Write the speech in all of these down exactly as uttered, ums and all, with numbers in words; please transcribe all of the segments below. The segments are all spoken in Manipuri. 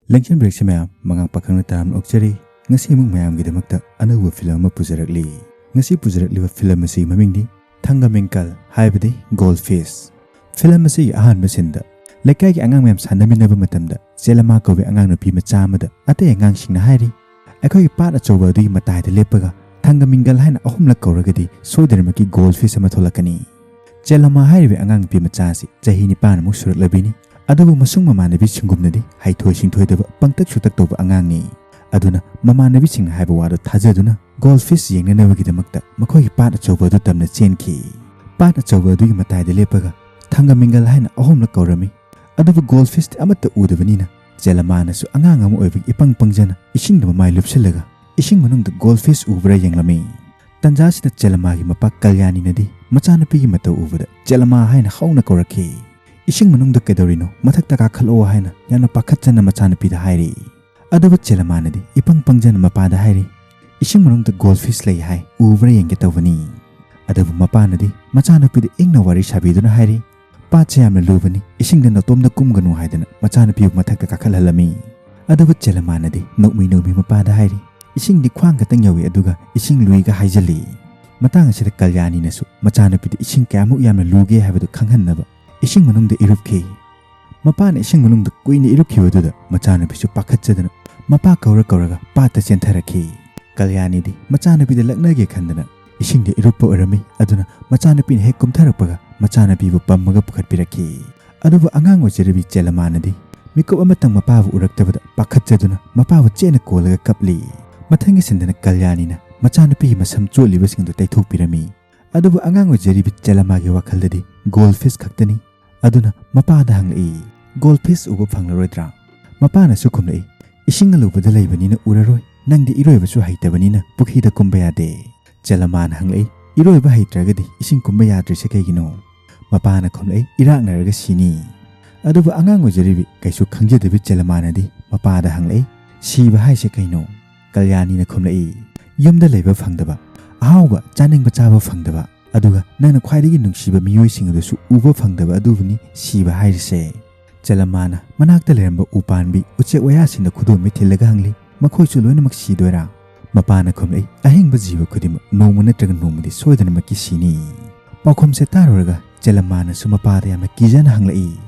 ꯂꯦꯡꯁꯤꯟꯕꯤꯔꯛꯁꯤ ꯃꯌꯥꯝ, ꯃꯉꯥꯡ ꯄꯥꯈꯪꯅ ꯇꯔꯥꯝꯅ ꯑꯣꯛꯆꯔꯤ꯫ ꯉꯁꯤ ꯑꯃꯨꯛ ꯃꯌꯥꯝꯒꯤꯗꯃꯛꯇ ꯑꯅꯧꯕ ꯐꯤꯂꯝ ꯑꯃ ꯄꯨꯖꯔꯛꯂꯤ꯫ ꯉꯁꯤ ꯄꯨꯖꯔꯛꯂꯤꯕ ꯐꯤꯂꯝ ꯑꯁꯤꯒꯤ ꯃꯃꯤꯡꯗꯤ ꯊꯪꯒꯃꯤꯡꯀꯜ, ꯍꯥꯏꯕꯗꯤ ꯒꯣꯜ ꯐꯤꯁ꯫ ꯐꯤꯂꯝ ꯑꯁꯤꯒꯤ ꯑꯍꯥꯟꯕ ꯁꯤꯟꯗ ꯂꯩꯀꯥꯏꯒꯤ ꯑꯉꯥꯡ ꯃꯌꯥꯝ ꯁꯥꯟꯅꯃꯤꯟꯅꯕ ꯃꯇꯝꯗ ꯆꯦꯂꯃꯥ ꯀꯧꯕ ꯑꯉꯥꯡ ꯅꯨꯄꯤ ꯃꯆꯥ ꯑꯃꯗ ꯑꯇꯩ ꯑꯉꯥꯡꯁꯤꯡꯅ ꯍꯥꯏꯔꯤ, "ꯑꯩꯈꯣꯏꯒꯤ ꯄꯥꯠ ꯑꯆꯧꯕ ꯑꯗꯨꯒꯤ ꯃꯇꯥꯏꯗ ꯂꯦꯞꯄꯒ ꯊꯪꯒꯃꯤꯡꯒꯜ ꯍꯥꯏꯅ ꯑꯍꯨꯝꯂꯛ ꯀꯧꯔꯒꯗꯤ ꯁꯣꯏꯗꯅꯃꯛꯀꯤ ꯒꯣꯜ ꯐꯤꯁ ꯑꯃ ꯊꯣꯛꯂꯛꯀꯅꯤ"꯫ ꯆꯦꯂꯃꯥ ꯍꯥꯏꯔꯤꯕ ꯑꯉꯥꯡ ꯅꯨꯄꯤ ꯃꯆꯥ ꯑꯁꯤ ꯆꯍꯤ ꯅꯤꯄꯥꯟꯃꯨꯛ ꯁꯨꯔꯛꯂꯕꯤꯅꯤ꯫ ꯑꯗꯨꯕꯨ ꯃꯁꯨꯡ ꯃꯃꯥꯟꯅꯕꯤꯁꯤꯡꯒꯨꯝꯅꯗꯤ ꯍꯩꯊꯣꯏ ꯁꯤꯡꯊꯣꯏꯗꯕ, ꯄꯪꯇꯛ ꯁꯨꯇꯛ ꯇꯧꯕ ꯑꯉꯥꯡꯅꯤ꯫ ꯑꯗꯨꯅ ꯃꯃꯥꯟꯅꯕꯤꯁꯤꯡꯅ ꯍꯥꯏꯕ ꯋꯥꯗꯨ ꯊꯥꯖꯗꯨꯅ ꯒꯣꯜ ꯐꯤꯁ ꯌꯦꯡꯅꯅꯕꯒꯤꯗꯃꯛꯇ ꯃꯈꯣꯏꯒꯤ ꯄꯥꯠ ꯑꯆꯧꯕ ꯑꯗꯨ ꯇꯝꯅ ꯆꯦꯟꯈꯤ꯫ ꯄꯥꯠ ꯑꯆꯧꯕ ꯑꯗꯨꯒꯤ ꯃꯇꯥꯏꯗ ꯂꯦꯞꯄꯒ ꯊꯪꯒꯃꯤꯡꯒꯜ ꯍꯥꯏꯅ ꯑꯍꯨꯝꯂꯛ ꯀꯧꯔꯝꯃꯤ꯫ ꯑꯗꯨꯕꯨ ꯒꯣꯜ ꯐꯤꯁꯇꯤ ꯑꯃꯠꯇ ꯎꯗꯕꯅꯤꯅ ꯆꯦꯂꯃꯥꯅꯁꯨ ꯑꯉꯥꯡ ꯑꯃ ꯑꯣꯏꯕꯒꯤ ꯏꯄꯪ ꯄꯪꯖꯅ ꯏꯁꯤꯡꯗ ꯃꯃꯥꯏ ꯂꯨꯞꯁꯤꯜꯂꯒ ꯏꯁꯤꯡ ꯃꯅꯨꯡꯗ ꯒꯣꯜ ꯐꯤꯁ ꯎꯕ꯭ꯔꯥ ꯌꯦꯡꯂꯝꯃꯤ꯫ ꯇꯟꯖꯥꯁꯤꯗ ꯆꯦꯂꯃꯥꯒꯤ ꯃꯄꯥ ꯀꯜꯌꯥꯅꯤꯅꯗꯤ ꯃꯆꯥꯅꯨꯄꯤꯒꯤ ꯃꯇꯧ ꯎꯕꯗ ꯆꯦꯂꯃꯥ ꯍꯥꯏꯅ ꯍꯧꯅ ꯀꯧꯔꯛꯈꯤ꯫ "ꯏꯁꯤꯡ ꯃꯅꯨꯡꯗ ꯀꯩꯗꯧꯔꯤꯅꯣ? ꯃꯊꯛꯇ ꯀꯥꯈꯠꯂꯛꯑꯣ" ꯍꯥꯏꯅ ꯌꯥꯝꯅ ꯄꯥꯈꯠꯆꯅ ꯃꯆꯥꯅꯨꯄꯤꯗ ꯍꯥꯏꯔꯤ꯫ ꯑꯗꯨꯕꯨ ꯆꯦꯂꯃꯥꯅꯗꯤ ꯏꯄꯪ ꯄꯪꯖꯅ ꯃꯄꯥꯗ ꯍꯥꯏꯔꯤ, "ꯏꯁꯤꯡ ꯃꯅꯨꯡꯗ ꯒꯣꯜ ꯐꯤꯁ ꯂꯩ ꯍꯥꯏ, ꯎꯕ꯭ꯔꯥ ꯌꯦꯡꯒꯦ ꯇꯧꯕꯅꯤ"꯫ ꯑꯗꯨꯕꯨ ꯃꯄꯥꯅꯗꯤ ꯃꯆꯥꯅꯨꯄꯤꯗ ꯏꯪꯅ ꯋꯥꯔꯤ ꯁꯥꯕꯤꯗꯨꯅ ꯍꯥꯏꯔꯤ, "ꯄꯥꯠꯁꯦ ꯌꯥꯝꯅ ꯂꯨꯕꯅꯤ, ꯏꯁꯤꯡꯗ ꯅꯇꯣꯝꯗ ꯀꯨꯝꯒꯅꯨ" ꯍꯥꯏꯗꯅ ꯃꯆꯥꯅꯨꯄꯤꯕꯨ ꯃꯊꯛꯇ ꯀꯥꯈꯠꯍꯜꯂꯝꯃꯤ꯫ ꯑꯗꯨꯕꯨ ꯆꯦꯂꯃꯥꯅꯗꯤ ꯅꯣꯛꯃꯤ ꯅꯣꯛꯃꯤ ꯃꯄꯥꯗ ꯍꯥꯏꯔꯤ, "ꯏꯁꯤꯡꯗꯤ ꯈ꯭ꯋꯥꯡ ꯈꯛꯇꯪ ꯌꯧꯏ, ꯑꯗꯨꯒ ꯏꯁꯤꯡ ꯂꯨꯏꯒ ꯍꯥꯏꯖꯜꯂꯤ"꯫ ꯃꯇꯥꯡ ꯑꯁꯤꯗ ꯀꯜꯌꯥꯅꯤꯅꯁꯨ ꯃꯆꯥꯅꯨꯄꯤꯗ ꯏꯁꯤꯡ ꯀꯌꯥꯃꯨꯛ ꯌꯥꯝꯅ ꯂꯨꯒꯦ ꯍꯥꯏꯕꯗꯨ ꯈꯪꯍꯟꯅꯕ ꯏꯁꯤꯡ ꯃꯅꯨꯡꯗ ꯏꯔꯨꯞꯈꯤ꯫ ꯃꯄꯥꯅ ꯏꯁꯤꯡ ꯃꯅꯨꯡꯗ ꯀꯨꯏꯅ ꯏꯔꯨꯞꯈꯤꯕꯗꯨꯗ ꯃꯆꯥꯅꯨꯄꯤꯁꯨ ꯄꯥꯈꯠꯆꯗꯨꯅ ꯃꯄꯥ ꯀꯧꯔ ꯀꯧꯔꯒ ꯄꯥꯠꯇ ꯆꯦꯟꯊꯔꯛꯈꯤ꯫ ꯀꯜꯌꯥꯅꯤꯗꯤ ꯃꯆꯥꯅꯨꯄꯤꯗ ꯂꯛꯅꯒꯦ ꯈꯟꯗꯅ ꯏꯁꯤꯡꯗ ꯏꯔꯨꯞꯄ ꯑꯣꯏꯔꯝꯃꯤ꯫ ꯑꯗꯨꯅ ꯃꯆꯥꯅꯨꯄꯤꯅ ꯍꯦꯛ ꯀꯨꯝꯊꯔꯛꯄꯒ ꯃꯆꯥꯅꯨꯄꯤꯕꯨ ꯄꯝꯃꯒ ꯄꯨꯈꯠꯄꯤꯔꯛꯈꯤ꯫ ꯑꯗꯨꯕꯨ ꯑꯉꯥꯡ ꯑꯣꯏꯖꯔꯤꯕꯤ ꯆꯦꯂꯃꯥꯅꯗꯤ ꯃꯤꯀꯨꯞ ꯑꯃꯇꯪ ꯃꯄꯥꯕꯨ ꯎꯔꯛꯇꯕꯗ ꯄꯥꯈꯠꯆꯗꯨꯅ ꯃꯄꯥꯕꯨ ꯆꯦꯠꯅ ꯀꯣꯜꯂꯒ ꯀꯞꯂꯤ꯫ ꯃꯊꯪꯒꯤ ꯁꯤꯟꯗꯅ ꯀꯜꯌꯥꯅꯤꯅ ꯃꯆꯥꯅꯨꯄꯤꯒꯤ ꯃꯁꯝ ꯆꯣꯠꯂꯤꯕꯁꯤꯡꯗꯨ ꯇꯩꯊꯣꯛꯄꯤꯔꯝꯃꯤ꯫ ꯑꯗꯨꯕꯨ ꯑꯉꯥꯡ ꯑꯣꯏꯖꯔꯤꯕꯤ ꯆꯦꯂꯃꯥꯒꯤ ꯋꯥꯈꯜꯗꯗꯤ ꯒꯣꯜ ꯐꯤꯁ ꯈꯛꯇꯅꯤ꯫ ꯑꯗꯨꯅ ꯃꯄꯥꯗ ꯍꯪꯂꯛꯏ, "ꯒꯣꯜ ꯐꯤꯁ ꯎꯕ ꯐꯪꯂꯔꯣꯏꯗ꯭ꯔꯥ?" ꯃꯄꯥꯅꯁꯨ ꯈꯨꯝꯂꯛꯏ, "ꯏꯁꯤꯡ ꯑꯂꯨꯕꯗ ꯂꯩꯕꯅꯤꯅ ꯎꯔꯔꯣꯏ, ꯅꯪꯗꯤ ꯏꯔꯣꯏꯕꯁꯨ ꯍꯩꯇꯕꯅꯤꯅ ꯄꯨꯈ꯭ꯔꯤꯗ ꯀꯨꯝꯕ ꯌꯥꯗꯦ"꯫ ꯆꯦꯂꯃꯥꯅ ꯍꯪꯂꯛꯏ, "ꯏꯔꯣꯏꯕ ꯍꯩꯇ꯭ꯔꯒꯗꯤ ꯏꯁꯤꯡ ꯀꯨꯝꯕ ꯌꯥꯗ꯭ꯔꯤꯁꯦ ꯀꯩꯒꯤꯅꯣ?" ꯃꯄꯥꯅ ꯈꯨꯝꯂꯛꯏ, "ꯏꯔꯥꯛꯅꯔꯒ ꯁꯤꯅꯤ"꯫ ꯑꯗꯨꯕꯨ ꯑꯉꯥꯡ ꯑꯣꯏꯖꯔꯤꯕꯤ ꯀꯩꯁꯨ ꯈꯪꯖꯗꯕꯤ ꯆꯦꯂꯃꯥꯅꯗꯤ ꯃꯄꯥꯗ ꯍꯪꯂꯛꯏ, "ꯁꯤꯕ ꯍꯥꯏꯁꯦ ꯀꯩꯅꯣ?" ꯀꯜꯌꯥꯅꯤꯅ ꯈꯨꯝꯂꯛꯏ, "ꯌꯨꯝꯗ ꯂꯩꯕ ꯐꯪꯗꯕ, ꯑꯍꯥꯎꯕ ꯆꯥꯅꯤꯡꯕ ꯆꯥꯕ ꯐꯪꯗꯕ, ꯑꯗꯨꯒ ꯅꯪꯅ ꯈ꯭ꯋꯥꯏꯗꯒꯤ ꯅꯨꯡꯁꯤꯕ ꯃꯤꯑꯣꯏꯁꯤꯡ ꯑꯗꯨꯁꯨ ꯎꯕ ꯐꯪꯗꯕ ꯑꯗꯨꯕꯨꯅꯤ ꯁꯤꯕ ꯍꯥꯏꯔꯤꯁꯦ"꯫ ꯆꯦꯂꯝꯃꯥꯅ ꯃꯅꯥꯛꯇ ꯂꯩꯔꯝꯕ ꯎꯄꯥꯟꯕꯤ, ꯎꯆꯦꯛ ꯋꯥꯌꯥꯁꯤꯡꯗ ꯈꯨꯗꯣꯝꯕꯤ ꯊꯤꯜꯂꯒ ꯍꯪꯂꯤ, "ꯃꯈꯣꯏꯁꯨ ꯂꯣꯏꯅꯃꯛ ꯁꯤꯗꯣꯏꯔꯥ?" ꯃꯄꯥꯅ ꯈꯨꯝꯂꯛꯏ, "ꯑꯍꯤꯡꯕ ꯖꯤꯕ ꯈꯨꯗꯤꯡꯃꯛ ꯅꯣꯡꯃ ꯅꯠꯇ꯭ꯔꯒ ꯅꯣꯡꯃꯗꯤ ꯁꯣꯏꯗꯅꯃꯛꯀꯤ ꯁꯤꯅꯤ꯫" ꯄꯥꯎꯈꯨꯝꯁꯦ ꯇꯥꯔꯨꯔꯒ ꯆꯦꯂꯝꯃꯥꯅꯁꯨ ꯃꯄꯥꯗ ꯌꯥꯝꯅ ꯀꯤꯖꯅ ꯍꯪꯂꯛꯏ,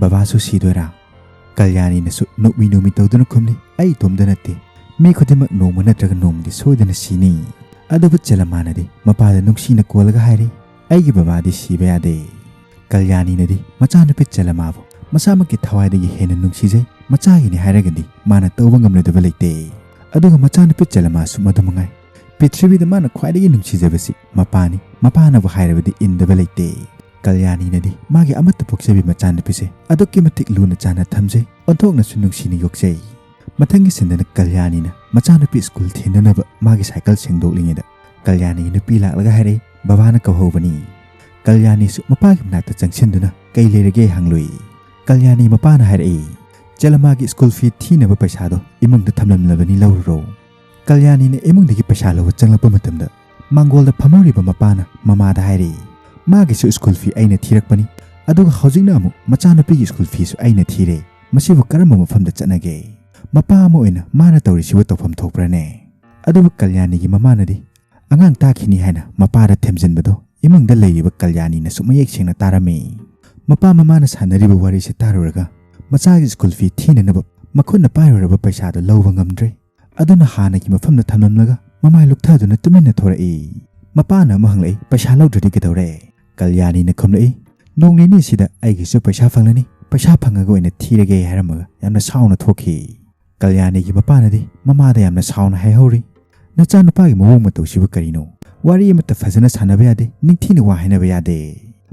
"ꯕꯕꯥꯁꯨ ꯁꯤꯗꯣꯏꯔꯥ?" ꯀꯜꯌꯥꯅꯤꯅꯁꯨ ꯅꯣꯛꯃꯤ ꯅꯣꯛꯃꯤ ꯇꯧꯗꯨꯅ ꯈꯨꯝꯂꯤ, "ꯑꯩ ꯏꯇꯣꯝꯇ ꯅꯠꯇꯦ, ꯃꯤ ꯈꯨꯗꯤꯡꯃꯛ ꯅꯣꯡꯃ ꯅꯠꯇ꯭ꯔꯒ ꯅꯣꯡꯃꯗꯤ ꯁꯣꯏꯗꯅ ꯁꯤꯅꯤ꯫" ꯑꯗꯨꯕꯨ ꯆꯦꯂꯝꯃꯥꯅꯗꯤ ꯃꯄꯥꯗ ꯅꯨꯡꯁꯤꯅ ꯀꯣꯜꯂꯒ ꯍꯥꯏꯔꯤ, "ꯑꯩꯒꯤ ꯕꯕꯥꯗꯤ ꯁꯤꯕ ꯌꯥꯗꯦ꯫" ꯀꯜꯌꯥꯅꯤꯅꯗꯤ ꯃꯆꯥꯅꯨꯄꯤ ꯆꯦꯂꯝꯃꯥꯕꯨ ꯃꯁꯥꯃꯛꯀꯤ ꯊꯋꯥꯏꯗꯒꯤ ꯍꯦꯟꯅ ꯅꯨꯡꯁꯤꯖꯩ, ꯃꯆꯥꯒꯤꯅꯤ ꯍꯥꯏꯔꯒꯗꯤ ꯃꯥꯅ ꯇꯧꯕ ꯉꯝꯂꯣꯏꯗꯕ ꯂꯩꯇꯦ꯫ ꯑꯗꯨꯒ ꯃꯆꯥꯅꯨꯄꯤ ꯆꯦꯂꯝꯃꯥꯁꯨ ꯃꯗꯨ ꯃꯉꯥꯏ꯫ ꯄ꯭ꯔꯤꯊꯤꯕꯤꯗ ꯃꯥꯅ ꯈ꯭ꯋꯥꯏꯗꯒꯤ ꯅꯨꯡꯁꯤꯖꯕꯁꯤ ꯃꯄꯥꯅꯤ, ꯃꯄꯥꯅꯕꯨ ꯍꯥꯏꯔꯕꯗꯤ ꯏꯟꯗꯕ ꯂꯩꯇꯦ꯫ ꯀꯜꯌꯥꯅꯤꯅꯗꯤ ꯃꯥꯒꯤ ꯑꯃꯠꯇ ꯄꯣꯛꯆꯕꯤ ꯃꯆꯥꯅꯨꯄꯤꯁꯦ ꯑꯗꯨꯛꯀꯤ ꯃꯇꯤꯛ ꯂꯨꯅ ꯆꯥꯟꯅ ꯊꯝꯖꯩ, ꯑꯣꯟꯊꯣꯛꯅꯁꯨ ꯅꯨꯡꯁꯤꯅ ꯌꯣꯛꯆꯩ꯫ ꯃꯊꯪꯒꯤ ꯁꯤꯟꯗꯅ ꯀꯜꯌꯥꯅꯤꯅ ꯃꯆꯥꯅꯨꯄꯤ ꯁ꯭ꯀꯨꯜ ꯊꯤꯟꯅꯅꯕ ꯃꯥꯒꯤ ꯁꯥꯏꯀꯜ ꯁꯦꯡꯗꯣꯛꯂꯤꯉꯩꯗ ꯀꯜꯌꯥꯅꯤꯒꯤ ꯅꯨꯄꯤ ꯂꯥꯛꯂꯒ ꯍꯥꯏꯔꯛꯏ, "ꯕꯕꯥꯅ ꯀꯧꯍꯧꯕꯅꯤ꯫" ꯀꯜꯌꯥꯅꯤꯁꯨ ꯃꯄꯥꯒꯤ ꯃꯅꯥꯛꯇ ꯆꯪꯁꯤꯟꯗꯨꯅ "ꯀꯩ ꯂꯩꯔꯒꯦ?" ꯍꯪꯂꯨꯏ꯫ ꯀꯜꯌꯥꯅꯤ ꯃꯄꯥꯅ ꯍꯥꯏꯔꯛꯏ, "ꯆꯦꯂꯝꯃꯥꯒꯤ ꯁ꯭ꯀꯨꯜ ꯐꯤ ꯊꯤꯅꯕ ꯄꯩꯁꯥꯗꯣ ꯏꯃꯨꯡꯗ ꯊꯝꯂꯝꯂꯕꯅꯤ, ꯂꯧꯔꯨꯔꯣ꯫" ꯀꯜꯌꯥꯅꯤꯅ ꯏꯃꯨꯡꯗꯒꯤ ꯄꯩꯁꯥ ꯂꯧꯕ ꯆꯪꯂꯛꯄ ꯃꯇꯝꯗ ꯃꯥꯡꯒꯣꯜꯗ ꯐꯝꯍꯧꯔꯤꯕ ꯃꯄꯥꯅ ꯃꯃꯥꯗ ꯍꯥꯏꯔꯤ, "ꯃꯥꯒꯤꯁꯨ ꯁ꯭ꯀꯨꯜ ꯐꯤ ꯑꯩꯅ ꯊꯤꯔꯛꯄꯅꯤ, ꯑꯗꯨꯒ ꯍꯧꯖꯤꯛꯅ ꯑꯃꯨꯛ ꯃꯆꯥꯅꯨꯄꯤꯒꯤ ꯁ꯭ꯀꯨꯜ ꯐꯤꯁꯨ ꯑꯩꯅ ꯊꯤꯔꯦ꯫ ꯃꯁꯤꯕꯨ ꯀꯔꯝꯕ ꯃꯐꯝꯗ ꯆꯠꯅꯒꯦ? ꯃꯄꯥ ꯑꯃ ꯑꯣꯏꯅ ꯃꯥꯅ ꯇꯧꯔꯤꯁꯤꯕꯨ ꯇꯧꯐꯝ ꯊꯣꯛꯄ꯭ꯔꯅꯦ?" ꯑꯗꯨꯕꯨ ꯀꯜꯌꯥꯅꯤꯒꯤ ꯃꯃꯥꯅꯗꯤ ꯑꯉꯥꯡ ꯇꯥꯈꯤꯅꯤ ꯍꯥꯏꯅ ꯃꯄꯥꯗ ꯊꯦꯝꯖꯤꯟꯕꯗꯨ ꯏꯃꯨꯡꯗ ꯂꯩꯔꯤꯕ ꯀꯜꯌꯥꯅꯤꯅꯁꯨ ꯃꯌꯦꯛ ꯁꯦꯡꯅ ꯇꯥꯔꯝꯃꯤ꯫ ꯃꯄꯥ ꯃꯃꯥꯅ ꯁꯥꯟꯅꯔꯤꯕ ꯋꯥꯔꯤꯁꯦ ꯇꯥꯔꯨꯔꯒ ꯃꯆꯥꯒꯤ ꯁ꯭ꯀꯨꯜ ꯐꯤ ꯊꯤꯅꯅꯕ ꯃꯈꯨꯠꯅ ꯄꯥꯏꯔꯨꯔꯕ ꯄꯩꯁꯥꯗꯨ ꯂꯧꯕ ꯉꯝꯗ꯭ꯔꯦ꯫ ꯑꯗꯨꯅ ꯍꯥꯟꯅꯒꯤ ꯃꯐꯝꯗ ꯊꯝꯂꯝꯂꯒ ꯃꯃꯥꯏ ꯂꯨꯛꯊꯗꯨꯅ ꯇꯨꯃꯤꯟꯅ ꯊꯣꯔꯛꯏ꯫ ꯃꯄꯥꯅ ꯑꯃꯨꯛ ꯍꯪꯂꯛꯏ, "ꯄꯩꯁꯥ ꯂꯧꯗ꯭ꯔꯗꯤ ꯀꯩꯗꯧꯔꯦ?" ꯀꯜꯌꯥꯅꯤꯅ ꯈꯨꯝꯂꯛꯏ, "ꯅꯣꯡ ꯅꯤꯅꯤꯁꯤꯗ ꯑꯩꯒꯤꯁꯨ ꯄꯩꯁꯥ ꯐꯪꯂꯅꯤ, ꯄꯩꯁꯥ ꯐꯪꯉꯒ ꯑꯣꯏꯅ ꯊꯤꯔꯒꯦ" ꯍꯥꯏꯔꯝꯃꯒ ꯌꯥꯝꯅ ꯁꯥꯎꯅ ꯊꯣꯛꯈꯤ꯫ ꯀꯜꯌꯥꯅꯤꯒꯤ ꯃꯄꯥꯅꯗꯤ ꯃꯃꯥꯗ ꯌꯥꯝꯅ ꯁꯥꯎꯅ ꯍꯥꯏꯍꯧꯔꯤ, "ꯅꯆꯥꯅꯨꯄꯥꯒꯤ ꯃꯑꯣꯡ ꯃꯇꯧꯁꯤꯕꯨ ꯀꯔꯤꯅꯣ? ꯋꯥꯔꯤ ꯑꯃꯠꯇ ꯐꯖꯅ ꯁꯥꯟꯅꯕ ꯌꯥꯗꯦ, ꯅꯤꯡꯊꯤꯅ ꯋꯥ ꯍꯥꯏꯅꯕ ꯌꯥꯗꯦ꯫"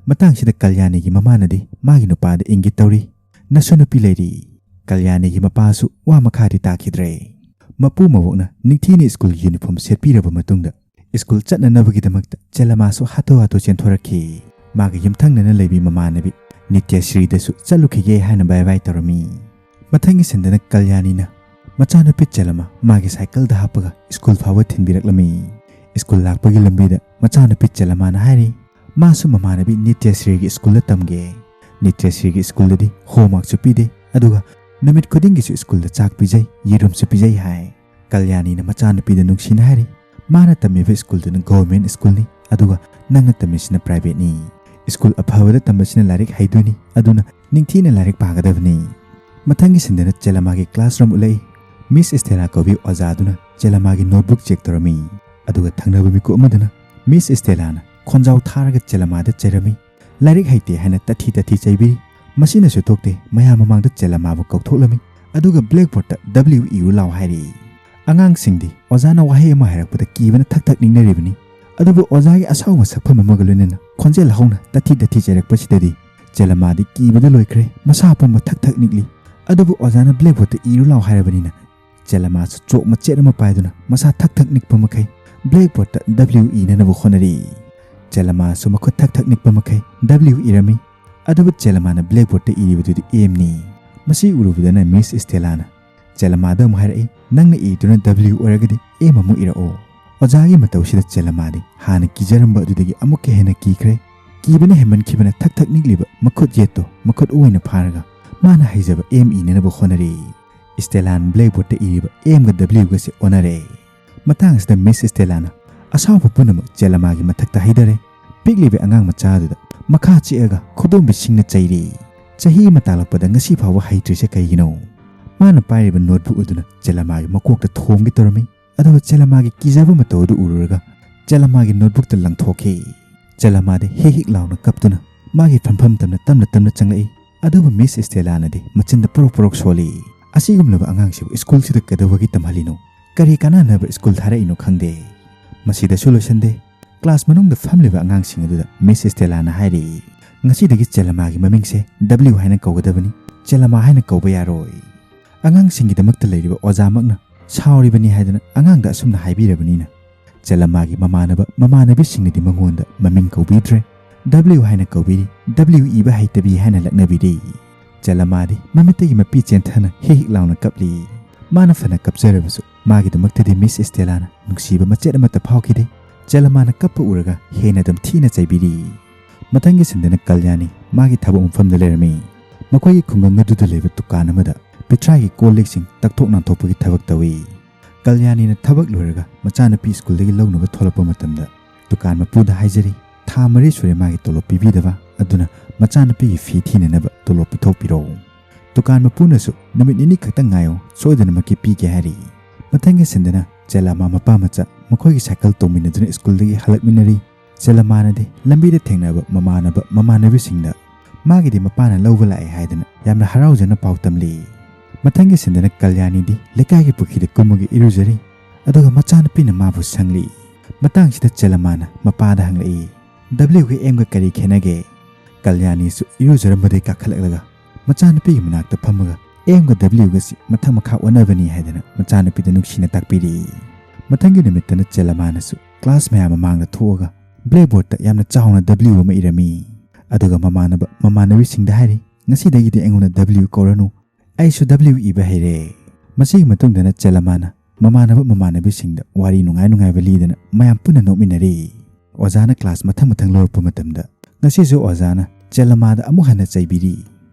ꯃꯇꯥꯡꯁꯤꯗ ꯀꯜꯌꯥꯅꯤꯒꯤ ꯃꯃꯥꯅꯗꯤ ꯃꯥꯒꯤ ꯅꯨꯄꯥꯗ ꯏꯪꯒꯤꯠ ꯇꯧꯔꯤ, "ꯅꯁꯨ ꯅꯨꯄꯤ ꯂꯩꯔꯤ꯫" ꯀꯜꯌꯥꯅꯤꯒꯤ ꯃꯄꯥꯁꯨ ꯋꯥ ꯃꯈꯥꯗꯤ ꯇꯥꯈꯤꯗ꯭ꯔꯦ꯫ ꯃꯄꯨ ꯃꯕꯣꯛꯅ ꯅꯤꯡꯊꯤꯅ ꯁ꯭ꯀꯨꯜꯒꯤ ꯌꯨꯅꯤꯐꯣꯔꯝ ꯁꯦꯠꯄꯤꯔꯕ ꯃꯇꯨꯡꯗ ꯁ꯭ꯀꯨꯜ ꯆꯠꯅꯅꯕꯒꯤꯗꯃꯛꯇ ꯆꯦꯂꯝꯃꯥꯁꯨ ꯍꯥꯊꯨ ꯍꯥꯊꯨ ꯆꯦꯟꯊꯣꯔꯛꯈꯤ꯫ ꯃꯥꯒꯤ ꯌꯨꯝꯊꯪꯅꯅ ꯂꯩꯕꯤ ꯃꯃꯥꯟꯅꯕꯤ ꯅꯤꯇ꯭ꯌꯁ꯭ꯔꯤꯗꯁꯨ ꯆꯠꯂꯨꯈꯤꯒꯦ ꯍꯥꯏꯅ ꯕꯥꯏ ꯕꯥꯏ ꯇꯧꯔꯝꯃꯤ꯫ ꯃꯊꯪꯒꯤ ꯁꯤꯟꯗꯅ ꯀꯜꯌꯥꯅꯤꯅ ꯃꯆꯥꯅꯨꯄꯤ ꯆꯦꯂꯝꯃꯥ ꯃꯥꯒꯤ ꯁꯥꯏꯀꯜꯗ ꯍꯥꯞꯄꯒ ꯁ꯭ꯀꯨꯜ ꯐꯥꯎꯕ ꯊꯤꯟꯕꯤꯔꯛꯂꯝꯃꯤ꯫ ꯁ꯭ꯀꯨꯜ ꯂꯥꯛꯄꯒꯤ ꯂꯝꯕꯤꯗ ꯃꯆꯥꯅꯨꯄꯤ ꯆꯦꯂꯝꯃꯥꯅ ꯍꯥꯏꯔꯤ, ꯃꯥꯁꯨ ꯃꯃꯥꯟꯅꯕꯤ ꯅꯤꯇ꯭ꯌꯁ꯭ꯔꯤꯒꯤ ꯁ꯭ꯀꯨꯜꯗ ꯇꯝꯒꯦ꯫ ꯅꯤꯇ꯭ꯌꯁ꯭ꯔꯤꯒꯤ ꯁ꯭ꯀꯨꯜꯗꯗꯤ ꯍꯣꯝꯋꯥꯔꯛꯁꯨ ꯄꯤꯗꯦ, ꯑꯗꯨꯒ ꯅꯨꯃꯤꯠ ꯈꯨꯗꯤꯡꯒꯤꯁꯨ ꯁ꯭ꯀꯨꯜꯗ ꯆꯥꯛ ꯄꯤꯖꯩ, ꯌꯦꯔꯨꯝꯁꯨ ꯄꯤꯖꯩ ꯍꯥꯏ꯫ ꯀꯜꯌꯥꯅꯤꯅ ꯃꯆꯥꯅꯨꯄꯤꯗ ꯅꯨꯡꯁꯤꯅ ꯍꯥꯏꯔꯤ, ꯃꯥꯅ ꯇꯝꯃꯤꯕ ꯁ꯭ꯀꯨꯜꯗꯨꯅ ꯒꯚꯔꯟꯃꯦꯟꯠ ꯁ꯭ꯀꯨꯜꯅꯤ, ꯑꯗꯨꯒ ꯅꯪꯅ ꯇꯝꯃꯤꯁꯤꯅ ꯄ꯭ꯔꯥꯏꯚꯦꯠꯅꯤ꯫ ꯁ꯭ꯀꯨꯜ ꯑꯐꯕꯗ ꯇꯝꯕꯁꯤꯅ ꯂꯥꯏꯔꯤꯛ ꯍꯩꯗꯣꯏꯅꯤ, ꯑꯗꯨꯅ ꯅꯤꯡꯊꯤꯅ ꯂꯥꯏꯔꯤꯛ ꯄꯥꯒꯗꯕꯅꯤ꯫ ꯃꯊꯪꯒꯤ ꯁꯤꯟꯗꯅ ꯆꯦꯂꯃꯥꯒꯤ ꯀ꯭ꯂꯥꯁꯔꯨꯝ ꯎꯠꯂꯛꯏ꯫ ꯃꯤꯁ ꯏꯁꯇꯦꯂꯥ ꯀꯧꯕꯤ ꯑꯣꯖꯥꯗꯨꯅ ꯆꯦꯂꯃꯥꯒꯤ ꯅꯣꯠꯕꯨꯛ ꯆꯦꯛ ꯇꯧꯔꯝꯃꯤ, ꯑꯗꯨꯒ ꯊꯪꯅꯕ ꯃꯤꯀꯨꯞ ꯑꯃꯗꯅ ꯃꯤꯁ ꯏꯁꯇꯦꯂꯥꯅ ꯈꯣꯟꯖꯥꯎ ꯊꯥꯔꯒ ꯆꯦꯂꯃꯥꯗ ꯆꯩꯔꯝꯃꯤ꯫ ꯂꯥꯏꯔꯤꯛ ꯍꯩꯇꯦ ꯍꯥꯏꯅ ꯇꯥꯊꯤ ꯇꯥꯊꯤ ꯆꯩꯕꯤꯔꯤ꯫ ꯃꯁꯤꯅꯁꯨ ꯊꯣꯛꯇꯦ, ꯃꯌꯥꯝ ꯃꯃꯥꯡꯗ ꯆꯦꯂꯃꯥꯕꯨ ꯀꯧꯊꯣꯛꯂꯝꯃꯤ, ꯑꯗꯨꯒ ꯕ꯭ꯂꯦꯛꯕꯣꯔꯗꯇ "ꯗꯕ꯭ꯂꯤꯌꯨ" ꯏꯔꯨ ꯂꯥꯎ ꯍꯥꯏꯔꯛꯏ꯫ ꯑꯉꯥꯡꯁꯤꯡꯗꯤ ꯑꯣꯖꯥꯅ ꯋꯥꯍꯩ ꯑꯃ ꯍꯥꯏꯔꯛꯄꯗ ꯀꯤꯕꯅ ꯊꯛ ꯊꯛ ꯅꯤꯛꯅꯔꯤꯕꯅꯤ꯫ ꯑꯗꯨꯕꯨ ꯑꯣꯖꯥꯒꯤ ꯑꯁꯥꯎꯕ ꯁꯛꯐꯝ ꯑꯃꯒ ꯂꯣꯏꯅꯅ ꯈꯣꯟꯖꯦꯜ ꯍꯧꯅ ꯇꯥꯊꯤ ꯇꯥꯊꯤ ꯆꯩꯔꯛꯄꯁꯤꯗꯗꯤ ꯆꯦꯂꯃꯥꯗꯤ ꯀꯤꯕꯗ ꯂꯣꯏꯈ꯭ꯔꯦ, ꯃꯁꯥ ꯄꯨꯝꯕ ꯊꯛ ꯊꯛ ꯅꯤꯛꯂꯤ꯫ ꯑꯗꯨꯕꯨ ꯑꯣꯖꯥꯅ "ꯕ꯭ꯂꯦꯛꯕꯣꯔꯗꯇ ꯏꯔꯨ ꯂꯥꯎ" ꯍꯥꯏꯔꯕꯅꯤꯅ ꯆꯦꯂꯃꯥꯁꯨ ꯆꯣꯛ ꯃꯆꯦꯠ ꯑꯃ ꯄꯥꯏꯗꯨꯅ ꯃꯁꯥ ꯊꯛ ꯊꯛ ꯅꯤꯛꯄ ꯃꯈꯩ ꯕ꯭ꯂꯦꯛꯕꯣꯔꯗꯇ "ꯗꯕ꯭ꯂꯤꯌꯨ" ꯏꯅꯅꯕ ꯍꯣꯠꯅꯔꯤ꯫ ꯆꯦꯂꯃꯥꯁꯨ ꯃꯈꯨꯠ ꯊꯛ ꯊꯛ ꯅꯤꯛꯄ ꯃꯈꯩ "ꯗꯕ꯭ꯂꯤꯌꯨ" ꯏꯔꯝꯃꯤ꯫ ꯑꯗꯨꯕꯨ ꯆꯦꯂꯃꯥꯅ ꯕ꯭ꯂꯦꯛꯕꯣꯔꯗꯇ ꯏꯔꯤꯕꯗꯨꯗꯤ "ꯑꯦꯝꯅꯤ"꯫ ꯃꯁꯤ ꯎꯔꯨꯕꯗꯅ ꯃꯤꯁ ꯏꯁꯇꯦꯂꯥꯅ ꯆꯦꯂꯃꯥꯗ ꯑꯃꯨꯛ ꯍꯥꯏꯔꯛꯏ, "ꯅꯪꯅ ꯏꯗꯨꯅ "ꯗꯕ꯭ꯂꯤꯌꯨ" ꯑꯣꯏꯔꯒꯗꯤ "ꯑꯦꯝ" ꯑꯃꯨꯛ ꯏꯔꯛꯑꯣ"꯫ ꯑꯣꯖꯥꯒꯤ ꯃꯇꯧꯁꯤꯗ ꯆꯦꯂꯃꯥꯗꯤ ꯍꯥꯟꯅ ꯀꯤꯖꯔꯝꯕ ꯑꯗꯨꯗꯒꯤ ꯑꯃꯨꯛꯀ ꯍꯦꯟꯅ ꯀꯤꯈ꯭ꯔꯦ꯫ ꯀꯤꯕꯅ ꯍꯦꯟꯃꯟꯈꯤꯕꯅ ꯊꯛ ꯊꯛ ꯅꯤꯛꯂꯤꯕ ꯃꯈꯨꯠ ꯌꯦꯠꯇꯣ ꯃꯈꯨꯠ ꯑꯣꯏꯅ ꯐꯥꯔꯒ ꯃꯥꯅ ꯍꯩꯖꯕ "ꯑꯦꯝ" ꯏꯅꯅꯕ ꯍꯣꯠꯅꯔꯤ꯫ ꯏꯁꯇꯦꯂꯥꯅ ꯕ꯭ꯂꯦꯛꯕꯣꯔꯗꯇ ꯏꯔꯤꯕ "ꯑꯦꯝꯒ ꯗꯕ꯭ꯂꯤꯌꯨꯒꯁꯦ" ꯑꯣꯟꯅꯔꯦ꯫ ꯃꯇꯥꯡ ꯑꯁꯤꯗ ꯃꯤꯁ ꯏꯁꯇꯦꯂꯥꯅ ꯑꯁꯥꯎꯕ ꯄꯨꯝꯅꯃꯛ ꯆꯦꯂꯃꯥꯒꯤ ꯃꯊꯛꯇ ꯍꯩꯊꯔꯦ꯫ ꯄꯤꯛꯂꯤꯕ ꯑꯉꯥꯡ ꯃꯆꯥ ꯑꯗꯨꯗ ꯃꯈꯥ ꯆꯤꯛꯑꯒ ꯈꯨꯗꯣꯝꯕꯤ ꯁꯤꯡꯅ ꯆꯩꯔꯤ꯫ ꯆꯍꯤ ꯑꯃ ꯇꯥꯛꯂꯛꯄꯗ ꯉꯁꯤ ꯐꯥꯎꯕ ꯍꯩꯇ꯭ꯔꯤꯁꯦ ꯀꯩꯒꯤꯅꯣ? ꯃꯥꯅ ꯄꯥꯏꯔꯤꯕ ꯅꯣꯠꯕꯨꯛ ꯑꯗꯨꯅ ꯆꯦꯂꯃꯥꯒꯤ ꯃꯀꯣꯛꯇ ꯊꯣꯝꯒꯦ ꯇꯧꯔꯝꯃꯤ꯫ ꯑꯗꯨꯒ ꯆꯦꯂꯃꯥꯒꯤ ꯀꯤꯖꯕ ꯃꯇꯧ ꯑꯗꯨ ꯎꯔꯨꯔꯒ ꯆꯦꯂꯃꯥꯒꯤ ꯅꯣꯠꯕꯨꯛꯇ ꯂꯪꯊꯣꯛꯈꯤ꯫ ꯆꯦꯂꯃꯥꯗꯤ ꯍꯤꯛ ꯍꯤꯛ ꯂꯥꯎꯅ ꯀꯞꯇꯨꯅ ꯃꯥꯒꯤ ꯐꯝꯐꯝ ꯇꯝꯅ ꯇꯞꯅ ꯇꯞꯅ ꯆꯪꯂꯛꯏ꯫ ꯑꯗꯨꯕꯨ ꯃꯤꯁ ꯏꯁꯇꯦꯂꯥꯅꯗꯤ ꯃꯆꯤꯟꯗ ꯄꯣꯔꯣꯛ ꯄꯣꯔꯣꯛ ꯁꯣꯜꯂꯤ꯫ "ꯑꯁꯤꯒꯨꯝꯂꯕ ꯑꯉꯥꯡꯁꯤꯕꯨ ꯁ꯭ꯀꯨꯜꯁꯤꯗ ꯀꯩꯗꯧꯕꯒꯤ ꯇꯝꯍꯜꯂꯤꯅꯣ? ꯀꯔꯤ ꯀꯥꯟꯅꯅꯕ ꯁ꯭ꯀꯨꯜ ꯊꯥꯔꯛꯏꯅꯣ ꯈꯪꯗꯦ"꯫ ꯃꯁꯤꯗꯁꯨ ꯂꯣꯏꯁꯟꯗꯦ꯫ ꯀ꯭ꯂꯥꯁ ꯃꯅꯨꯡꯗ ꯐꯝꯂꯤꯕ ꯑꯉꯥꯡꯁꯤꯡ ꯑꯗꯨꯗ ꯃꯤꯁ ꯏꯁꯇꯦꯂꯥꯅ ꯍꯥꯏꯔꯤ, "ꯉꯁꯤꯗꯒꯤ ꯆꯦꯂꯃꯥꯒꯤ ꯃꯃꯤꯡꯁꯦ "ꯗꯕ꯭ꯂꯤꯌꯨ" ꯍꯥꯏꯅ ꯀꯧꯒꯗꯕꯅꯤ, "ꯆꯦꯂꯃꯥ" ꯍꯥꯏꯅ ꯀꯧꯕ ꯌꯥꯔꯣꯏ"꯫ ꯑꯉꯥꯡꯁꯤꯡꯒꯤꯗꯃꯛꯇ ꯂꯩꯔꯤꯕ ꯑꯣꯖꯥꯃꯛꯅ ꯁꯥꯎꯔꯤꯕꯅꯤ ꯍꯥꯏꯗꯨꯅ ꯑꯉꯥꯡꯗ ꯑꯁꯨꯝꯅ ꯍꯥꯏꯕꯤꯔꯕꯅꯤꯅ ꯆꯦꯂꯃꯥꯒꯤ ꯃꯃꯥꯟꯅꯕ ꯃꯃꯥꯟꯅꯕꯤꯁꯤꯡꯅꯗꯤ ꯃꯉꯣꯟꯗ ꯃꯃꯤꯡ ꯀꯧꯕꯤꯗ꯭ꯔꯦ꯫ "ꯗꯕ꯭ꯂꯤꯌꯨ" ꯍꯥꯏꯅ ꯀꯧꯕꯤꯔꯤ, "ꯗꯕ꯭ꯂꯤꯌꯨ" ꯏꯕ ꯍꯩꯇꯕꯤ ꯍꯥꯏꯅ ꯂꯛꯅꯕꯤꯔꯤ꯫ ꯆꯦꯂꯃꯥꯗꯤ ꯃꯃꯤꯠꯇꯒꯤ ꯃꯄꯤ ꯆꯦꯟꯊꯅ ꯍꯤꯛ ꯍꯤꯛ ꯂꯥꯎꯅ ꯀꯞꯂꯤ꯫ ꯃꯥꯅ ꯐꯅ ꯀꯞꯆꯔꯕꯁꯨ ꯃꯥꯒꯤꯗꯃꯛꯇꯗꯤ ꯃꯤꯁ ꯏꯁꯇꯦꯂꯥꯅ ꯅꯨꯡꯁꯤꯕ ꯃꯆꯦꯠ ꯑꯃꯠꯇ ꯐꯥꯎꯈꯤꯗꯦ꯫ ꯆꯦꯂꯃꯥꯅ ꯀꯞꯄ ꯎꯔꯒ ꯍꯦꯟꯅ ꯑꯗꯨꯝ ꯊꯤꯅ ꯆꯩꯕꯤꯔꯤ꯫ ꯃꯊꯪꯒꯤ ꯁꯤꯟꯗꯅ ꯀꯜꯌꯥꯅꯤ ꯃꯥꯒꯤ ꯊꯕꯛ ꯃꯐꯝꯗ ꯂꯩꯔꯝꯃꯤ꯫ ꯃꯈꯣꯏꯒꯤ ꯈꯨꯡꯒꯪ ꯑꯗꯨꯗ ꯂꯩꯕ ꯗꯨꯀꯥꯟ ꯑꯃꯗ ꯄꯤꯊ꯭ꯔꯥꯒꯤ ꯀꯣꯜ ꯂꯤꯛꯁꯤꯡ ꯇꯛꯊꯣꯛ ꯅꯥꯟꯊꯣꯛꯄꯒꯤ ꯊꯕꯛ ꯇꯧꯏ꯫ ꯀꯜꯌꯥꯅꯤꯅ ꯊꯕꯛ ꯂꯣꯏꯔꯒ ꯃꯆꯥꯅꯨꯄꯤ ꯁ꯭ꯀꯨꯜꯗꯒꯤ ꯂꯧꯅꯕ ꯊꯣꯛꯂꯛꯄ ꯃꯇꯝꯗ ꯗꯨꯀꯥꯟ ꯃꯄꯨꯗ ꯍꯥꯏꯖꯔꯤ, "ꯊꯥ ꯃꯔꯤ ꯁꯨꯔꯦ ꯃꯥꯒꯤ ꯇꯣꯂꯣꯞ ꯄꯤꯕꯤꯗꯕ, ꯑꯗꯨꯅ ꯃꯆꯥꯅꯨꯄꯤꯒꯤ ꯐꯤ ꯊꯤꯅꯅꯕ ꯇꯣꯂꯣꯞ ꯄꯤꯊꯣꯛꯄꯤꯔꯛꯎ"꯫ ꯗꯨꯀꯥꯟ ꯃꯄꯨꯅꯁꯨ, "ꯅꯨꯃꯤꯠ ꯅꯤꯅꯤ ꯈꯛꯇꯪ ꯉꯥꯏꯌꯣ, ꯁꯣꯏꯗꯅꯃꯛꯀꯤ ꯄꯤꯒꯦ" ꯍꯥꯏꯔꯤ꯫ ꯃꯊꯪꯒꯤ ꯁꯤꯟꯗꯅ ꯆꯦꯂꯥꯃꯥ ꯃꯄꯥ ꯃꯆꯥ ꯃꯈꯣꯏꯒꯤ ꯁꯥꯏꯀꯜ ꯇꯣꯡꯃꯤꯟꯅꯗꯨꯅ ꯁ꯭ꯀꯨꯜꯗꯒꯤ ꯍꯜꯂꯛꯃꯤꯟꯅꯔꯤ꯫ ꯆꯦꯂꯥꯃꯥꯅꯗꯤ ꯂꯝꯕꯤꯗ ꯊꯦꯡꯅꯕ ꯃꯃꯥꯟꯅꯕ ꯃꯃꯥꯟꯅꯕꯤꯁꯤꯡꯗ ꯃꯥꯒꯤꯗꯤ ꯃꯄꯥꯅ ꯂꯧꯕ ꯂꯥꯛꯑꯦ ꯍꯥꯏꯗꯅ ꯌꯥꯝꯅ ꯍꯔꯥꯎꯖꯅ ꯄꯥꯎ ꯇꯝꯂꯤ꯫ ꯃꯊꯪꯒꯤ ꯁꯤꯟꯗꯅ ꯀꯜꯌꯥꯅꯤꯗꯤ ꯂꯩꯀꯥꯏꯒꯤ ꯄꯨꯈ꯭ꯔꯤꯗ ꯀꯨꯝꯃꯒ ꯏꯔꯨꯖꯔꯤ, ꯑꯗꯨꯒ ꯃꯆꯥꯅꯨꯄꯤꯅ ꯃꯥꯕꯨ ꯁꯪꯂꯤ꯫ ꯃꯇꯥꯡꯁꯤꯗ ꯆꯦꯂꯥꯃꯥꯅ ꯃꯄꯥꯗ ꯍꯪꯂꯛꯏ, "W ꯒ M ꯒ ꯀꯔꯤ ꯈꯦꯠꯅꯒꯦ?" ꯀꯜꯌꯥꯅꯤꯁꯨ ꯏꯔꯨꯖꯔꯝꯕꯗꯒꯤ ꯀꯥꯈꯠꯂꯛꯂꯒ ꯃꯆꯥꯅꯨꯄꯤꯒꯤ ꯃꯅꯥꯛꯇ ꯐꯝꯃꯒ M ꯒ W ꯒꯁꯤ ꯃꯊꯛ ꯃꯈꯥ ꯑꯣꯟꯅꯕꯅꯤ ꯍꯥꯏꯗꯅ ꯃꯆꯥꯅꯨꯄꯤꯗ ꯅꯨꯡꯁꯤꯅ ꯇꯥꯛꯄꯤꯔꯤ꯫ ꯃꯊꯪꯒꯤ ꯅꯨꯃꯤꯠꯇꯅ ꯆꯦꯂꯥꯃꯥꯅꯁꯨ ꯀ꯭ꯂꯥꯁ ꯃꯌꯥꯝ ꯃꯃꯥꯡꯗ ꯊꯣꯛꯑꯒ ꯕ꯭ꯂꯦꯛꯕꯣꯔꯗꯇ ꯌꯥꯝꯅ ꯆꯥꯎꯅ W ꯑꯃ ꯏꯔꯝꯃꯤ꯫ ꯑꯗꯨꯒ ꯃꯃꯥꯟꯅꯕ ꯃꯃꯥꯟꯅꯕꯤꯁꯤꯡꯗ ꯍꯥꯏꯔꯤ, "ꯉꯁꯤꯗꯒꯤꯗꯤ ꯑꯩꯉꯣꯟꯗ W ꯀꯧꯔꯅꯨ, ꯑꯩꯁꯨ W ꯏꯕ ꯍꯩꯔꯦ"꯫ ꯃꯁꯤꯒꯤ ꯃꯇꯨꯡꯗꯅ ꯆꯦꯂꯥꯃꯥꯅ ꯃꯃꯥꯟꯅꯕ ꯃꯃꯥꯟꯅꯕꯤꯁꯤꯡꯗ ꯋꯥꯔꯤ ꯅꯨꯡꯉꯥꯏ ꯅꯨꯡꯉꯥꯏꯕ ꯂꯤꯗꯅ ꯃꯌꯥꯝ ꯄꯨꯟꯅ ꯅꯣꯛꯃꯤꯟꯅꯔꯤ꯫ ꯑꯣꯖꯥꯅ ꯀ꯭ꯂꯥꯁ ꯃꯊꯪ ꯃꯊꯪ ꯂꯧꯔꯛꯄ ꯃꯇꯝꯗ ꯉꯁꯤꯁꯨ ꯑꯣꯖꯥꯅ ꯆꯦꯂꯥꯃꯥꯗ ꯑꯃꯨꯛ ꯍꯟꯅ ꯆꯩꯕꯤꯔꯤ꯫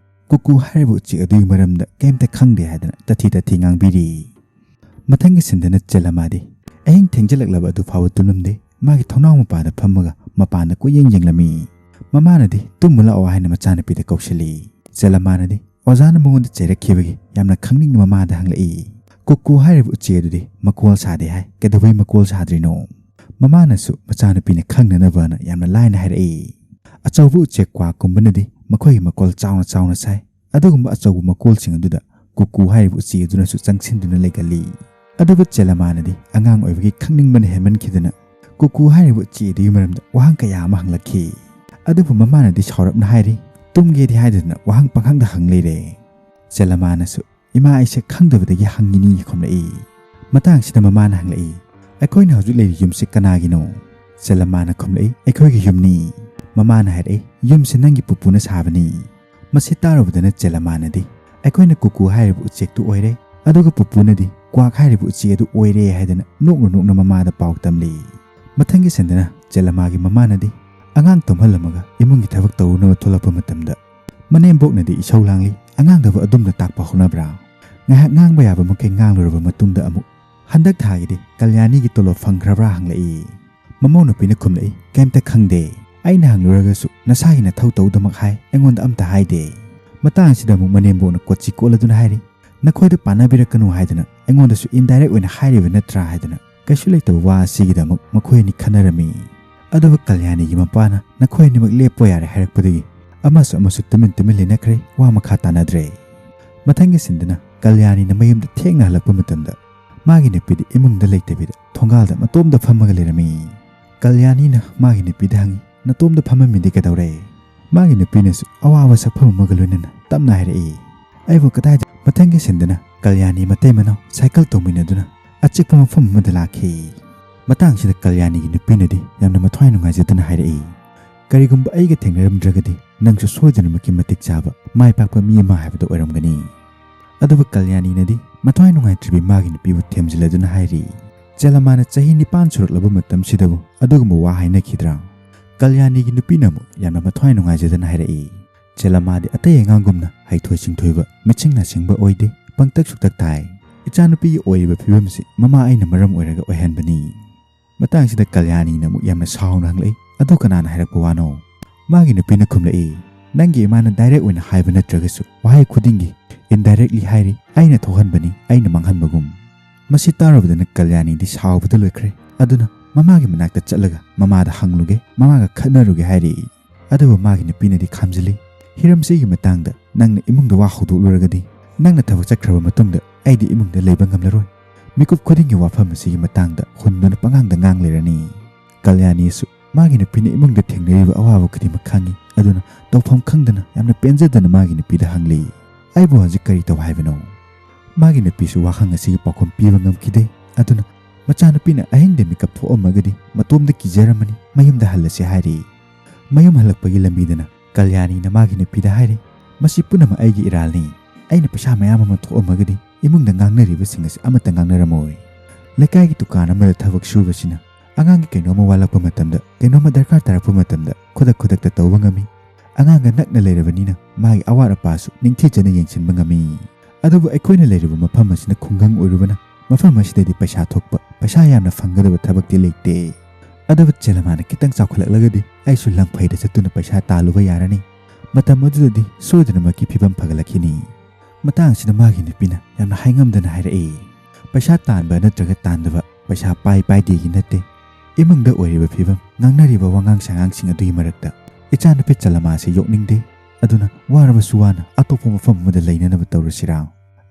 ꯀꯨꯀꯨ ꯍꯥꯏꯔꯤꯕ ꯎꯆꯦꯛ ꯑꯗꯨꯒꯤ ꯃꯔꯝꯗ ꯀꯩꯝꯇ ꯈꯪꯗꯦ ꯍꯥꯏꯗꯅ ꯇꯊꯤ ꯇꯊꯤ ꯉꯥꯡꯕꯤꯔꯤ꯫ ꯃꯊꯪꯒꯤ ꯁꯤꯟꯗꯅ ꯆꯦꯂꯥꯃꯥꯗꯤ ꯑꯍꯤꯡ ꯊꯦꯡꯖꯤꯜꯂꯛꯂꯕ ꯑꯗꯨ ꯐꯥꯎꯕ ꯇꯨꯝꯂꯝꯗꯦ꯫ ꯃꯥꯒꯤ ꯊꯣꯡꯅꯥꯎ ꯃꯄꯥꯗ ꯐꯝꯃꯒ ꯃꯄꯥꯟꯗ ꯀꯣꯏꯌꯦꯡ ꯌꯦꯡꯂꯝꯃꯤ꯫ ꯃꯃꯥꯅꯗꯤ "ꯇꯨꯝꯃꯨ ꯂꯥꯛꯑꯣ" ꯍꯥꯏꯅ ꯃꯆꯥꯅꯨꯄꯤꯗ ꯀꯧꯁꯤꯜꯂꯤ꯫ ꯆꯦꯂꯥꯃꯥꯅꯗꯤ ꯑꯣꯖꯥꯅ ꯃꯉꯣꯟꯗ ꯆꯩꯔꯛꯈꯤꯕꯒꯤ ꯌꯥꯝꯅ ꯈꯪꯅꯤꯡꯅ ꯃꯃꯥꯗ ꯍꯪꯂꯛꯏ꯫ "ꯀꯨꯀꯨ ꯍꯥꯏꯔꯤꯕ ꯎꯆꯦꯛ ꯑꯗꯨꯗꯤ ꯃꯀꯣꯜ ꯁꯥꯗꯦ ꯍꯥꯏ, ꯀꯩꯗꯧꯕꯩ ꯃꯀꯣꯜ ꯁꯥꯗ꯭ꯔꯤꯅꯣ?" ꯃꯃꯥꯅꯁꯨ ꯃꯆꯥꯅꯨꯄꯤꯅ ꯈꯪꯅꯅꯕꯅ ꯌꯥꯝꯅ ꯂꯥꯏꯅ ꯍꯥꯏꯔꯛꯏ꯫ "ꯑꯆꯧꯕ ꯎꯆꯦꯛ ꯀ꯭ꯋꯥꯛꯀꯨꯝꯕꯅꯗꯤ ꯃꯈꯣꯏꯒꯤ ꯃꯀꯣꯜ ꯆꯥꯎꯅ ꯆꯥꯎꯅ ꯁꯥꯏ, ꯑꯗꯨꯒꯨꯝꯕ ꯑꯆꯧꯕ ꯃꯀꯣꯜꯁꯤꯡ ꯑꯗꯨꯗ ꯀꯨꯀꯨ ꯍꯥꯏꯔꯤꯕ ꯎꯆꯦꯛ ꯑꯗꯨꯅꯁꯨ ꯆꯪꯁꯤꯟꯗꯨꯅ ꯂꯩꯒꯜꯂꯤ"꯫ ꯑꯗꯨꯕꯨ ꯆꯦꯂꯥꯃꯥꯅꯗꯤ ꯑꯉꯥꯡ ꯑꯣꯏꯕꯒꯤ ꯈꯪꯅꯤꯡꯕꯅ ꯍꯦꯟꯃꯟꯈꯤꯗꯅ ꯀꯨꯀꯨ ꯍꯥꯏꯔꯤꯕ ꯎꯆꯦꯛ ꯑꯗꯨꯒꯤ ꯃꯔꯝꯗ ꯋꯥꯍꯪ ꯀꯌꯥ ꯑꯃ ꯍꯪꯂꯛꯈꯤ꯫ ꯑꯗꯨꯕꯨ ꯃꯃꯥꯅꯗꯤ ꯁꯥꯎꯔꯞꯅ ꯍꯥꯏꯔꯤ, "ꯇꯨꯝꯒꯦꯗꯤ ꯍꯥꯏꯗꯗꯅ ꯋꯥꯍꯪ ꯄꯪꯍꯪꯗ ꯍꯪ ꯂꯩꯔꯦ"꯫ ꯆꯦꯂꯥꯃꯥꯅꯁꯨ, "ꯏꯃꯥ, ꯑꯩꯁꯦ ꯈꯪꯗꯕꯗꯒꯤ ꯍꯪꯉꯤꯅꯤ" ꯈꯨꯝꯂꯛꯏ꯫ ꯃꯇꯥꯡꯁꯤꯗ ꯃꯃꯥꯅ ꯍꯪꯂꯛꯏ, "ꯑꯩꯈꯣꯏꯅ ꯍꯧꯖꯤꯛ ꯂꯩꯔꯤ ꯌꯨꯝꯁꯤ ꯀꯅꯥꯒꯤꯅꯣ?" ꯆꯦꯂꯥꯃꯥꯅ ꯈꯨꯝꯂꯛꯏ, "ꯑꯩꯈꯣꯏꯒꯤ ꯌꯨꯝꯅꯤ"꯫ ꯃꯃꯥꯅ ꯍꯥꯏꯔꯛꯏ, "ꯌꯨꯝꯁꯤ ꯅꯪꯒꯤ ꯄꯨꯄꯨꯅ ꯁꯥꯕꯅꯤ"꯫ ꯃꯁꯤ ꯇꯥꯔꯨꯕꯗꯅ ꯆꯦꯂꯥꯃꯥꯅꯗꯤ, "ꯑꯩꯈꯣꯏꯅ ꯀꯨꯀꯨ ꯍꯥꯏꯔꯤꯕ ꯎꯆꯦꯛꯇꯨ ꯑꯣꯏꯔꯦ, ꯑꯗꯨꯒ ꯄꯨꯄꯨꯅꯗꯤ ꯀ꯭ꯋꯥꯛ ꯍꯥꯏꯔꯤꯕ ꯎꯆꯦꯛ ꯑꯗꯨ ꯑꯣꯏꯔꯦ" ꯍꯥꯏꯗꯅ ꯅꯣꯛꯅ ꯅꯣꯛꯅ ꯃꯃꯥꯗ ꯄꯥꯎ ꯇꯝꯂꯤ꯫ ꯃꯊꯪꯒꯤ ꯁꯤꯟꯗꯅ ꯆꯦꯂꯥꯃꯥꯒꯤ ꯃꯃꯥꯅꯗꯤ, ꯑꯉꯥꯡ ꯇꯨꯝꯍꯜꯂꯝꯃꯒ ꯏꯃꯨꯡꯒꯤ ꯊꯕꯛ ꯇꯧꯔꯨꯅꯕ ꯊꯣꯛꯂꯛꯄ ꯃꯇꯝꯗ ꯃꯅꯦꯝꯕꯣꯛꯅꯗꯤ ꯏꯁꯧ ꯂꯥꯡꯂꯤ, "ꯑꯉꯥꯡꯗꯕꯨ ꯑꯗꯨꯝꯅ ꯇꯥꯛꯄ ꯍꯧꯅꯕ꯭ꯔꯥ?" ꯉꯥꯏꯍꯥꯛ ꯉꯥꯡꯕ ꯌꯥꯕ ꯃꯈꯩ ꯉꯥꯡꯂꯨꯔꯕ ꯃꯇꯨꯡꯗ ꯑꯃꯨꯛ, "ꯍꯟꯗꯛ ꯊꯥꯒꯤꯗꯤ ꯀꯜꯌꯥꯅꯤꯒꯤ ꯇꯣꯂꯣꯞ ꯐꯪꯈ꯭ꯔꯕ꯭ꯔꯥ?" ꯍꯪꯂꯛꯏ꯫ ꯃꯃꯧ ꯅꯨꯄꯤꯅ ꯈꯨꯝꯂꯛꯏ, "ꯀꯩꯝꯇ ꯈꯪꯗꯦ꯫ ꯑꯩꯅ ꯍꯪꯂꯨꯔꯒꯁꯨ ꯅꯁꯥꯒꯤ ꯅꯊꯧ ꯇꯧꯗꯃꯛ ꯍꯥꯏ, ꯑꯩꯉꯣꯟꯗ ꯑꯝꯇ ꯍꯥꯏꯗꯦ꯫" ꯃꯇꯥꯡ ꯑꯁꯤꯗ ꯑꯃꯨꯛ ꯃꯅꯦꯝꯕꯣꯛꯅ ꯀꯣꯠꯆꯤ ꯀꯣꯠꯂꯗꯨꯅ ꯍꯥꯏꯔꯤ, "ꯅꯈꯣꯏꯗ ꯄꯥꯟꯅꯕꯤꯔꯛꯀꯅꯨ ꯍꯥꯏꯗꯅ ꯑꯩꯉꯣꯟꯗꯁꯨ indirect ꯑꯣꯏꯅ ꯍꯥꯏꯔꯤꯕ ꯅꯠꯇ꯭ꯔꯥ?" ꯍꯥꯏꯗꯅ ꯀꯩꯁꯨ ꯂꯩꯇꯕ ꯋꯥ ꯑꯁꯤꯒꯤꯗꯃꯛ ꯃꯈꯣꯏ ꯑꯅꯤ ꯈꯟꯅꯔꯝꯃꯤ꯫ ꯑꯗꯨꯕꯨ ꯀꯜꯌꯥꯅꯤꯒꯤ ꯃꯄꯥꯅ "ꯅꯈꯣꯏ ꯑꯅꯤꯃꯛ ꯂꯦꯞꯄꯣ ꯌꯥꯔꯦ" ꯍꯥꯏꯔꯛꯄꯗꯒꯤ ꯑꯃꯁꯨ ꯑꯃꯁꯨ ꯇꯨꯃꯤꯟ ꯇꯨꯃꯤꯟ ꯂꯩꯅꯈ꯭ꯔꯦ, ꯋꯥ ꯃꯈꯥ ꯇꯥꯅꯗ꯭ꯔꯦ꯫ ꯃꯊꯪꯒꯤ ꯁꯤꯟꯗꯅ ꯀꯜꯌꯥꯅꯤꯅ ꯃꯌꯨꯝꯗ ꯊꯦꯡꯅ ꯍꯜꯂꯛꯄ ꯃꯇꯝꯗ ꯃꯥꯒꯤ ꯅꯨꯄꯤꯗꯤ ꯏꯃꯨꯡꯗ ꯂꯩꯇꯕꯤꯗ ꯊꯣꯡꯒꯥꯜꯗ ꯃꯇꯣꯝꯗ ꯐꯝꯃꯒ ꯂꯩꯔꯝꯃꯤ꯫ ꯀꯜꯌꯥꯅꯤꯅ ꯃꯥꯒꯤ ꯅꯨꯄꯤꯗ ꯍꯪꯉꯤ, "ꯅꯇꯣꯝꯗ ꯐꯝꯃꯝꯃꯤꯗꯤ ꯀꯩꯗꯧꯔꯦ?" ꯃꯥꯒꯤ ꯅꯨꯄꯤꯅꯁꯨ ꯑꯋꯥꯕ ꯁꯛꯐꯝ ꯑꯃꯒ ꯂꯣꯏꯅꯅ ꯇꯞꯅ ꯍꯥꯏꯔꯛꯏ, "ꯑꯩꯕꯨ ꯀꯗꯥꯏꯗ?" ꯃꯊꯪꯒꯤ ꯁꯤꯟꯗꯅ ꯀꯜꯌꯥꯅꯤ ꯃꯇꯩ ꯃꯅꯥꯎ ꯁꯥꯏꯀꯜ ꯇꯣꯡꯃꯤꯟꯅꯗꯨꯅ ꯑꯆꯤꯛꯄ ꯃꯐꯝ ꯑꯃꯗ ꯂꯥꯛꯈꯤ꯫ ꯃꯇꯥꯡꯁꯤꯗ ꯀꯜꯌꯥꯅꯤꯒꯤ ꯅꯨꯄꯤꯅꯗꯤ ꯌꯥꯝꯅ ꯃꯊ꯭ꯋꯥꯏ ꯅꯨꯡꯉꯥꯏꯖꯗꯅ ꯍꯥꯏꯔꯛꯏ, "ꯀꯔꯤꯒꯨꯝꯕ ꯑꯩꯒ ꯊꯦꯡꯅꯔꯝꯗ꯭ꯔꯒꯗꯤ ꯅꯪꯁꯨ ꯁꯣꯏꯗꯅꯃꯛꯀꯤ ꯃꯇꯤꯛ ꯆꯥꯕ ꯃꯥꯏ ꯄꯥꯛꯄ ꯃꯤ ꯑꯃ ꯍꯥꯏꯕꯗꯨ ꯑꯣꯏꯔꯝꯒꯅꯤ꯫" ꯑꯗꯨꯕꯨ ꯀꯜꯌꯥꯅꯤꯅꯗꯤ ꯃꯊ꯭ꯋꯥꯏ ꯅꯨꯡꯉꯥꯏꯇ꯭ꯔꯤꯕꯤ ꯃꯥꯒꯤ ꯅꯨꯄꯤꯕꯨ ꯊꯦꯝꯖꯤꯜꯂꯗꯨꯅ ꯍꯥꯏꯔꯤ, "ꯆꯦꯂꯝꯃꯥꯅ ꯆꯍꯤ ꯅꯤꯄꯥꯟ ꯁꯨꯔꯛꯂꯕ ꯃꯇꯝꯁꯤꯗꯕꯨ ꯑꯗꯨꯒꯨꯝꯕ ꯋꯥ ꯍꯥꯏꯅꯈꯤꯗ꯭ꯔꯥ?" ꯀꯜꯌꯥꯅꯤꯒꯤ ꯅꯨꯄꯤꯅ ꯑꯃꯨꯛ ꯌꯥꯝꯅ ꯃꯊ꯭ꯋꯥꯏ ꯅꯨꯡꯉꯥꯏꯖꯗꯅ ꯍꯥꯏꯔꯛꯏ, "ꯆꯦꯂꯝꯃꯥꯗꯤ ꯑꯇꯩ ꯑꯉꯥꯡꯒꯨꯝꯅ ꯍꯩꯊꯣꯏ ꯁꯤꯡꯊꯣꯏꯕ, ꯃꯤꯆꯤꯡ ꯅꯥꯁꯤꯡꯕ ꯑꯣꯏꯗꯦ, ꯄꯪꯇꯛ ꯁꯨꯛꯇꯛ ꯇꯥꯏ꯫ ꯏꯆꯥꯅꯨꯄꯤꯒꯤ ꯑꯣꯏꯔꯤꯕ ꯐꯤꯕꯝꯁꯤ ꯃꯃꯥ ꯑꯩꯅ ꯃꯔꯝ ꯑꯣꯏꯔꯒ ꯑꯣꯏꯍꯟꯕꯅꯤ꯫" ꯃꯇꯥꯡꯁꯤꯗ ꯀꯜꯌꯥꯅꯤꯅ ꯑꯃꯨꯛ ꯌꯥꯝꯅ ꯁꯥꯎꯅ ꯍꯪꯂꯛꯏ, "ꯑꯗꯨ ꯀꯅꯥꯅ ꯍꯥꯏꯔꯛꯄ ꯋꯥꯅꯣ?" ꯃꯥꯒꯤ ꯅꯨꯄꯤꯅ ꯈꯨꯝꯂꯛꯏ, "ꯅꯪꯒꯤ ꯏꯃꯥꯅ direct ꯑꯣꯏꯅ ꯍꯥꯏꯕ ꯅꯠꯇ꯭ꯔꯒꯁꯨ ꯋꯥꯍꯩ ꯈꯨꯗꯤꯡꯒꯤ indirectly ꯍꯥꯏꯔꯤ, ꯑꯩꯅ ꯊꯣꯛꯍꯟꯕꯅꯤ, ꯑꯩꯅ ꯃꯥꯡꯍꯟꯕꯒꯨꯝ꯫" ꯃꯁꯤ ꯇꯥꯔꯨꯕꯗꯅ ꯀꯜꯌꯥꯅꯤꯗꯤ ꯁꯥꯎꯕꯗ ꯂꯣꯏꯈ꯭ꯔꯦ꯫ ꯑꯗꯨꯅ ꯃꯃꯥꯒꯤ ꯃꯅꯥꯛꯇ ꯆꯠꯂꯒ ꯃꯃꯥꯗ ꯍꯪꯂꯨꯒꯦ, ꯃꯃꯥꯒ ꯈꯠꯅꯔꯨꯒꯦ ꯍꯥꯏꯔꯤ꯫ ꯑꯗꯨꯕꯨ ꯃꯥꯒꯤ ꯅꯨꯄꯤꯅꯗꯤ ꯈꯥꯝꯖꯤꯜꯂꯤ꯫ "ꯍꯤꯔꯝꯁꯤꯒꯤ ꯃꯇꯥꯡꯗ ꯅꯪꯅ ꯏꯃꯨꯡꯗ ꯋꯥ ꯍꯧꯗꯣꯛꯂꯨꯔꯒꯗꯤ ꯅꯪꯅ ꯊꯕꯛ ꯆꯠꯈ꯭ꯔꯕ ꯃꯇꯨꯡꯗ ꯑꯩꯗꯤ ꯏꯃꯨꯡꯗ ꯂꯩꯕ ꯉꯝꯂꯔꯣꯏ꯫ ꯃꯤꯀꯨꯞ ꯈꯨꯗꯤꯡꯒꯤ ꯋꯥꯐꯝ ꯑꯁꯤꯒꯤ ꯃꯇꯥꯡꯗ ꯍꯨꯟꯗꯨꯅ ꯄꯉꯥꯡꯗ ꯉꯥꯡ ꯂꯩꯔꯅꯤ꯫" ꯀꯜꯌꯥꯅꯤꯁꯨ ꯃꯥꯒꯤ ꯅꯨꯄꯤꯅ ꯏꯃꯨꯡꯗ ꯊꯦꯡꯅꯔꯤꯕ ꯑꯋꯥꯕ ꯈꯨꯗꯤꯡꯃꯛ ꯈꯪꯉꯤ꯫ ꯑꯗꯨꯅ ꯇꯧꯐꯝ ꯈꯪꯗꯅ ꯌꯥꯝꯅ ꯄꯦꯟꯖꯗꯅ ꯃꯥꯒꯤ ꯅꯨꯄꯤꯗ ꯍꯪꯂꯤ, "ꯑꯩꯕꯨ ꯍꯧꯖꯤꯛ ꯀꯔꯤ ꯇꯧ ꯍꯥꯏꯕꯅꯣ?" ꯃꯥꯒꯤ ꯅꯨꯄꯤꯁꯨ ꯋꯥꯍꯪ ꯑꯁꯤꯒꯤ ꯄꯥꯎꯈꯨꯝ ꯄꯤꯕ ꯉꯝꯈꯤꯗꯦ꯫ ꯑꯗꯨꯅ ꯃꯆꯥꯅꯨꯄꯤꯅ ꯑꯍꯤꯡꯗ ꯃꯤꯀꯞ ꯊꯣꯛꯑꯝꯃꯒꯗꯤ ꯃꯇꯣꯝꯗ ꯀꯤꯖꯔꯝꯃꯅꯤ, ꯃꯌꯨꯝꯗ ꯍꯜꯂꯁꯤ ꯍꯥꯏꯔꯤ꯫ ꯃꯌꯨꯝ ꯍꯜꯂꯛꯄꯒꯤ ꯂꯝꯕꯤꯗꯅ ꯀꯜꯌꯥꯅꯤꯅ ꯃꯥꯒꯤ ꯅꯨꯄꯤꯗ ꯍꯥꯏꯔꯤ, "ꯃꯁꯤ ꯄꯨꯝꯅꯃꯛ ꯑꯩꯒꯤ ꯏꯔꯥꯜꯅꯤ꯫ ꯑꯩꯅ ꯄꯩꯁꯥ ꯃꯌꯥꯝ ꯑꯃ ꯊꯣꯛꯑꯝꯃꯒꯗꯤ ꯏꯃꯨꯡꯗ ꯉꯥꯡꯅꯔꯤꯕꯁꯤꯡ ꯑꯁꯤ ꯑꯃꯠꯇ ꯉꯥꯡꯅꯔꯝꯃꯣꯏ꯫ ꯂꯩꯀꯥꯏꯒꯤ ꯗꯨꯀꯥꯟ ꯑꯃꯗ ꯊꯕꯛ ꯁꯨꯕꯁꯤꯅ ꯑꯉꯥꯡꯒꯤ ꯀꯩꯅꯣꯝꯃ ꯋꯥꯠꯂꯛꯄ ꯃꯇꯝꯗ, ꯀꯩꯅꯣꯝꯃ ꯗꯔꯀꯥꯔ ꯇꯥꯔꯛꯄ ꯃꯇꯝꯗ ꯈꯨꯗꯛ ꯈꯨꯗꯛꯇ ꯇꯧꯕ ꯉꯝꯃꯤ꯫ ꯑꯉꯥꯡꯒ ꯅꯛꯅ ꯂꯩꯔꯕꯅꯤꯅ ꯃꯥꯒꯤ ꯑꯋꯥꯠ ꯑꯄꯥꯁꯨ ꯅꯤꯡꯊꯤꯖꯅ ꯌꯦꯡꯁꯤꯟꯕ ꯉꯝꯃꯤ꯫ ꯑꯗꯨꯕꯨ ꯑꯩꯈꯣꯏꯅ ꯂꯩꯔꯤꯕ ꯃꯐꯝ ꯑꯁꯤꯅ ꯈꯨꯡꯒꯪ ꯑꯣꯏꯔꯨꯕꯅ ꯃꯐꯝ ꯑꯁꯤꯗꯗꯤ ꯄꯩꯁꯥ ꯊꯣꯛꯄ, ꯄꯩꯁꯥ ꯌꯥꯝꯅ ꯐꯪꯒꯗꯕ ꯊꯕꯛꯇꯤ ꯂꯩꯇꯦ꯫ ꯑꯗꯨꯕꯨ ꯆꯦꯂꯃꯥꯅ ꯈꯤꯇꯪ ꯆꯥꯎꯈꯠꯂꯛꯂꯒꯗꯤ ꯑꯩꯁꯨ ꯂꯝꯐꯩꯗ ꯆꯠꯇꯨꯅ ꯄꯩꯁꯥ ꯇꯥꯜꯂꯨꯕ ꯌꯥꯔꯅꯤ꯫ ꯃꯇꯝ ꯑꯗꯨꯗꯗꯤ ꯁꯣꯏꯗꯅꯃꯛꯀꯤ ꯐꯤꯕꯝ ꯐꯒꯠꯂꯛꯈꯤꯅꯤ꯫ ꯃꯇꯥꯡ ꯑꯁꯤꯗ ꯃꯥꯒꯤ ꯅꯨꯄꯤꯅ ꯌꯥꯝꯅ ꯍꯥꯏꯉꯝꯗꯅ ꯍꯥꯏꯔꯛꯏ, "ꯄꯩꯁꯥ ꯇꯥꯟꯕ ꯅꯠꯇ꯭ꯔꯒ ꯇꯥꯟꯗꯕ, ꯄꯩꯁꯥ ꯄꯥꯏ ꯄꯥꯏꯗꯦꯒꯤ ꯅꯠꯇꯦ꯫ ꯏꯃꯨꯡꯗ ꯑꯣꯏꯔꯤꯕ ꯐꯤꯕꯝ, ꯉꯥꯡꯅꯔꯤꯕ ꯋꯥꯉꯥꯡ ꯁꯉꯥꯡꯁꯤꯡ ꯑꯗꯨꯒꯤ ꯃꯔꯛꯇ ꯏꯆꯥꯅꯨꯄꯤ ꯆꯦꯂꯃꯥꯁꯤ ꯌꯣꯛꯅꯤꯡꯗꯦ꯫ ꯑꯗꯨꯅ ꯋꯥꯔꯕꯁꯨ ꯋꯥꯅ ꯑꯇꯣꯞꯄ ꯃꯐꯝ ꯑꯃꯗ ꯂꯩꯅꯅꯕ ꯇꯧꯔꯁꯤꯔꯥ?"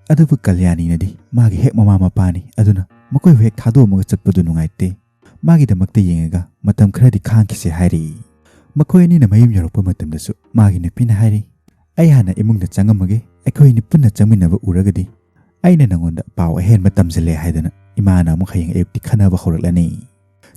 ꯑꯗꯨꯕꯨ ꯀꯜꯌꯥꯅꯤꯅꯗꯤ ꯃꯥꯒꯤ ꯍꯦꯛ ꯃꯃꯥ ꯃꯄꯥꯅꯤ, ꯑꯗꯨꯅ ꯃꯈꯣꯏꯕꯨ ꯍꯦꯛ ꯊꯥꯗꯣꯛꯑꯝꯃꯒ ꯆꯠꯄꯗꯨ ꯅꯨꯡꯉꯥꯏꯇꯦ꯫ ꯃꯥꯒꯤꯗꯃꯛꯇ ꯌꯦꯡꯉꯒ ꯃꯇꯝ ꯈꯔꯗꯤ ꯈꯥꯡꯈꯤꯁꯦ ꯍꯥꯏꯔꯤ꯫ ꯃꯈꯣꯏ ꯑꯅꯤꯅ ꯃꯌꯨꯝ ꯌꯧꯔꯛꯄ ꯃꯇꯝꯗꯁꯨ ꯃꯥꯒꯤ ꯅꯨꯄꯤꯅ ꯍꯥꯏꯔꯤ, "ꯑꯩ ꯍꯥꯟꯅ ꯏꯃꯨꯡꯗ ꯆꯪꯉꯝꯃꯒꯦ, ꯑꯩꯈꯣꯏ ꯑꯅꯤ ꯄꯨꯟꯅ ꯆꯪꯃꯤꯟꯅꯕ ꯎꯔꯒꯗꯤ ꯑꯩꯅ ꯅꯉꯣꯟꯗ ꯄꯥꯎ ꯑꯍꯦꯟꯕ ꯇꯝꯁꯤꯜꯂꯦ ꯍꯥꯏꯗꯅ ꯏꯃꯥꯅ ꯑꯃꯨꯛ ꯍꯌꯦꯡ ꯑꯌꯨꯛꯇꯤ ꯈꯟꯅꯕ ꯍꯧꯔꯛꯂꯅꯤ"꯫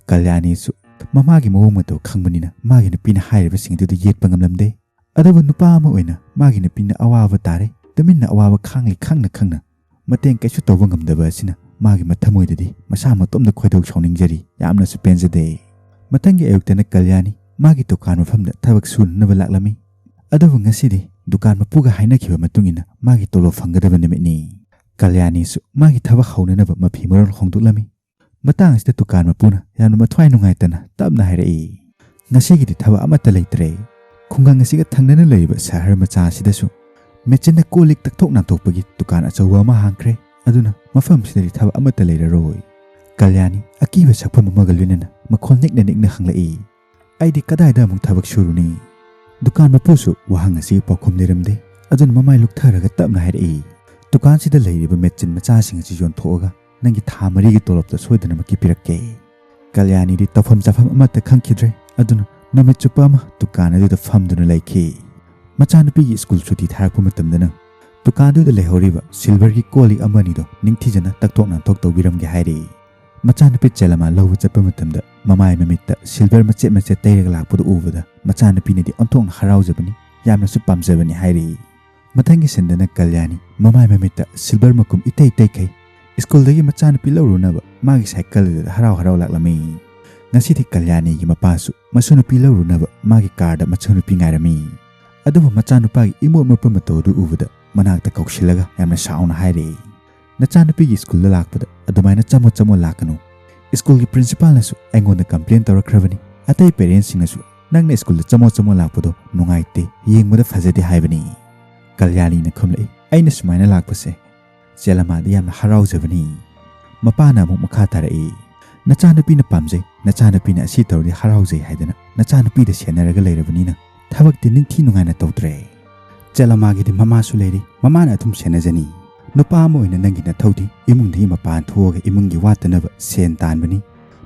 ꯀꯜꯌꯥꯅꯤꯁꯨ ꯃꯃꯥꯒꯤ ꯃꯑꯣꯡ ꯃꯇꯧ ꯈꯪꯕꯅꯤꯅ ꯃꯥꯒꯤ ꯅꯨꯄꯤꯅ ꯍꯥꯏꯔꯤꯕꯁꯤꯡ ꯑꯗꯨꯗ ꯌꯦꯠꯄ ꯉꯝꯂꯝꯗꯦ꯫ ꯑꯗꯨꯕꯨ ꯅꯨꯄꯥ ꯑꯃ ꯑꯣꯏꯅ ꯃꯥꯒꯤ ꯅꯨꯄꯤꯅ ꯑꯋꯥꯕ ꯇꯥꯔꯦ, ꯇꯨꯃꯤꯟꯅ ꯑꯋꯥꯕ ꯈꯥꯡꯂꯤ ꯈꯪꯅ ꯈꯪꯅ ꯃꯇꯦꯡ ꯀꯩꯁꯨ ꯇꯧꯕ ꯉꯝꯗꯕ ꯑꯁꯤꯅ ꯃꯥꯒꯤ ꯃꯊꯃꯣꯏꯗꯗꯤ ꯃꯁꯥ ꯃꯇꯣꯝꯗ ꯈꯣꯏꯗꯧ ꯁꯥꯎꯅꯤꯡꯖꯔꯤ꯫ ꯌꯥꯝꯅꯁꯨ ꯄꯦꯟꯖꯗꯦ꯫ ꯃꯊꯪꯒꯤ ꯑꯌꯨꯛꯇꯅ ꯀꯜꯌꯥꯅꯤ ꯃꯥꯒꯤ ꯗꯨꯀꯥꯟ ꯃꯐꯝꯗ ꯊꯕꯛ ꯁꯨꯅꯅꯕ ꯂꯥꯛꯂꯝꯃꯤ꯫ ꯑꯗꯨꯕꯨ ꯉꯁꯤꯗꯤ ꯗꯨꯀꯥꯟ ꯃꯄꯨꯒ ꯍꯥꯏꯅꯈꯤꯕ ꯃꯇꯨꯡ ꯏꯟꯅ ꯃꯥꯒꯤ ꯇꯣꯂꯣꯞ ꯐꯪꯒꯗꯕ ꯅꯨꯃꯤꯠꯅꯤ꯫ ꯀꯜꯌꯥꯅꯤꯁꯨ ꯃꯥꯒꯤ ꯊꯕꯛ ꯍꯧꯅꯅꯕ ꯃꯐꯤ ꯃꯔꯣꯜ ꯍꯣꯡꯗꯣꯛꯂꯝꯃꯤ꯫ ꯃꯇꯥꯡ ꯑꯁꯤꯗ ꯗꯨꯀꯥꯟ ꯃꯄꯨꯅ ꯌꯥꯝꯅ ꯃꯊ꯭ꯋꯥꯏ ꯅꯨꯡꯉꯥꯏꯇꯅ ꯇꯞꯅ ꯍꯥꯏꯔꯛꯏ, "ꯉꯁꯤꯒꯤꯗꯤ ꯊꯕꯛ ꯑꯃꯠꯇ ꯂꯩꯇ꯭ꯔꯦ꯫ ꯈꯨꯡꯒꯪ ꯑꯁꯤꯒ ꯊꯪꯅꯅ ꯂꯩꯔꯤꯕ ꯁꯍꯔ ꯃꯆꯥ ꯑꯁꯤꯗꯁꯨ ꯃꯦꯆꯤꯟꯅ ꯀꯣꯜ ꯂꯤꯛ ꯇꯛꯊꯣꯛ ꯅꯥꯟꯊꯣꯛꯄꯒꯤ ꯗꯨꯀꯥꯟ ꯑꯆꯧꯕ ꯑꯃ ꯍꯥꯡꯈ꯭ꯔꯦ꯫ ꯑꯗꯨꯅ ꯃꯐꯝꯁꯤꯗꯗꯤ ꯊꯕꯛ ꯑꯃꯠꯇ ꯂꯩꯔꯔꯣꯏ"꯫ ꯀꯜꯌꯥꯅꯤ ꯑꯀꯤꯕ ꯁꯛꯐꯝ ꯑꯃꯒ ꯂꯣꯏꯅꯅ ꯃꯈꯣꯜ ꯅꯦꯛꯅ ꯅꯦꯛꯅ ꯍꯪꯂꯛꯏ, "ꯑꯩꯗꯤ ꯀꯗꯥꯏꯗ ꯑꯃꯨꯛ ꯊꯕꯛ ꯁꯨꯔꯨꯅꯤ?" ꯗꯨꯀꯥꯟ ꯃꯄꯨꯁꯨ ꯋꯥꯍꯪ ꯑꯁꯤꯒꯤ ꯄꯥꯎꯈꯨꯝ ꯂꯩꯔꯝꯗꯦ꯫ ꯑꯗꯨꯅ ꯃꯃꯥꯏ ꯂꯨꯛꯊꯔꯒ ꯇꯞꯅ ꯍꯥꯏꯔꯛꯏ, "ꯗꯨꯀꯥꯟꯁꯤꯗ ꯂꯩꯔꯤꯕ ꯃꯦꯆꯤꯟ ꯃꯆꯥꯁꯤꯡ ꯑꯁꯤ ꯌꯣꯟꯊꯣꯛꯑꯒ ꯅꯪꯒꯤ ꯊꯥ ꯃꯔꯤꯒꯤ ꯇꯣꯂꯣꯞꯇ ꯁꯣꯏꯗꯅꯃꯛꯀꯤ ꯄꯤꯔꯛꯀꯦ"꯫ ꯀꯜꯌꯥꯅꯤꯗꯤ ꯇꯧꯐꯝ ꯆꯥꯐꯝ ꯑꯃꯠꯇ ꯈꯪꯈꯤꯗ꯭ꯔꯦ꯫ ꯑꯗꯨꯅ ꯅꯨꯃꯤꯠ ꯆꯨꯞꯄ ꯑꯃ ꯗꯨꯀꯥꯟ ꯑꯗꯨꯗ ꯐꯝꯗꯨꯅ ꯂꯩꯈꯤ꯫ ꯃꯆꯥꯅꯨꯄꯤꯒꯤ ꯁ꯭ꯀꯨꯜ ꯁꯨꯇꯤ ꯊꯥꯔꯛꯄ ꯃꯇꯝꯗꯅ ꯗꯨꯀꯥꯟꯗꯨꯗ ꯂꯩꯍꯧꯔꯤꯕ ꯁꯤꯜꯚꯔꯒꯤ ꯀꯣꯜ ꯂꯤꯛ ꯑꯃꯅꯤꯗꯣ ꯅꯤꯡꯊꯤꯖꯅ ꯇꯛꯊꯣꯛ ꯅꯥꯟꯊꯣꯛ ꯇꯧꯕꯤꯔꯝꯒꯦ ꯍꯥꯏꯔꯛꯏ꯫ ꯃꯆꯥꯅꯨꯄꯤ ꯆꯦꯂꯃꯥ ꯂꯧꯕ ꯆꯠꯄ ꯃꯇꯝꯗ ꯃꯃꯥꯏ ꯃꯃꯤꯠꯇ ꯁꯤꯜꯚꯔ ꯃꯆꯦꯠ ꯃꯆꯦꯠ ꯇꯩꯔꯒ ꯂꯥꯛꯄꯗꯨ ꯎꯕꯗ ꯃꯆꯥꯅꯨꯄꯤꯅꯗꯤ ꯑꯣꯟꯊꯣꯛꯅ ꯍꯔꯥꯎꯖꯕꯅꯤ, ꯌꯥꯝꯅꯁꯨ ꯄꯥꯝꯖꯕꯅꯤ ꯍꯥꯏꯔꯛꯏ꯫ ꯃꯊꯪꯒꯤ ꯁꯤꯟꯗꯅ ꯀꯜꯌꯥꯅꯤ ꯃꯃꯥꯏ ꯃꯃꯤꯠꯇ ꯁꯤꯜꯚꯔ ꯃꯀꯨꯝ ꯏꯇꯩ ꯇꯩꯈꯩ ꯁ꯭ꯀꯨꯜꯗꯒꯤ ꯃꯆꯥꯅꯨꯄꯤ ꯂꯧꯔꯨꯅꯕ ꯃꯥꯒꯤ ꯁꯥꯏꯀꯜ ꯑꯗꯨꯗ ꯍꯔꯥꯎ ꯍꯔꯥꯎ ꯂꯥꯛꯂꯝꯃꯤ꯫ ꯉꯁꯤꯗꯤ ꯀꯜꯌꯥꯅꯤꯒꯤ ꯃꯄꯥꯁꯨ ꯃꯁꯨ ꯅꯨꯄꯤ ꯂꯧꯔꯨꯅꯕ ꯃꯥꯒꯤ ꯀꯥꯔꯗ ꯃꯁꯨ ꯅꯨꯄꯤ ꯉꯥꯏꯔꯝꯃꯤ꯫ ꯑꯗꯨꯕꯨ ꯃꯆꯥꯅꯨꯄꯥꯒꯤ ꯏꯃꯣꯠ ꯃꯣꯠꯄ ꯃꯇꯧ ꯑꯗꯨ ꯎꯕꯗ ꯃꯅꯥꯛꯇ ꯀꯧꯁꯤꯜꯂꯒ ꯌꯥꯝꯅ ꯁꯥꯎꯅ ꯍꯥꯏꯔꯛꯏ, "ꯅꯆꯥꯅꯨꯄꯤꯒꯤ ꯁ꯭ꯀꯨꯜꯗ ꯂꯥꯛꯄꯗ ꯑꯗꯨꯃꯥꯏꯅ ꯆꯃꯣꯠ ꯆꯃꯣꯠ ꯂꯥꯛꯀꯅꯨ꯫ ꯁ꯭ꯀꯨꯜꯒꯤ ꯄ꯭ꯔꯤꯟꯁꯤꯄꯥꯜꯅꯁꯨ ꯑꯩꯉꯣꯟꯗ ꯀꯝꯄ꯭ꯂꯦꯟ ꯇꯧꯔꯛꯈ꯭ꯔꯕꯅꯤ꯫ ꯑꯇꯩ ꯄꯦꯔꯦꯟꯁꯁꯤꯡꯅꯁꯨ ꯅꯪꯅ ꯁ꯭ꯀꯨꯜꯗ ꯆꯃꯣꯠ ꯆꯃꯣꯠ ꯂꯥꯛꯄꯗꯣ ꯅꯨꯡꯉꯥꯏꯇꯦ, ꯌꯦꯡꯕꯗ ꯐꯖꯗꯦ ꯍꯥꯏꯕꯅꯤ"꯫ ꯀꯜꯌꯥꯅꯤꯅ ꯈꯨꯝꯂꯛꯏ, "ꯑꯩꯅ ꯁꯨꯃꯥꯏꯅ ꯂꯥꯛꯄꯁꯦ ꯆꯦꯂꯃꯥꯗꯤ ꯌꯥꯝꯅ ꯍꯔꯥꯎꯖꯕꯅꯤ"꯫ ꯃꯄꯥꯅ ꯑꯃꯨꯛ ꯃꯈꯥ ꯇꯥꯔꯛꯏ, "ꯅꯆꯥꯅꯨꯄꯤꯅ ꯄꯥꯝꯖꯩ, ꯅꯆꯥꯅꯨꯄꯤꯅ ꯑꯁꯤ ꯇꯧꯔꯗꯤ ꯍꯔꯥꯎꯖꯩ ꯍꯥꯏꯗꯅ ꯅꯆꯥꯅꯨꯄꯤꯗ ꯁꯦꯟꯅꯔꯒ ꯂꯩꯔꯕꯅꯤꯅ ꯊꯕꯛꯇꯤ ꯅꯤꯡꯊꯤ ꯅꯨꯡꯉꯥꯏꯅ ꯇꯧꯗ꯭ꯔꯦ꯫ ꯆꯦꯂꯃꯥꯒꯤꯗꯤ ꯃꯃꯥꯁꯨ ꯂꯩꯔꯤ, ꯃꯃꯥꯅ ꯑꯗꯨꯝ ꯁꯦꯟꯅꯖꯅꯤ꯫ ꯅꯨꯄꯥ ꯑꯃ ꯑꯣꯏꯅ ꯅꯪꯒꯤ ꯅꯊꯧꯗꯤ ꯏꯃꯨꯡꯗꯒꯤ ꯃꯄꯥꯟ ꯊꯣꯛꯑꯒ ꯏꯃꯨꯡꯒꯤ ꯋꯥꯠꯇꯅꯕ ꯁꯦꯟ ꯇꯥꯟꯕꯅꯤ꯫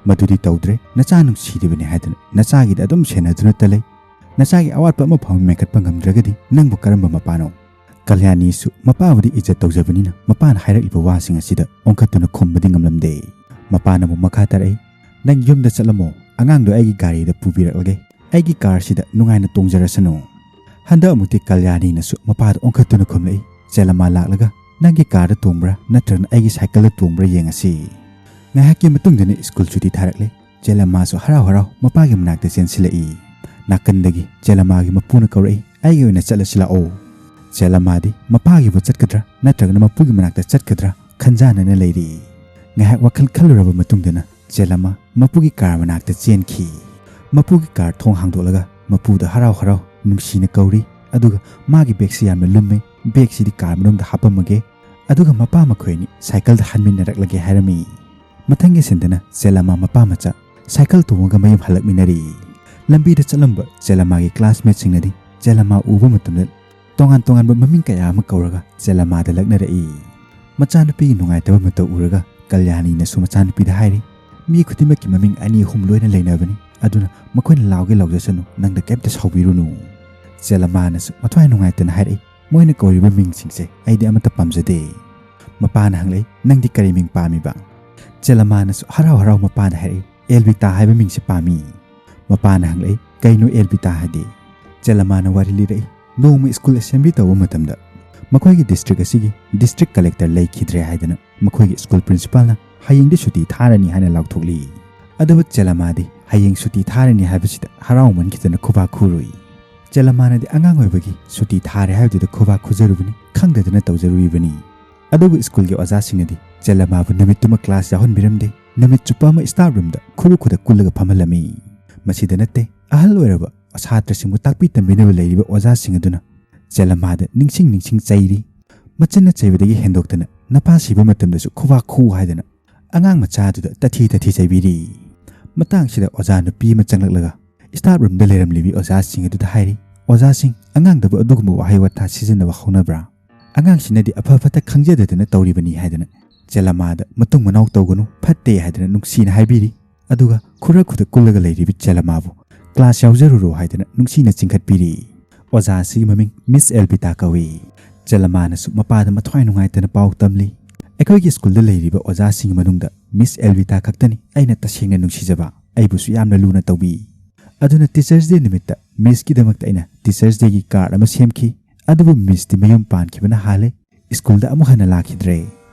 ꯃꯗꯨꯗꯤ ꯇꯧꯗ꯭ꯔꯦ, ꯅꯆꯥ ꯅꯨꯡꯁꯤꯔꯤꯕꯅꯤ ꯍꯥꯏꯗꯅ ꯅꯆꯥꯒꯤꯗ ꯑꯗꯨꯝ ꯁꯦꯟꯅꯗꯨꯅꯇ ꯂꯩ꯫ ꯅꯆꯥꯒꯤ ꯑꯋꯥꯠꯄ ꯑꯃ ꯐꯥꯎ ꯃꯦꯟꯈꯠꯄ ꯉꯝꯗ꯭ꯔꯒꯗꯤ ꯅꯪꯕꯨ ꯀꯔꯝꯕ ꯃꯄꯥꯅꯣ?" ꯀꯜꯌꯥꯅꯤꯁꯨ ꯃꯄꯥꯕꯨꯗꯤ ꯏꯖꯠ ꯇꯧꯖꯕꯅꯤꯅ ꯃꯄꯥꯅ ꯍꯥꯏꯔꯛꯂꯤꯕ ꯋꯥꯁꯤꯡ ꯑꯁꯤꯗ ꯑꯣꯟꯈꯠꯇꯨꯅ ꯈꯨꯝꯕꯗꯤ ꯉꯝꯂꯝꯗꯦ꯫ ꯃꯄꯥꯅ ꯑꯃꯨꯛ ꯃꯈꯥ ꯇꯥꯔꯛꯏ, "ꯅꯪ ꯌꯨꯝꯗ ꯆꯠꯂꯝꯃꯣ, ꯑꯉꯥꯡꯗꯣ ꯑꯩꯒꯤ ꯒꯥꯔꯤꯗ ꯄꯨꯕꯤꯔꯛꯂꯒꯦ, ꯑꯩꯒꯤ ꯀꯥꯔꯁꯤꯗ ꯅꯨꯡꯉꯥꯏꯅ ꯇꯣꯡꯖꯔꯁꯅꯨ"꯫ ꯍꯟꯗꯛ ꯑꯃꯨꯛꯇꯤ ꯀꯜꯌꯥꯅꯤꯅꯁꯨ ꯃꯄꯥꯗ ꯑꯣꯟꯈꯠꯇꯨꯅ ꯈꯨꯝꯂꯛꯏ, "ꯆꯦꯂꯃꯥ ꯂꯥꯛꯂꯒ ꯅꯪꯒꯤ ꯀꯥꯔꯗ ꯇꯣꯡꯕ꯭ꯔꯥ ꯅꯠꯇ꯭ꯔꯒꯅ ꯑꯩꯒꯤ ꯁꯥꯏꯀꯜꯗ ꯇꯣꯡꯕ꯭ꯔꯥ ꯌꯦꯡꯉꯁꯤ"꯫ ꯉꯥꯏꯍꯥꯛꯀꯤ ꯃꯇꯨꯡꯗꯅ ꯁ꯭ꯀꯨꯜ ꯁꯨꯇꯤ ꯊꯥꯔꯛꯂꯦ꯫ ꯆꯦꯂꯃꯥꯁꯨ ꯍꯔꯥꯎ ꯍꯔꯥꯎ ꯃꯄꯥꯒꯤ ꯃꯅꯥꯛꯇ ꯆꯦꯟꯁꯤꯜꯂꯛꯏ꯫ ꯅꯥꯀꯟꯗꯒꯤ ꯆꯦꯂꯃꯥꯒꯤ ꯃꯄꯨꯅ ꯀꯧꯔꯛꯏ, "ꯑꯩꯒꯤ ꯑꯣꯏꯅ ꯆꯠꯂꯁꯤ ꯂꯥꯛꯑꯣ"꯫ ꯆꯦꯂꯃꯥꯗꯤ ꯃꯄꯥꯒꯤꯕꯨ ꯆꯠꯀꯗ꯭ꯔꯥ ꯅꯠꯇ꯭ꯔꯒꯅ ꯃꯄꯨꯒꯤ ꯃꯅꯥꯛꯇ ꯆꯠꯀꯗ꯭ꯔꯥ ꯈꯟꯖꯥꯟꯅꯅ ꯂꯩꯔꯤ꯫ ꯉꯥꯏꯍꯥꯛ ꯋꯥꯈꯜ ꯈꯜꯂꯨꯔꯕ ꯃꯇꯨꯡꯗꯅ ꯆꯦꯂꯃꯥ ꯃꯄꯨꯒꯤ ꯀꯥꯔ ꯃꯅꯥꯛꯇ ꯆꯦꯟꯈꯤ꯫ ꯃꯄꯨꯒꯤ ꯀꯥꯔ ꯊꯣꯡ ꯍꯥꯡꯗꯣꯛꯂꯒ ꯃꯄꯨꯗ ꯍꯔꯥꯎ ꯍꯔꯥꯎ ꯅꯨꯡꯁꯤꯅ ꯀꯧꯔꯤ, ꯑꯗꯨꯒ ꯃꯥꯒꯤ ꯕꯦꯒꯁꯤ ꯌꯥꯝꯅ ꯂꯨꯝꯃꯦ, ꯕꯦꯒꯁꯤꯗꯤ ꯀꯥꯔ ꯃꯅꯨꯡꯗ ꯍꯥꯞꯄꯝꯃꯒꯦ, ꯑꯗꯨꯒ ꯃꯄꯥ ꯃꯈꯣꯏ ꯑꯅꯤ ꯁꯥꯏꯀꯜꯗ ꯍꯟꯃꯤꯟꯅꯔꯛꯂꯒꯦ ꯍꯥꯏꯔꯝꯃꯤ꯫ ꯃꯊꯪꯒꯤ ꯁꯤꯟꯗꯅ ꯆꯦꯂꯃꯥ ꯃꯄꯥ ꯃꯆꯥ ꯁꯥꯏꯀꯜ ꯇꯣꯡꯉꯒ ꯃꯌꯨꯝ ꯍꯜꯂꯛꯃꯤꯟꯅꯔꯤ꯫ ꯂꯝꯕꯤꯗ ꯆꯠꯂꯝꯕ ꯆꯦꯂꯃꯥꯒꯤ ꯀ꯭ꯂꯥꯁꯃꯦꯠꯁꯤꯡꯅꯗꯤ ꯆꯦꯂꯃꯥ ꯎꯕ ꯃꯇꯝꯗ ꯇꯣꯉꯥꯟ ꯇꯣꯉꯥꯟꯕ ꯃꯃꯤꯡ ꯀꯌꯥ ꯑꯃ ꯀꯧꯔꯒ ꯆꯦꯂꯃꯥꯗ ꯂꯛꯅꯔꯛꯏ꯫ ꯃꯆꯥꯅꯨꯄꯤꯒꯤ ꯅꯨꯡꯉꯥꯏꯇꯕ ꯃꯇꯧ ꯎꯔꯒ ꯀꯜꯌꯥꯅꯤꯅꯁꯨ ꯃꯆꯥꯅꯨꯄꯤꯗ ꯍꯥꯏꯔꯤ, "ꯃꯤ ꯈꯨꯗꯤꯡꯃꯛꯀꯤ ꯃꯃꯤꯡ ꯑꯅꯤ ꯑꯍꯨꯝ ꯂꯣꯏꯅ ꯂꯩꯅꯕꯅꯤ, ꯑꯗꯨꯅ ꯃꯈꯣꯏꯅ ꯂꯥꯎꯒꯦ ꯂꯥꯎꯖꯁꯅꯨ, ꯅꯪꯗ ꯀꯩꯝꯇ ꯁꯥꯎꯕꯤꯔꯨꯅꯨ"꯫ ꯆꯦꯂꯃꯥꯅꯁꯨ ꯃꯊ꯭ꯋꯥꯏ ꯅꯨꯡꯉꯥꯏꯇꯅ ꯍꯥꯏꯔꯛꯏ, "ꯃꯣꯏꯅ ꯀꯧꯔꯤꯕ ꯃꯤꯡꯁꯤꯡꯁꯦ ꯑꯩꯗꯤ ꯑꯃꯠꯇ ꯄꯥꯝꯖꯗꯦ"꯫ ꯃꯄꯥꯅ ꯍꯪꯂꯛꯏ, "ꯅꯪꯗꯤ ꯀꯔꯤ ꯃꯤꯡ ꯄꯥꯝꯃꯤꯕ?" ꯆꯦꯂꯃꯥꯅꯁꯨ ꯍꯔꯥꯎ ꯍꯔꯥꯎ ꯃꯄꯥꯗ ꯍꯥꯏꯔꯛꯏ, "ꯑꯦꯜꯕꯤꯇꯥ ꯍꯥꯏꯕ ꯃꯤꯡꯁꯦ ꯄꯥꯝꯃꯤ"꯫ ꯃꯄꯥꯅ ꯍꯪꯂꯛꯏ, "ꯀꯩꯅꯣ ꯑꯦꯜꯕꯤꯇꯥ ꯍꯥꯏꯗꯤ?" ꯆꯦꯂꯃꯥꯅ ꯋꯥꯔꯤ ꯂꯤꯔꯛꯏ, ꯅꯣꯡꯃ ꯁ꯭ꯀꯨꯜ ꯑꯦꯁꯦꯝꯕ꯭ꯂꯤ ꯇꯧꯕ ꯃꯇꯝꯗ ꯃꯈꯣꯏꯒꯤ ꯗꯤꯁꯇ꯭ꯔꯤꯛ ꯑꯁꯤꯒꯤ ꯗꯤꯁꯇ꯭ꯔꯤꯛ ꯀꯂꯦꯛꯇꯔ ꯂꯩꯈꯤꯗ꯭ꯔꯦ ꯍꯥꯏꯗꯅ ꯃꯈꯣꯏꯒꯤ ꯁ꯭ꯀꯨꯜ ꯄ꯭ꯔꯤꯟꯁꯤꯄꯥꯜꯅ ꯍꯌꯦꯡꯗꯤ ꯁꯨꯇꯤ ꯊꯥꯔꯅꯤ ꯍꯥꯏꯅ ꯂꯥꯎꯊꯣꯛꯂꯤ꯫ ꯑꯗꯨꯕꯨ ꯆꯦꯂꯃꯥꯗꯤ ꯍꯌꯦꯡ ꯁꯨꯇꯤ ꯊꯥꯔꯅꯤ ꯍꯥꯏꯕꯁꯤꯗ ꯍꯔꯥꯎꯃꯟꯈꯤꯗꯅ ꯈꯨꯕꯥꯛ ꯈꯨꯔꯨꯏ꯫ ꯆꯦꯂꯃꯥꯅꯗꯤ ꯑꯉꯥꯡ ꯑꯣꯏꯕꯒꯤ ꯁꯨꯇꯤ ꯊꯥꯔꯦ ꯍꯥꯏꯕꯗꯨꯗ ꯈꯨꯕꯥꯛ ꯈꯨꯖꯔꯨꯕꯅꯤ, ꯈꯪꯗꯗꯅ ꯇꯧꯖꯔꯨꯔꯤꯕꯅꯤ꯫ ꯑꯗꯨꯕꯨ ꯁ꯭ꯀꯨꯜꯒꯤ ꯑꯣꯖꯥꯁꯤꯡꯅꯗꯤ ꯆꯦꯂꯃꯥꯕꯨ ꯅꯨꯃꯤꯠꯇꯨꯃ ꯀ꯭ꯂꯥꯁ ꯌꯥꯎꯍꯟꯕꯤꯔꯝꯗꯦ꯫ ꯅꯨꯃꯤꯠ ꯆꯨꯞꯄ ꯑꯃ ꯁ꯭ꯇꯥꯐ ꯔꯨꯝꯗ ꯈꯨꯔꯨ ꯈꯨꯗ ꯀꯨꯜꯂꯒ ꯐꯝꯍꯜꯂꯝꯃꯤ꯫ ꯃꯁꯤꯗ ꯅꯠꯇꯦ, ꯑꯍꯜ ꯑꯣꯏꯔꯕ ꯁꯥꯇ꯭ꯔꯁꯤꯡꯕꯨ ꯇꯥꯛꯄꯤ ꯇꯝꯕꯤꯅꯕ ꯂꯩꯔꯤꯕ ꯑꯣꯖꯥꯁꯤꯡ ꯑꯗꯨꯅ ꯆꯦꯂꯃꯥꯗ ꯅꯤꯡꯁꯤꯡ ꯅꯤꯡꯁꯤꯡ ꯆꯩꯔꯤ꯫ ꯃꯆꯤꯟꯅ ꯆꯩꯕꯗꯒꯤ ꯍꯦꯟꯗꯣꯛꯇꯅ "ꯅꯄꯥ ꯁꯤꯕ ꯃꯇꯝꯗꯁꯨ ꯈꯨꯕꯥꯛ ꯈꯨ" ꯍꯥꯏꯗꯅ ꯑꯉꯥꯡ ꯃꯆꯥ ꯑꯗꯨꯗ ꯇꯊꯤ ꯇꯊꯤ ꯆꯩꯕꯤꯔꯤ꯫ ꯃꯇꯥꯡꯁꯤꯗ ꯑꯣꯖꯥ ꯅꯨꯄꯤ ꯑꯃ ꯆꯪꯂꯛꯂꯒ ꯁ꯭ꯇꯥꯐ ꯔꯨꯝꯗ ꯂꯩꯔꯝꯂꯤꯕꯤ ꯑꯣꯖꯥꯁꯤꯡ ꯑꯗꯨꯗ ꯍꯥꯏꯔꯤ, "ꯑꯣꯖꯥꯁꯤꯡ, ꯑꯉꯥꯡꯗꯕꯨ ꯑꯗꯨꯒꯨꯝꯕ ꯋꯥꯍꯩ ꯋꯥꯇꯥ ꯁꯤꯖꯤꯟꯅꯕ ꯍꯧꯅꯕ꯭ꯔꯥ? ꯑꯉꯥꯡꯁꯤꯅꯗꯤ ꯑꯐ ꯐꯠꯇ ꯈꯪꯖꯗꯗꯅ ꯇꯧꯔꯤꯕꯅꯤ" ꯍꯥꯏꯗꯅ ꯆꯦꯂꯃꯥꯗ "ꯃꯇꯨꯡ ꯃꯅꯥꯎ ꯇꯧꯒꯅꯨ, ꯐꯠꯇꯦ" ꯍꯥꯏꯗꯅ ꯅꯨꯡꯁꯤꯅ ꯍꯥꯏꯕꯤꯔꯤ꯫ ꯑꯗꯨꯒ ꯈꯨꯔ ꯈꯨꯗ ꯀꯨꯜꯂꯒ ꯂꯩꯔꯤꯕ ꯆꯦꯂꯃꯥꯕꯨ "ꯀ꯭ꯂꯥꯁ ꯌꯥꯎꯖꯔꯨꯔꯣ" ꯍꯥꯏꯗꯅ ꯅꯨꯡꯁꯤꯅ ꯆꯤꯡꯈꯠꯄꯤꯔꯤ꯫ ꯑꯣꯖꯥ ꯑꯁꯤꯒꯤ ꯃꯃꯤꯡ ꯃꯤꯁ ꯑꯦꯜꯕꯤꯇꯥ ꯀꯧꯏ꯫ ꯆꯦꯂꯃꯥꯅꯁꯨ ꯃꯄꯥꯗ ꯃꯊ꯭ꯋꯥꯏ ꯅꯨꯡꯉꯥꯏꯇꯅ ꯄꯥꯎ ꯇꯝꯂꯤ, "ꯑꯩꯈꯣꯏꯒꯤ ꯁ꯭ꯀꯨꯜꯗ ꯂꯩꯔꯤꯕ ꯑꯣꯖꯥꯁꯤꯡꯒꯤ ꯃꯅꯨꯡꯗ ꯃꯤꯁ ꯑꯦꯜꯕꯤꯇꯥ ꯈꯛꯇꯅꯤ ꯑꯩꯅ ꯇꯁꯦꯡꯅ ꯅꯨꯡꯁꯤꯖꯕ꯫ ꯑꯩꯕꯨꯁꯨ ꯌꯥꯝꯅ ꯂꯨꯅ ꯇꯧꯕꯤ꯫ ꯑꯗꯨꯅ ꯇꯤꯆꯔꯁ ꯗꯦ ꯅꯨꯃꯤꯠꯇ ꯃꯤꯁꯀꯤꯗꯃꯛꯇ ꯑꯩꯅ ꯇꯤꯆꯔꯁ ꯗꯦꯒꯤ ꯀꯥꯔꯗ ꯑꯃ ꯁꯦꯝꯈꯤ꯫ ꯑꯗꯨꯕꯨ ꯃꯤꯁꯇꯤ ꯃꯌꯨꯝ ꯄꯥꯟꯈꯤꯕꯅ ꯍꯥꯜꯂꯦ, ꯁ꯭ꯀꯨꯜꯗ ꯑꯃꯨꯛ ꯍꯟꯅ ꯂꯥꯛꯈꯤꯗ꯭ꯔꯦ"꯫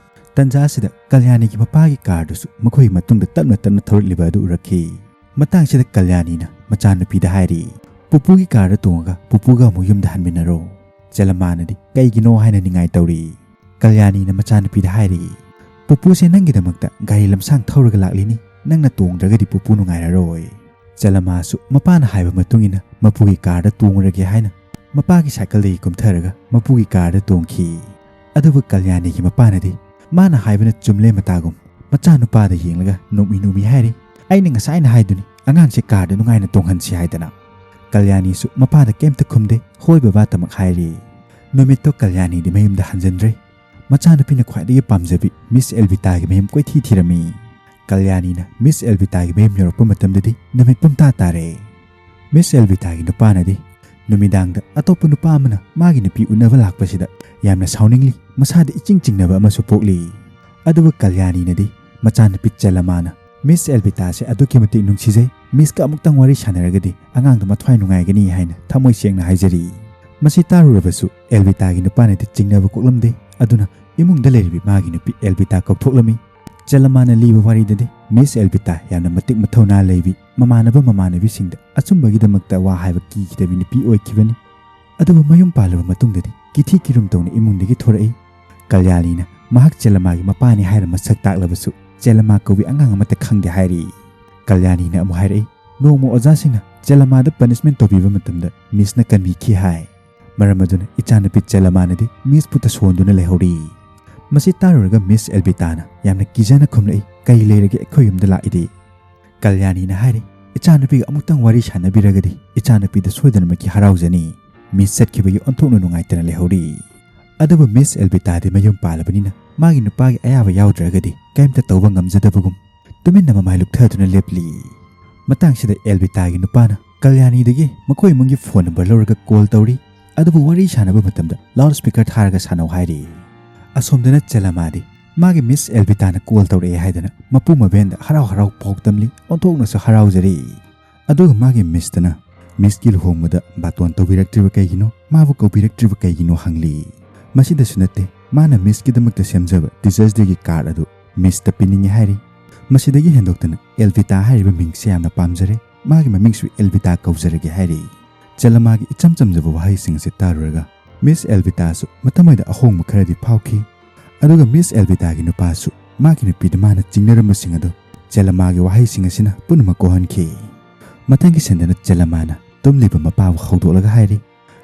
ꯇꯟꯖꯥ ꯑꯁꯤꯗ ꯀꯜꯌꯥꯅꯤꯒꯤ ꯃꯄꯥꯒꯤ ꯀꯥꯔꯗꯨꯁꯨ ꯃꯈꯣꯏꯒꯤ ꯃꯇꯨꯡꯗ ꯇꯞꯅ ꯇꯞꯅ ꯊꯧꯔꯛꯂꯤꯕ ꯑꯗꯨ ꯎꯔꯛꯈꯤ꯫ ꯃꯇꯥꯡꯁꯤꯗ ꯀꯜꯌꯥꯅꯤꯅ ꯃꯆꯥꯅꯨꯄꯤꯗ ꯍꯥꯏꯔꯤ, "ꯄꯨꯄꯨꯒꯤ ꯀꯥꯔꯗ ꯇꯣꯡꯉꯒ ꯄꯨꯄꯨꯒ ꯑꯃꯨꯛ ꯌꯨꯝꯗ ꯍꯟꯃꯤꯟꯅꯔꯣ"꯫ ꯆꯦꯂꯃꯥꯅꯗꯤ "ꯀꯩꯒꯤꯅꯣ?" ꯍꯥꯏꯅ ꯅꯤꯡꯉꯥꯏ ꯇꯧꯔꯤ꯫ ꯀꯜꯌꯥꯅꯤꯅ ꯃꯆꯥꯅꯨꯄꯤꯗ ꯍꯥꯏꯔꯤ, "ꯄꯨꯄꯨꯁꯦ ꯅꯪꯒꯤꯗꯃꯛꯇ ꯒꯥꯔꯤ ꯂꯝꯁꯥꯡ ꯊꯧꯔꯒ ꯂꯥꯛꯂꯤꯅꯤ, ꯅꯪꯅ ꯇꯣꯡꯗ꯭ꯔꯒꯗꯤ ꯄꯨꯄꯨ ꯅꯨꯡꯉꯥꯏꯔꯔꯣꯏ"꯫ ꯆꯦꯂꯃꯥꯁꯨ ꯃꯄꯥꯅ ꯍꯥꯏꯕ ꯃꯇꯨꯡ ꯏꯟꯅ ꯃꯄꯨꯒꯤ ꯀꯥꯔꯗ ꯇꯣꯡꯉꯨꯔꯒꯦ ꯍꯥꯏꯅ ꯃꯄꯥꯒꯤ ꯁꯥꯏꯀꯜꯗꯒꯤ ꯀꯨꯝꯊꯔꯒ ꯃꯄꯨꯒꯤ ꯀꯥꯔꯗ ꯇꯣꯡꯈꯤ꯫ ꯑꯗꯨꯕꯨ ꯀꯜꯌꯥꯅꯤꯒꯤ ꯃꯄꯥꯅꯗꯤ ꯃꯥꯅ ꯍꯥꯏꯕꯅ ꯆꯨꯝꯂꯦ ꯃꯇꯥꯒꯨꯝ ꯃꯆꯥꯅꯨꯄꯥꯗ ꯌꯦꯡꯂꯒ ꯅꯣꯛꯃꯤ ꯅꯣꯛꯃꯤ ꯍꯥꯏꯔꯤ, "ꯑꯩꯅ ꯉꯁꯥꯏꯅ ꯍꯥꯏꯗꯨꯅꯤ ꯑꯉꯥꯡꯁꯦ ꯀꯥꯔꯗ ꯅꯨꯡꯉꯥꯏꯅ ꯇꯣꯡꯍꯟꯁꯤ ꯍꯥꯏꯗꯅ"꯫ ꯀꯜꯌꯥꯅꯤꯁꯨ ꯃꯄꯥꯗ ꯀꯩꯝꯇ ꯈꯨꯝꯗꯦ, "ꯍꯣꯏ ꯕꯕꯥ"ꯇꯃꯛ ꯍꯥꯏꯔꯤ꯫ ꯅꯨꯃꯤꯠꯇꯣ ꯀꯜꯌꯥꯅꯤꯗꯤ ꯃꯌꯨꯝꯗ ꯍꯟꯖꯤꯟꯗ꯭ꯔꯦ꯫ ꯃꯆꯥꯅꯨꯄꯤꯅ ꯈ꯭ꯋꯥꯏꯗꯒꯤ ꯄꯥꯝꯖꯕꯤ ꯃꯤꯁ ꯑꯦꯜꯕꯤꯇꯥꯒꯤ ꯃꯌꯨꯝ ꯀꯣꯏꯊꯤ ꯊꯤꯔꯝꯃꯤ꯫ ꯀꯜꯌꯥꯅꯤꯅ ꯃꯤꯁ ꯑꯦꯜꯕꯤꯇꯥꯒꯤ ꯃꯌꯨꯝ ꯌꯧꯔꯛꯄ ꯃꯇꯝꯗꯗꯤ ꯅꯨꯃꯤꯠ ꯄꯨꯝꯇꯥ ꯇꯥꯔꯦ꯫ ꯃꯤꯁ ꯑꯦꯜꯕꯤꯇꯥꯒꯤ ꯅꯨꯄꯥꯅꯗꯤ ꯅꯨꯃꯤꯗꯥꯡꯗ ꯑꯇꯣꯞꯄ ꯅꯨꯄꯥ ꯑꯃꯅ ꯃꯥꯒꯤ ꯅꯨꯄꯤ ꯎꯅꯕ ꯂꯥꯛꯄꯁꯤꯗ ꯌꯥꯝꯅ ꯁꯥꯎꯅꯤꯡꯂꯤ, ꯃꯁꯥꯗ ꯏꯆꯤꯡ ꯆꯤꯡꯅꯕ ꯑꯃꯁꯨ ꯄꯣꯛꯂꯤ꯫ ꯑꯗꯨꯕꯨ ꯀꯜꯌꯥꯅꯤꯅꯗꯤ ꯃꯆꯥꯅꯨꯄꯤ ꯆꯦꯂꯃꯥꯅ ꯃꯤꯁ ꯑꯦꯜꯕꯤꯇꯥꯁꯦ ꯑꯗꯨꯛꯀꯤ ꯃꯇꯤꯛ ꯅꯨꯡꯁꯤꯖꯩ, ꯃꯤꯁꯀ ꯑꯃꯨꯛꯇꯪ ꯋꯥꯔꯤ ꯁꯥꯟꯅꯔꯒꯗꯤ ꯑꯉꯥꯡꯗꯣ ꯃꯊ꯭ꯋꯥꯏ ꯅꯨꯡꯉꯥꯏꯒꯅꯤ ꯍꯥꯏꯅ ꯊꯃꯣꯏ ꯁꯦꯡꯅ ꯍꯥꯏꯖꯔꯤ꯫ ꯃꯁꯤ ꯇꯥꯔꯨꯔꯕꯁꯨ ꯑꯦꯜꯕꯤꯇꯥꯒꯤ ꯅꯨꯄꯥꯅꯗꯤ ꯆꯤꯡꯅꯕ ꯀꯣꯛꯂꯝꯗꯦ꯫ ꯑꯗꯨꯅ ꯏꯃꯨꯡꯗ ꯂꯩꯔꯤꯕꯤ ꯃꯥꯒꯤ ꯅꯨꯄꯤ ꯑꯦꯜꯕꯤꯇꯥ ꯀꯧꯊꯣꯛꯂꯝꯃꯤ꯫ ꯆꯦꯂꯃꯥꯅ ꯂꯤꯕ ꯋꯥꯔꯤꯗꯗꯤ ꯃꯤꯁ ꯑꯦꯜꯕꯤꯇꯥ ꯌꯥꯝꯅ ꯃꯇꯤꯛ ꯃꯊꯧꯅꯥ ꯂꯩꯕꯤ, ꯃꯃꯥꯟꯅꯕ ꯃꯃꯥꯟꯅꯕꯤꯁꯤꯡꯗ ꯑꯆꯨꯝꯕꯒꯤꯗꯃꯛꯇ ꯋꯥ ꯍꯥꯏꯕ ꯀꯤꯈꯤꯗꯕꯤ ꯅꯨꯄꯤ ꯑꯣꯏꯈꯤꯕꯅꯤ꯫ ꯑꯗꯨꯕꯨ ꯃꯌꯨꯝ ꯄꯥꯜꯂꯕ ꯃꯇꯨꯡꯗꯗꯤ ꯀꯤꯊꯤ ꯀꯤꯔꯨꯝ ꯇꯧꯅ ꯏꯃꯨꯡꯗꯒꯤ ꯊꯣꯔꯛꯏ꯫ ꯀꯜꯌꯥꯅꯤꯅ ꯃꯍꯥꯛ ꯆꯦꯂꯃꯥꯒꯤ ꯃꯄꯥꯅꯤ ꯍꯥꯏꯔ ꯃꯁꯛ ꯇꯥꯛꯂꯕꯁꯨ ꯆꯦꯂꯃꯥ ꯀꯧꯕꯤ ꯑꯉꯥꯡ ꯑꯃꯠꯇ ꯈꯪꯗꯦ ꯍꯥꯏꯔꯤ꯫ ꯀꯜꯌꯥꯅꯤꯅ ꯑꯃꯨꯛ ꯍꯥꯏꯔꯛꯏ, ꯅꯣꯡꯃ ꯑꯣꯖꯥꯁꯤꯡꯅ ꯆꯦꯂꯃꯥꯗ ꯄꯅꯤꯁꯃꯦꯟ ꯇꯧꯕꯤꯕ ꯃꯇꯝꯗ ꯃꯤꯁꯅ ꯀꯟꯕꯤꯈꯤ ꯍꯥꯏ꯫ ꯃꯔꯝ ꯑꯗꯨꯅ ꯏꯆꯥꯅꯨꯄꯤ ꯆꯦꯂꯃꯥꯅꯗꯤ ꯃꯤꯁꯄꯨ ꯇꯁꯣꯟꯗꯨꯅ ꯂꯩꯍꯧꯔꯤ꯫ ꯃꯁꯤ ꯇꯥꯔꯨꯔꯒ ꯃꯤꯁ ꯑꯦꯜꯕꯤꯇꯥꯅ ꯌꯥꯝꯅ ꯀꯤꯖꯅ ꯈꯨꯝꯂꯛꯏ, "ꯀꯩ ꯂꯩꯔꯒꯦ ꯑꯩꯈꯣꯏ ꯌꯨꯝꯗ ꯂꯥꯛꯏꯗꯤ?" ꯀꯜꯌꯥꯅꯤꯅ ꯍꯥꯏꯔꯤ, "ꯏꯆꯥꯅꯨꯄꯤꯒ ꯑꯃꯨꯛꯇꯪ ꯋꯥꯔꯤ ꯁꯥꯟꯅꯕꯤꯔꯒꯗꯤ ꯏꯆꯥꯅꯨꯄꯤꯗ ꯁꯣꯏꯗꯅꯃꯛꯀꯤ ꯍꯔꯥꯎꯖꯅꯤ꯫" ꯃꯤꯁ ꯆꯠꯈꯤꯕꯒꯤ ꯑꯣꯟꯊꯣꯛꯅ ꯅꯨꯡꯉꯥꯏꯇꯅ ꯂꯩꯍꯧꯔꯤ꯫ ꯑꯗꯨꯕꯨ ꯃꯤꯁ ꯑꯦꯜꯕꯤꯇꯥꯗꯤ ꯃꯌꯨꯝ ꯄꯥꯜꯂꯕꯅꯤꯅ ꯃꯥꯒꯤ ꯅꯨꯄꯥꯒꯤ ꯑꯌꯥꯕ ꯌꯥꯎꯗ꯭ꯔꯒꯗꯤ ꯀꯔꯤꯝꯇ ꯇꯧꯕ ꯉꯝꯖꯗꯕꯒꯨꯝ ꯇꯨꯃꯤꯟꯅ ꯃꯃꯥꯏ ꯂꯨꯛꯊꯗꯨꯅ ꯂꯦꯞꯂꯤ꯫ ꯃꯇꯥꯡꯁꯤꯗ ꯑꯦꯜꯕꯤꯇꯥꯒꯤ ꯅꯨꯄꯥꯅ ꯀꯜꯌꯥꯅꯤꯗꯒꯤ ꯃꯈꯣꯏ ꯏꯃꯨꯡꯒꯤ ꯐꯣꯟ ꯅꯝꯕꯔ ꯂꯧꯔꯒ ꯀꯣꯜ ꯇꯧꯔꯤ꯫ ꯑꯗꯨꯕꯨ ꯋꯥꯔꯤ ꯁꯥꯟꯅꯕ ꯃꯇꯝꯗ ꯂꯥꯎꯗ ꯁ꯭ꯄꯤꯀꯔ ꯊꯥꯔꯒ ꯁꯥꯟꯅꯧ ꯍꯥꯏꯔꯤ꯫ ꯑꯁꯣꯝꯗꯅ ꯆꯦꯂꯃꯥꯗꯤ ꯃꯥꯒꯤ ꯃꯤꯁ ꯑꯦꯜꯕꯤꯇꯥꯅ ꯀꯣꯜ ꯇꯧꯔꯛꯑꯦ ꯍꯥꯏꯗꯅ ꯃꯄꯨ ꯃꯕꯦꯟꯗ ꯍꯔꯥꯎ ꯍꯔꯥꯎ ꯄꯥꯎ ꯇꯝꯂꯤ, ꯑꯣꯟꯊꯣꯛꯅꯁꯨ ꯍꯔꯥꯎꯖꯔꯤ꯫ ꯑꯗꯨꯒ ꯃꯥꯒꯤ ꯃꯤꯁꯇꯅ ꯃꯤꯁꯀꯤ ꯂꯨꯍꯣꯡꯕꯗ ꯕꯥꯇꯣꯟ ꯇꯧꯕꯤꯔꯛꯇ꯭ꯔꯤꯕ ꯀꯩꯒꯤꯅꯣ, ꯃꯥꯕꯨ ꯀꯧꯕꯤꯔꯛꯇ꯭ꯔꯤꯕ ꯀꯩꯒꯤꯅꯣ ꯍꯪꯂꯤ꯫ ꯃꯁꯤꯗꯁꯨ ꯅꯠꯇꯦ, ꯃꯥꯅ ꯃꯤꯁꯀꯤꯗꯃꯛꯇ ꯁꯦꯝꯖꯕ ꯇꯤꯆꯔꯁ ꯗꯦꯒꯤ ꯀꯥꯔꯗ ꯑꯗꯨ ꯃꯤꯁꯇ ꯄꯤꯅꯤꯡꯉꯤ ꯍꯥꯏꯔꯤ꯫ ꯃꯁꯤꯗꯒꯤ ꯍꯦꯟꯗꯣꯛꯇꯅ ꯑꯦꯜꯕꯤꯇꯥ ꯍꯥꯏꯔꯤꯕ ꯃꯤꯡꯁꯦ ꯌꯥꯝꯅ ꯄꯥꯝꯖꯔꯦ, ꯃꯥꯒꯤ ꯃꯃꯤꯡꯁꯨ ꯑꯦꯜꯕꯤꯇꯥ ꯀꯧꯖꯔꯒꯦ ꯍꯥꯏꯔꯤ꯫ ꯆꯦꯂꯃꯥꯒꯤ ꯏꯆꯝ ꯆꯝꯖꯕ ꯋꯥꯍꯩꯁꯤꯡ ꯑꯁꯤ ꯇꯥꯔꯨꯔꯒ ꯃꯤꯁ ꯑꯦꯜꯕꯤꯇꯥꯁꯨ ꯃꯊꯃꯣꯏꯗ ꯑꯍꯣꯡꯕ ꯈꯔꯗꯤ ꯐꯥꯎꯈꯤ꯫ ꯑꯗꯨꯒ ꯃꯤꯁ ꯑꯦꯜꯕꯤꯇꯥꯒꯤ ꯅꯨꯄꯥꯁꯨ ꯃꯥꯒꯤ ꯅꯨꯄꯤꯗ ꯃꯥꯅ ꯆꯤꯡꯅꯔꯝꯕꯁꯤꯡ ꯑꯗꯨ ꯆꯦꯂꯃꯥꯒꯤ ꯋꯥꯍꯩꯁꯤꯡ ꯑꯁꯤꯅ ꯄꯨꯝꯅꯃꯛ ꯀꯣꯛꯍꯟꯈꯤ꯫ ꯃꯊꯪꯒꯤ ꯁꯤꯟꯗꯅ ꯆꯦꯂꯃꯥꯅ ꯇꯨꯝꯂꯤꯕ ꯃꯄꯥꯕꯨ ꯍꯧꯗꯣꯛꯂꯒ ꯍꯥꯏꯔꯤ,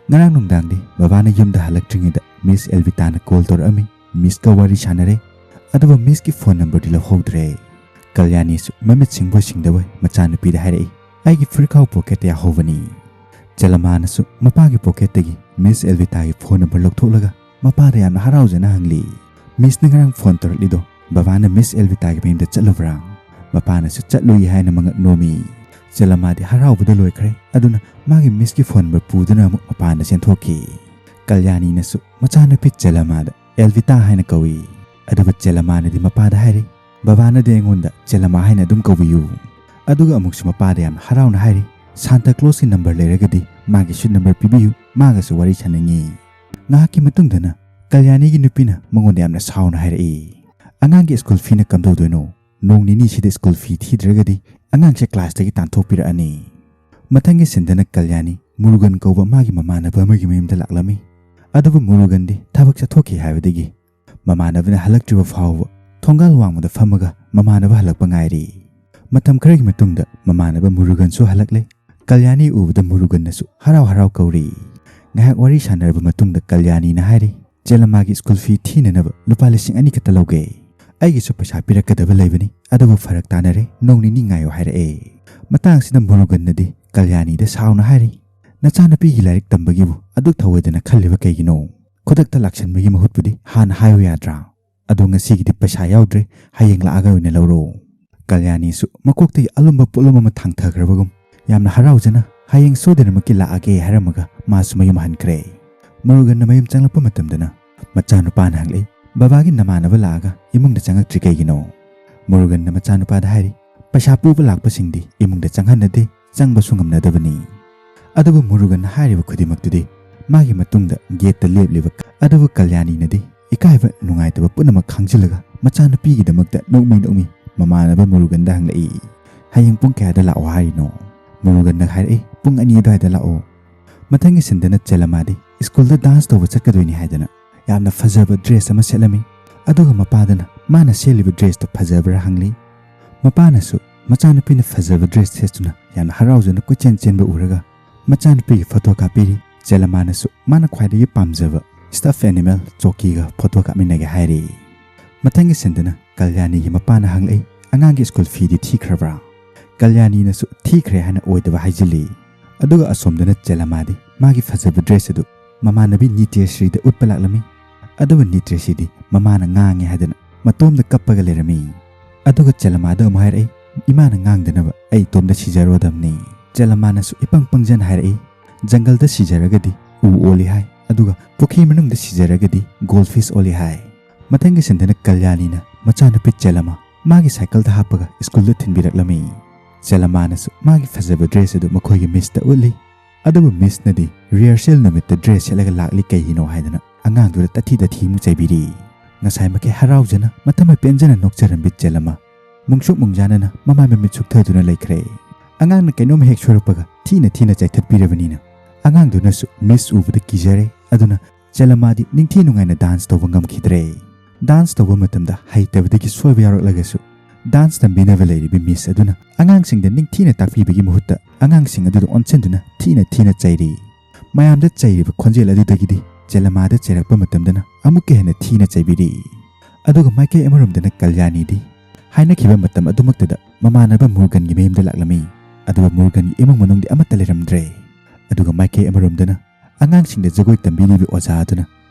ꯉꯔꯥꯡ ꯅꯨꯡꯗꯥꯡꯗꯤ ꯕꯕꯥꯅ ꯌꯨꯝꯗ ꯍꯜꯂꯛꯇ꯭ꯔꯤꯉꯩꯗ ꯃꯤꯁ ꯑꯦꯜꯕꯤꯇꯥꯅ ꯀꯣꯜ ꯇꯧꯔꯛꯑꯝꯃꯤ, ꯃꯤꯁꯀ ꯋꯥꯔꯤ ꯁꯥꯟꯅꯔꯦ, ꯑꯗꯨꯕꯨ ꯃꯤꯁꯀꯤ ꯐꯣꯟ ꯅꯝꯕꯔꯗꯤ ꯂꯧꯍꯧꯗ꯭ꯔꯦ꯫ ꯀꯜꯌꯥꯅꯤꯁꯨ ꯃꯃꯤꯠ ꯁꯤꯡꯕꯣꯏ ꯁꯤꯡꯗꯕꯣꯏ ꯃꯆꯥꯅꯨꯄꯤꯗ ꯍꯥꯏꯔꯛꯏ, ꯑꯩꯒꯤ ꯐꯨꯔꯤꯠꯈꯥꯎ ꯄꯣꯀꯦꯠꯇ ꯌꯥꯍꯧꯕꯅꯤ꯫ ꯆꯦꯂꯃꯥꯅꯁꯨ ꯃꯄꯥꯒꯤ ꯄꯣꯀꯦꯠꯇꯒꯤ ꯃꯤꯁ ꯑꯦꯜꯕꯤꯇꯥꯒꯤ ꯐꯣꯟ ꯅꯝꯕꯔ ꯂꯧꯊꯣꯛꯂꯒ ꯃꯄꯥꯗ ꯌꯥꯝꯅ ꯍꯔꯥꯎꯖꯅ ꯍꯪꯂꯤ, "ꯃꯤꯁꯅ ꯉꯔꯥꯡ ꯐꯣꯟ ꯇꯧꯔꯛꯂꯤꯗꯣ ꯕꯕꯥꯅ ꯃꯤꯁ ꯑꯦꯜꯕꯤꯇꯥꯒꯤ ꯃꯌꯨꯝꯗ ꯆꯠꯂꯨꯕ꯭ꯔꯥ?" ꯃꯄꯥꯅꯁꯨ ꯆꯠꯂꯨꯏ ꯍꯥꯏꯅ ꯃꯉꯛ ꯅꯣꯝꯃꯤ꯫ ꯆꯦꯂꯃꯥꯗꯤ ꯍꯔꯥꯎꯕꯗ ꯂꯣꯏꯈ꯭ꯔꯦ꯫ ꯑꯗꯨꯅ ꯃꯥꯒꯤ ꯃꯤꯁꯀꯤ ꯐꯣꯟ ꯅꯝꯕꯔ ꯄꯨꯗꯨꯅ ꯑꯃꯨꯛ ꯃꯄꯥꯟꯗ ꯆꯦꯟꯊꯣꯛꯈꯤ꯫ ꯀꯜꯌꯥꯅꯤꯅꯁꯨ ꯃꯆꯥꯅꯨꯄꯤ ꯆꯦꯂꯃꯥꯗ ꯑꯦꯜꯕꯤꯇꯥ ꯍꯥꯏꯅ ꯀꯧꯏ꯫ ꯑꯗꯨꯒ ꯆꯦꯂꯃꯥꯅꯗꯤ ꯃꯄꯥꯗ ꯍꯥꯏꯔꯤ, "ꯕꯕꯥꯅꯗꯤ ꯑꯩꯉꯣꯟꯗ ꯆꯦꯂꯃꯥ ꯍꯥꯏꯅ ꯑꯗꯨꯝ ꯀꯧꯕꯤꯌꯨ꯫" ꯑꯗꯨꯒ ꯑꯃꯨꯛꯁꯨ ꯃꯄꯥꯗ ꯌꯥꯝꯅ ꯍꯔꯥꯎꯅ ꯍꯥꯏꯔꯤ, "ꯁꯥꯟꯇꯥ ꯀ꯭ꯂꯣꯁꯀꯤ ꯅꯝꯕꯔ ꯂꯩꯔꯒꯗꯤ ꯃꯥꯒꯤ ꯁꯤꯠ ꯅꯝꯕꯔ ꯄꯤꯕꯤꯌꯨ, ꯃꯥꯒꯁꯨ ꯋꯥꯔꯤ ꯁꯥꯅꯤꯡꯉꯤ꯫" ꯉꯥꯏꯍꯥꯛꯀꯤ ꯃꯇꯨꯡꯗꯅ ꯀꯜꯌꯥꯅꯤꯒꯤ ꯅꯨꯄꯤꯅ ꯃꯉꯣꯟꯗ ꯌꯥꯝꯅ ꯁꯥꯎꯅ ꯍꯥꯏꯔꯛꯏ, "ꯑꯉꯥꯡꯒꯤ ꯁ꯭ꯀꯨꯜ ꯐꯤꯅ ꯀꯝꯗꯧꯗꯣꯏꯅꯣ? "ꯅꯣꯡ ꯅꯤꯅꯤꯁꯤꯗ ꯁ꯭ꯀꯨꯜ ꯐꯤ ꯊꯤꯗ꯭ꯔꯒꯗꯤ ꯑꯉꯥꯡꯁꯦ ꯀ꯭ꯂꯥꯁꯇꯒꯤ ꯇꯥꯟꯊꯣꯛꯄꯤꯔꯛꯑꯅꯤ"꯫ ꯃꯊꯪꯒꯤ ꯁꯤꯟꯗꯅ ꯀꯜꯌꯥꯅꯤ ꯃꯨꯔꯨꯒꯟ ꯀꯧꯕ ꯃꯥꯒꯤ ꯃꯃꯥꯟꯅꯕ ꯑꯃꯒꯤ ꯃꯌꯨꯝꯗ ꯂꯥꯛꯂꯝꯃꯤ꯫ ꯑꯗꯨꯕꯨ ꯃꯨꯔꯨꯒꯟꯗꯤ ꯊꯕꯛ ꯆꯠꯊꯣꯛꯈꯤ ꯍꯥꯏꯕꯗꯒꯤ ꯃꯃꯥꯟꯅꯕꯅ ꯍꯜꯂꯛꯇ꯭ꯔꯤꯕ ꯐꯥꯎꯕ ꯊꯣꯡꯒꯥꯜ ꯋꯥꯡꯃꯗ ꯐꯝꯃꯒ ꯃꯃꯥꯟꯅꯕ ꯍꯜꯂꯛꯄ ꯉꯥꯏꯔꯤ꯫ ꯃꯇꯝ ꯈꯔꯒꯤ ꯃꯇꯨꯡꯗ ꯃꯃꯥꯟꯅꯕ ꯃꯨꯔꯨꯒꯟꯁꯨ ꯍꯜꯂꯛꯂꯦ꯫ ꯀꯜꯌꯥꯅꯤ ꯎꯕꯗ ꯃꯨꯔꯨꯒꯟꯅꯁꯨ ꯍꯔꯥꯎ ꯍꯔꯥꯎ ꯀꯧꯔꯤ꯫ ꯉꯥꯏꯍꯥꯛ ꯋꯥꯔꯤ ꯁꯥꯟꯅꯔꯕ ꯃꯇꯨꯡꯗ ꯀꯜꯌꯥꯅꯤꯅ ꯍꯥꯏꯔꯤ, "ꯆꯦꯂꯝꯃꯥꯒꯤ ꯁ꯭ꯀꯨꯜ ꯐꯤ ꯊꯤꯅꯅꯕ ꯂꯨꯄꯥ ꯂꯤꯁꯤꯡ ꯑꯅꯤ ꯈꯛꯇ ꯂꯧꯒꯦ꯫ ꯑꯩꯒꯤꯁꯨ ꯄꯩꯁꯥ ꯄꯤꯔꯛꯀꯗꯕ ꯂꯩꯕꯅꯤ, ꯑꯗꯨꯕꯨ ꯐꯔꯛ ꯇꯥꯅꯔꯦ, ꯅꯣꯡ ꯅꯤꯅꯤ ꯉꯥꯏꯌꯣ" ꯍꯥꯏꯔꯛꯑꯦ꯫ ꯃꯇꯥꯡꯁꯤꯗ ꯃꯨꯔꯨꯒꯟꯅꯗꯤ ꯀꯜꯌꯥꯅꯤꯗ ꯁꯥꯎꯅ ꯍꯥꯏꯔꯤ, "ꯅꯆꯥꯅꯨꯄꯤꯒꯤ ꯂꯥꯏꯔꯤꯛ ꯇꯝꯕꯒꯤꯕꯨ ꯑꯗꯨꯛ ꯊꯧꯑꯣꯏꯗꯅ ꯈꯜꯂꯤꯕ ꯀꯩꯒꯤꯅꯣ? ꯈꯨꯗꯛꯇ ꯂꯥꯛꯁꯟꯕꯒꯤ ꯃꯍꯨꯠꯄꯨꯗꯤ ꯍꯥꯟꯅ ꯍꯥꯏꯌꯨ ꯌꯥꯗ꯭ꯔꯥ? ꯑꯗꯣ ꯉꯁꯤꯒꯤꯗꯤ ꯄꯩꯁꯥ ꯌꯥꯎꯗ꯭ꯔꯦ, ꯍꯌꯦꯡ ꯂꯥꯛꯑꯒ ꯑꯣꯏꯅ ꯂꯧꯔꯣ"꯫ ꯀꯜꯌꯥꯅꯤꯁꯨ ꯃꯀꯣꯛꯇꯒꯤ ꯑꯂꯨꯝꯕ ꯄꯣꯠꯂꯨꯝ ꯑꯃ ꯊꯥꯡꯊꯈ꯭ꯔꯕꯒꯨꯝ ꯌꯥꯝꯅ ꯍꯔꯥꯎꯖꯅ "ꯍꯌꯦꯡ ꯁꯣꯏꯗꯅꯃꯛꯀꯤ ꯂꯥꯛꯑꯒꯦ" ꯍꯥꯏꯔꯝꯃꯒ ꯃꯥꯁꯨ ꯃꯌꯨꯝ ꯍꯟꯈ꯭ꯔꯦ꯫ ꯃꯨꯔꯨꯒꯟꯅ ꯃꯌꯨꯝ ꯆꯪꯂꯛꯄ ꯃꯇꯝꯗꯅ ꯃꯆꯥꯅꯨꯄꯥꯅ ꯍꯪꯂꯛꯏ, "ꯕꯕꯥꯒꯤ ꯅꯃꯥꯟꯅꯕ ꯂꯥꯛꯑꯒ ꯏꯃꯨꯡꯗ ꯆꯪꯉꯛꯇ꯭ꯔꯤ ꯀꯩꯒꯤꯅꯣ?" ꯃꯨꯔꯨꯒꯟꯅ ꯃꯆꯥꯅꯨꯄꯥꯗ ꯍꯥꯏꯔꯤ, "ꯄꯩꯁꯥ ꯄꯨꯕ ꯂꯥꯛꯄꯁꯤꯡꯗꯤ ꯏꯃꯨꯡꯗ ꯆꯪꯍꯟꯅꯗꯦ, ꯆꯪꯕꯁꯨ ꯉꯝꯅꯗꯕꯅꯤ"꯫ ꯑꯗꯨꯕꯨ ꯃꯨꯔꯨꯒꯟꯅ ꯍꯥꯏꯔꯤꯕ ꯈꯨꯗꯤꯡꯃꯛꯇꯨꯗꯤ ꯃꯥꯒꯤ ꯃꯇꯨꯡꯗ ꯒꯦꯠꯇ ꯂꯦꯞꯂꯤꯕ ꯑꯗꯨꯕꯨ ꯀꯜꯌꯥꯅꯤꯅꯗꯤ ꯏꯀꯥꯏꯕ ꯅꯨꯡꯉꯥꯏꯇꯕ ꯄꯨꯝꯅꯃꯛ ꯈꯥꯡꯖꯤꯜꯂꯒ ꯃꯆꯥꯅꯨꯄꯤꯒꯤꯗꯃꯛꯇ ꯅꯣꯛꯃꯤ ꯅꯣꯛꯃꯤ ꯃꯃꯥꯟꯅꯕ ꯃꯨꯔꯨꯒꯟꯗ ꯍꯪꯂꯛꯏ, "ꯍꯌꯦꯡ ꯄꯨꯡ ꯀꯌꯥꯗ ꯂꯥꯛꯑꯣ ꯍꯥꯏꯔꯤꯅꯣ?" ꯃꯨꯔꯨꯒꯟꯅ ꯍꯥꯏꯔꯛꯏ, "ꯄꯨꯡ ꯑꯅꯤ ꯑꯗꯨꯋꯥꯏꯗ ꯂꯥꯛꯑꯣ"꯫ ꯃꯊꯪꯒꯤ ꯁꯤꯟꯗꯅ ꯆꯦꯂꯝꯃꯥꯗꯤ ꯁ꯭ꯀꯨꯜꯗ ꯗꯥꯟꯁ ꯇꯧꯕ ꯆꯠꯀꯗꯣꯏꯅꯤ ꯍꯥꯏꯗꯅ ꯌꯥꯝꯅ ꯐꯖꯕ ꯗ꯭ꯔꯦꯁ ꯑꯃ ꯁꯦꯠꯂꯝꯃꯤ꯫ ꯑꯗꯨꯒ ꯃꯄꯥꯗꯅ ꯃꯥꯅ ꯁꯦꯠꯂꯤꯕ ꯗ꯭ꯔꯦꯁꯇꯣ ꯐꯖꯕ꯭ꯔꯥ ꯍꯪꯂꯤ꯫ ꯃꯄꯥꯅꯁꯨ ꯃꯆꯥꯅꯨꯄꯤꯅ ꯐꯖꯕ ꯗ꯭ꯔꯦꯁ ꯁꯦꯠꯇꯨꯅ ꯌꯥꯝꯅ ꯍꯔꯥꯎꯖꯅ ꯀꯣꯏꯆꯦꯟ ꯆꯦꯟꯕ ꯎꯔꯒ ꯃꯆꯥꯅꯨꯄꯤꯒꯤ ꯐꯣꯇꯣ ꯀꯥꯞꯄꯤꯔꯤ꯫ ꯆꯦꯂꯝꯃꯥꯅꯁꯨ ꯃꯥꯅ ꯈ꯭ꯋꯥꯏꯗꯒꯤ ꯄꯥꯝꯖꯕ ꯁ꯭ꯇꯐ ꯑꯦꯅꯤꯃꯦꯜ ꯆꯣꯀꯤꯒ ꯐꯣꯇꯣ ꯀꯥꯞꯃꯤꯟꯅꯒꯦ ꯍꯥꯏꯔꯤ꯫ ꯃꯊꯪꯒꯤ ꯁꯤꯟꯗꯅ ꯀꯜꯌꯥꯅꯤꯒꯤ ꯃꯄꯥꯅ ꯍꯪꯂꯛꯏ, "ꯑꯉꯥꯡꯒꯤ ꯁ꯭ꯀꯨꯜ ꯐꯤꯗꯤ ꯊꯤꯈ꯭ꯔꯕ꯭ꯔꯥ?" ꯀꯜꯌꯥꯅꯤꯅꯁꯨ ꯊꯤꯈ꯭ꯔꯦ ꯍꯥꯏꯅ ꯑꯣꯏꯗꯕ ꯍꯥꯏꯖꯤꯜꯂꯤ꯫ ꯑꯗꯨꯒ ꯑꯁꯣꯝꯗꯅ ꯆꯦꯂꯝꯃꯥꯗꯤ ꯃꯥꯒꯤ ꯐꯖꯕ ꯗ꯭ꯔꯦꯁ ꯑꯗꯨ ꯃꯃꯥꯟꯅꯕꯤ ꯅꯤꯇ꯭ꯌꯁ꯭ꯔꯤꯗ ꯎꯠꯄ ꯂꯥꯛꯂꯝꯃꯤ꯫ ꯑꯗꯨꯕꯨ ꯅꯤꯇ꯭ꯌꯁ꯭ꯔꯤꯗꯤ ꯃꯃꯥꯅ ꯉꯥꯡꯉꯦ ꯍꯥꯏꯗꯅ ꯃꯇꯣꯝꯗ ꯀꯞꯄꯒ ꯂꯩꯔꯝꯃꯤ꯫ ꯑꯗꯨꯒ ꯆꯦꯂꯝꯃꯥꯗ ꯑꯃꯨꯛ ꯍꯥꯏꯔꯛꯏ, "ꯏꯃꯥꯅ ꯉꯥꯡꯗꯅꯕ ꯑꯩ ꯏꯇꯣꯝꯗ ꯁꯤꯖꯔꯣꯗꯝꯅꯤ"꯫ ꯆꯦꯂꯝꯃꯥꯅꯁꯨ ꯏꯄꯪ ꯄꯪꯖꯅ ꯍꯥꯏꯔꯛꯏ, "ꯖꯪꯒꯜꯗ ꯁꯤꯖꯔꯒꯗꯤ ꯎ ꯑꯣꯜꯂꯤ ꯍꯥꯏ, ꯑꯗꯨꯒ ꯄꯨꯈ꯭ꯔꯤ ꯃꯅꯨꯡꯗ ꯁꯤꯖꯔꯒꯗꯤ ꯒꯣꯜ ꯐꯤꯁ ꯑꯣꯜꯂꯤ ꯍꯥꯏ"꯫ ꯃꯊꯪꯒꯤ ꯁꯤꯟꯗꯅ ꯀꯜꯌꯥꯅꯤꯅ ꯃꯆꯥꯅꯨꯄꯤ ꯆꯦꯂꯝꯃꯥ ꯃꯥꯒꯤ ꯁꯥꯏꯀꯜꯗ ꯍꯥꯞꯄꯒ ꯁ꯭ꯀꯨꯜꯗ ꯊꯤꯟꯕꯤꯔꯛꯂꯝꯃꯤ꯫ ꯆꯦꯂꯝꯃꯥꯅꯁꯨ ꯃꯥꯒꯤ ꯐꯖꯕ ꯗ꯭ꯔꯦꯁ ꯑꯗꯨ ꯃꯈꯣꯏꯒꯤ ꯃꯤꯁꯇ ꯎꯠꯂꯤ꯫ ꯑꯗꯨꯕꯨ ꯃꯤꯁꯅꯗꯤ ꯔꯤꯍꯔꯁꯦꯜ ꯅꯨꯃꯤꯠꯇ ꯗ꯭ꯔꯦꯁ ꯁꯦꯠꯂꯒ ꯂꯥꯛꯂꯤ ꯀꯩꯒꯤꯅꯣ ꯍꯥꯏꯗꯅ ꯑꯉꯥꯡꯗꯨꯗ ꯇꯥꯊꯤ ꯇꯥꯊꯤ ꯑꯃꯨꯛ ꯆꯩꯕꯤꯔꯤ꯫ ꯉꯁꯥꯏꯃꯛꯀꯤ ꯍꯔꯥꯎꯖꯅ ꯃꯊꯃꯣꯏ ꯄꯦꯟꯖꯅ ꯅꯣꯛꯆꯔꯝꯕꯤ ꯆꯦꯂꯝꯃꯥ ꯃꯨꯡꯁꯨꯛ ꯃꯨꯡꯖꯥꯅꯅ ꯃꯃꯥꯏ ꯃꯃꯤꯠ ꯁꯨꯛꯊꯗꯨꯅ ꯂꯩꯈ꯭ꯔꯦ꯫ ꯑꯉꯥꯡꯅ ꯀꯩꯅꯣꯝ ꯍꯦꯛ ꯁꯣꯏꯔꯛꯄꯒ ꯊꯤꯅ ꯊꯤꯅ ꯆꯩꯊꯠꯄꯤꯔꯕꯅꯤꯅ ꯑꯉꯥꯡꯗꯨꯅꯁꯨ ꯃꯤꯁ ꯎꯕꯗ ꯀꯤꯖꯔꯦ꯫ ꯑꯗꯨꯅ ꯆꯦꯂꯃꯥꯗꯤ ꯅꯤꯡꯊꯤ ꯅꯨꯡꯉꯥꯏꯅ ꯗꯥꯟꯁ ꯇꯧꯕ ꯉꯝꯈꯤꯗ꯭ꯔꯦ꯫ ꯗꯥꯟꯁ ꯇꯧꯕ ꯃꯇꯝꯗ ꯍꯩꯇꯕꯗꯒꯤ ꯁꯣꯏꯕ ꯌꯥꯎꯔꯛꯂꯒꯁꯨ ꯗꯥꯟꯁ ꯇꯝꯕꯤꯅꯕ ꯂꯩꯔꯤꯕ ꯃꯤꯁ ꯑꯗꯨꯅ ꯑꯉꯥꯡꯁꯤꯡꯗ ꯅꯤꯡꯊꯤꯅ ꯇꯥꯛꯄꯤꯕꯒꯤ ꯃꯍꯨꯠꯇ ꯑꯉꯥꯡꯁꯤꯡ ꯑꯗꯨꯗ ꯑꯣꯟꯁꯤꯟꯗꯨꯅ ꯊꯤꯅ ꯊꯤꯅ ꯆꯩꯔꯤ꯫ ꯃꯌꯥꯝꯗ ꯆꯩꯔꯤꯕ ꯈꯣꯟꯖꯦꯜ ꯑꯗꯨꯗꯒꯤꯗꯤ ꯆꯦꯂꯃꯥꯗ ꯆꯩꯔꯛꯄ ꯃꯇꯝꯗꯅ ꯑꯃꯨꯛꯀ ꯍꯦꯟꯅ ꯊꯤꯅ ꯆꯩꯕꯤꯔꯤ꯫ ꯑꯗꯨꯒ ꯃꯥꯏꯀꯩ ꯑꯃꯔꯣꯝꯗꯅ ꯀꯜꯌꯥꯅꯤꯗꯤ ꯍꯥꯏꯅꯈꯤꯕ ꯃꯇꯝ ꯑꯗꯨꯃꯛꯇꯗ ꯃꯃꯥꯟꯅꯕ ꯃꯨꯔꯒꯟꯒꯤ ꯃꯌꯨꯝꯗ ꯂꯥꯛꯂꯝꯃꯤ꯫ ꯑꯗꯨꯒ ꯃꯨꯔꯒꯟꯒꯤ ꯏꯃꯨꯡ ꯃꯅꯨꯡꯗꯤ ꯑꯃꯠꯇ ꯂꯩꯔꯝꯗ꯭ꯔꯦ꯫ ꯑꯗꯨꯒ ꯃꯥꯏꯀꯩ ꯑꯃꯔꯣꯝꯗꯅ ꯑꯉꯥꯡꯁꯤꯡꯗ ꯖꯒꯣꯏ ꯇꯝꯕꯤꯔꯤꯕ ꯑꯣꯖꯥ ꯑꯗꯨꯅ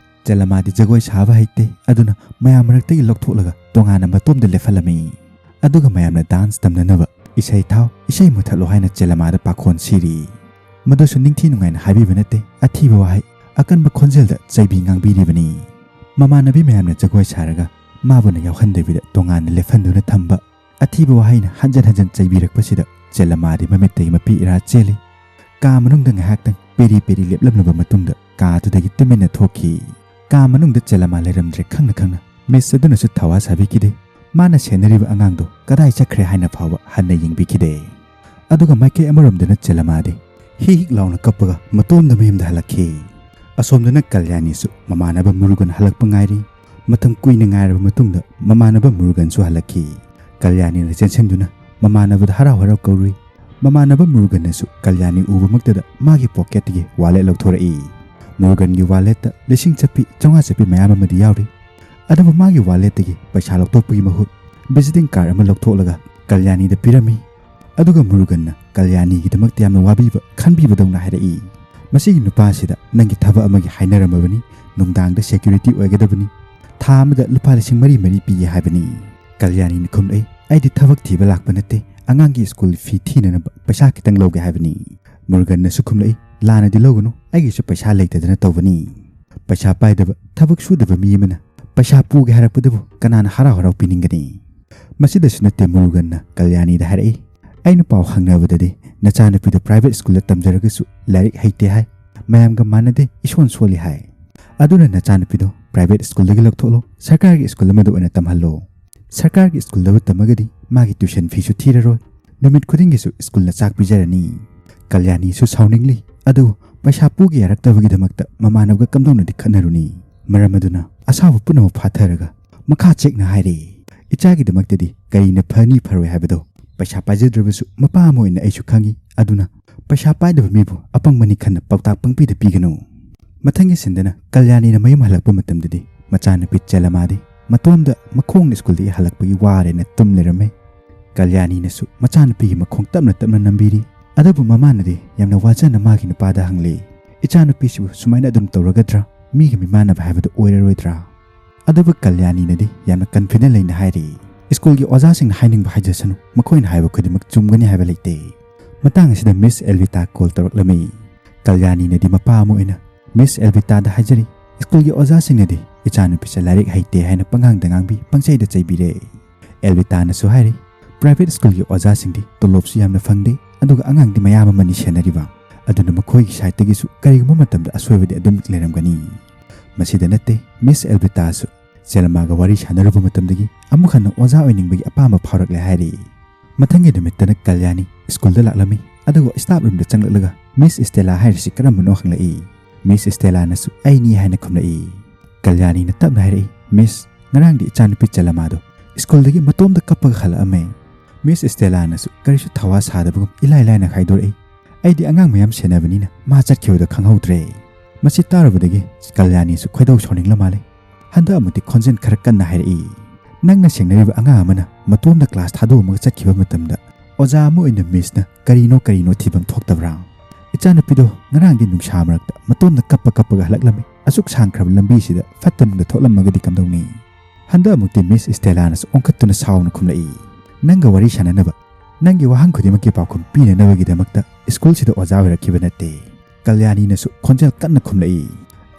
ꯆꯦꯂꯃꯥꯗꯤ ꯖꯒꯣꯏ ꯁꯥꯕ ꯍꯩꯇꯦ, ꯑꯗꯨꯅ ꯃꯌꯥꯝ ꯃꯔꯛꯇꯒꯤ ꯂꯧꯊꯣꯛꯂꯒ ꯇꯣꯉꯥꯟꯅ ꯃꯇꯣꯝꯗ ꯂꯦꯞꯍꯜꯂꯝꯃꯤ꯫ ꯑꯗꯨꯒ ꯃꯌꯥꯝꯅ ꯗꯥꯟꯁ ꯇꯝꯅꯅꯕ ꯏꯁꯩ ꯊꯥꯎ, ꯏꯁꯩ ꯃꯨꯊꯠꯂꯣ ꯍꯥꯏꯅ ꯆꯦꯂꯃꯥꯗ ꯄꯥꯈꯣꯟ ꯁꯤꯔꯤ꯫ ꯃꯗꯨꯁꯨ ꯅꯤꯡꯊꯤ ꯅꯨꯡꯉꯥꯏꯅ ꯍꯥꯏꯕꯤꯕ ꯅꯠꯇꯦ, ꯑꯊꯤꯕ ꯋꯥꯍꯩ, ꯑꯀꯟꯕ ꯈꯣꯟꯖꯦꯜꯗ ꯆꯩꯕꯤ ꯉꯥꯡꯕꯤꯔꯤꯕꯅꯤ꯫ ꯃꯃꯥꯟꯅꯕꯤ ꯃꯌꯥꯝꯅ ꯖꯒꯣꯏ ꯁꯥꯔꯒ ꯃꯥꯕꯨꯅ ꯌꯥꯎꯍꯟꯗꯕꯤꯗ ꯇꯣꯉꯥꯟꯅ ꯂꯦꯞꯍꯟꯗꯨꯅ ꯊꯝꯕ ꯑꯊꯤꯕ ꯋꯥꯍꯩꯅ ꯍꯟꯖꯟ ꯍꯟꯖꯟ ꯆꯩꯕꯤꯔꯛꯄꯁꯤꯗ ꯆꯦꯂꯃꯥꯗꯤ ꯃꯃꯤꯠꯇꯒꯤ ꯃꯄꯤ ꯏꯔꯥ ꯆꯦꯜꯂꯤ꯫ ꯀꯥ ꯃꯅꯨꯡꯗ ꯉꯥꯏꯍꯥꯛꯇꯪ ꯄꯦꯔꯤ ꯄꯦꯔꯤ ꯂꯦꯞꯂꯝꯂꯕ ꯃꯇꯨꯡꯗ ꯀꯥ ꯑꯗꯨꯗꯒꯤ ꯇꯨꯃꯤꯟꯅ ꯊꯣꯛꯈꯤ꯫ ꯀꯥ ꯃꯅꯨꯡꯗ ꯆꯦꯂꯃꯥ ꯂꯩꯔꯝꯗ꯭ꯔꯦ ꯈꯪꯅ ꯈꯪꯅ꯫ ꯃꯤꯁ ꯑꯗꯨꯅꯁꯨ ꯊꯋꯥ ꯁꯥꯕꯤꯈꯤꯗꯦ꯫ ꯃꯥꯅ ꯁꯦꯟꯅꯔꯤꯕ ꯑꯉꯥꯡꯗꯣ ꯀꯗꯥꯏ ꯆꯠꯈ꯭ꯔꯦ ꯍꯥꯏꯅ ꯐꯥꯎꯕ ꯍꯟꯅ ꯌꯦꯡꯕꯤꯈꯤꯗꯦ꯫ ꯑꯗꯨꯒ ꯃꯥꯏꯀꯩ ꯑꯃꯔꯣꯝꯗꯅ ꯆꯦꯂꯃꯥꯗꯤ ꯍꯤꯛ ꯍꯤꯛ ꯂꯥꯎꯅ ꯀꯞꯄꯒ ꯃꯇꯣꯝꯗ ꯃꯌꯨꯝꯗ ꯍꯜꯂꯛꯈꯤ꯫ ꯑꯁꯣꯝꯗꯅ ꯀꯜꯌꯥꯅꯤꯁꯨ ꯃꯃꯥꯟꯅꯕ ꯃꯨꯔꯨꯒꯟ ꯍꯜꯂꯛꯄ ꯉꯥꯏꯔꯤ꯫ ꯃꯇꯝ ꯀꯨꯏꯅ ꯉꯥꯏꯔꯕ ꯃꯇꯨꯡꯗ ꯃꯃꯥꯟꯅꯕ ꯃꯨꯔꯨꯒꯟꯁꯨ ꯍꯜꯂꯛꯈꯤ꯫ ꯀꯜꯌꯥꯅꯤꯅ ꯆꯦꯟꯁꯤꯟꯗꯨꯅ ꯃꯃꯥꯟꯅꯕꯗ ꯍꯔꯥꯎ ꯍꯔꯥꯎ ꯀꯧꯔꯨꯏ꯫ ꯃꯃꯥꯟꯅꯕ ꯃꯨꯔꯨꯒꯟꯅꯁꯨ ꯀꯜꯌꯥꯅꯤ ꯎꯕꯃꯛꯇꯗ ꯃꯥꯒꯤ ꯄꯣꯀꯦꯠꯇꯒꯤ ꯋꯥꯂꯦꯠ ꯂꯧꯊꯣꯔꯛꯏ꯫ ꯃꯨꯔꯨꯒꯟꯒꯤ ꯋꯥꯂꯦꯠꯇ ꯂꯤꯁꯤꯡ ꯆꯠꯄꯤ ꯆꯥꯝꯃꯉꯥ ꯆꯠꯄꯤ ꯃꯌꯥꯝ ꯑꯃꯗꯤ ꯌꯥꯎꯔꯤ꯫ ꯑꯗꯨꯕꯨ ꯃꯥꯒꯤ ꯋꯥꯂꯦꯠꯇꯒꯤ ꯄꯩꯁꯥ ꯂꯧꯊꯣꯛꯄꯒꯤ ꯃꯍꯨꯠ ꯚꯤꯖꯤꯇꯤꯡ ꯀꯥꯔꯗ ꯑꯃ ꯂꯧꯊꯣꯛꯂꯒ ꯀꯜꯌꯥꯅꯤꯗ ꯄꯤꯔꯝꯃꯤ꯫ ꯑꯗꯨꯒ ꯃꯨꯔꯨꯒꯟꯅ ꯀꯜꯌꯥꯅꯤꯒꯤꯗꯃꯛꯇ ꯌꯥꯝꯅ ꯋꯥꯕꯤꯕ, ꯈꯟꯕꯤꯕꯗꯧꯅ ꯍꯥꯏꯔꯛꯏ, "ꯃꯁꯤꯒꯤ ꯅꯨꯄꯥꯁꯤꯗ ꯅꯪꯒꯤ ꯊꯕꯛ ꯑꯃꯒꯤ ꯍꯥꯏꯅꯔꯝꯃꯕꯅꯤ, ꯅꯨꯡꯗꯥꯡꯗ ꯁꯦꯀ꯭ꯌꯨꯔꯤꯇꯤ ꯑꯣꯏꯒꯗꯕꯅꯤ, ꯊꯥ ꯑꯃꯗ ꯂꯨꯄꯥ ꯂꯤꯁꯤꯡ ꯃꯔꯤ ꯃꯔꯤ ꯄꯤꯒꯦ ꯍꯥꯏꯕꯅꯤ꯫" ꯀꯜꯌꯥꯅꯤꯅ ꯈꯨꯝꯂꯛꯏ, "ꯑꯩꯗꯤ ꯊꯕꯛ ꯊꯤꯕ ꯂꯥꯛꯄ ꯅꯠꯇꯦ, ꯑꯉꯥꯡꯒꯤ ꯁ꯭ꯀꯨꯜ ꯐꯤ ꯊꯤꯅꯅꯕ ꯄꯩꯁꯥ ꯈꯤꯇꯪ ꯂꯧꯒꯦ ꯍꯥꯏꯕꯅꯤ꯫" ꯃꯨꯔꯨꯒꯟꯅꯁꯨ ꯈꯨꯝꯂꯛꯏ, "ꯂꯥꯟꯅꯗꯤ ꯂꯧꯒꯅꯨ, ꯑꯩꯒꯤꯁꯨ ꯄꯩꯁꯥ ꯂꯩꯇꯗꯅ ꯇꯧꯕꯅꯤ꯫ ꯄꯩꯁꯥ ꯄꯥꯏꯗꯕ, ꯊꯕꯛ ꯁꯨꯗꯕ ꯃꯤ ꯑꯃꯅ ꯄꯩꯁꯥ ꯄꯨꯒꯦ ꯍꯥꯏꯔꯛꯄꯗꯨꯕꯨ ꯀꯅꯥꯅ ꯍꯔꯥꯎ ꯍꯔꯥꯎ ꯄꯤꯅꯤꯡꯒꯅꯤ?" ꯃꯁꯤꯗꯁꯨ ꯅꯠꯇꯦ ꯃꯨꯔꯨꯒꯟꯅ ꯀꯜꯌꯥꯅꯤꯗ ꯍꯥꯏꯔꯛꯏ, "ꯑꯩꯅ ꯄꯥꯎ ꯍꯪꯅꯕꯗꯗꯤ ꯅꯆꯥꯅꯨꯄꯤꯗꯨ ꯄ꯭ꯔꯥꯏꯚꯦꯠ ꯁ꯭ꯀꯨꯜꯗ ꯇꯝꯖꯔꯒꯁꯨ ꯂꯥꯏꯔꯤꯛ ꯍꯩꯇꯦ ꯍꯥꯏ, ꯃꯌꯥꯝꯒ ꯃꯥꯟꯅꯗꯦ, ꯏꯁꯣꯟ ꯁꯣꯜꯂꯤ ꯍꯥꯏ꯫ ꯑꯗꯨꯅ ꯅꯆꯥꯅꯨꯄꯤꯗꯣ ꯄ꯭ꯔꯥꯏꯚꯦꯠ ꯁ꯭ꯀꯨꯜꯗꯒꯤ ꯂꯧꯊꯣꯛꯂꯣ, ꯁꯔꯀꯥꯔꯒꯤ ꯁ꯭ꯀꯨꯜ ꯑꯃꯗ ꯑꯣꯏꯅ ꯇꯝꯍꯜꯂꯣ꯫ ꯁꯔꯀꯥꯔꯒꯤ ꯁ꯭ꯀꯨꯜꯗꯕꯨ ꯇꯝꯃꯒꯗꯤ ꯃꯥꯒꯤ tuition feeꯁꯨ ꯊꯤꯔꯔꯣꯏ꯫ ꯅꯨꯃꯤꯠ ꯈꯨꯗꯤꯡꯒꯤꯁꯨ ꯁ꯭ꯀꯨꯜꯅ ꯆꯥꯛ ꯄꯤꯖꯔꯅꯤ꯫ ꯀꯜꯌꯥꯅꯤꯁꯨ ꯁꯥꯎꯅꯤꯡꯂꯤ, ꯑꯗꯨꯕꯨ ꯄꯩꯁꯥ ꯄꯨꯒꯦ ꯌꯥꯔꯛꯇꯕꯒꯤꯗꯃꯛꯇ ꯃꯃꯥꯟꯅꯕꯒ ꯀꯝꯗꯧꯅꯗꯤ ꯈꯠꯅꯔꯨꯅꯤ? ꯃꯔꯝ ꯑꯗꯨꯅ ꯑꯁꯥꯎꯕ ꯄꯨꯝꯅꯃꯛ ꯐꯥꯊꯔꯒ ꯃꯈꯥ ꯆꯦꯛꯅ ꯍꯥꯏꯔꯤ, "ꯏꯆꯥꯒꯤꯗꯃꯛꯇꯗꯤ ꯀꯔꯤꯅ ꯐꯅꯤ ꯐꯔꯣꯏ ꯍꯥꯏꯕꯗꯣ ꯄꯩꯁꯥ ꯄꯥꯏꯖꯗ꯭ꯔꯕꯁꯨ ꯃꯄꯥ ꯑꯃ ꯑꯣꯏꯅ ꯑꯩꯁꯨ ꯈꯪꯏ, ꯑꯗꯨꯅ ꯄꯩꯁꯥ ꯄꯥꯏꯗꯕ ꯃꯤꯕꯨ ꯑꯄꯪꯕꯅꯤ ꯈꯟꯅ ꯄꯥꯎꯇꯥꯛ ꯄꯪꯄꯤꯗ ꯄꯤꯒꯅꯨ"꯫ ꯃꯊꯪꯒꯤ ꯁꯤꯟꯗꯅ ꯀꯜꯌꯥꯅꯤꯅ ꯃꯌꯨꯝ ꯍꯜꯂꯛꯄ ꯃꯇꯝꯗꯗꯤ ꯃꯆꯥꯅꯨꯄꯤ ꯆꯦꯂꯃꯥꯗꯤ ꯃꯇꯣꯝꯗ ꯃꯈꯣꯡꯅ ꯁ꯭ꯀꯨꯜꯗꯒꯤ ꯍꯜꯂꯛꯄꯒꯤ ꯋꯥꯔꯦꯅ ꯇꯨꯝ ꯂꯩꯔꯝꯃꯦ꯫ ꯀꯜꯌꯥꯅꯤꯅꯁꯨ ꯃꯆꯥꯅꯨꯄꯤꯒꯤ ꯃꯈꯣꯡ ꯇꯞꯅ ꯇꯞꯅ ꯅꯝꯕꯤꯔꯤ꯫ ꯑꯗꯨꯕꯨ ꯃꯃꯥꯅꯗꯤ ꯌꯥꯝꯅ ꯋꯥꯖꯅ ꯃꯥꯒꯤ ꯅꯨꯄꯥꯗ ꯍꯪꯂꯤ, "ꯏꯆꯥꯅꯨꯄꯤꯁꯤꯕꯨ ꯁꯨꯃꯥꯏꯅ ꯑꯗꯨꯝ ꯇꯧꯔꯒꯗ꯭ꯔꯥ? ꯃꯤꯒ ꯃꯤꯃꯥꯟꯅꯕ ꯍꯥꯏꯕꯗꯨ ꯑꯣꯏꯔꯔꯣꯏꯗ꯭ꯔꯥ?" ꯑꯗꯨꯕꯨ ꯀꯜꯌꯥꯅꯤꯅꯗꯤ ꯌꯥꯝꯅ confident ꯂꯩꯅ ꯍꯥꯏꯔꯤ, "ꯁ꯭ꯀꯨꯜꯒꯤ ꯑꯣꯖꯥꯁꯤꯡꯅ ꯍꯥꯏꯅꯤꯡꯕ ꯍꯥꯏꯖꯁꯅꯨ, ꯃꯈꯣꯏꯅ ꯍꯥꯏꯕ ꯈꯨꯗꯤꯡꯃꯛ ꯆꯨꯝꯒꯅꯤ ꯍꯥꯏꯕ ꯂꯩꯇꯦ"꯫ ꯃꯇꯥꯡ ꯑꯁꯤꯗ ꯃꯤꯁ ꯑꯦꯜꯕꯤꯇꯥ ꯀꯣꯜ ꯇꯧꯔꯛꯂꯝꯃꯤ꯫ ꯀꯜꯌꯥꯅꯤꯅꯗꯤ ꯃꯄꯥ ꯑꯃ ꯑꯣꯏꯅ ꯃꯤꯁ ꯑꯦꯜꯕꯤꯇꯥꯗ ꯍꯥꯏꯖꯔꯤ, ꯁ꯭ꯀꯨꯜꯒꯤ ꯑꯣꯖꯥꯁꯤꯡꯅꯗꯤ ꯏꯆꯥꯅꯨꯄꯤꯁꯦ ꯂꯥꯏꯔꯤꯛ ꯍꯩꯇꯦ ꯍꯥꯏꯅ ꯄꯉꯥꯡꯗ ꯉꯥꯡꯕꯤ, ꯄꯪꯆꯩꯗ ꯆꯩꯕꯤꯔꯦ꯫ ꯑꯦꯜꯕꯤꯇꯥꯅꯁꯨ ꯍꯥꯏꯔꯤ, "ꯄ꯭ꯔꯥꯏꯚꯦꯠ ꯁ꯭ꯀꯨꯜꯒꯤ ꯑꯣꯖꯥꯁꯤꯡꯗꯤ ꯇꯣꯂꯣꯞꯁꯨ ꯌꯥꯝꯅ ꯐꯪꯗꯦ, ꯑꯗꯨꯒ ꯑꯉꯥꯡꯗꯤ ꯃꯌꯥꯝ ꯑꯃꯅꯤ ꯁꯦꯟꯅꯔꯤꯕ, ꯑꯗꯨꯅ ꯃꯈꯣꯏꯒꯤ ꯁꯥꯏꯠꯇꯒꯤꯁꯨ ꯀꯔꯤꯒꯨꯝꯕ ꯃꯇꯝꯗ ꯑꯁꯣꯏꯕꯗꯤ ꯑꯗꯨꯝ ꯂꯩꯔꯝꯒꯅꯤ"꯫ ꯃꯁꯤꯗ ꯅꯠꯇꯦ, ꯃꯤꯁ ꯑꯦꯜꯕꯤꯇꯥꯁꯨ ꯆꯦꯂꯃꯥꯒ ꯋꯥꯔꯤ ꯁꯥꯟꯅꯔꯨꯕ ꯃꯇꯝꯗꯒꯤ ꯑꯃꯨꯛ ꯍꯟꯅ ꯑꯣꯖꯥ ꯑꯣꯏꯅꯤꯡꯕꯒꯤ ꯑꯄꯥꯝꯕ ꯐꯥꯎꯔꯛꯂꯦ ꯍꯥꯏꯔꯤ꯫ ꯃꯊꯪꯒꯤ ꯅꯨꯃꯤꯠꯇꯅ ꯀꯜꯌꯥꯅꯤ ꯁ꯭ꯀꯨꯜꯗ ꯂꯥꯛꯂꯝꯃꯤ, ꯑꯗꯨꯒ staff roomꯗ ꯆꯪꯂꯛꯂꯒ ꯃꯤꯁ ꯏꯁꯇꯦꯂꯥ ꯍꯥꯏꯔꯤꯁꯤ ꯀꯔꯝꯕꯅꯣ ꯍꯪꯂꯛꯏ꯫ ꯃꯤꯁ ꯏꯁꯇꯦꯂꯥꯅꯁꯨ "ꯑꯩꯅꯤ" ꯍꯥꯏꯅ ꯈꯨꯝꯂꯛꯏ꯫ ꯀꯜꯌꯥꯅꯤꯅ ꯇꯞꯅ ꯍꯥꯏꯔꯛꯏ, "ꯃꯤꯁ, ꯉꯔꯥꯡꯗꯤ ꯏꯆꯥꯅꯨꯄꯤ ꯆꯦꯂꯃꯥꯗꯣ ꯁ꯭ꯀꯨꯜꯗꯒꯤ ꯃꯇꯣꯝꯇ ꯀꯞꯄꯒ ꯍꯜꯂꯛꯑꯝꯃꯦ"꯫ ꯃꯤꯁ ꯏꯁꯇꯦꯂꯥꯅꯁꯨ ꯀꯔꯤꯁꯨ ꯊꯋꯥ ꯁꯥꯗꯕꯒꯨꯝ ꯏꯂꯥꯏ ꯂꯥꯏꯅ ꯍꯥꯏꯗꯣꯔꯛꯏ, "ꯑꯩꯗꯤ ꯑꯉꯥꯡ ꯃꯌꯥꯝ ꯁꯦꯟꯅꯕꯅꯤꯅ ꯃꯥ ꯆꯠꯈꯤꯕꯗꯣ ꯈꯪꯍꯧꯗ꯭ꯔꯦ"꯫ ꯃꯁꯤ ꯇꯥꯔꯨꯕꯗꯒꯤ ꯀꯜꯌꯥꯅꯤꯁꯨ ꯈꯣꯏꯗꯧ ꯁꯥꯎꯅꯤꯡꯂ ꯃꯥꯜꯂꯦ꯫ ꯍꯟꯗꯛ ꯑꯃꯨꯛꯇꯤ ꯈꯣꯟꯖꯦꯜ ꯈꯔ ꯀꯟꯅ ꯍꯥꯏꯔꯛꯏ, "ꯅꯪꯅ ꯁꯦꯡꯅꯔꯤꯕ ꯑꯉꯥꯡ ꯑꯃꯅ ꯃꯇꯣꯝꯗ class ꯊꯥꯗꯣꯛꯑꯝꯃꯒ ꯆꯠꯈꯤꯕ ꯃꯇꯝꯗ ꯑꯣꯖꯥ ꯑꯃ ꯑꯣꯏꯅ ꯃꯤꯁꯅ ꯀꯔꯤꯅꯣ ꯀꯔꯤꯅꯣ ꯊꯤꯐꯝ ꯊꯣꯛꯇꯕ꯭ꯔꯥ? ꯏꯆꯥꯅꯨꯄꯤꯗꯣ ꯉꯔꯥꯡꯗꯤ ꯅꯨꯡꯁꯥ ꯃꯔꯛꯇ ꯃꯇꯣꯝꯗ ꯀꯞꯄ ꯀꯞꯄꯒ ꯍꯜꯂꯛꯂꯝꯃꯤ꯫ ꯑꯁꯨꯛ ꯁꯥꯡꯈ꯭ꯔꯕ ꯂꯝꯕꯤꯁꯤꯗ ꯐꯠꯇ ꯅꯨꯡꯗ ꯊꯣꯛꯂꯝꯃꯒꯗꯤ ꯀꯝꯗꯧꯅꯤ?" ꯍꯟꯗꯛ ꯑꯃꯨꯛꯇꯤ ꯃꯤꯁ ꯏꯁꯇꯦꯂꯥꯅꯁꯨ ꯑꯣꯟꯈꯠꯇꯨꯅ ꯁꯥꯎꯅ ꯈꯨꯝꯂꯛꯏ, "ꯅꯪꯒ ꯋꯥꯔꯤ ꯁꯥꯟꯅꯅꯕ, ꯅꯪꯒꯤ ꯋꯥꯍꯪ ꯈꯨꯗꯤꯡꯃꯛꯀꯤ ꯄꯥꯎꯈꯨꯝ ꯄꯤꯅꯅꯕꯒꯤꯗꯃꯛꯇ ꯁ꯭ꯀꯨꯜꯁꯤꯗ ꯑꯣꯖꯥ ꯑꯣꯏꯔꯛꯈꯤꯕ ꯅꯠꯇꯦ"꯫ ꯀꯜꯌꯥꯅꯤꯅꯁꯨ ꯈꯣꯟꯖꯦꯜ ꯀꯟꯅ ꯈꯨꯝꯂꯛꯏ,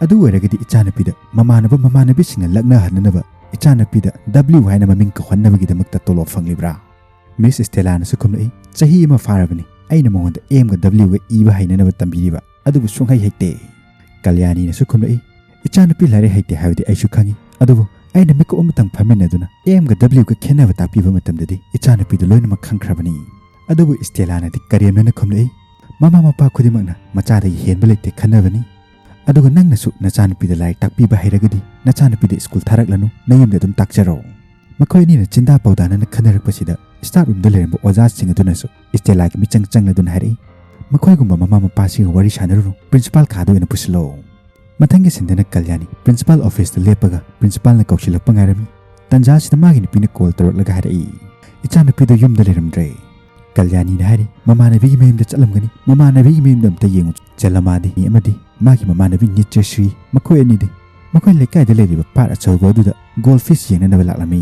"ꯑꯗꯨ ꯑꯣꯏꯔꯒꯗꯤ ꯏꯆꯥꯅꯨꯄꯤꯗ ꯃꯃꯥꯟꯅꯕ ꯃꯃꯥꯟꯅꯕꯤꯁꯤꯡꯅ ꯂꯛꯅꯍꯟꯅꯅꯕ ꯏꯆꯥꯅꯨꯄꯤꯗ W ꯍꯥꯏꯅ ꯃꯃꯤꯡ ꯀꯧꯍꯟꯅꯕꯒꯤꯗꯃꯛꯇ ꯇꯣꯂꯣꯞ ꯐꯪꯂꯤꯕ꯭ꯔꯥ?" ꯃꯤꯁ ꯏꯁꯇꯦꯂꯥꯅꯁꯨ ꯈꯨꯝꯂꯛꯏ, "ꯆꯍꯤ ꯑꯃ ꯐꯥꯔꯕꯅꯤ ꯑꯩꯅ ꯃꯉꯣꯟꯗ M ꯒ W ꯒ ꯏꯕ ꯍꯩꯅꯅꯕ ꯇꯝꯕꯤꯔꯤꯕ, ꯑꯗꯨꯕꯨ ꯁꯨꯡꯍꯩ ꯍꯩꯇꯦ"꯫ ꯀꯜꯌꯥꯅꯤꯅꯁꯨ ꯈꯨꯝꯂꯛꯏ, "ꯏꯆꯥꯅꯨꯄꯤ ꯂꯥꯏꯔꯤꯛ ꯍꯩꯇꯦ ꯍꯥꯏꯕꯗꯤ ꯑꯩꯁꯨ ꯈꯪꯏ, ꯑꯗꯨꯕꯨ ꯑꯩꯅ ꯃꯤꯀꯨꯞ ꯑꯃꯇꯪ ꯐꯝꯃꯤꯟꯅꯗꯨꯅ ꯑꯦꯝꯒ ꯗꯕ꯭ꯂꯤꯎꯒ ꯈꯦꯠꯅꯕ ꯇꯥꯛꯄꯤꯕ ꯃꯇꯝꯗꯗꯤ ꯏꯆꯥꯅꯨꯄꯤꯗꯨ ꯂꯣꯏꯅꯃꯛ ꯈꯪꯈ꯭ꯔꯕꯅꯤ꯫ ꯑꯗꯨꯕꯨ ꯏꯁꯇꯦꯂꯥꯅꯗꯤ ꯀꯔꯦꯝꯅꯅ ꯈꯨꯝꯂꯛꯏ, "ꯃꯃꯥ ꯃꯄꯥ ꯈꯨꯗꯤꯡꯃꯛꯅ ꯃꯆꯥꯗꯒꯤ ꯍꯦꯟꯕ ꯂꯩꯇꯦ ꯈꯟꯅꯕꯅꯤ꯫ ꯑꯗꯨꯒ ꯅꯪꯅꯁꯨ ꯅꯆꯥꯅꯨꯄꯤꯗ ꯂꯥꯏꯔꯤꯛ ꯇꯥꯛꯄꯤꯕ ꯍꯩꯔꯒꯗꯤ ꯅꯆꯥꯅꯨꯄꯤꯗ ꯁ꯭ꯀꯨꯜ ꯊꯥꯔꯛꯂꯅꯨ, ꯅꯌꯨꯝꯗ ꯑꯗꯨꯝ ꯇꯥꯛꯆꯔꯣ꯫" ꯃꯈꯣꯏ ꯑꯅꯤꯅ ꯆꯤꯟꯗꯥ ꯄꯥꯎꯗꯥꯅꯅ ꯈꯟꯅꯔꯛꯄꯁꯤꯗ staff roomꯗ ꯂꯩꯔꯝꯕ ꯑꯣꯖꯥꯁꯤꯡ ꯑꯗꯨꯅꯁꯨ ꯏꯁꯇꯦꯂꯥꯒꯤ ꯃꯤꯆꯪ ꯆꯪꯂꯗꯨꯅ ꯍꯥꯏꯔꯛꯏ, "ꯃꯈꯣꯏꯒꯨꯝꯕ ꯃꯃꯥ ꯃꯄꯥꯁꯤꯡꯒ ꯋꯥꯔꯤ ꯁꯥꯟꯅꯔꯨꯅꯨ, ꯄ꯭ꯔꯤꯟꯁꯤꯄꯥꯜ ꯀꯥꯗ ꯑꯣꯏꯅ ꯄꯨꯁꯤꯜꯂꯣ꯫" ꯃꯊꯪꯒꯤ ꯁꯤꯟꯗꯅ ꯀꯜꯌꯥꯅꯤ ꯄ꯭ꯔꯤꯟꯁꯤꯄꯥꯜ ꯑꯣꯐꯤꯁꯇ ꯂꯦꯞꯄꯒ ꯄ꯭ꯔꯤꯟꯁꯤꯄꯥꯜꯅ ꯀꯧꯁꯤꯜꯂꯛꯄ ꯉꯥꯏꯔꯝꯃꯤ꯫ ꯇꯟꯖꯥꯁꯤꯗ ꯃꯥꯒꯤ ꯅꯨꯄꯤꯅ ꯀꯣꯜ ꯇꯧꯔꯛꯂꯒ ꯍꯥꯏꯔꯛꯏ, "ꯏꯆꯥꯅꯨꯄꯤꯗꯣ ꯌꯨꯝꯗ ꯂꯩꯔꯝꯗ꯭ꯔꯦ꯫" ꯀꯜꯌꯥꯅꯤꯅ ꯍꯥꯏꯔꯤ, "ꯃꯃꯥꯟꯅꯕꯤꯒꯤ ꯃꯌꯨꯝꯗ ꯆꯠꯂꯝꯒꯅꯤ, ꯃꯃꯥꯟꯅꯕꯤꯒꯤ ꯃꯌꯨꯝꯗ ꯑꯝꯇ ꯌꯦꯡꯉꯨ꯫" ꯆꯦꯂꯃꯥꯗꯤ ꯑꯃꯗꯤ ꯃꯥꯒꯤ ꯃꯃꯥꯟꯅꯕꯤ ꯅꯤꯇ꯭ꯌꯁ꯭ꯔꯤ, ꯃꯈꯣꯏ ꯑꯅꯤꯗꯤ ꯃꯈꯣꯏ ꯂꯩꯀꯥꯏꯗ ꯂꯩꯔꯤꯕ ꯄꯥꯠ ꯑꯆꯧꯕ ꯑꯗꯨꯗ ꯒꯣꯜ ꯐꯤꯁ ꯌꯦꯡꯅꯅꯕ ꯂꯥꯛꯂꯝꯃꯤ꯫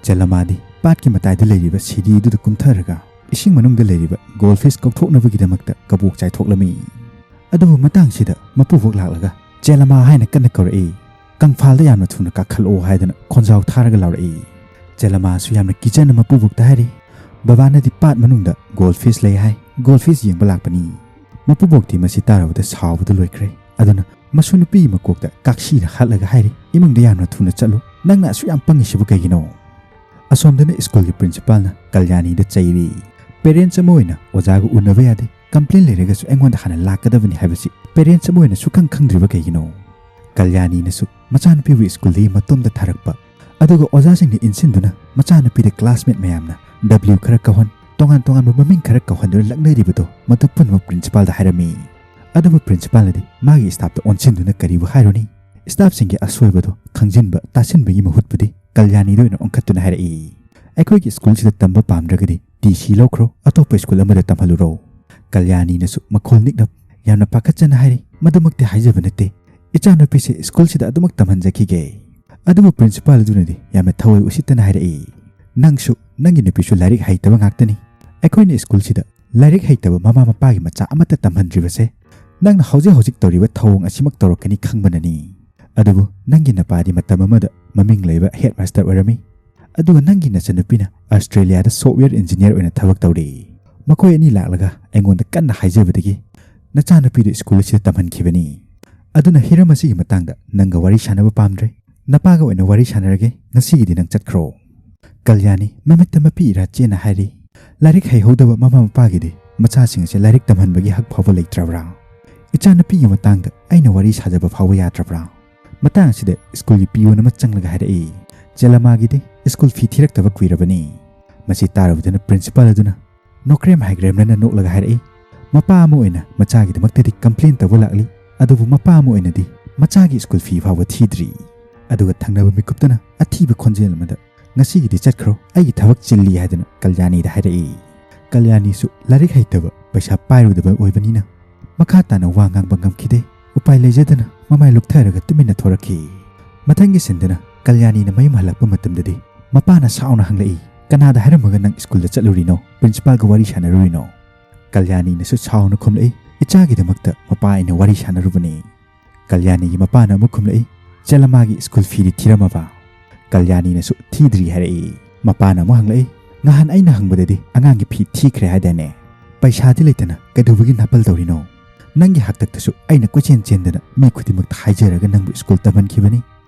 ꯆꯦꯂꯃꯥꯗꯤ ꯄꯥꯠꯀꯤ ꯃꯇꯥꯏꯗ ꯂꯩꯔꯤꯕ ꯁꯤꯗꯤ ꯑꯗꯨꯗ ꯀꯨꯝꯊꯔꯒ ꯏꯁꯤꯡ ꯃꯅꯨꯡꯗ ꯂꯩꯔꯤꯕ ꯒꯣꯜ ꯐꯤꯁ ꯀꯧꯊꯣꯛꯅꯕꯒꯤꯗꯃꯛꯇ ꯀꯕꯣꯛ ꯆꯥꯏꯊꯣꯛꯂꯝꯃꯤ꯫ ꯑꯗꯨꯕꯨ ꯃꯇꯥꯡꯁꯤꯗ ꯃꯄꯨꯕꯣꯛ ꯂꯥꯛꯂꯒ "ꯆꯦꯂꯃꯥ" ꯍꯥꯏꯅ ꯀꯟꯅ ꯀꯧꯔꯛꯏ꯫ "ꯀꯪꯐꯥꯜꯗ ꯌꯥꯝꯅ ꯊꯨꯅ ꯀꯥꯈꯠꯂꯛꯑꯣ" ꯍꯥꯏꯗꯨꯅ ꯈꯣꯟꯖꯥꯎ ꯊꯥꯔꯒ ꯂꯥꯎꯔꯛꯏ꯫ ꯆꯦꯂꯃꯥꯁꯨ ꯌꯥꯝꯅ ꯀꯤꯖꯅ ꯃꯄꯨꯕꯣꯛꯇ ꯍꯥꯏꯔꯤ, "ꯕꯕꯥꯅꯗꯤ ꯄꯥꯠ ꯃꯅꯨꯡꯗ ꯒꯣꯜ ꯐꯤꯁ ꯂꯩ ꯍꯥꯏ, ꯒꯣꯜ ꯐꯤꯁ ꯌꯦꯡꯕ ꯂꯥꯛꯄꯅꯤ꯫" ꯃꯄꯨꯕꯣꯛꯇꯤ ꯃꯁꯤ ꯇꯥꯔꯕꯗ ꯁꯥꯎꯕꯗ ꯂꯣꯏꯈ꯭ꯔꯦ꯫ ꯑꯗꯨꯅ ꯃꯁꯨ ꯅꯨꯄꯤꯒꯤ ꯃꯀꯣꯛꯇ ꯀꯥꯛꯁꯤꯅ ꯍꯥꯠꯂꯒ ꯍꯥꯏꯔꯤ, "ꯏꯃꯨꯡꯗ ꯌꯥꯝꯅ ꯊꯨꯅ ꯆꯠꯂꯨ, ꯅꯪꯅ ꯑꯁꯨꯛ ꯌꯥꯝ ꯄꯪꯉꯤꯁꯤꯕꯨ ꯀꯩꯒꯤꯅꯣ?" ꯑꯁꯣꯝꯗꯅ ꯁ꯭ꯀꯨꯜꯒꯤ ꯄ꯭ꯔꯤꯟꯁꯤꯄꯥꯜꯅ ꯀꯜꯌꯥꯅꯤꯗ ꯆꯩꯔꯤ꯫ "ꯄꯦꯔꯦꯟꯠꯁ ꯑꯃ ꯑꯣꯏꯅ ꯑꯣꯖꯥꯒ ꯎꯅꯕ ꯌꯥꯗꯦ, ꯀꯝꯄ꯭ꯂꯦꯟ ꯂꯩꯔꯒꯁꯨ ꯑꯩꯉꯣꯟꯗ ꯍꯥꯟꯅ ꯂꯥꯛꯀꯗꯕꯅꯤ ꯍꯥꯏꯕꯁꯤ ꯄꯦꯔꯦꯟꯠꯁ ꯑꯃ ꯑꯣꯏꯅ ꯁꯨꯈꯪ ꯈꯪꯗ꯭ꯔꯤꯕ ꯀꯩꯒꯤꯅꯣ?" ꯀꯜꯌꯥꯅꯤꯅꯁꯨ ꯃꯆꯥꯅꯨꯄꯤꯕꯨ ꯁ꯭ꯀꯨꯜꯗꯒꯤ ꯃꯇꯣꯝꯇ ꯊꯥꯔꯛꯄ, ꯑꯗꯨꯒ ꯑꯣꯖꯥꯁꯤꯡꯅ ꯏꯟꯁꯤꯟꯗꯨꯅ ꯃꯆꯥꯅꯨꯄꯤꯗ ꯀ꯭ꯂꯥꯁꯃꯦꯠ ꯃꯌꯥꯝꯅ ꯗꯕ꯭ꯂꯤꯎ ꯈꯔ ꯀꯧꯍꯟ, ꯇꯣꯉꯥꯟ ꯇꯣꯉꯥꯟꯕ ꯃꯃꯤꯡ ꯈꯔ ꯀꯧꯍꯟꯗꯨꯅ ꯂꯛꯅꯔꯤꯕꯗꯨ ꯃꯗꯨ ꯄꯨꯝꯅꯃꯛ ꯄ꯭ꯔꯤꯟꯁꯤꯄꯥꯜꯗ ꯍꯥꯏꯔꯝꯃꯤ꯫ ꯑꯗꯨꯕꯨ ꯄ꯭ꯔꯤꯟꯁꯤꯄꯥꯜꯅꯗꯤ ꯃꯥꯒꯤ ꯁ꯭ꯇꯥꯐꯇ ꯑꯣꯟꯁꯤꯟꯗꯨꯅ ꯀꯔꯤꯕꯨ ꯍꯥꯏꯔꯨꯅꯤ? ꯁ꯭ꯇꯥꯐꯁꯤꯡꯒꯤ ꯑꯁꯣꯏꯕꯗꯨ ꯈꯪꯖꯤꯟꯕ ꯇꯥꯁꯤꯟꯕꯒꯤ ꯃꯍꯨꯠꯄꯨꯗꯤ ꯀꯜꯌꯥꯅꯤꯗ ꯑꯣꯏꯅ ꯑꯣꯟꯈꯠꯇꯨꯅ ꯍꯥꯏꯔꯛꯏ, "ꯑꯩꯈꯣꯏꯒꯤ ꯁ꯭ꯀꯨꯜꯁꯤꯗ ꯇꯝꯕ ꯄꯥꯝꯗ꯭ꯔꯒꯗꯤ ꯇꯤ ꯁꯤ ꯂꯧꯈ꯭ꯔꯣ, ꯑꯇꯣꯞꯄ ꯁ꯭ꯀꯨꯜ ꯑꯃꯗ ꯇꯝꯍꯜꯂꯨꯔꯣ꯫" ꯀꯜꯌꯥꯅꯤꯅꯁꯨ ꯃꯈꯣꯜ ꯅꯤꯛꯅ ꯌꯥꯝꯅ ꯄꯥꯈꯠꯆꯅ ꯍꯥꯏꯔꯤ, "ꯃꯗꯨꯃꯛꯇꯤ ꯍꯥꯏꯖꯕ ꯅꯠꯇꯦ, ꯏꯆꯥꯅꯨꯄꯤꯁꯦ ꯁ꯭ꯀꯨꯜꯁꯤꯗ ꯑꯗꯨꯃꯛ ꯇꯝꯍꯟꯖꯈꯤꯒꯦ꯫" ꯑꯗꯨꯕꯨ ꯄ꯭ꯔꯤꯟꯁꯤꯄꯥꯜ ꯑꯗꯨꯅꯗꯤ ꯌꯥꯝꯅ ꯊꯋꯥꯏ ꯎꯁꯤꯠꯇꯅ ꯍꯥꯏꯔꯛꯏ, "ꯅꯪꯁꯨ ꯅꯪꯒꯤ ꯅꯨꯄꯤꯁꯨ ꯂꯥꯏꯔꯤꯛ ꯍꯩꯇꯕ ꯉꯥꯛꯇꯅꯤ꯫ ꯑꯩꯈꯣꯏꯅ ꯁ꯭ꯀꯨꯜꯁꯤꯗ ꯂꯥꯏꯔꯤꯛ ꯍꯩꯇꯕ ꯃꯃꯥ ꯃꯄꯥꯒꯤ ꯃꯆꯥ ꯑꯃꯠꯇ ꯇꯝꯍꯟꯗ꯭ꯔꯤꯕꯁꯦ ꯅꯪꯅ ꯍꯧꯖꯤꯛ ꯍꯧꯖꯤꯛ ꯇꯧꯔꯤꯕ ꯊꯧꯑꯣꯡ ꯑꯁꯤꯃꯛ ꯇꯧꯔꯛꯀꯅꯤ ꯈꯪꯕꯅꯅꯤ꯫ ꯑꯗꯨꯕꯨ ꯅꯪꯒꯤ ꯅꯄꯥꯗꯤ ꯃꯇꯝ ꯑꯃꯗ ꯃꯃꯤꯡ ꯂꯩꯕ ꯍꯦꯗꯃꯥꯁꯇꯔ ꯑꯣꯏꯔꯝꯃꯤ, ꯑꯗꯨꯒ ꯅꯪꯒꯤ ꯅꯆꯟꯅꯨꯄꯤꯅ ꯑꯁꯇ꯭ꯔꯦꯂꯤꯌꯥꯗ ꯁꯣꯐꯋꯦꯌꯔ ꯏꯟꯖꯤꯅꯤꯌꯔ ꯑꯣꯏꯅ ꯊꯕꯛ ꯇꯧꯔꯤ꯫ ꯃꯈꯣꯏ ꯑꯅꯤ ꯂꯥꯛꯂꯒ ꯑꯩꯉꯣꯟꯗ ꯀꯟꯅ ꯍꯥꯏꯖꯕꯗꯒꯤ ꯅꯆꯥꯅꯨꯄꯤꯗꯨ ꯁ꯭ꯀꯨꯜ ꯑꯁꯤꯗ ꯇꯝꯍꯟꯈꯤꯕꯅꯤ꯫ ꯑꯗꯨꯅ ꯍꯤꯔꯝ ꯑꯁꯤꯒꯤ ꯃꯇꯥꯡꯗ ꯅꯪꯒ ꯋꯥꯔꯤ ꯁꯥꯟꯅꯕ ꯄꯥꯝꯗ꯭ꯔꯦ꯫ "ꯅꯄꯥꯒ ꯑꯣꯏꯅ ꯋꯥꯔꯤ ꯁꯥꯟꯅꯔꯒꯦ, ꯉꯁꯤꯒꯤꯗꯤ ꯅꯪ ꯆꯠꯈ꯭ꯔꯣ"꯫ ꯀꯜꯌꯥꯅꯤ ꯃꯃꯤꯠꯇ ꯃꯄꯤ ꯏꯔꯥ ꯆꯦꯟꯅ ꯍꯥꯏꯔꯤ, "ꯂꯥꯏꯔꯤꯛ ꯍꯩꯍꯧꯗꯕ ꯃꯃꯥ ꯃꯄꯥꯒꯤꯗꯤ ꯃꯆꯥꯁꯤꯡ ꯑꯁꯦ ꯂꯥꯏꯔꯤꯛ ꯇꯝꯍꯟꯕꯒꯤ ꯍꯛ ꯐꯥꯎꯕ ꯂꯩꯇ꯭ꯔꯕ꯭ꯔꯥ? ꯏꯆꯥꯅꯨꯄꯤꯒꯤ ꯃꯇꯥꯡꯗ ꯑꯩꯅ ꯋꯥꯔꯤ ꯁꯥꯖꯕ ꯐꯥꯎꯕ ꯌꯥꯗ꯭ꯔꯕ꯭ꯔꯥ?" ꯃꯇꯥꯡ ꯑꯁꯤꯗ ꯁ꯭ꯀꯨꯜꯒꯤ ꯄꯤꯌꯣꯟ ꯑꯃ ꯆꯪꯂꯒ ꯍꯥꯏꯔꯛꯏ, "ꯆꯦꯂꯃꯥꯒꯤꯗꯤ ꯁ꯭ꯀꯨꯜ ꯐꯤ ꯊꯤꯔꯛꯇꯕ ꯀꯨꯏꯔꯕꯅꯤ"꯫ ꯃꯁꯤ ꯇꯥꯔꯨꯕꯗꯅ ꯄ꯭ꯔꯤꯟꯁꯤꯄꯥꯜ ꯑꯗꯨꯅ ꯅꯣꯀ꯭ꯔꯦꯝ ꯍꯥꯏꯒ꯭ꯔꯦꯝꯅꯅ ꯅꯣꯛꯂꯒ ꯍꯥꯏꯔꯛꯏ, "ꯃꯄꯥ ꯑꯃ ꯑꯣꯏꯅ ꯃꯆꯥꯒꯤꯗꯃꯛꯇꯗꯤ ꯀꯝꯄ꯭ꯂꯦꯟ ꯇꯧꯕ ꯂꯥꯛꯂꯤ, ꯑꯗꯨꯕꯨ ꯃꯄꯥ ꯑꯃ ꯑꯣꯏꯅꯗꯤ ꯃꯆꯥꯒꯤ ꯁ꯭ꯀꯨꯜ ꯐꯤ ꯐꯥꯎꯕ ꯊꯤꯗ꯭ꯔꯤ"꯫ ꯑꯗꯨꯒ ꯊꯪꯅꯕ ꯃꯤꯀꯨꯞꯇꯅ ꯑꯊꯤꯕ ꯈꯣꯟꯖꯦꯜ ꯑꯃꯗ, "ꯉꯁꯤꯒꯤꯗꯤ ꯆꯠꯈ꯭ꯔꯣ, ꯑꯩꯒꯤ ꯊꯕꯛ ꯆꯤꯜꯂꯤ" ꯍꯥꯏꯗꯨꯅ ꯀꯜꯌꯥꯅꯤꯗ ꯍꯥꯏꯔꯛꯏ꯫ ꯀꯜꯌꯥꯅꯤꯁꯨ ꯂꯥꯏꯔꯤꯛ ꯍꯩꯇꯕ, ꯄꯩꯁꯥ ꯄꯥꯏꯔꯨꯗꯕ ꯑꯣꯏꯕꯅꯤꯅ ꯃꯈꯥ ꯇꯥꯅ ꯋꯥ ꯉꯥꯡꯕ ꯉꯝꯈꯤꯗꯦ꯫ ꯎꯄꯥꯏ ꯂꯩꯖꯗꯅ ꯃꯃꯥꯏ ꯂꯨꯛꯊꯔꯒ ꯇꯨꯃꯤꯟꯅ ꯊꯣꯔꯛꯈꯤ꯫ ꯃꯊꯪꯒꯤ ꯁꯤꯟꯗꯅ ꯀꯜꯌꯥꯅꯤꯅ ꯃꯌꯨꯝ ꯍꯜꯂꯛꯄ ꯃꯇꯝꯗꯗꯤ ꯃꯄꯥꯅ ꯁꯥꯎꯅ ꯍꯪꯂꯛꯏ, "ꯀꯅꯥꯗ ꯍꯥꯏꯔꯝꯃꯒ ꯅꯪ ꯁ꯭ꯀꯨꯜꯗ ꯆꯠꯂꯨꯔꯤꯅꯣ, ꯄ꯭ꯔꯤꯟꯁꯤꯄꯥꯜꯒ ꯋꯥꯔꯤ ꯁꯥꯟꯅꯔꯨꯔꯤꯅꯣ?" ꯀꯜꯌꯥꯅꯤꯅꯁꯨ ꯁꯥꯎꯅ ꯈꯨꯝꯂꯛꯏ, "ꯏꯆꯥꯒꯤꯗꯃꯛꯇ ꯃꯄꯥ ꯑꯩꯅ ꯋꯥꯔꯤ ꯁꯥꯟꯅꯔꯨꯕꯅꯤ"꯫ ꯀꯜꯌꯥꯅꯤꯒꯤ ꯃꯄꯥꯅ ꯑꯃꯨꯛ ꯈꯨꯝꯂꯛꯏ, "ꯆꯦꯂꯃꯥꯒꯤ ꯁ꯭ꯀꯨꯜ ꯐꯤꯗꯤ ꯊꯤꯔꯝꯃꯕ?" ꯀꯜꯌꯥꯅꯤꯅꯁꯨ ꯊꯤꯗ꯭ꯔꯤ ꯍꯥꯏꯔꯛꯏ꯫ ꯃꯄꯥꯅ ꯑꯃꯨꯛ ꯍꯪꯂꯛꯏ, "ꯅꯍꯥꯟ ꯑꯩꯅ ꯍꯪꯕꯗꯗꯤ ꯑꯉꯥꯡꯒꯤ ꯐꯤ ꯊꯤꯈ꯭ꯔꯦ ꯍꯥꯏꯗꯥꯏꯅꯦ? ꯄꯩꯁꯥꯗꯤ ꯂꯩꯇꯅ ꯀꯩꯗꯧꯕꯒꯤ ꯅꯥꯄꯜ ꯇꯧꯔꯤꯅꯣ? ꯅꯪꯒꯤ ꯍꯥꯛꯇꯛꯇꯁꯨ ꯑꯩꯅ ꯀꯣꯏꯆꯦꯟ ꯆꯦꯟꯗꯅ ꯃꯤ ꯈꯨꯗꯤꯡꯃꯛꯇ ꯍꯥꯏꯖꯔꯒ ꯅꯪꯕꯨ ꯁ꯭ꯀꯨꯜ ꯇꯝꯍꯟꯈꯤꯕꯅꯤ,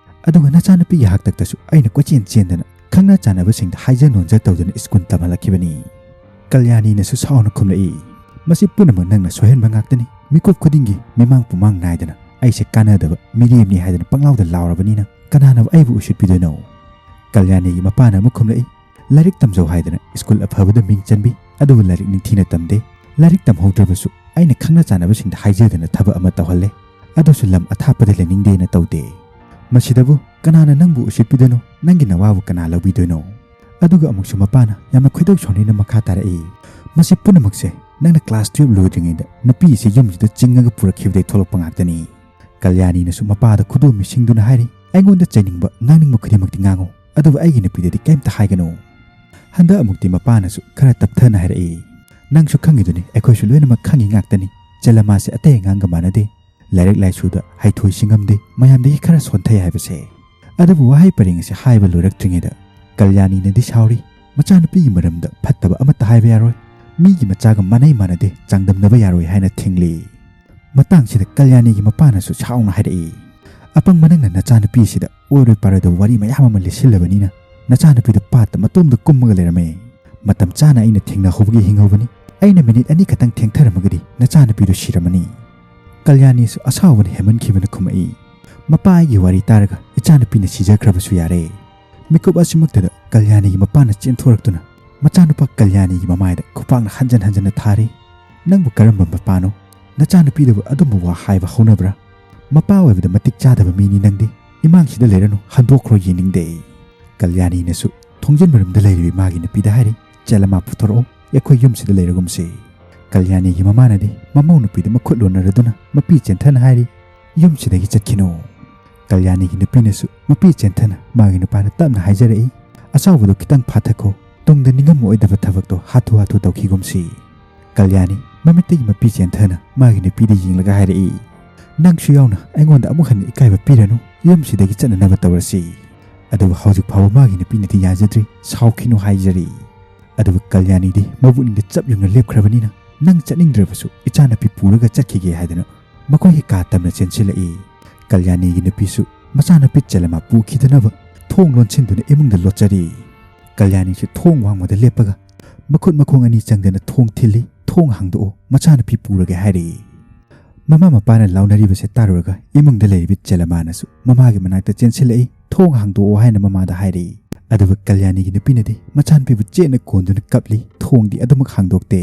ꯑꯗꯨꯒ ꯅꯆꯥꯅꯨꯄꯤꯒꯤ ꯍꯥꯛꯇꯛꯇꯁꯨ ꯑꯩꯅ ꯀꯣꯏꯆꯦꯟ ꯆꯦꯟꯗꯅ ꯈꯪꯅ ꯆꯥꯟꯅꯕꯁꯤꯡꯗ ꯍꯥꯏꯖ ꯅꯣꯟꯖ ꯇꯧꯗꯨꯅ ꯁ꯭ꯀꯨꯜ ꯇꯝꯍꯜꯂꯛꯈꯤꯕꯅꯤ"꯫ ꯀꯜꯌꯥꯅꯤꯅꯁꯨ ꯁꯥꯎꯅ ꯈꯨꯝꯂꯛꯏ, "ꯃꯁꯤ ꯄꯨꯝꯅꯃꯛ ꯅꯪꯅ ꯁꯣꯏꯍꯟꯕ ꯉꯥꯛꯇꯅꯤ꯫ ꯃꯤꯀꯨꯞ ꯈꯨꯗꯤꯡꯒꯤ ꯃꯤꯃꯥꯡ ꯄꯨꯃꯥꯡ ꯅꯥꯏꯗꯅ ꯑꯩꯁꯦ ꯀꯥꯟꯅꯗꯕ ꯃꯤꯔꯦꯝꯅꯤ ꯍꯥꯏꯗꯨꯅ ꯄꯪꯂꯥꯎꯗ ꯂꯥꯎꯔꯕꯅꯤꯅ ꯀꯅꯥꯅꯕꯨ ꯑꯩꯕꯨ ꯎꯁꯤꯠꯄꯤꯗꯣꯏꯅꯣ?" ꯀꯜꯌꯥꯅꯤꯒꯤ ꯃꯄꯥꯅ ꯑꯃꯨꯛ ꯈꯨꯝꯂꯛꯏ, "ꯂꯥꯏꯔꯤꯛ ꯇꯝꯖꯧ ꯍꯥꯏꯗꯅ ꯁ꯭ꯀꯨꯜ ꯑꯐꯕꯗ ꯃꯤꯡ ꯆꯟꯕꯤ, ꯑꯗꯨꯕꯨ ꯂꯥꯏꯔꯤꯛ ꯅꯤꯡꯊꯤꯅ ꯇꯝꯗꯦ꯫ ꯂꯥꯏꯔꯤꯛ ꯇꯝꯍꯧꯗ꯭ꯔꯕꯁꯨ ꯑꯩꯅ ꯈꯪꯅ ꯆꯥꯟꯅꯕꯁꯤꯡꯗ ꯍꯥꯏꯖꯗꯅ ꯊꯕꯛ ꯑꯃ ꯇꯧꯍꯜꯂꯦ, ꯑꯗꯨꯁꯨ ꯂꯝ ꯑꯊꯥꯞꯄꯗ ꯂꯩꯅꯤꯡꯗꯦꯅ ꯇꯧꯗꯦ꯫ ꯃꯁꯤꯗꯕꯨ ꯀꯅꯥꯅ ꯅꯪꯕꯨ ꯎꯁꯤꯠꯄꯤꯗꯣꯏꯅꯣ? ꯅꯪꯒꯤ ꯅꯋꯥꯕꯨ ꯀꯅꯥ ꯂꯧꯕꯤꯗꯣꯏꯅꯣ?" ꯑꯗꯨꯒ ꯑꯃꯨꯛꯁꯨ ꯃꯄꯥꯅ ꯌꯥꯝꯅ ꯈꯣꯏꯗꯧ ꯁꯥꯎꯅꯤꯡꯅ ꯃꯈꯥ ꯇꯥꯔꯛꯏ, "ꯃꯁꯤ ꯄꯨꯝꯅꯃꯛꯁꯦ ꯅꯪꯅ ꯀ꯭ꯂꯥꯁ ꯇꯨꯌꯦꯜꯞ ꯂꯣꯏꯗ꯭ꯔꯤꯉꯩꯗ ꯅꯨꯄꯤ ꯑꯁꯤ ꯌꯨꯝꯁꯤꯗ ꯆꯤꯡꯉꯒ ꯄꯨꯔꯛꯈꯤꯕꯗꯩ ꯊꯣꯛꯂꯛꯄ ꯉꯥꯛꯇꯅꯤ"꯫ ꯀꯜꯌꯥꯅꯤꯅꯁꯨ ꯃꯄꯥꯗ ꯈꯨꯗꯣꯝꯕꯤ ꯁꯤꯡꯗꯨꯅ ꯍꯥꯏꯔꯤ, "ꯑꯩꯉꯣꯟꯗ ꯆꯩꯅꯤꯡꯕ ꯉꯥꯡꯅꯤꯡꯕ ꯈꯨꯗꯤꯡꯃꯛꯇꯤ ꯉꯥꯡꯉꯨ, ꯑꯗꯨꯕꯨ ꯑꯩꯒꯤ ꯅꯨꯄꯤꯗꯗꯤ ꯀꯩꯝꯇ ꯍꯥꯏꯒꯅꯨ"꯫ ꯍꯟꯗꯛ ꯑꯃꯨꯛꯇꯤ ꯃꯄꯥꯅꯁꯨ ꯈꯔ ꯇꯞꯊꯅ ꯍꯥꯏꯔꯛꯏ, "ꯅꯪꯁꯨ ꯈꯪꯉꯤꯗꯨꯅꯤ, ꯑꯩꯈꯣꯏꯁꯨ ꯂꯣꯏꯅꯃꯛ ꯈꯪꯉꯤ ꯉꯥꯛꯇꯅꯤ, ꯆꯦꯂꯃꯥꯁꯦ ꯑꯇꯩ ꯑꯉꯥꯡꯒ ꯃꯥꯟꯅꯗꯦ꯫ ꯂꯥꯏꯔꯤꯛ ꯂꯥꯏꯁꯨꯗ ꯍꯩꯊꯣꯏ ꯁꯤꯡꯉꯝꯗꯦ, ꯃꯌꯥꯝꯗꯒꯤ ꯈꯔ ꯁꯣꯟꯊꯩ" ꯍꯥꯏꯕꯁꯦ꯫ ꯑꯗꯨꯕꯨ ꯋꯥꯍꯩ ꯄꯔꯦꯡ ꯑꯁꯤ ꯍꯥꯏꯕ ꯂꯣꯏꯔꯛꯇ꯭ꯔꯤꯉꯩꯗ ꯀꯜꯌꯥꯅꯤꯅꯗꯤ ꯁꯥꯎꯔꯤ, "ꯃꯆꯥꯅꯨꯄꯤꯒꯤ ꯃꯔꯝꯗ ꯐꯠꯇꯕ ꯑꯃꯠꯇ ꯍꯥꯏꯕ ꯌꯥꯔꯣꯏ, ꯃꯤꯒꯤ ꯃꯆꯥꯒ ꯃꯥꯟꯅꯩ ꯃꯥꯟꯅꯗꯦ ꯆꯥꯡꯗꯝꯅꯕ ꯌꯥꯔꯣꯏ" ꯍꯥꯏꯅ ꯊꯤꯡꯂꯤ꯫ ꯃꯇꯥꯡꯁꯤꯗ ꯀꯜꯌꯥꯅꯤꯒꯤ ꯃꯄꯥꯅꯁꯨ ꯁꯥꯎꯅ ꯍꯥꯏꯔꯛꯏ, "ꯑꯄꯪꯕ ꯅꯪꯅ ꯅꯆꯥꯅꯨꯄꯤ ꯑꯁꯤꯗ ꯑꯣꯏꯔꯣꯏ ꯄꯥꯔꯣꯏꯗꯕ ꯋꯥꯔꯤ ꯃꯌꯥꯝ ꯑꯃ ꯂꯤꯁꯤꯜꯂꯕꯅꯤꯅ ꯅꯆꯥꯅꯨꯄꯤꯗꯨ ꯄꯥꯠꯇ ꯃꯇꯣꯝꯗ ꯀꯨꯝꯃꯒ ꯂꯩꯔꯝꯃꯦ꯫ ꯃꯇꯝ ꯆꯥꯅ ꯑꯩꯅ ꯊꯦꯡꯅꯍꯧꯕꯒꯤ ꯍꯤꯡꯍꯧꯕꯅꯤ꯫ ꯑꯩꯅ ꯃꯤꯅꯤꯠ ꯑꯅꯤ ꯈꯛꯇꯪ ꯊꯦꯡꯊꯔꯝꯃꯒꯗꯤ ꯅꯆꯥꯅꯨꯄꯤꯗꯨ ꯁꯤꯔꯝꯃꯅꯤ꯫" ꯀꯜꯌꯥꯅꯤꯁꯨ ꯑꯁꯥꯎꯕꯅ ꯍꯦꯟꯃꯟꯈꯤꯕꯅ ꯈꯨꯝꯃꯛꯏ, "ꯃꯄꯥ, ꯑꯩꯒꯤ ꯋꯥꯔꯤ ꯇꯥꯔꯒ ꯏꯆꯥꯅꯨꯄꯤꯅ ꯁꯤꯖꯈ꯭ꯔꯕꯁꯨ ꯌꯥꯔꯦ꯫" ꯃꯤꯀꯨꯞ ꯑꯁꯤꯃꯛꯇꯗ ꯀꯜꯌꯥꯅꯤꯒꯤ ꯃꯄꯥꯅ ꯆꯦꯟꯊꯣꯔꯛꯇꯨꯅ ꯃꯆꯥꯅꯨꯄꯥ ꯀꯜꯌꯥꯅꯤꯒꯤ ꯃꯃꯥꯏꯗ ꯈꯨꯄꯥꯛꯅ ꯍꯟꯖꯟ ꯍꯟꯖꯟꯅ ꯊꯥꯔꯤ꯫ "ꯅꯪꯕꯨ ꯀꯔꯝꯕ ꯃꯄꯥꯅꯣ? ꯅꯆꯥꯅꯨꯄꯤꯗꯕꯨ ꯑꯗꯨꯝꯕ ꯋꯥ ꯍꯥꯏꯕ ꯍꯧꯅꯕ꯭ꯔꯥ? ꯃꯄꯥ ꯑꯣꯏꯕꯗ ꯃꯇꯤꯛ ꯆꯥꯗꯕ ꯃꯤꯅꯤ ꯅꯪꯗꯤ꯫ ꯏꯃꯥꯡꯁꯤꯗ ꯂꯩꯔꯅꯨ, ꯍꯟꯗꯣꯛꯈ꯭ꯔꯣ, ꯌꯦꯡꯅꯤꯡꯗꯦ꯫" ꯀꯜꯌꯥꯅꯤꯅꯁꯨ ꯊꯣꯡꯖꯤꯟ ꯃꯔꯨꯝꯗ ꯂꯩꯔꯤꯕꯤ ꯃꯥꯒꯤ ꯅꯨꯄꯤꯗ ꯍꯥꯏꯔꯤ, "ꯆꯦꯂꯃ ꯄꯨꯊꯣꯔꯛꯑꯣ, ꯑꯩꯈꯣꯏ ꯌꯨꯝꯁꯤꯗ ꯂꯩꯔꯒꯨꯝꯁꯤ꯫" ꯀꯜꯌꯥꯅꯤꯒꯤ ꯃꯃꯥꯅꯗꯤ ꯃꯃꯧ ꯅꯨꯄꯤꯗ ꯃꯈꯨꯠ ꯂꯣꯟꯅꯔꯗꯨꯅ ꯃꯄꯤ ꯆꯦꯟꯊꯅ ꯍꯥꯏꯔꯤ, "ꯌꯨꯝꯁꯤꯗꯒꯤ ꯆꯠꯈꯤꯅꯨ꯫" ꯀꯜꯌꯥꯅꯤꯒꯤ ꯅꯨꯄꯤꯅꯁꯨ ꯃꯄꯤ ꯆꯦꯟꯊꯅ ꯃꯥꯒꯤ ꯅꯨꯄꯥꯗ ꯇꯞꯅ ꯍꯥꯏꯖꯔꯛꯏ, "ꯑꯁꯥꯎꯕꯗꯨ ꯈꯤꯇꯪ ꯐꯥꯊꯈꯣ, ꯇꯨꯡꯗ ꯅꯤꯡꯉꯝꯃꯣꯏꯗꯕ ꯊꯕꯛꯇꯣ ꯍꯥꯊꯨ ꯍꯥꯊꯨ ꯇꯧꯈꯤꯒꯨꯝꯁꯤ꯫" ꯀꯜꯌꯥꯅꯤ ꯃꯃꯤꯠꯇꯒꯤ ꯃꯄꯤ ꯆꯦꯟꯊꯅ ꯃꯥꯒꯤ ꯅꯨꯄꯤꯗ ꯌꯦꯡꯂꯒ ꯍꯥꯏꯔꯛꯏ, "ꯅꯪꯁꯨ ꯌꯥꯎꯅ ꯑꯩꯉꯣꯟꯗ ꯑꯃꯨꯛ ꯍꯟꯅ ꯏꯀꯥꯏꯕ ꯄꯤꯔꯅꯨ, ꯌꯨꯝꯁꯤꯗꯒꯤ ꯆꯠꯅꯅꯕ ꯇꯧꯔꯁꯤ꯫" ꯑꯗꯨꯕꯨ ꯍꯧꯖꯤꯛ ꯐꯥꯎꯕ ꯃꯥꯒꯤ ꯅꯨꯄꯤꯅꯗꯤ ꯌꯥꯖꯗ꯭ꯔꯤ, ꯁꯥꯎꯈꯤꯅꯨ ꯍꯥꯏꯖꯔꯤ꯫ ꯑꯗꯨꯕꯨ ꯀꯜꯌꯥꯅꯤꯗꯤ ꯃꯕꯨꯛꯅꯤꯡꯗ ꯆꯞ ꯌꯨꯡꯅ ꯂꯦꯞꯈ꯭ꯔꯕꯅꯤꯅ ꯅꯪ ꯆꯠꯅꯤꯡꯗ꯭ꯔꯕꯁꯨ ꯏꯆꯥꯅꯨꯄꯤ ꯄꯨꯔꯒ ꯆꯠꯈꯤꯒꯦ ꯍꯥꯏꯗꯅ ꯃꯈꯣꯏꯒꯤ ꯀꯥ ꯇꯝꯅ ꯆꯦꯟꯁꯤꯜꯂꯛꯏ꯫ ꯀꯜꯌꯥꯅꯤꯒꯤ ꯅꯨꯄꯤꯁꯨ ꯃꯆꯥꯅꯨꯄꯤ ꯆꯦꯂꯃ ꯄꯨꯈꯤꯗꯅꯕ ꯊꯣꯡ ꯂꯣꯟꯁꯤꯟꯗꯨꯅ ꯏꯃꯨꯡꯗ ꯂꯣꯠꯆꯔꯤ꯫ ꯀꯜꯌꯥꯅꯤꯁꯨ ꯊꯣꯡ ꯋꯥꯡꯃꯗ ꯂꯦꯞꯄꯒ ꯃꯈꯨꯠ ꯃꯈꯣꯡ ꯑꯅꯤ ꯆꯪꯗꯅ ꯊꯣꯡ ꯊꯤꯜꯂꯤ, "ꯊꯣꯡ ꯍꯥꯡꯗꯣꯛꯑꯣ, ꯃꯆꯥꯅꯨꯄꯤ ꯄꯨꯔꯒꯦ," ꯍꯥꯏꯔꯛꯏ꯫ ꯃꯃꯥ ꯃꯄꯥꯅ ꯂꯥꯎꯅꯔꯤꯕꯁꯦ ꯇꯥꯔꯨꯔꯒ ꯏꯃꯨꯡꯗ ꯂꯩꯔꯤꯕꯤ ꯆꯦꯂꯃꯥꯅꯁꯨ ꯃꯃꯥꯒꯤ ꯃꯅꯥꯛꯇ ꯆꯦꯟꯁꯤꯜꯂꯛꯏ, "ꯊꯣꯡ ꯍꯥꯡꯗꯣꯛꯑꯣ," ꯍꯥꯏꯅ ꯃꯃꯥꯗ ꯍꯥꯏꯔꯛꯏ꯫ ꯑꯗꯨꯒ ꯀꯜꯌꯥꯅꯤꯒꯤ ꯅꯨꯄꯤꯅꯗꯤ ꯃꯆꯥꯅꯨꯄꯤꯕꯨ ꯆꯦꯠꯅ ꯀꯣꯟꯗꯨꯅ ꯀꯞꯂꯤ, ꯊꯣꯡꯗꯤ ꯑꯗꯨꯃꯛ ꯍꯥꯡꯗꯣꯛꯇꯦ꯫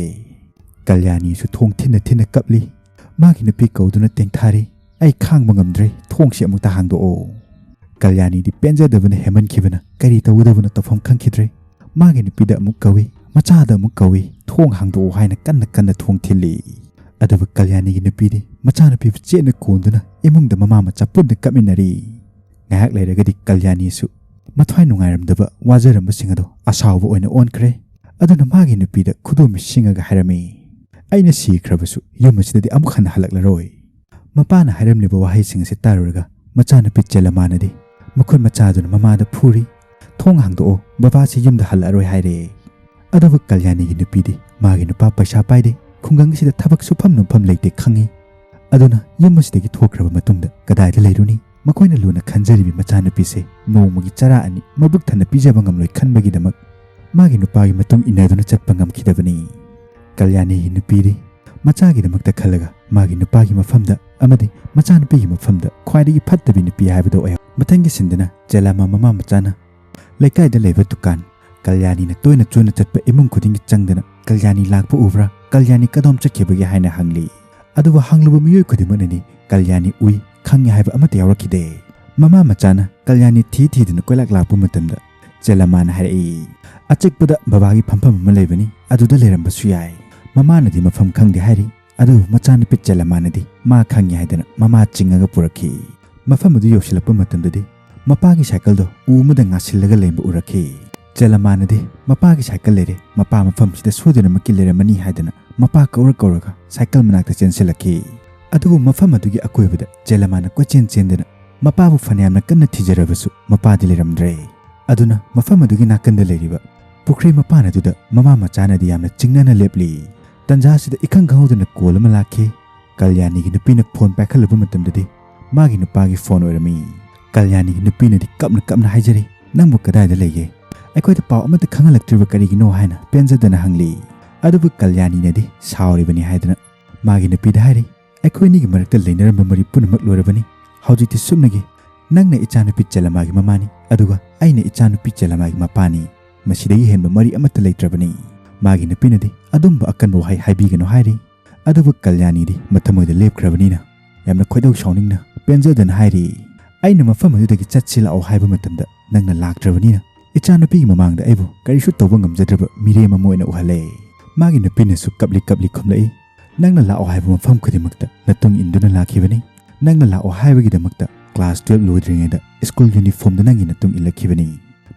ꯀꯜꯌꯥꯅꯤꯁꯨ ꯊꯣꯡ ꯊꯤꯟꯅ ꯊꯤꯟꯅ ꯀꯞꯂꯤ꯫ ꯃꯥꯒꯤ ꯅꯨꯄꯤ ꯀꯧꯗꯨꯅ ꯇꯦꯡꯊꯥꯔꯤ, "ꯑꯩ ꯈꯥꯡꯕ ꯉꯝꯗ꯭ꯔꯦ, ꯊꯣꯡꯁꯤ ꯑꯃꯨꯛꯇ ꯍꯥꯡꯗꯣꯛꯑꯣ꯫" ꯀꯜꯌꯥꯅꯤꯗꯤ ꯄꯦꯟꯖꯗꯕꯅ ꯍꯦꯟꯃꯟꯈꯤꯕꯅ ꯀꯔꯤ ꯇꯧꯒꯗꯕꯅꯣ ꯇꯧꯐꯝ ꯈꯪꯈꯤꯗ꯭ꯔꯦ꯫ ꯃꯥꯒꯤ ꯅꯨꯄꯤꯗ ꯑꯃꯨꯛ ꯀꯧꯏ, ꯃꯆꯥꯗ ꯑꯃꯨꯛ ꯀꯧꯏ, "ꯊꯣꯡ ꯍꯥꯡꯗꯣꯛꯑꯣ," ꯍꯥꯏꯅ ꯀꯟꯅ ꯀꯟꯅ ꯊꯣꯡ ꯊꯤꯜꯂꯤ꯫ ꯑꯗꯨꯕꯨ ꯀꯜꯌꯥꯅꯤꯒꯤ ꯅꯨꯄꯤꯗꯤ ꯃꯆꯥꯅꯨꯄꯤꯕꯨ ꯆꯦꯠꯅ ꯀꯣꯟꯗꯨꯅ ꯏꯃꯨꯡꯗ ꯃꯃꯥ ꯃꯆꯥ ꯄꯨꯟꯅ ꯀꯞꯃꯤꯟꯅꯔꯤ꯫ ꯉꯥꯏꯍꯥꯛ ꯂꯩꯔꯒꯗꯤ ꯀꯜꯌꯥꯅꯤꯁꯨ ꯃꯊ꯭ꯋꯥꯏ ꯅꯨꯡꯉꯥꯏꯔꯝꯗꯕ, ꯋꯥꯖꯔꯝꯕꯁꯤꯡ ꯑꯗꯣ ꯑꯁꯥꯎꯕ ꯑꯣꯏꯅ ꯑꯣꯟꯈ꯭ꯔꯦ꯫ ꯑꯗꯨꯅ ꯃꯥꯒꯤ ꯅꯨꯄꯤꯗ ꯈꯨꯗꯣꯝ ꯁꯤꯡꯉꯒ ꯍꯥꯏꯔꯝꯃꯤ, "ꯑꯩꯅ ꯁꯤꯈ꯭ꯔꯕꯁꯨ ꯌꯨꯝ ꯑꯁꯤꯗꯗꯤ ꯑꯃꯨꯛ ꯍꯟꯅ ꯍꯜꯂꯛꯂꯔꯣꯏ꯫" ꯃꯄꯥꯅ ꯍꯥꯏꯔꯝꯂꯤꯕ ꯋꯥꯍꯩꯁꯤꯡ ꯑꯁꯤ ꯇꯥꯔꯨꯔꯒ ꯃꯆꯥꯅꯨꯄꯤ ꯆꯦꯂꯃꯥꯅꯗꯤ ꯃꯈꯨꯠ ꯃꯆꯥꯗꯨꯅ ꯃꯃꯥꯗ ꯐꯨꯔꯤ, "ꯊꯣꯡ ꯍꯥꯡꯗꯣꯛꯑꯣ, ꯕꯕꯥꯁꯤ ꯌꯨꯝꯗ ꯍꯜꯂꯛꯑꯔꯣꯏ," ꯍꯥꯏꯔꯦ꯫ ꯑꯗꯨꯕꯨ ꯀꯜꯌꯥꯅꯤꯒꯤ ꯅꯨꯄꯤꯗꯤ ꯃꯥꯒꯤ ꯅꯨꯄꯥ ꯄꯩꯁꯥ ꯄꯥꯏꯗꯦ, ꯈꯨꯡꯒꯪ ꯑꯁꯤꯗ ꯊꯕꯛ ꯁꯨꯐꯝ ꯅꯣꯝꯐꯝ ꯂꯩꯇꯦ ꯈꯪꯉꯤ꯫ ꯑꯗꯨꯅ ꯌꯨꯝ ꯑꯁꯤꯗꯒꯤ ꯊꯣꯛꯈ꯭ꯔꯕ ꯃꯇꯨꯡꯗ ꯀꯗꯥꯏꯗ ꯂꯩꯔꯨꯅꯤ? ꯃꯈꯣꯏꯅ ꯂꯨꯅ ꯈꯟꯖꯔꯤꯕꯤ ꯃꯆꯥꯅꯨꯄꯤꯁꯦ ꯅꯣꯡꯃꯒꯤ ꯆꯔꯥ ꯑꯅꯤ ꯃꯕꯨꯛ ꯊꯟꯅ ꯄꯤꯖꯕ ꯉꯝꯂꯣꯏ ꯈꯟꯕꯒꯤꯗꯃꯛ ꯃꯥꯒꯤ ꯅꯨꯄꯥꯒꯤ ꯃꯇꯨꯡ ꯏꯟꯅꯗꯨꯅ ꯆꯠꯄ ꯉꯝꯈꯤꯗꯕꯅꯤ꯫ ꯀꯜꯌꯥꯅꯤꯒꯤ ꯅꯨꯄꯤꯗꯤ ꯃꯆꯥꯒꯤꯗꯃꯛꯇ ꯈꯜꯂꯒ ꯃꯥꯒꯤ ꯅꯨꯄꯥꯒꯤ ꯃꯐꯝꯗ ꯑꯃꯗꯤ ꯃꯆꯥꯅꯨꯄꯤꯒꯤ ꯃꯐꯝꯗ ꯈ꯭ꯋꯥꯏꯗꯒꯤ ꯐꯠꯇꯕꯤ ꯅꯨꯄꯤ ꯍꯥꯏꯕꯗꯣ ꯑꯣꯏꯍꯧ꯫ ꯃꯊꯪꯒꯤ ꯁꯤꯟꯗꯅ ꯆꯦꯂꯥꯃꯥ ꯃꯃꯥ ꯃꯆꯥꯅ ꯂꯩꯀꯥꯏꯗ ꯂꯩꯕ ꯗꯨꯀꯥꯟ, ꯀꯜꯌꯥꯅꯤꯅ ꯇꯣꯏꯅ ꯆꯣꯏꯅ ꯆꯠꯄ ꯏꯃꯨꯡ ꯈꯨꯗꯤꯡꯒꯤ ꯆꯪꯗꯅ "ꯀꯜꯌꯥꯅꯤ ꯂꯥꯛꯄ ꯎꯕ꯭ꯔꯥ? ꯀꯜꯌꯥꯅꯤ ꯀꯗꯣꯝ ꯆꯠꯈꯤꯕꯒꯦ?" ꯍꯥꯏꯅ ꯍꯪꯂꯤ꯫ ꯑꯗꯨꯕꯨ ꯍꯪꯂꯨꯕ ꯃꯤꯑꯣꯏ ꯈꯨꯗꯤꯡꯃꯛꯅꯗꯤ "ꯀꯜꯌꯥꯅꯤ ꯎꯏ, ꯈꯪꯉꯤ" ꯍꯥꯏꯕ ꯑꯃꯠꯇ ꯌꯥꯎꯔꯛꯈꯤꯗꯦ꯫ ꯃꯃꯥ ꯃꯆꯥꯅ ꯀꯜꯌꯥꯅꯤ ꯊꯤ ꯊꯤꯗꯨꯅ ꯀꯣꯏꯂꯥꯛ ꯂꯥꯛꯄ ꯃꯇꯝꯗ ꯆꯦꯂꯥꯃꯥꯅ ꯍꯥꯏꯔꯛꯏ, "ꯑꯆꯤꯛꯄꯗ ꯕꯕꯥꯒꯤ ꯐꯝꯐꯝ ꯑꯃ ꯂꯩꯕꯅꯤ, ꯑꯗꯨꯗ ꯂꯩꯔꯝꯕꯁꯨ ꯌꯥꯏ꯫" ꯃꯃꯥꯅꯗꯤ ꯃꯐꯝ ꯈꯪꯗꯦ ꯍꯥꯏꯔꯤ, ꯑꯗꯨꯕꯨ ꯃꯆꯥꯅꯨꯄꯤ ꯆꯦꯂꯥꯃꯥꯅꯗꯤ ꯃꯥ ꯈꯪꯉꯤ ꯍꯥꯏꯗꯅ ꯃꯃꯥ ꯆꯤꯡꯉꯒ ꯄꯨꯔꯛꯈꯤ꯫ ꯃꯐꯝ ꯑꯗꯨ ꯌꯧꯁꯤꯜꯂꯛꯄ ꯃꯇꯝꯗꯗꯤ ꯃꯄꯥꯒꯤ ꯁꯥꯏꯀꯜꯗꯣ ꯎ ꯑꯃꯗ ꯉꯥꯁꯤꯜꯂꯒ ꯂꯩꯔꯝꯕ ꯎꯔꯛꯈꯤ꯫ ꯆꯦꯂꯥꯃꯥꯅꯗꯤ "ꯃꯄꯥꯒꯤ ꯁꯥꯏꯀꯜ ꯂꯩꯔꯦ, ꯃꯄꯥ ꯃꯐꯝꯁꯤꯗ ꯁꯣꯏꯗꯅꯃꯛꯀꯤ ꯂꯩꯔꯝꯃꯅꯤ" ꯍꯥꯏꯗꯅ ꯃꯄꯥ ꯀꯧꯔ ꯀꯧꯔꯒ ꯁꯥꯏꯀꯜ ꯃꯅꯥꯛꯇ ꯆꯦꯟꯁꯤꯜꯂꯛꯈꯤ꯫ ꯑꯗꯨꯕꯨ ꯃꯐꯝ ꯑꯗꯨꯒꯤ ꯑꯀꯣꯏꯕꯗ ꯆꯦꯂꯥꯃꯥꯅ ꯀꯣꯏꯆꯦꯟ ꯆꯦꯟꯗꯅ ꯃꯄꯥꯕꯨ ꯐꯅꯌꯥꯝꯅ ꯀꯟꯅ ꯊꯤꯖꯔꯕꯁꯨ ꯃꯄꯥꯗꯤ ꯂꯩꯔꯝꯗ꯭ꯔꯦ꯫ ꯑꯗꯨꯅ ꯃꯐꯝ ꯑꯗꯨꯒꯤ ꯅꯥꯀꯟꯗ ꯂꯩꯔꯤꯕ ꯄꯨꯈ꯭ꯔꯤ ꯃꯄꯥꯟ ꯑꯗꯨꯗ ꯃꯃꯥ ꯃꯆꯥꯅꯗꯤ ꯌꯥꯝꯅ ꯆꯤꯡꯅꯅ ꯂꯦꯞꯂꯤ꯫ ꯇꯟꯖꯥꯁꯤꯗ ꯏꯈꯪ ꯈꯪꯍꯧꯗꯅ ꯀꯣꯜ ꯑꯃ ꯂꯥꯛꯈꯤ꯫ ꯀꯜꯌꯥꯅꯤꯒꯤ ꯅꯨꯄꯤꯅ ꯐꯣꯟ ꯄꯥꯏꯈꯠꯂꯨꯕ ꯃꯇꯝꯗꯗꯤ ꯃꯥꯒꯤ ꯅꯨꯄꯥꯒꯤ ꯐꯣꯟ ꯑꯣꯏꯔꯝꯃꯤ꯫ ꯀꯜꯌꯥꯅꯤꯒꯤ ꯅꯨꯄꯤꯅꯗꯤ ꯀꯞꯅ ꯀꯞꯅ ꯍꯥꯏꯖꯔꯤ, "ꯅꯪꯕꯨ ꯀꯗꯥꯏꯗ ꯂꯩꯒꯦ? ꯑꯩꯈꯣꯏꯗ ꯄꯥꯎ ꯑꯃꯠꯇ ꯈꯪꯍꯜꯂꯛꯇ꯭ꯔꯤꯕ ꯀꯔꯤꯒꯤꯅꯣ?" ꯍꯥꯏꯅ ꯄꯦꯟꯖꯗꯅ ꯍꯪꯂꯤ꯫ ꯑꯗꯨꯕꯨ ꯀꯜꯌꯥꯅꯤꯅꯗꯤ ꯁꯥꯎꯔꯤꯕꯅꯤ ꯍꯥꯏꯗꯨꯅ ꯃꯥꯒꯤ ꯅꯨꯄꯤꯗ ꯍꯥꯏꯔꯤ, "ꯑꯩꯈꯣꯏ ꯑꯅꯤꯒꯤ ꯃꯔꯛꯇ ꯂꯩꯅꯔꯝꯕ ꯃꯔꯤ ꯄꯨꯝꯅꯃꯛ ꯂꯣꯏꯔꯕꯅꯤ꯫ ꯍꯧꯖꯤꯛꯇꯤ ꯁꯨꯞꯅꯒꯤ ꯅꯪꯅ ꯏꯆꯥꯅꯨꯄꯤ ꯆꯦꯂꯥꯃꯥꯒꯤ ꯃꯃꯥꯅꯤ, ꯑꯗꯨꯒ ꯑꯩꯅ ꯏꯆꯥꯅꯨꯄꯤ ꯆꯦꯂꯥꯃꯥꯒꯤ ꯃꯄꯥꯅꯤ꯫ ꯃꯁꯤꯗꯒꯤ ꯍꯦꯟꯕ ꯃꯔꯤ ꯑꯃꯠꯇ ꯂꯩꯇ꯭ꯔꯕꯅꯤ꯫" ꯃꯥꯒꯤ ꯅꯨꯄꯤꯅꯗꯤ "ꯑꯗꯨꯝꯕ ꯑꯀꯟꯕ ꯋꯥꯍꯩ ꯍꯥꯏꯕꯤꯒꯅꯨ" ꯍꯥꯏꯔꯤ꯫ ꯑꯗꯨꯕꯨ ꯀꯜꯌꯥꯅꯤꯗꯤ ꯃꯊꯃꯣꯏꯗ ꯂꯦꯞꯈ꯭ꯔꯕꯅꯤꯅ ꯌꯥꯝꯅ ꯈꯣꯏꯗꯧ ꯁꯥꯎꯅꯤꯡꯅ ꯄꯦꯟꯖꯗꯅ ꯍꯥꯏꯔꯤ, "ꯑꯩꯅ ꯃꯐꯝ ꯑꯗꯨꯗꯒꯤ ꯆꯠꯁꯤ ꯂꯥꯛꯑꯣ ꯍꯥꯏꯕ ꯃꯇꯝꯗ ꯅꯪꯅ ꯂꯥꯛꯇ꯭ꯔꯕꯅꯤꯅ ꯏꯆꯥꯅꯨꯄꯤꯒꯤ ꯃꯃꯥꯡꯗ ꯑꯩꯕꯨ ꯀꯔꯤꯁꯨ ꯇꯧꯕ ꯉꯝꯖꯗ꯭ꯔꯕ ꯃꯤꯔꯦꯝ ꯑꯃ ꯑꯣꯏꯅ ꯎꯍꯜꯂꯦ꯫" ꯃꯥꯒꯤ ꯅꯨꯄꯤꯅꯁꯨ ꯀꯞꯂꯤ ꯀꯞꯂꯤ ꯈꯨꯝꯂꯛꯏ, "ꯅꯪꯅ ꯂꯥꯛꯑꯣ ꯍꯥꯏꯕ ꯃꯐꯝ ꯈꯨꯗꯤꯡꯃꯛꯇ ꯅꯇꯨꯡ ꯏꯟꯗꯨꯅ ꯂꯥꯛꯈꯤꯕꯅꯤ꯫ ꯅꯪꯅ ꯂꯥꯛꯑꯣ ꯍꯥꯏꯕꯒꯤꯗꯃꯛꯇ ꯀ꯭ꯂꯥꯁ ꯇꯨꯌꯦꯜꯞ ꯂꯣꯏꯗ꯭ꯔꯤꯉꯩꯗ ꯁ꯭ꯀꯨꯜ ꯌꯨꯅꯤꯐꯣꯔꯝꯗ ꯅꯪꯒꯤ ꯅꯇꯨꯡ ꯏꯜꯂꯛꯈꯤꯕꯅꯤ꯫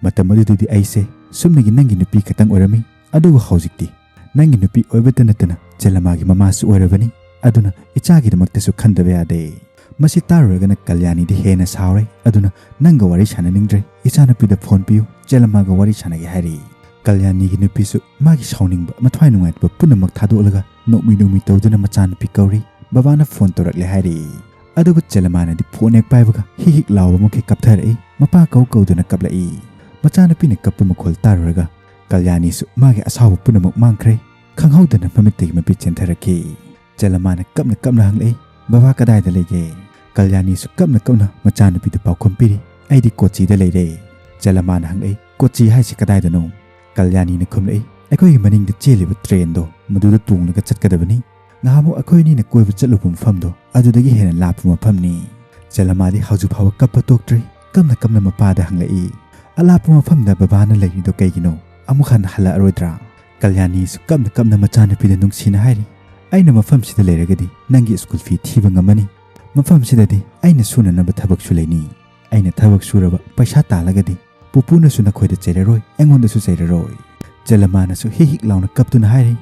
ꯃꯇꯝ ꯑꯗꯨꯗꯗꯤ ꯑꯩꯁꯦ ꯁꯨꯞꯅꯒꯤ ꯅꯪꯒꯤ ꯅꯨꯄꯤ ꯈꯛꯇꯪ ꯑꯣꯏꯔꯝꯃꯤ, ꯑꯗꯨꯕꯨ ꯍꯧꯖꯤꯛꯇꯤ ꯅꯪꯒꯤ ꯅꯨꯄꯤ ꯑꯣꯏꯕꯇ ꯅꯠꯇꯅ ꯆꯦꯂꯥꯃꯥꯒꯤ ꯃꯃꯥꯁꯨ ꯑꯣꯏꯔꯕꯅꯤ꯫ ꯑꯗꯨꯅ ꯏꯆꯥꯒꯤꯗꯃꯛꯇꯁꯨ ꯈꯟꯗꯕ ꯌꯥꯗꯦ꯫" ꯃꯁꯤ ꯇꯥꯔꯨꯔꯒꯅ ꯀꯜꯌꯥꯅꯤꯗꯤ ꯍꯦꯟꯅ ꯁꯥꯎꯔꯦ꯫ ꯑꯗꯨꯅ "ꯅꯪꯒ ꯋꯥꯔꯤ ꯁꯥꯟꯅꯅꯤꯡꯗ꯭ꯔꯦ, ꯏꯆꯥꯅꯨꯄꯤꯗ ꯐꯣꯟ ꯄꯤꯌꯨ, ꯆꯦꯂꯥꯃꯥꯒ ꯋꯥꯔꯤ ꯁꯥꯟꯅꯒꯦ" ꯍꯥꯏꯔꯤ꯫ ꯀꯜꯌꯥꯅꯤꯒꯤ ꯅꯨꯄꯤꯁꯨ ꯃꯥꯒꯤ ꯁꯥꯎꯅꯤꯡꯕ, ꯃꯊ꯭ꯋꯥꯏ ꯅꯨꯡꯉꯥꯏꯇꯕ ꯄꯨꯝꯅꯃꯛ ꯊꯥꯗꯣꯛꯂꯒ ꯅꯣꯛꯃꯤ ꯅꯣꯛꯃꯤ ꯇꯧꯗꯨꯅ ꯃꯆꯥꯅꯨꯄꯤ ꯀꯧꯔꯤ꯫ "ꯕꯕꯥꯅ ꯐꯣꯟ ꯇꯧꯔꯛꯂꯦ" ꯍꯥꯏꯔꯤ꯫ ꯑꯗꯨꯕꯨ ꯆꯦꯂꯃꯥꯅꯗꯤ ꯐꯣꯟ ꯍꯦꯛ ꯄꯥꯏꯕꯒ ꯍꯤꯛ ꯍꯤꯛ ꯂꯥꯎꯕ ꯃꯈꯩ ꯀꯞꯊꯔꯛꯏ꯫ ꯃꯄꯥ ꯀꯧ ꯀꯧꯗꯨꯅ ꯀꯞꯂꯛꯏ꯫ ꯃꯆꯥꯅꯨꯄꯤꯅ ꯀꯞꯄ ꯃꯈꯣꯜ ꯇꯥꯔꯨꯔꯒ ꯀꯜꯌꯥꯅꯤꯁꯨ ꯃꯥꯒꯤ ꯑꯁꯥꯎꯕ ꯄꯨꯝꯅꯃꯛ ꯃꯥꯡꯈ꯭ꯔꯦ꯫ ꯈꯪꯍꯧꯗꯅ ꯃꯃꯤꯠꯇꯒꯤ ꯃꯄꯤ ꯆꯦꯟꯊꯔꯛꯈꯤ꯫ ꯆꯦꯂꯃꯥꯅ ꯀꯞꯅ ꯀꯞꯅ ꯍꯪꯂꯛꯏ, "ꯕꯕꯥ ꯀꯗꯥꯏꯗ ꯂꯩꯒꯦ?" ꯀꯜꯌꯥꯅꯤꯁꯨ ꯀꯞꯅ ꯀꯞꯅ ꯃꯆꯥꯅꯨꯄꯤꯗ ꯄꯥꯎꯈꯨꯝ ꯄꯤꯔꯤ, "ꯑꯩꯗꯤ ꯀꯣꯆꯤꯗ ꯂꯩꯔꯦ꯫" ꯆꯦꯂꯃꯥꯅ ꯍꯪꯂꯛꯏ, "ꯀꯣꯆꯤ ꯍꯥꯏꯁꯤ ꯀꯗꯥꯏꯗꯅꯣ?" ꯀꯜꯌꯥꯅꯤꯅ ꯈꯨꯝꯂꯛꯏ, "ꯑꯩꯈꯣꯏꯒꯤ ꯃꯅꯤꯡꯗ ꯆꯦꯜꯂꯤꯕ ꯇ꯭ꯔꯦꯟꯗꯣ, ꯃꯗꯨꯗ ꯇꯣꯡꯂꯒ ꯆꯠꯀꯗꯕꯅꯤ꯫ ꯉꯍꯥꯟꯃꯨꯛ ꯑꯩꯈꯣꯏ ꯑꯅꯤꯅ ꯀꯣꯏꯕ ꯆꯠꯂꯨꯕ ꯃꯐꯝꯗꯣ, ꯑꯗꯨꯗꯒꯤ ꯍꯦꯟꯅ ꯂꯥꯞꯄ ꯃꯐꯝꯅꯤ꯫" ꯆꯦꯂꯃꯥꯗꯤ ꯍꯧꯖꯤꯛ ꯐꯥꯎꯕ ꯀꯞꯄ ꯇꯣꯛꯇ꯭ꯔꯤ꯫ ꯀꯞꯅ ꯀꯞꯅ ꯃꯄꯥꯗ ꯍꯪꯂꯛꯏ, "ꯑꯂꯥꯞꯄ ꯃꯐꯝꯗ ꯕꯕꯥꯅ ꯂꯩꯔꯤꯗꯣ ꯀꯩꯒꯤꯅꯣ? ꯑꯃꯨꯛ ꯍꯟꯅ ꯍꯜꯂꯛꯑꯔꯣꯏꯗ꯭ꯔꯥ?" ꯀꯜꯌꯥꯅꯤꯁꯨ ꯀꯞꯅ ꯀꯞꯅ ꯃꯆꯥꯅꯨꯄꯤꯗ ꯅꯨꯡꯁꯤꯅ ꯍꯥꯏꯔꯤ, "ꯑꯩꯅ ꯃꯐꯝꯁꯤꯗ ꯂꯩꯔꯒꯗꯤ ꯅꯪꯒꯤ ꯁ꯭ꯀꯨꯜ ꯐꯤ ꯊꯤꯕ ꯉꯝꯃꯅꯤ꯫ ꯃꯐꯝꯁꯤꯗꯗꯤ ꯑꯩꯅ ꯁꯨꯅꯅꯕ ꯊꯕꯛꯁꯨ ꯂꯩꯅꯤ꯫ ꯑꯩꯅ ꯊꯕꯛ ꯁꯨꯔꯕ ꯄꯩꯁꯥ ꯇꯥꯜꯂꯒꯗꯤ ꯄꯨꯄꯨꯅꯁꯨ ꯅꯈꯣꯏꯗ ꯆꯩꯔꯔꯣꯏ, ꯑꯩꯉꯣꯟꯗꯁꯨ ꯆꯩꯔꯔꯣꯏ꯫" ꯆꯦꯂꯃꯥꯅꯁꯨ ꯍꯤꯛ ꯍꯤꯛ ꯂꯥꯎꯅ ꯀꯞꯇꯨꯅ ꯍꯥꯏꯔꯤ,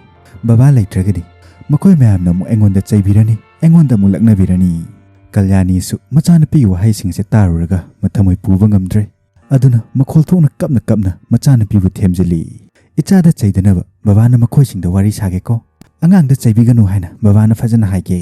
"ꯕꯕꯥ ꯂꯩꯇ꯭ꯔꯒꯗꯤ ꯃꯈꯣꯏ ꯃꯌꯥꯝꯅ ꯑꯃꯨꯛ ꯑꯩꯉꯣꯟꯗ ꯆꯩꯕꯤꯔꯅꯤ, ꯑꯩꯉꯣꯟꯗ ꯑꯃꯨꯛ ꯂꯛꯅꯕꯤꯔꯅꯤ꯫" ꯀꯜꯌꯥꯅꯤꯁꯨ ꯃꯆꯥꯅꯨꯄꯤꯒꯤ ꯋꯥꯍꯩꯁꯤꯡꯁꯦ ꯇꯥꯔꯨꯔꯒ ꯃꯊꯃꯣꯏ ꯄꯨꯕ ꯉꯝꯗ꯭ꯔꯦ꯫ ꯑꯗꯨꯅ ꯃꯈꯣꯜ ꯊꯣꯛꯅ ꯀꯞꯅ ꯀꯞꯅ ꯃꯆꯥꯅꯨꯄꯤꯕꯨ ꯊꯦꯝꯖꯤꯜꯂꯤ꯫ "ꯏꯆꯥꯗ ꯆꯩꯗꯅꯕ ꯕꯕꯥꯅ ꯃꯈꯣꯏꯁꯤꯡꯗ ꯋꯥꯔꯤ ꯁꯥꯒꯦꯀꯣ꯫ ꯑꯉꯥꯡꯗ ꯆꯩꯕꯤꯒꯅꯨ ꯍꯥꯏꯅ ꯕꯕꯥꯅ ꯐꯖꯅ ꯍꯥꯏꯒꯦ꯫"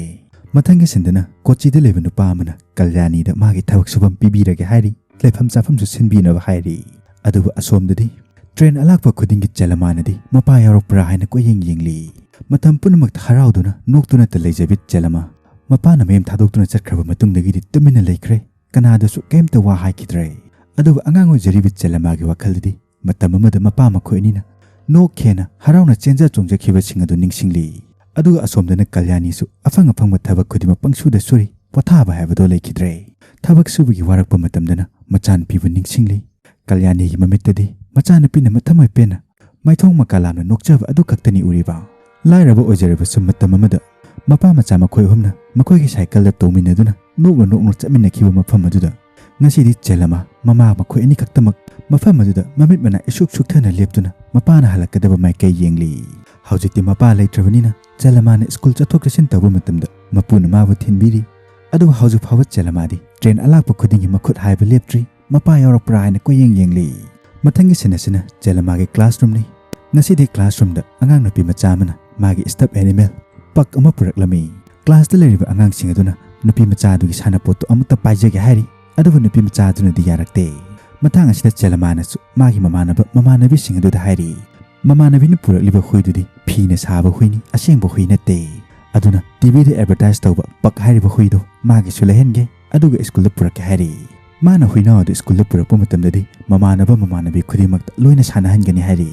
ꯃꯊꯪꯒꯤ ꯁꯤꯟꯗꯅ ꯀꯣꯆꯤꯗ ꯂꯩꯕ ꯅꯨꯄꯥ ꯑꯃꯅ ꯀꯜꯌꯥꯅꯤꯗ ꯃꯥꯒꯤ ꯊꯕꯛ ꯁꯨꯐꯝ ꯄꯤꯕꯤꯔꯒꯦ ꯍꯥꯏꯔꯤ, ꯂꯩꯐꯝ ꯆꯥꯐꯝꯁꯨ ꯁꯤꯟꯕꯤꯅꯕ ꯍꯥꯏꯔꯤ꯫ ꯑꯗꯨꯕꯨ ꯑꯁꯣꯝꯗꯗꯤ ꯇ꯭ꯔꯦꯟ ꯑꯂꯥꯛꯄ ꯈꯨꯗꯤꯡꯒꯤ ꯆꯦꯂꯃꯥꯅꯗꯤ ꯃꯄꯥ ꯌꯥꯎꯔꯛꯄ꯭ꯔꯥ ꯍꯥꯏꯅ ꯀꯣꯏꯌꯦꯡ ꯌꯦꯡꯂꯤ꯫ ꯃꯇꯝ ꯄꯨꯝꯅꯃꯛꯇ ꯍꯔꯥꯎꯗꯨꯅ ꯅꯣꯛꯇꯨꯅꯇ ꯂꯩꯖꯕꯤ ꯆꯦꯂꯃꯥ ꯃꯄꯥꯅ ꯃꯌꯨꯝ ꯊꯥꯗꯣꯛꯇꯨꯅ ꯆꯠꯈ꯭ꯔꯕ ꯃꯇꯨꯡꯗꯒꯤꯗꯤ ꯇꯨꯃꯤꯟꯅ ꯂꯩꯈ꯭ꯔꯦ꯫ ꯀꯅꯥꯗꯁꯨ ꯀꯔꯤꯝꯇ ꯋꯥ ꯍꯥꯏꯈꯤꯗ꯭ꯔꯦ꯫ ꯑꯗꯨꯕꯨ ꯑꯉꯥꯡ ꯑꯣꯏꯖꯔꯤꯕ ꯆꯦꯂꯃꯥꯒꯤ ꯋꯥꯈꯜꯗꯗꯤ ꯃꯇꯝ ꯑꯃꯗ ꯃꯄꯥ ꯃꯈꯣꯏ ꯑꯅꯤꯅ ꯅꯣꯛꯈꯦꯅ ꯍꯔꯥꯎꯅ ꯆꯦꯟꯖ ꯆꯣꯡꯖꯈꯤꯕꯁꯤꯡ ꯑꯗꯨ ꯅꯤꯡꯁꯤꯡꯂꯤ꯫ ꯑꯗꯨꯒ ꯑꯁꯣꯝꯗꯅ ꯀꯜꯌꯥꯅꯤꯁꯨ ꯑꯐꯪ ꯑꯐꯪꯕ ꯊꯕꯛ ꯈꯨꯗꯤꯡꯃꯛ ꯄꯪꯁꯨꯗ ꯁꯨꯔꯤ, ꯄꯣꯊꯥꯕ ꯍꯥꯏꯕꯗꯣ ꯂꯩꯈꯤꯗ꯭ꯔꯦ꯫ ꯊꯕꯛ ꯁꯨꯕꯒꯤ ꯋꯥꯔꯛꯄ ꯃꯇꯝꯗꯅ ꯃꯆꯥꯅꯨꯄꯤꯕꯨ ꯅꯤꯡꯁꯤꯡꯂꯤ꯫ ꯀꯜꯌꯥꯅꯤꯒꯤ ꯃꯃꯤꯠꯇꯗꯤ ꯃꯆꯥꯅꯨꯄꯤꯅ ꯃꯊꯃꯣꯏ ꯄꯦꯟꯅ ꯃꯥꯏꯊꯣꯡ ꯃꯀꯥ ꯂꯥꯝꯅ ꯅꯣꯛꯆꯕ ꯑꯗꯨ ꯈꯛꯇꯅꯤ ꯎꯔꯤꯕ꯫ ꯂꯥꯏꯔꯕ ꯑꯣꯏꯖꯔꯕꯁꯨ ꯃꯇꯝ ꯑꯃꯗ ꯃꯄꯥ ꯃꯆꯥ ꯃꯈꯣꯏ ꯑꯍꯨꯝꯅ ꯃꯈꯣꯏꯒꯤ ꯁꯥꯏꯀꯜꯗ ꯇꯣꯡꯃꯤꯟꯅꯗꯨꯅ ꯅꯣꯛꯅ ꯅꯣꯛꯅ ꯆꯠꯃꯤꯟꯅꯈꯤꯕ ꯃꯐꯝ ꯑꯗꯨꯗ ꯉꯁꯤꯗꯤ ꯆꯦꯂꯃ ꯃꯃꯥ ꯃꯈꯣꯏ ꯑꯅꯤꯈꯛꯇꯃꯛ ꯃꯐꯝ ꯑꯗꯨꯗ ꯃꯃꯤꯠ ꯃꯅꯥ ꯏꯁꯨꯛ ꯁꯨꯛꯊꯅ ꯂꯦꯞꯇꯨꯅ ꯃꯄꯥꯅ ꯍꯜꯂꯛꯀꯗꯕ ꯃꯥꯏꯀꯩ ꯌꯦꯡꯂꯤ꯫ ꯍꯧꯖꯤꯛꯇꯤ ꯃꯄꯥ ꯂꯩꯇ꯭ꯔꯕꯅꯤꯅ ꯆꯦꯂꯃꯥꯅ ꯁ꯭ꯀꯨꯜ ꯆꯠꯊꯣꯛ ꯆꯠꯁꯤꯟ ꯇꯧꯕ ꯃꯇꯝꯗ ꯃꯄꯨꯅ ꯃꯥꯕꯨ ꯊꯤꯟꯕꯤꯔꯤ꯫ ꯑꯗꯨꯕꯨ ꯍꯧꯖꯤꯛ ꯐꯥꯎꯕ ꯆꯦꯂꯃꯥꯗꯤ ꯇ꯭ꯔꯦꯟ ꯑꯂꯥꯛꯄ ꯈꯨꯗꯤꯡꯒꯤ ꯃꯈꯨꯠ ꯍꯥꯏꯕ ꯂꯦꯞꯇ꯭ꯔꯤ꯫ ꯃꯄꯥ ꯌꯥꯎꯔꯛꯄ꯭ꯔꯥ ꯍꯥꯏꯅ ꯀꯣꯏꯌꯦꯡ ꯌꯦꯡꯂꯤ꯫ ꯃꯊꯪꯒꯤ ꯁꯤꯟ ꯑꯁꯤꯅ ꯆꯦꯂꯃꯥꯒꯤ ꯀ꯭ꯂꯥꯁꯔꯨꯝꯅꯤ꯫ ꯉꯁꯤꯗꯤ ꯀ꯭ꯂꯥꯁꯔꯨꯝꯗ ꯑꯉꯥꯡ ꯅꯨꯄꯤ ꯃꯆꯥ ꯑꯃꯅ ꯃꯥꯒꯤ ꯁ꯭ꯇꯞ ꯑꯦꯅꯤꯃꯦꯜ ꯄꯛ ꯑꯃ ꯄꯨꯔꯛꯂꯝꯃꯤ꯫ ꯀ꯭ꯂꯥꯁꯇ ꯂꯩꯔꯤꯕ ꯑꯉꯥꯡꯁꯤꯡ ꯑꯗꯨꯅ ꯅꯨꯄꯤ ꯃꯆꯥ ꯑꯗꯨꯒꯤ ꯁꯥꯟꯅꯄꯣꯠꯇꯨ ꯑꯃꯨꯛꯇ ꯄꯥꯏꯖꯒꯦ ꯍꯥꯏꯔꯤ꯫ ꯑꯗꯨꯕꯨ ꯅꯨꯄꯤ ꯃꯆꯥ ꯑꯗꯨꯅꯗꯤ ꯌꯥꯔꯛꯇꯦ꯫ ꯃꯇꯥꯡ ꯑꯁꯤꯗ ꯆꯦꯂꯃꯥꯅꯁꯨ ꯃꯥꯒꯤ ꯃꯃꯥꯟꯅꯕ ꯃꯃꯥꯟꯅꯕꯤꯁꯤꯡ ꯑꯗꯨꯗ ꯍꯥꯏꯔꯤ, "ꯃꯃꯥꯟꯅꯕꯤꯅ ꯄꯨꯔꯛꯂꯤꯕ ꯍꯨꯏꯗꯨꯗꯤ ꯐꯤꯅ ꯁꯥꯕ ꯍꯨꯏꯅꯤ, ꯑꯁꯦꯡꯕ ꯍꯨꯏ ꯅꯠꯇꯦ꯫ ꯑꯗꯨꯅ ꯇꯤꯚꯤꯗ ꯑꯦꯗꯚꯔꯇꯥꯏꯁ ꯇꯧꯕ ꯄꯛ ꯍꯥꯏꯔꯤꯕ ꯍꯨꯏꯗꯣ ꯃꯥꯒꯤꯁꯨ ꯂꯩꯍꯟꯒꯦ, ꯑꯗꯨꯒ ꯁ꯭ꯀꯨꯜꯗ ꯄꯨꯔꯛꯀꯦ" ꯍꯥꯏꯔꯤ꯫ ꯃꯥꯅ ꯍꯨꯏꯅꯥꯎ ꯑꯗꯨ ꯁ꯭ꯀꯨꯜꯗ ꯄꯨꯔꯛꯄ ꯃꯇꯝꯗꯗꯤ ꯃꯃꯥꯟꯅꯕ ꯃꯃꯥꯟꯅꯕꯤ ꯈꯨꯗꯤꯡꯃꯛꯇ ꯂꯣꯏꯅ ꯁꯥꯟꯅꯍꯟꯒꯅꯤ ꯍꯥꯏꯔꯤ꯫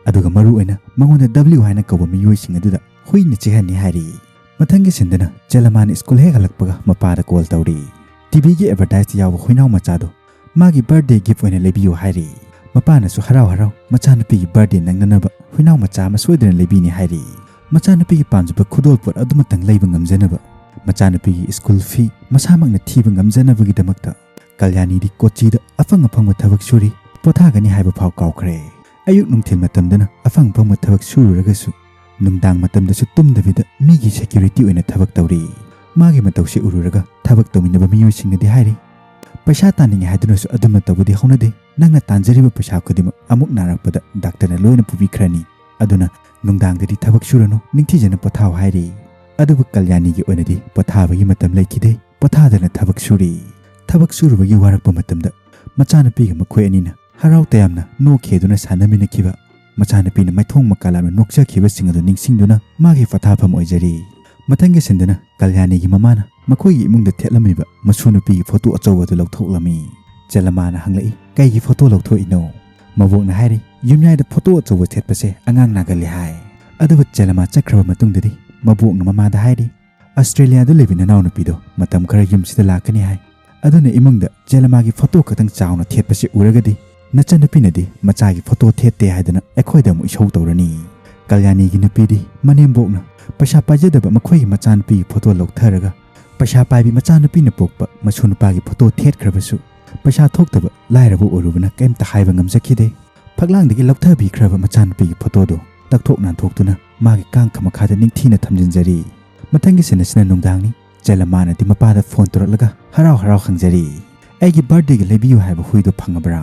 ꯑꯗꯨꯒ ꯃꯔꯨ ꯑꯣꯏꯅ ꯃꯉꯣꯟꯗ ꯗꯕ꯭ꯂꯤꯌꯨ ꯍꯥꯏꯅ ꯀꯧꯕ ꯃꯤꯑꯣꯏꯁꯤꯡ ꯑꯗꯨꯗ ꯍꯨꯏꯅ ꯆꯤꯛꯍꯟꯅꯤ ꯍꯥꯏꯔꯤ꯫ ꯃꯊꯪꯒꯤ ꯁꯤꯟꯗꯅ ꯆꯦꯂꯃꯥꯅ ꯁ꯭ꯀꯨꯜ ꯍꯦꯛ ꯍꯜꯂꯛꯄꯒ ꯃꯄꯥꯗ ꯀꯣꯜ ꯇꯧꯔꯤ꯫ ꯇꯤꯚꯤꯒꯤ ꯑꯦꯗꯚꯔꯇꯥꯏꯁꯇ ꯌꯥꯎꯕ ꯍꯨꯏꯅꯥꯎ ꯃꯆꯥꯗꯣ ꯃꯥꯒꯤ ꯕꯥꯔꯗꯦ ꯒꯤꯐ ꯑꯣꯏꯅ ꯂꯩꯕꯤꯌꯨ ꯍꯥꯏꯔꯤ꯫ ꯃꯄꯥꯅꯁꯨ ꯍꯔꯥꯎ ꯍꯔꯥꯎ ꯃꯆꯥꯅꯨꯄꯤꯒꯤ ꯕꯥꯔꯗꯦ ꯅꯪꯅꯅꯕ ꯍꯨꯏꯅꯥꯎ ꯃꯆꯥ ꯑꯃ ꯁꯣꯏꯗꯅ ꯂꯩꯕꯤꯅꯤ ꯍꯥꯏꯔꯤ꯫ ꯃꯆꯥꯅꯨꯄꯤꯒꯤ ꯄꯥꯝꯖꯕ ꯈꯨꯗꯣꯜꯄꯣꯠ ꯑꯗꯨꯃꯇꯪ ꯂꯩꯕ ꯉꯝꯖꯅꯕ, ꯃꯆꯥꯅꯨꯄꯤꯒꯤ ꯁ꯭ꯀꯨꯜ ꯐꯤ ꯃꯁꯥꯃꯛꯅ ꯊꯤꯕ ꯉꯝꯖꯅꯕꯒꯤꯗꯃꯛꯇ ꯀꯜꯌꯥꯅꯤꯗꯤ ꯀꯣꯆꯤꯗ ꯑꯐꯪ ꯑꯐꯪꯕ ꯊꯕꯛ ꯁꯨꯔꯤ꯫ ꯄꯣꯊꯥꯒꯅꯤ ꯍꯥꯏꯕ ꯐꯥꯎ ꯀꯥꯎꯈ꯭ꯔꯦ꯫ ꯑꯌꯨꯛ ꯅꯨꯡꯊꯤꯜ ꯃꯇꯝꯗꯅ ꯑꯐꯪ ꯑꯐꯪꯕ ꯊꯕꯛ ꯁꯨꯔꯨꯔꯒꯁꯨ ꯅꯨꯡꯗꯥꯡ ꯃꯇꯝꯗꯁꯨ ꯇꯨꯝꯗꯕꯤꯗ ꯃꯤꯒꯤ ꯁꯦꯀ꯭ꯌꯨꯔꯤꯇꯤ ꯑꯣꯏꯅ ꯊꯕꯛ ꯇꯧꯔꯤ꯫ ꯃꯥꯒꯤ ꯃꯇꯧꯁꯦ ꯎꯔꯨꯔꯒ ꯊꯕꯛ ꯇꯧꯃꯤꯟꯅꯕ ꯃꯤꯑꯣꯏꯁꯤꯡꯅꯗꯤ ꯍꯥꯏꯔꯤ, "ꯄꯩꯁꯥ ꯇꯥꯅꯤꯡꯉꯦ ꯍꯥꯏꯗꯨꯅꯁꯨ ꯑꯗꯨꯝꯅ ꯇꯧꯕꯗꯤ ꯍꯧꯅꯗꯦ꯫ ꯅꯪꯅ ꯇꯥꯟꯖꯔꯤꯕ ꯄꯩꯁꯥ ꯈꯨꯗꯤꯡꯃꯛ ꯑꯃꯨꯛ ꯅꯥꯔꯛꯄꯗ ꯗꯥꯛꯇꯔꯅ ꯂꯣꯏꯅ ꯄꯨꯕꯤꯈ꯭ꯔꯅꯤ꯫ ꯑꯗꯨꯅ ꯅꯨꯡꯗꯥꯡꯗꯗꯤ ꯊꯕꯛ ꯁꯨꯔꯅꯨ, ꯅꯤꯡꯊꯤꯖꯅ ꯄꯣꯊꯥꯎ" ꯍꯥꯏꯔꯤ꯫ ꯑꯗꯨꯕꯨ ꯀꯜꯌꯥꯅꯤꯒꯤ ꯑꯣꯏꯅꯗꯤ ꯄꯣꯊꯥꯕꯒꯤ ꯃꯇꯝ ꯂꯩꯈꯤꯗꯦ꯫ ꯄꯣꯊꯥꯗꯅ ꯊꯕꯛ ꯁꯨꯔꯤ꯫ ꯊꯕꯛ ꯁꯨꯔꯨꯕꯒꯤ ꯋꯥꯔꯛꯄ ꯃꯇꯝꯗ ꯃꯆꯥꯅꯨꯄꯤꯒ ꯃꯈꯣꯏ ꯑꯅꯤꯅ ꯍꯔꯥꯎ ꯇꯌꯥꯝꯅ ꯅꯣꯛꯈꯤꯗꯨꯅ ꯁꯥꯟꯅꯃꯤꯟꯅꯈꯤꯕ, ꯃꯆꯥꯅꯨꯄꯤꯅ ꯃꯥꯏꯊꯣꯡ ꯃꯀꯥ ꯂꯥꯝꯅ ꯅꯣꯛꯆꯈꯤꯕꯁꯤꯡ ꯑꯗꯨ ꯅꯤꯡꯁꯤꯡꯗꯨꯅ ꯃꯥꯒꯤ ꯄꯣꯊꯥꯐꯝ ꯑꯣꯏꯖꯔꯤ꯫ ꯃꯊꯪꯒꯤ ꯁꯤꯟꯗꯅ ꯀꯜꯌꯥꯅꯤꯒꯤ ꯃꯃꯥꯅ ꯃꯈꯣꯏꯒꯤ ꯏꯃꯨꯡꯗ ꯊꯦꯠꯂꯝꯃꯤꯕ ꯃꯁꯨ ꯅꯨꯄꯤꯒꯤ ꯐꯣꯇꯣ ꯑꯆꯧꯕ ꯑꯗꯨ ꯂꯧꯊꯣꯛꯂꯝꯃꯤ꯫ ꯆꯦꯂꯃꯥꯅ ꯍꯪꯂꯛꯏ, "ꯀꯩꯒꯤ ꯐꯣꯇꯣ ꯂꯧꯊꯣꯛꯏꯅꯣ?" ꯃꯕꯣꯛꯅ ꯍꯥꯏꯔꯤ, "ꯌꯨꯝꯌꯥꯏꯗ ꯐꯣꯇꯣ ꯑꯆꯧꯕ ꯊꯦꯠꯄꯁꯦ ꯑꯉꯥꯡ ꯅꯥꯒꯜꯂꯤ" ꯍꯥꯏ꯫ ꯑꯗꯨꯕꯨ ꯆꯦꯂꯃꯥ ꯆꯠꯈ꯭ꯔꯕ ꯃꯇꯨꯡꯗꯗꯤ ꯃꯕꯣꯛꯅ ꯃꯃꯥꯗ ꯍꯥꯏꯔꯤ, "ꯑꯁꯇ꯭ꯔꯦꯂꯤꯌꯥꯗ ꯂꯩꯕ ꯅꯅꯥꯎꯅꯨꯄꯤꯗꯣ ꯃꯇꯝ ꯈꯔ ꯌꯨꯝꯁꯤꯗ ꯂꯥꯛꯀꯅꯤ ꯍꯥꯏ꯫ ꯑꯗꯨꯅ ꯏꯃꯨꯡꯗ ꯆꯦꯂꯃꯥꯒꯤ ꯐꯣꯇꯣ ꯈꯛꯇꯪ ꯆꯥꯎꯅ ꯊꯦꯠꯄꯁꯦ ꯎꯔꯒꯗꯤ ꯅꯆꯟꯅꯨꯄꯤꯅꯗꯤ ꯃꯆꯥꯒꯤ ꯐꯣꯇꯣ ꯊꯦꯠꯇꯦ ꯍꯥꯏꯗꯅ ꯑꯩꯈꯣꯏꯗ ꯑꯃꯨꯛ ꯏꯁꯧ ꯇꯧꯔꯅꯤ"꯫ ꯀꯜꯌꯥꯅꯤꯒꯤ ꯅꯨꯄꯤꯗꯤ ꯃꯅꯦꯝꯕꯣꯛꯅ ꯄꯩꯁꯥ ꯄꯥꯏꯖꯗꯕ ꯃꯈꯣꯏꯒꯤ ꯃꯆꯥꯅꯨꯄꯤꯒꯤ ꯐꯣꯇꯣ ꯂꯧꯊꯔꯒ ꯄꯩꯁꯥ ꯄꯥꯏꯕꯤ ꯃꯆꯥꯅꯨꯄꯤꯅ ꯄꯣꯛꯄ ꯃꯁꯨ ꯅꯨꯄꯥꯒꯤ ꯐꯣꯇꯣ ꯊꯦꯠꯈ꯭ꯔꯕꯁꯨ ꯄꯩꯁꯥ ꯊꯣꯛꯇꯕ ꯂꯥꯏꯔꯕ ꯑꯣꯏꯔꯨꯕꯅ ꯀꯩꯝꯇ ꯍꯥꯏꯕ ꯉꯝꯖꯈꯤꯗꯦ꯫ ꯐꯛꯂꯥꯡꯗꯒꯤ ꯂꯧꯊꯕꯤꯈ꯭ꯔꯕ ꯃꯆꯥꯅꯨꯄꯤꯒꯤ ꯐꯣꯇꯣꯗꯨ ꯇꯛꯊꯣꯛ ꯅꯥꯟꯊꯣꯛꯇꯨꯅ ꯃꯥꯒꯤ ꯀꯥꯡꯈ ꯃꯈꯥꯗ ꯅꯤꯡꯊꯤꯅ ꯊꯝꯖꯤꯟꯖꯔꯤ꯫ ꯃꯊꯪꯒꯤ ꯁꯤꯟ ꯑꯁꯤꯅ ꯅꯨꯡꯗꯥꯡꯅꯤ꯫ ꯆꯦꯂꯃꯥꯅꯗꯤ ꯃꯄꯥꯗ ꯐꯣꯟ ꯇꯧꯔꯛꯂꯒ ꯍꯔꯥꯎ ꯍꯔꯥꯎ ꯍꯪꯖꯔꯤ, "ꯑꯩꯒꯤ ꯕꯥꯔꯗꯦꯒꯤ ꯂꯩꯕꯤꯌꯨ ꯍꯥꯏꯕ ꯍꯨꯏꯗꯣ ꯐꯪꯉꯕ꯭ꯔꯥ?"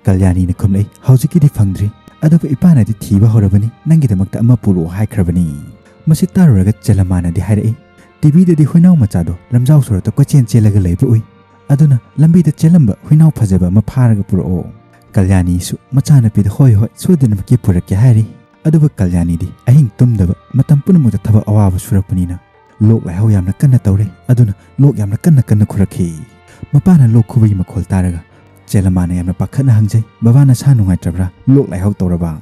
ꯀꯜꯌꯥꯅꯤꯅ ꯈꯨꯝꯂꯛꯏ, "ꯍꯧꯖꯤꯛꯀꯤꯗꯤ ꯐꯪꯗ꯭ꯔꯤ, ꯑꯗꯨꯕꯨ ꯏꯄꯥꯅꯗꯤ ꯊꯤꯕ ꯍꯧꯔꯕꯅꯤ, ꯅꯪꯒꯤꯗꯃꯛꯇ ꯑꯃ ꯄꯨꯔꯛꯑꯣ ꯍꯥꯏꯈ꯭ꯔꯕꯅꯤ"꯫ ꯃꯁꯤ ꯇꯥꯔꯨꯔꯒ ꯆꯦꯂꯃꯥꯅꯗꯤ ꯍꯥꯏꯔꯛꯏ, ꯇꯤꯚꯤꯗꯗꯤ ꯍꯨꯏꯅꯥꯎ ꯃꯆꯥꯗꯣ ꯂꯝꯖꯥꯎ ꯁꯣꯔꯣꯛꯇ ꯀꯣꯏꯆꯦꯟ ꯆꯦꯜꯂꯒ ꯂꯩꯕ ꯎꯏ꯫ ꯑꯗꯨꯅ ꯂꯝꯕꯤꯗ ꯆꯦꯜꯂꯝꯕ ꯍꯨꯏꯅꯥꯎ ꯐꯖꯕ ꯑꯃ ꯐꯥꯔꯒ ꯄꯨꯔꯛꯑꯣ꯫ ꯀꯜꯌꯥꯅꯤꯁꯨ ꯃꯆꯥꯅꯨꯄꯤꯗ "ꯍꯣꯏ, ꯍꯣꯏ, ꯁꯣꯏꯗꯅꯃꯛꯀꯤ ꯄꯨꯔꯛꯀꯦ" ꯍꯥꯏꯔꯤ꯫ ꯑꯗꯨꯕꯨ ꯀꯜꯌꯥꯅꯤꯗꯤ ꯑꯍꯤꯡ ꯇꯨꯝꯗꯕ, ꯃꯇꯝ ꯄꯨꯝꯅꯃꯛꯇ ꯊꯕꯛ ꯑꯋꯥꯕ ꯁꯨꯔꯛꯄꯅꯤꯅ ꯂꯣꯛ ꯂꯥꯏꯍꯧ ꯌꯥꯝꯅ ꯀꯟꯅ ꯇꯧꯔꯦ꯫ ꯑꯗꯨꯅ ꯂꯣꯛ ꯌꯥꯝꯅ ꯀꯟꯅ ꯀꯟꯅ ꯈꯨꯔꯛꯈꯤ꯫ ꯃꯄꯥꯅ ꯂꯣꯛ ꯈꯨꯕꯒꯤ ꯃꯈꯣꯜ ꯇꯥꯔꯒ ꯆꯦꯂꯝꯃꯥꯅ ꯌꯥꯝꯅ ꯄꯥꯈꯠꯅ ꯍꯪꯖꯩ, "ꯕꯕꯥ, ꯅꯁꯥ ꯅꯨꯡꯉꯥꯏꯇ꯭ꯔꯕ꯭ꯔꯥ? ꯂꯣꯛ ꯂꯥꯏꯍꯧ ꯇꯧꯔꯕ?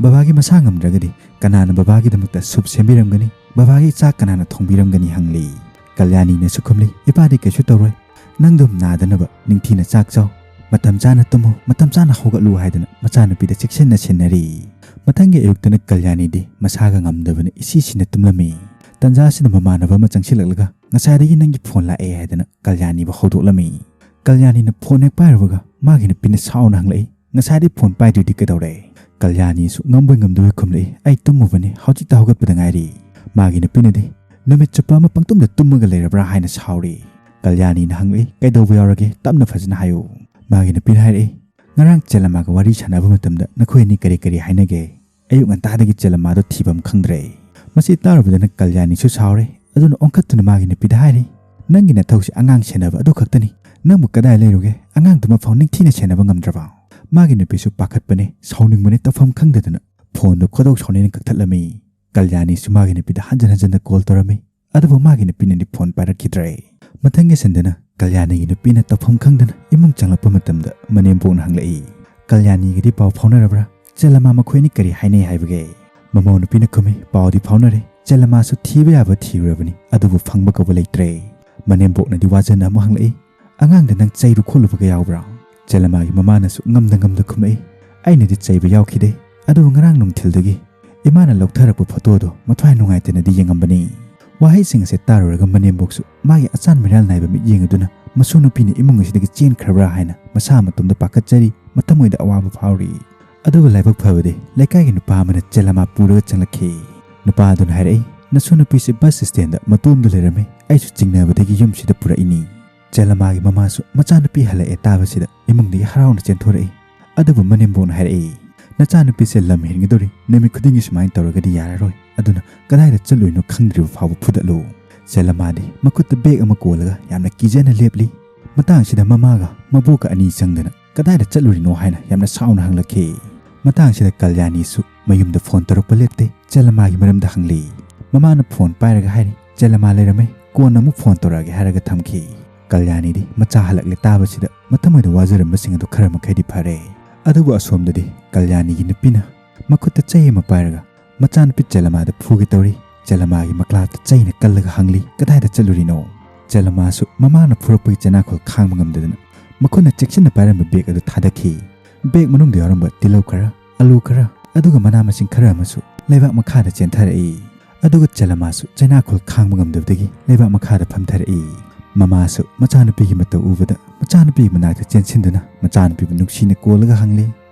ꯕꯕꯥꯒꯤ ꯃꯁꯥ ꯉꯝꯗ꯭ꯔꯒꯗꯤ ꯀꯅꯥꯅ ꯕꯕꯥꯒꯤꯗꯃꯛꯇ ꯁꯨꯞ ꯁꯦꯝꯕꯤꯔꯝꯒꯅꯤ? ꯕꯕꯥꯒꯤ ꯆꯥꯛ ꯀꯅꯥꯅ ꯊꯣꯡꯕꯤꯔꯝꯒꯅꯤ?" ꯍꯪꯂꯤ꯫ ꯀꯜꯌꯥꯅꯤꯅꯁꯨ ꯈꯨꯝꯂꯤ, "ꯏꯄꯥꯗꯤ ꯀꯩꯁꯨ ꯇꯧꯔꯣꯏ꯫ ꯅꯪꯗꯨꯝ ꯅꯥꯗꯅꯕ ꯅꯤꯡꯊꯤꯅ ꯆꯥꯛ ꯆꯥꯎ, ꯃꯇꯝ ꯆꯥꯅ ꯇꯨꯝꯃꯨ, ꯃꯇꯝ ꯆꯥꯅ ꯍꯧꯒꯠꯂꯨ" ꯍꯥꯏꯗꯅ ꯃꯆꯥꯅꯨꯄꯤꯗ ꯆꯦꯛꯁꯤꯟꯅ ꯁꯤꯟꯅꯔꯤ꯫ ꯃꯊꯪꯒꯤ ꯑꯌꯨꯛꯇꯅ ꯀꯜꯌꯥꯅꯤꯗꯤ ꯃꯁꯥꯒ ꯉꯝꯗꯕꯅ ꯏꯁꯤ ꯁꯤꯅ ꯇꯨꯝꯂꯝꯃꯤ꯫ ꯇꯟꯖꯥꯁꯤꯗ ꯃꯃꯥꯟꯅꯕ ꯑꯃ ꯆꯪꯁꯤꯜꯂꯛꯂꯒ "ꯉꯁꯥꯏꯗꯒꯤ ꯅꯪꯒꯤ ꯐꯣꯟ ꯂꯥꯛꯑꯦ" ꯍꯥꯏꯗꯅ ꯀꯜꯌꯥꯅꯤꯕꯨ ꯍꯧꯗꯣꯛꯂꯝꯃꯤ꯫ ꯀꯜꯌꯥꯅꯤꯅ ꯐꯣꯟ ꯍꯦꯛ ꯄꯥꯏꯔꯨꯕꯒ ꯃꯥꯒꯤ ꯅꯨꯄꯤꯅ ꯁꯥꯎꯅ ꯍꯪꯂꯛꯏ, "ꯉꯁꯥꯏꯗꯩ ꯐꯣꯟ ꯄꯥꯏꯗ꯭ꯔꯤꯗꯤ ꯀꯩꯗꯧꯔꯦ?" ꯀꯜꯌꯥꯅꯤꯁꯨ ꯉꯝꯕꯣꯏ ꯉꯝꯗꯕꯣꯏ ꯈꯨꯝꯂꯛꯏ, "ꯑꯩ ꯇꯨꯝꯃꯨꯕꯅꯤ, ꯍꯧꯖꯤꯛꯇ ꯍꯧꯒꯠꯄꯗ ꯉꯥꯏꯔꯤ"꯫ ꯃꯥꯒꯤ ꯅꯨꯄꯤꯅꯗꯤ, "ꯅꯨꯃꯤꯠ ꯆꯨꯞꯄ ꯑꯃ ꯄꯪꯇꯨꯝꯗ ꯇꯨꯝꯃꯒ ꯂꯩꯔꯕ꯭ꯔꯥ?" ꯍꯥꯏꯅ ꯁꯥꯎꯔꯤ꯫ ꯀꯜꯌꯥꯅꯤꯅ ꯍꯪꯂꯛꯏ, "ꯀꯩꯗꯧꯕ ꯌꯥꯎꯔꯒꯦ? ꯇꯞꯅ ꯐꯖꯅ ꯍꯥꯏꯌꯨ"꯫ ꯃꯥꯒꯤ ꯅꯨꯄꯤꯅ ꯍꯥꯏꯔꯛꯏ, "ꯉꯔꯥꯡ ꯆꯦꯂꯝꯃꯥꯒ ꯋꯥꯔꯤ ꯁꯥꯟꯅꯕ ꯃꯇꯝꯗ ꯅꯈꯣꯏ ꯑꯅꯤ ꯀꯔꯤ ꯀꯔꯤ ꯍꯥꯏꯅꯒꯦ? ꯑꯌꯨꯛ ꯉꯟꯇꯥꯗꯒꯤ ꯆꯦꯂꯝꯃꯥꯗꯣ ꯊꯤꯐꯝ ꯈꯪꯗ꯭ꯔꯦ"꯫ ꯃꯁꯤ ꯇꯥꯔꯨꯕꯗꯅ ꯀꯜꯌꯥꯅꯤꯁꯨ ꯁꯥꯎꯔꯦ꯫ ꯑꯗꯨꯅ ꯑꯣꯟꯈꯠꯇꯨꯅ ꯃꯥꯒꯤ ꯅꯨꯄꯤꯗ ꯍꯥꯏꯔꯤ, "ꯅꯪꯒꯤ ꯅꯊꯧꯁꯤ ꯑꯉꯥꯡ ꯁꯦꯟꯅꯕ ꯑꯗꯨ ꯈꯛꯇꯅꯤ꯫ ꯅꯪꯕꯨ ꯀꯗꯥꯏ ꯂꯩꯔꯨꯒꯦ? ꯑꯉꯥꯡꯗꯨꯃ ꯐꯥꯎ ꯅꯤꯡꯊꯤꯅ ꯁꯦꯟꯅꯕ ꯉꯝꯗ꯭ꯔꯕ?" ꯃꯥꯒꯤ ꯅꯨꯄꯤꯁꯨ ꯄꯥꯈꯠꯄꯅꯦ, ꯁꯥꯎꯅꯤꯡꯕꯅꯦ, ꯇꯧꯐꯝ ꯈꯪꯗꯗꯅ ꯐꯣꯟꯗꯨ ꯈꯣꯏꯗꯧ ꯁꯥꯎꯅꯤꯡꯅ ꯀꯛꯊꯠꯂꯝꯃꯤ꯫ ꯀꯜꯌꯥꯅꯤꯁꯨ ꯃꯥꯒꯤ ꯅꯨꯄꯤꯗ ꯍꯟꯖꯟ ꯍꯟꯖꯟꯅ ꯀꯣꯜ ꯇꯧꯔꯝꯃꯤ꯫ ꯑꯗꯨꯕꯨ ꯃꯥꯒꯤ ꯅꯨꯄꯤꯅꯗꯤ ꯐꯣꯟ ꯄꯥꯏꯔꯛꯈꯤꯗ꯭ꯔꯦ꯫ ꯃꯊꯪꯒꯤ ꯁꯟꯗꯅ ꯀꯜꯌꯥꯅꯤꯒꯤ ꯅꯨꯄꯤꯅ ꯇꯧꯐꯝ ꯈꯪꯗꯅ ꯏꯃꯨꯡ ꯆꯪꯂꯛꯄ ꯃꯇꯝꯗ ꯃꯅꯦꯝꯕꯣꯛꯅ ꯍꯪꯂꯛꯏ, "ꯀꯜꯌꯥꯅꯤꯒꯗꯤ ꯄꯥꯎ ꯐꯥꯎꯅꯔꯕ꯭ꯔꯥ? ꯆꯦꯂꯝꯃꯥ ꯃꯈꯣꯏ ꯑꯅꯤ ꯀꯔꯤ ꯍꯥꯏꯅꯩ ꯍꯥꯏꯕꯒꯦ?" ꯃꯃꯧ ꯅꯨꯄꯤꯅ ꯈꯨꯝꯃꯤ, "ꯄꯥꯎꯗꯤ ꯐꯥꯎꯅꯔꯦ꯫ ꯆꯦꯂꯝꯃꯥꯁꯨ ꯊꯤꯕ ꯌꯥꯕ ꯊꯤꯔꯨꯔꯕꯅꯤ, ꯑꯗꯨꯕꯨ ꯐꯪꯕ ꯀꯧꯕ ꯂꯩꯇ꯭ꯔꯦ"꯫ ꯃꯅꯦꯝꯕꯣꯛꯅꯗꯤ ꯋꯥꯖꯅ ꯑꯃꯨꯛ ꯍꯪꯂꯛꯏ, "ꯑꯉꯥꯡꯗ ꯅꯪ ꯆꯩꯔꯨ ꯈꯣꯠꯂꯨꯕꯒ ꯌꯥꯎꯕ꯭ꯔꯥ?" ꯆꯦꯂꯝꯃꯥꯒꯤ ꯃꯃꯥꯅꯁꯨ ꯉꯝꯗ ꯉꯝꯗ ꯈꯨꯝꯂꯛꯏ, "ꯑꯩꯅꯗꯤ ꯆꯩꯕ ꯌꯥꯎꯈꯤꯗꯦ, ꯑꯗꯨꯕꯨ ꯉꯔꯥꯡ ꯅꯨꯡꯊꯤꯜꯗꯒꯤ ꯏꯃꯥꯅ ꯂꯧꯊꯔꯛꯄ ꯐꯣꯇꯣꯗꯣ ꯃꯊ꯭ꯋꯥꯏ ꯅꯨꯡꯉꯥꯏꯇꯅꯗꯤ ꯌꯦꯡꯉꯝꯕꯅꯤ"꯫ ꯋꯥꯍꯩꯁꯤꯡ ꯑꯁꯦ ꯇꯥꯔꯨꯔꯒ ꯃꯅꯦꯝꯕꯣꯛꯁꯨ ꯃꯥꯒꯤ ꯑꯆꯥꯟ ꯃꯤꯔꯥꯜ ꯅꯥꯏꯕ ꯃꯤꯠꯌꯦꯡ ꯑꯗꯨꯅ ꯃꯁꯨ ꯅꯨꯄꯤꯅ ꯏꯃꯨꯡ ꯑꯁꯤꯗꯒꯤ ꯆꯦꯟꯈ꯭ꯔꯕ꯭ꯔꯥ ꯍꯥꯏꯅ ꯃꯁꯥ ꯃꯇꯣꯝꯗ ꯄꯥꯈꯠꯆꯔꯤ, ꯃꯊꯃꯣꯏꯗ ꯑꯋꯥꯕ ꯐꯥꯎꯔꯤ꯫ ꯑꯗꯨꯕꯨ ꯂꯥꯏꯕꯛ ꯐꯕꯗꯤ ꯂꯩꯀꯥꯏꯒꯤ ꯅꯨꯄꯥ ꯑꯃꯅ ꯆꯦꯂꯝꯃꯥ ꯄꯨꯔꯒ ꯆꯪꯂꯛꯈꯤ꯫ ꯅꯨꯄꯥ ꯑꯗꯨꯅ ꯍꯥꯏꯔꯛꯏ, "ꯅꯁꯨ ꯅꯨꯄꯤꯁꯦ ꯕꯁ ꯁ꯭ꯇꯦꯟꯗ ꯃꯇꯣꯝꯗ ꯂꯩꯔꯝꯃꯤ, ꯑꯩꯁꯨ ꯆꯤꯡꯅꯕꯗꯒꯤ ꯌꯨꯝꯁꯤꯗ ꯄꯨꯔꯛꯏꯅꯤ"꯫ ꯆꯦꯂꯝꯃꯥꯒꯤ ꯃꯃꯥꯁꯨ ꯃꯆꯥꯅꯨꯄꯤ ꯍꯜꯂꯛꯑꯦ ꯇꯥꯕꯁꯤꯗ ꯏꯃꯨꯡꯗꯒꯤ ꯍꯔꯥꯎꯅ ꯆꯦꯟꯊꯣꯔꯛꯏ꯫ ꯑꯗꯨꯕꯨ ꯃꯅꯦꯝꯕꯣꯛꯅ ꯍꯥꯏꯔꯛꯏ, "ꯅꯆꯥꯅꯨꯄꯤꯁꯦ ꯂꯝ ꯍꯦꯟꯒꯗꯧꯔꯤ, ꯅꯨꯃꯤꯠ ꯈꯨꯗꯤꯡꯒꯤ ꯁꯨꯃꯥꯏꯅ ꯇꯧꯔꯒꯗꯤ ꯌꯥꯔꯔꯣꯏ, ꯑꯗꯨꯅ ꯀꯗꯥꯏꯗ ꯆꯠꯂꯨꯏꯅꯣ ꯈꯪꯗ꯭ꯔꯤꯕ ꯐꯥꯎꯕ ꯐꯨꯗꯠꯂꯨ"꯫ ꯆꯦꯂꯃꯥꯗꯤ ꯃꯈꯨꯠꯇ ꯕꯦꯒ ꯑꯃ ꯀꯣꯜꯂꯒ ꯌꯥꯝꯅ ꯀꯤꯖꯅ ꯂꯦꯞꯂꯤ꯫ ꯃꯇꯥꯡꯁꯤꯗ ꯃꯃꯥꯒ ꯃꯕꯣꯛꯀ ꯑꯅꯤ ꯆꯪꯗꯅ "ꯀꯗꯥꯏꯗ ꯆꯠꯂꯨꯔꯤꯅꯣ?" ꯍꯥꯏꯅ ꯌꯥꯝꯅ ꯁꯥꯎꯅ ꯍꯪꯂꯛꯈꯤ꯫ ꯃꯇꯥꯡꯁꯤꯗ ꯀꯜꯌꯥꯅꯤꯁꯨ ꯃꯌꯨꯝꯗ ꯐꯣꯟ ꯇꯧꯔꯛꯄ ꯂꯦꯞꯇꯦ꯫ ꯆꯦꯂꯃꯥꯒꯤ ꯃꯔꯝꯗ ꯍꯪꯂꯤ꯫ ꯃꯃꯥꯅ ꯐꯣꯟ ꯄꯥꯏꯔꯒ ꯍꯥꯏꯔꯤ, "ꯆꯦꯂꯃꯥ ꯂꯩꯔꯝꯃꯦ, ꯀꯣꯟꯅ ꯑꯃꯨꯛ ꯐꯣꯟ ꯇꯧꯔꯛꯑꯒꯦ" ꯍꯥꯏꯔꯒ ꯊꯝꯈꯤ꯫ ꯀꯜꯌꯥꯅꯤꯗꯤ ꯃꯆꯥ ꯍꯜꯂꯛꯂꯦ ꯇꯥꯕꯁꯤꯗ ꯃꯊꯃꯣꯏꯗ ꯋꯥꯖꯔꯝꯕꯁꯤꯡ ꯑꯗꯨ ꯈꯔ ꯃꯈꯩꯗꯤ ꯐꯔꯦ꯫ ꯑꯗꯨꯕꯨ ꯑꯁꯣꯝꯗꯗꯤ ꯀꯜꯌꯥꯅꯤꯒꯤ ꯅꯨꯄꯤꯅ ꯃꯈꯨꯠꯇ ꯆꯩ ꯑꯃ ꯄꯥꯏꯔꯒ ꯃꯆꯥꯅꯨꯄꯤ ꯆꯦꯂꯃꯥꯗ ꯐꯨꯒꯦ ꯇꯧꯔꯤ꯫ ꯆꯦꯂꯃꯥꯒꯤ ꯃꯀ꯭ꯂꯥꯛꯇ ꯆꯩꯅ ꯀꯜꯂꯒ ꯍꯪꯂꯤ, "ꯀꯗꯥꯏꯗ ꯆꯠꯂꯨꯔꯤꯅꯣ?" ꯆꯦꯂꯃꯥꯁꯨ ꯃꯃꯥꯅ ꯐꯨꯔꯛꯄꯒꯤ ꯆꯩꯅꯥꯈꯣꯜ ꯈꯥꯡꯕ ꯉꯝꯗꯗꯨꯅ ꯃꯈꯨꯠꯅ ꯆꯦꯛꯁꯤꯟꯅ ꯄꯥꯏꯔꯝꯕ ꯕꯦꯒ ꯑꯗꯨ ꯊꯥꯗꯈꯤ꯫ ꯕꯦꯒ ꯃꯅꯨꯡꯗ ꯌꯥꯎꯔꯝꯕ ꯇꯤꯜꯍꯧ ꯈꯔ, ꯑꯂꯨ ꯈꯔ, ꯑꯗꯨꯒ ꯃꯅꯥ ꯃꯁꯤꯡ ꯈꯔ ꯑꯃꯁꯨ ꯂꯩꯕꯥꯛ ꯃꯈꯥꯗ ꯆꯦꯟꯊꯔꯛꯏ꯫ ꯑꯗꯨꯒ ꯆꯦꯂꯃꯥꯁꯨ ꯆꯩꯅꯥꯈꯣꯜ ꯈꯥꯡꯕ ꯉꯝꯗꯕꯗꯒꯤ ꯂꯩꯕꯥꯛ ꯃꯈꯥꯗ ꯐꯝꯊꯔꯛꯏ꯫ ꯃꯃꯥꯁꯨ ꯃꯆꯥꯅꯨꯄꯤꯒꯤ ꯃꯇꯧ ꯎꯕꯗ ꯃꯆꯥꯅꯨꯄꯤꯒꯤ ꯃꯅꯥꯛꯇ ꯆꯦꯟꯁꯤꯟꯗꯨꯅ ꯃꯆꯥꯅꯨꯄꯤꯕꯨ ꯅꯨꯡꯁꯤꯅ ꯀꯣꯜꯂꯒ ꯍꯪꯂꯤ,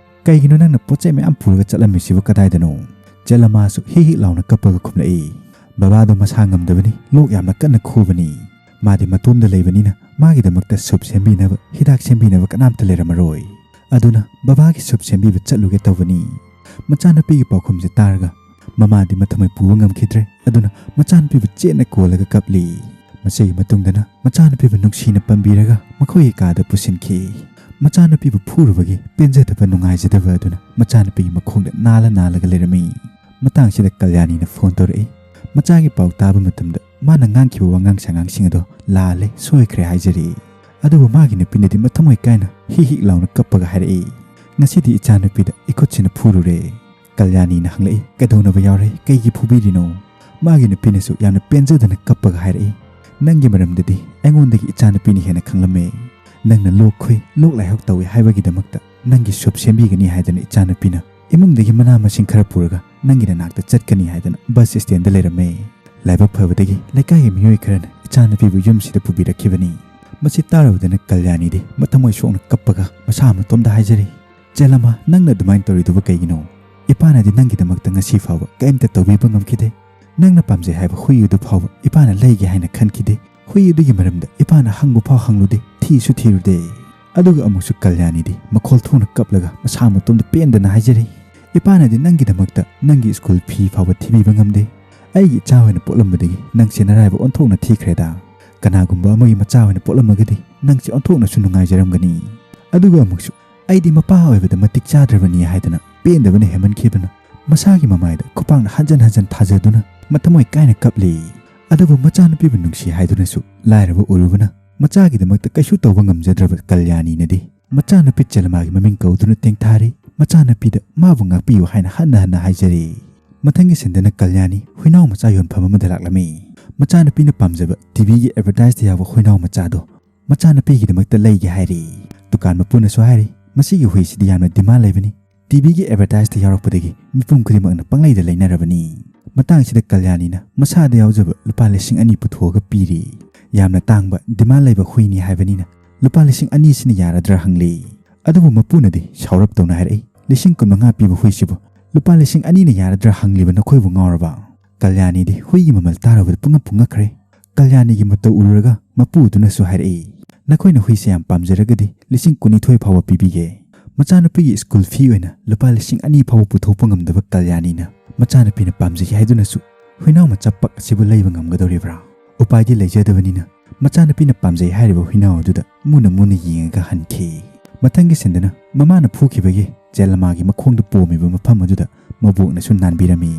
"ꯀꯩꯒꯤꯅꯣ ꯅꯪꯅ ꯄꯣꯠ ꯆꯩ ꯃꯌꯥꯝ ꯄꯨꯔꯒ ꯆꯠꯂꯝꯃꯤꯁꯤꯕꯨ ꯀꯗꯥꯏꯗꯅꯣ?" ꯆꯦꯂꯃꯥꯁꯨ ꯍꯤꯛ ꯍꯤꯛ ꯂꯥꯎꯅ ꯀꯞꯄꯒ ꯈꯨꯝꯂꯛꯏ, "ꯕꯕꯥꯗꯣ ꯃꯁꯥ ꯉꯝꯗꯕꯅꯤ, ꯂꯣꯛ ꯌꯥꯝꯅ ꯀꯟꯅ ꯈꯨꯕꯅꯤ꯫ ꯃꯥꯗꯤ ꯃꯇꯣꯝꯗ ꯂꯩꯕꯅꯤꯅ ꯃꯥꯒꯤꯗꯃꯛꯇ ꯁꯨꯞ ꯁꯦꯝꯕꯤꯅꯕ, ꯍꯤꯗꯥꯛ ꯁꯦꯝꯕꯤꯅꯕ ꯀꯅꯥꯝꯇ ꯂꯩꯔꯝꯃꯔꯣꯏ꯫ ꯑꯗꯨꯅ ꯕꯕꯥꯒꯤ ꯁꯨꯞ ꯁꯦꯝꯕꯤꯕ ꯆꯠꯂꯨꯒꯦ ꯇꯧꯕꯅꯤ꯫" ꯃꯆꯥꯅꯨꯄꯤꯒꯤ ꯄꯥꯎꯈꯨꯝꯁꯦ ꯇꯥꯔꯒ ꯃꯃꯥꯗꯤ ꯃꯊꯃꯣꯏ ꯄꯨꯕ ꯉꯝꯈꯤꯗ꯭ꯔꯦ꯫ ꯑꯗꯨꯅ ꯃꯆꯥꯅꯨꯄꯤꯕꯨ ꯆꯦꯠꯅ ꯀꯣꯜꯂꯒ ꯀꯞꯂꯤ꯫ ꯃꯁꯤꯒꯤ ꯃꯇꯨꯡꯗꯅ ꯃꯆꯥꯅꯨꯄꯤꯕꯨ ꯅꯨꯡꯁꯤꯅ ꯄꯝꯕꯤꯔꯒ ꯃꯈꯣꯏꯒꯤ ꯀꯥꯗ ꯄꯨꯁꯤꯟꯈꯤ꯫ ꯃꯆꯥꯅꯨꯄꯤꯕꯨ ꯐꯨꯔꯨꯕꯒꯤ ꯄꯦꯟꯖꯗꯕ, ꯅꯨꯡꯉꯥꯏꯖꯗꯕ ꯑꯗꯨꯅ ꯃꯆꯥꯅꯨꯄꯤꯒꯤ ꯃꯈꯣꯡꯗ ꯅꯥꯜꯂ ꯅꯥꯜꯂꯒ ꯂꯩꯔꯝꯃꯤ꯫ ꯃꯇꯥꯡꯁꯤꯗ ꯀꯜꯌꯥꯅꯤꯅ ꯐꯣꯟ ꯇꯧꯔꯛꯏ꯫ ꯃꯆꯥꯒꯤ ꯄꯥꯎ ꯇꯥꯕ ꯃꯇꯝꯗ ꯃꯥꯅ ꯉꯥꯡꯈꯤꯕ ꯋꯥꯉꯥꯡ ꯁꯉꯥꯡꯁꯤꯡ ꯑꯗꯣ ꯂꯥꯜꯂꯦ, ꯁꯣꯏꯈ꯭ꯔꯦ ꯍꯥꯏꯖꯔꯤ꯫ ꯑꯗꯨꯕꯨ ꯃꯥꯒꯤ ꯅꯨꯄꯤꯅꯗꯤ ꯃꯊꯃꯣꯏ ꯀꯥꯏꯅ ꯍꯤꯛ ꯍꯤꯛ ꯂꯥꯎꯅ ꯀꯞꯄꯒ ꯍꯥꯏꯔꯛꯏ, "ꯉꯁꯤꯗꯤ ꯏꯆꯥꯅꯨꯄꯤꯗ ꯏꯈꯨꯠꯁꯤꯅ ꯐꯨꯔꯨꯔꯦ꯫" ꯀꯜꯌꯥꯅꯤꯅ ꯍꯪꯂꯛꯏ, "ꯀꯩꯗꯧꯅꯕ ꯌꯥꯎꯔꯦ? ꯀꯩꯒꯤ ꯐꯨꯕꯤꯔꯤꯅꯣ?" ꯃꯥꯒꯤ ꯅꯨꯄꯤꯅꯁꯨ ꯌꯥꯝꯅ ꯄꯦꯟꯖꯗꯅ ꯀꯞꯄꯒ ꯍꯥꯏꯔꯛꯏ, "ꯅꯪꯒꯤ ꯃꯔꯝꯗꯗꯤ ꯑꯩꯉꯣꯟꯗꯒꯤ ꯏꯆꯥꯅꯨꯄꯤꯅ ꯍꯦꯟꯅ ꯈꯪꯂꯝꯃꯦ꯫ ꯅꯪꯅ ꯂꯣꯛ ꯈꯨꯏ, ꯂꯣꯛ ꯂꯥꯏꯍꯧ ꯇꯧꯏ ꯍꯥꯏꯕꯒꯤꯗꯃꯛꯇ ꯅꯪꯒꯤ ꯁꯨꯞ ꯁꯦꯝꯕꯤꯒꯅꯤ ꯍꯥꯏꯗꯅ ꯏꯆꯥꯅꯨꯄꯤꯅ ꯏꯃꯨꯡꯗꯒꯤ ꯃꯅꯥ ꯃꯁꯤꯡ ꯈꯔ ꯄꯨꯔꯒ ꯅꯪꯒꯤ ꯅꯅꯥꯛꯇ ꯆꯠꯀꯅꯤ ꯍꯥꯏꯗꯅ ꯕꯁ ꯁ꯭ꯇꯦꯟꯗ ꯂꯩꯔꯝꯃꯦ꯫ ꯂꯥꯏꯕꯛ ꯐꯕꯗꯒꯤ ꯂꯩꯀꯥꯏꯒꯤ ꯃꯤꯑꯣꯏ ꯈꯔꯅ ꯏꯆꯥꯅꯨꯄꯤꯕꯨ ꯌꯨꯝꯁꯤꯗ ꯄꯨꯕꯤꯔꯛꯈꯤꯕꯅꯤ꯫" ꯃꯁꯤ ꯇꯥꯔꯨꯕꯗꯅ ꯀꯜꯌꯥꯅꯤꯗꯤ ꯃꯊꯃꯣꯏ ꯁꯣꯛꯅ ꯀꯞꯄꯒ ꯃꯁꯥ ꯃꯇꯣꯝꯗ ꯍꯥꯏꯖꯔꯤ, "ꯆꯦꯂꯃ, ꯅꯪꯅ ꯑꯗꯨꯃꯥꯏꯅ ꯇꯧꯔꯤꯗꯨꯕꯨ ꯀꯩꯒꯤꯅꯣ? ꯏꯄꯥꯅꯗꯤ ꯅꯪꯒꯤꯗꯃꯛꯇ ꯉꯁꯤ ꯐꯥꯎꯕ ꯀꯔꯤꯝꯇ ꯇꯧꯕꯤꯕ ꯉꯝꯈꯤꯗꯦ꯫ ꯅꯪꯅ ꯄꯥꯝꯖꯩ ꯍꯥꯏꯕ ꯍꯨꯏ ꯑꯗꯨ ꯐꯥꯎꯕ ꯏꯄꯥꯅ ꯂꯩꯒꯦ ꯍꯥꯏꯅ ꯈꯟꯈꯤꯗꯦ꯫ ꯍꯨꯏ ꯑꯗꯨꯒꯤ ꯃꯔꯝꯗ ꯏꯄꯥꯅ ꯍꯪꯕ ꯐꯥꯎ ꯍꯪꯂꯨꯗꯦ, ꯊꯤꯁꯨ ꯊꯤꯔꯨꯗꯦ꯫ ꯑꯗꯨꯒ ꯑꯃꯨꯛꯁꯨ ꯀꯜꯌꯥꯅꯤꯗꯤ ꯃꯈꯣꯜ ꯊꯣꯛꯅ ꯀꯞꯂꯒ ꯃꯁꯥ ꯃꯇꯣꯝꯗ ꯄꯦꯟꯗꯅ ꯍꯥꯏꯖꯔꯤ, "ꯏꯄꯥꯅꯗꯤ ꯅꯪꯒꯤꯗꯃꯛꯇ ꯅꯪꯒꯤ ꯁ꯭ꯀꯨꯜ ꯐꯤ ꯐꯥꯎꯕ ꯊꯤꯕꯤꯕ ꯉꯝꯗꯦ꯫ "ꯑꯩꯒꯤ ꯏꯆꯥ ꯑꯣꯏꯅ ꯄꯣꯛꯂꯝꯕꯗꯒꯤ ꯅꯪꯁꯦ ꯅꯔꯥꯏꯕꯛ ꯑꯣꯟꯊꯣꯛꯅ ꯊꯤꯈ꯭ꯔꯦꯗ꯫ ꯀꯅꯥꯒꯨꯝꯕ ꯑꯃꯒꯤ ꯃꯆꯥ ꯑꯣꯏꯅ ꯄꯣꯛꯂꯝꯃꯒꯗꯤ ꯅꯪꯁꯦ ꯑꯣꯟꯊꯣꯛꯅꯁꯨ ꯅꯨꯡꯉꯥꯏꯖꯔꯝꯒꯅꯤ꯫ ꯑꯗꯨꯒ ꯑꯃꯨꯛꯁꯨ ꯑꯩꯗꯤ ꯃꯄꯥ ꯑꯣꯏꯕꯗ ꯃꯇꯤꯛ ꯆꯥꯗ꯭ꯔꯕꯅꯤ" ꯍꯥꯏꯗꯨꯅ ꯄꯦꯟꯗꯕꯅ ꯍꯦꯟꯃꯟꯈꯤꯕꯅ ꯃꯁꯥꯒꯤ ꯃꯃꯥꯏꯗ ꯈꯨꯄꯥꯛꯅ ꯍꯟꯖꯟ ꯍꯟꯖꯟ ꯊꯥꯖꯗꯨꯅ ꯃꯊꯃꯣꯏ ꯀꯥꯏꯅ ꯀꯞꯂꯤ꯫ ꯑꯗꯨꯕꯨ ꯃꯆꯥꯅꯨꯄꯤꯕꯨ ꯅꯨꯡꯁꯤ ꯍꯥꯏꯗꯨꯅꯁꯨ ꯂꯥꯏꯔꯕ ꯑꯣꯏꯔꯨꯕꯅ ꯃꯆꯥꯒꯤꯗꯃꯛꯇ ꯀꯩꯁꯨ ꯇꯧꯕ ꯉꯝꯖꯗ꯭ꯔꯕ ꯀꯜꯌꯥꯅꯤꯅꯗꯤ ꯃꯆꯥꯅꯨꯄꯤ ꯆꯦꯂꯃꯥꯒꯤ ꯃꯃꯤꯡ ꯀꯧꯗꯨꯅ ꯇꯦꯡꯊꯥꯔꯤ꯫ ꯃꯆꯥꯅꯨꯄꯤꯗ ꯃꯥꯕꯨ ꯉꯥꯛꯄꯤꯌꯨ ꯍꯥꯏꯅ ꯍꯟꯅ ꯍꯟꯅ ꯍꯥꯏꯖꯔꯤ꯫ ꯃꯊꯪꯒꯤ ꯁꯤꯟꯗꯅ ꯀꯜꯌꯥꯅꯤ ꯍꯨꯏꯅꯥꯎ ꯃꯆꯥ ꯌꯣꯟꯐꯝ ꯑꯃꯗ ꯂꯥꯛꯂꯝꯃꯤ꯫ ꯃꯆꯥꯅꯨꯄꯤꯅ ꯄꯥꯝꯖꯕ ꯇꯤꯚꯤꯒꯤ ꯑꯦꯗꯚꯔꯇꯥꯏꯖꯇ ꯌꯥꯎꯕ ꯍꯨꯏꯅꯥꯎ ꯃꯆꯥꯗꯣ ꯃꯆꯥꯅꯨꯄꯤꯒꯤꯗꯃꯛꯇ ꯂꯩꯒꯦ ꯍꯥꯏꯔꯤ꯫ ꯗꯨꯀꯥꯟ ꯃꯄꯨꯅꯁꯨ ꯍꯥꯏꯔꯤ, "ꯃꯁꯤꯒꯤ ꯍꯨꯏꯁꯤꯗꯤ ꯌꯥꯝꯅ ꯗꯤꯃꯥꯟ ꯂꯩꯕꯅꯤ꯫ ꯇꯤꯚꯤꯒꯤ ꯑꯦꯗꯚꯔꯇꯥꯏꯖꯇ ꯌꯥꯎꯔꯛꯄꯗꯒꯤ ꯃꯤꯄꯨꯝ ꯈꯨꯗꯤꯡꯃꯛꯅ ꯄꯪꯂꯩꯗ ꯂꯩꯅꯔꯕꯅꯤ"꯫ ꯃꯇꯥꯡꯁꯤꯗ ꯀꯜꯌꯥꯅꯤꯅ ꯃꯁꯥꯗ ꯌꯥꯎꯖꯕ ꯂꯨꯄꯥ ꯂꯤꯁꯤꯡ ꯑꯅꯤ ꯄꯨꯊꯣꯛꯑꯒ ꯄꯤꯔꯤ꯫ "ꯌꯥꯝꯅ ꯇꯥꯡꯕ ꯗꯤꯃꯥꯟ ꯂꯩꯕ ꯍꯨꯏꯅꯤ ꯍꯥꯏꯕꯅꯤꯅ ꯂꯨꯄꯥ ꯂꯤꯁꯤꯡ ꯑꯅꯤꯁꯤꯅ ꯌꯥꯔꯗ꯭ꯔꯥ?" ꯍꯪꯂꯤ꯫ ꯑꯗꯨꯕꯨ ꯃꯄꯨꯅꯗꯤ ꯁꯥꯎꯔꯞ ꯇꯧꯅ ꯍꯥꯏꯔꯛꯏ, "ꯂꯤꯁꯤꯡ ꯀꯨꯟ ꯃꯉꯥ ꯄꯤꯕ ꯍꯨꯏꯁꯤꯕꯨ ꯂꯨꯄꯥ ꯂꯤꯁꯤꯡ ꯑꯅꯤꯅ ꯌꯥꯔꯗ꯭ꯔꯥ ꯍꯪꯂꯤꯕ ꯅꯈꯣꯏꯕꯨ ꯉꯥꯎꯔꯕ?" ꯀꯜꯌꯥꯅꯤꯗꯤ ꯍꯨꯏꯒꯤ ꯃꯃꯜ ꯇꯥꯔꯨꯕꯗ ꯄꯨꯡꯉꯛ ꯄꯨꯡꯉꯛꯈ꯭ꯔꯦ꯫ ꯀꯜꯌꯥꯅꯤꯒꯤ ꯃꯇꯧ ꯎꯔꯨꯔꯒ ꯃꯄꯨꯗꯨꯅꯁꯨ ꯍꯥꯏꯔꯛꯏ, "ꯅꯈꯣꯏꯅ ꯍꯨꯏꯁꯦ ꯌꯥꯝ ꯄꯥꯝꯖꯔꯒꯗꯤ ꯂꯤꯁꯤꯡ ꯀꯨꯟꯅꯤꯊꯣꯏ ꯐꯥꯎꯕ ꯄꯤꯕꯤꯒꯦ꯫ ꯃꯆꯥꯅꯨꯄꯤꯒꯤ ꯁ꯭ꯀꯨꯜ ꯐꯤ ꯑꯣꯏꯅ ꯂꯨꯄꯥ ꯂꯤꯁꯤꯡ ꯑꯅꯤ ꯐꯥꯎꯕ ꯄꯨꯊꯣꯛꯄ ꯉꯝꯗꯕ ꯀꯜꯌꯥꯅꯤꯅ ꯃꯆꯥꯅꯨꯄꯤꯅ ꯄꯥꯝꯖꯩ ꯍꯥꯏꯗꯨꯅꯁꯨ ꯍꯨꯏꯅꯥꯎ ꯃꯆꯥ ꯄꯛ ꯑꯁꯤꯕꯨ ꯂꯩꯕ ꯉꯝꯒꯗꯧꯔꯤꯕ꯭ꯔꯥ? ꯎꯄꯥꯏꯗꯤ ꯂꯩꯖꯗꯕꯅꯤꯅ ꯃꯆꯥꯅꯨꯄꯤꯅ ꯄꯥꯝꯖꯩ ꯍꯥꯏꯔꯤꯕ ꯍꯨꯏꯅꯥꯎ ꯑꯗꯨꯗ ꯃꯨꯟꯅ ꯃꯨꯟꯅ ꯌꯦꯡꯉꯒ ꯍꯟꯈꯤ꯫ ꯃꯊꯪꯒꯤ ꯁꯤꯟꯗꯅ ꯃꯃꯥꯅ ꯐꯨꯈꯤꯕꯒꯤ ꯆꯦꯂꯃꯥꯒꯤ ꯃꯈꯣꯡꯗ ꯄꯣꯝꯃꯤꯕ ꯃꯐꯝ ꯑꯗꯨꯗ ꯃꯕꯣꯛꯅꯁꯨ ꯅꯥꯟꯕꯤꯔꯝꯃꯤ꯫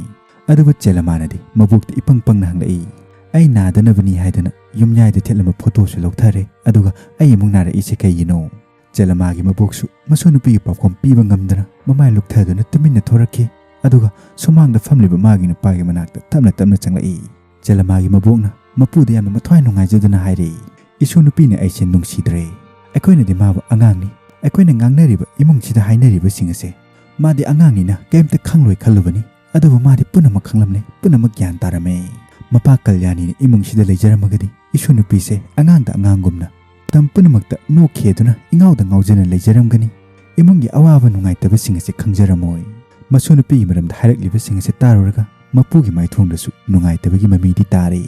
ꯑꯗꯨꯕꯨ ꯆꯦꯂꯃꯥꯅꯗꯤ ꯃꯕꯣꯛꯇ ꯏꯄꯪ ꯄꯪꯅ ꯍꯪꯂꯛꯏ, "ꯑꯩ ꯅꯥꯗꯅꯕꯅꯤ ꯍꯥꯏꯗꯅ ꯌꯨꯝꯌꯥꯏꯗ ꯊꯦꯠꯂꯝꯕ ꯐꯣꯇꯣꯁꯨ ꯂꯧꯊꯔꯦ, ꯑꯗꯨꯒ ꯑꯩ ꯑꯃꯨꯛ ꯅꯥꯔꯛꯏꯁꯦ ꯀꯩꯒꯤꯅꯣ?" ꯆꯦꯂꯃꯥꯒꯤ ꯃꯕꯣꯛꯁꯨ ꯃꯁꯨ ꯅꯨꯄꯤꯒꯤ ꯄꯥꯎꯈꯨꯝ ꯄꯤꯕ ꯉꯝꯗꯅ ꯃꯃꯥꯏ ꯂꯨꯛꯊꯗꯨꯅ ꯇꯨꯃꯤꯟꯅ ꯊꯣꯔꯛꯈꯤ꯫ ꯑꯗꯨꯒ ꯁꯨꯃꯥꯡꯗ ꯐꯝꯂꯤꯕ ꯃꯥꯒꯤ ꯅꯨꯄꯥꯒꯤ ꯃꯅꯥꯛꯇ ꯇꯞꯅ ꯇꯞꯅ ꯆꯪꯂꯛꯏ꯫ ꯆꯦꯂꯃꯥꯒꯤ ꯃꯕꯣꯛꯅ ꯃꯄꯨꯗ ꯌꯥꯝꯅ ꯃꯊ꯭ꯋꯥꯏ ꯅꯨꯡꯉꯥꯏꯖꯗꯨꯅ ꯍꯥꯏꯔꯛꯏ, "ꯏꯁꯨ ꯅꯨꯄꯤꯅ ꯑꯩꯁꯦ ꯅꯨꯡꯁꯤꯗ꯭ꯔꯦ꯫ ꯑꯩꯈꯣꯏꯅꯗꯤ ꯃꯥꯕꯨ ꯑꯉꯥꯡꯅꯤ, ꯑꯩꯈꯣꯏꯅ ꯉꯥꯡꯅꯔꯤꯕ ꯏꯃꯨꯡꯁꯤꯗ ꯍꯥꯏꯅꯔꯤꯕꯁꯤꯡ ꯑꯁꯦ ꯃꯥꯗꯤ ꯑꯉꯥꯡꯅꯤꯅ ꯀꯩꯝꯇ ꯈꯪꯂꯣꯏ ꯈꯜꯂꯨꯕꯅꯤ꯫ ꯑꯗꯨꯕꯨ ꯃꯥꯗꯤ ꯄꯨꯝꯅꯃꯛ ꯈꯪꯂꯝꯂꯦ, ꯄꯨꯝꯅꯃꯛ ꯒ꯭ꯌꯥꯟ ꯇꯥꯔꯝꯃꯦ꯫ ꯃꯄꯥ ꯀꯜꯌꯥꯅꯤꯅ ꯏꯃꯨꯡꯁꯤꯗ ꯂꯩꯖꯔꯝꯃꯒꯗꯤ ꯏꯁꯨ ꯅꯨꯄꯤꯁꯦ ꯑꯉꯥꯡꯗ ꯑꯉꯥꯡꯒꯨꯝꯅ ꯃꯇꯝ ꯄꯨꯝꯅꯃꯛꯇ ꯅꯣꯛꯈꯦꯗꯨꯅ ꯏꯉꯥꯎꯗ ꯉꯥꯎꯖꯅ ꯂꯩꯖꯔꯝꯒꯅꯤ꯫ ꯏꯃꯨꯡꯒꯤ ꯑꯋꯥꯕ ꯅꯨꯡꯉꯥꯏꯇꯕꯁꯤꯡ ꯑꯁꯦ ꯈꯪꯖꯔꯝꯃꯣꯏ"꯫ ꯃꯁꯨ ꯅꯨꯄꯤꯒꯤ ꯃꯔꯝꯗ ꯍꯥꯏꯔꯛꯂꯤꯕꯁꯤꯡ ꯑꯁꯦ ꯇꯥꯔꯨꯔꯒ ꯃꯄꯨꯒꯤ ꯃꯥꯏꯊꯣꯡꯗꯁꯨ ꯅꯨꯡꯉꯥꯏꯇꯕꯒꯤ ꯃꯃꯤꯗꯤ ꯇꯥꯔꯦ꯫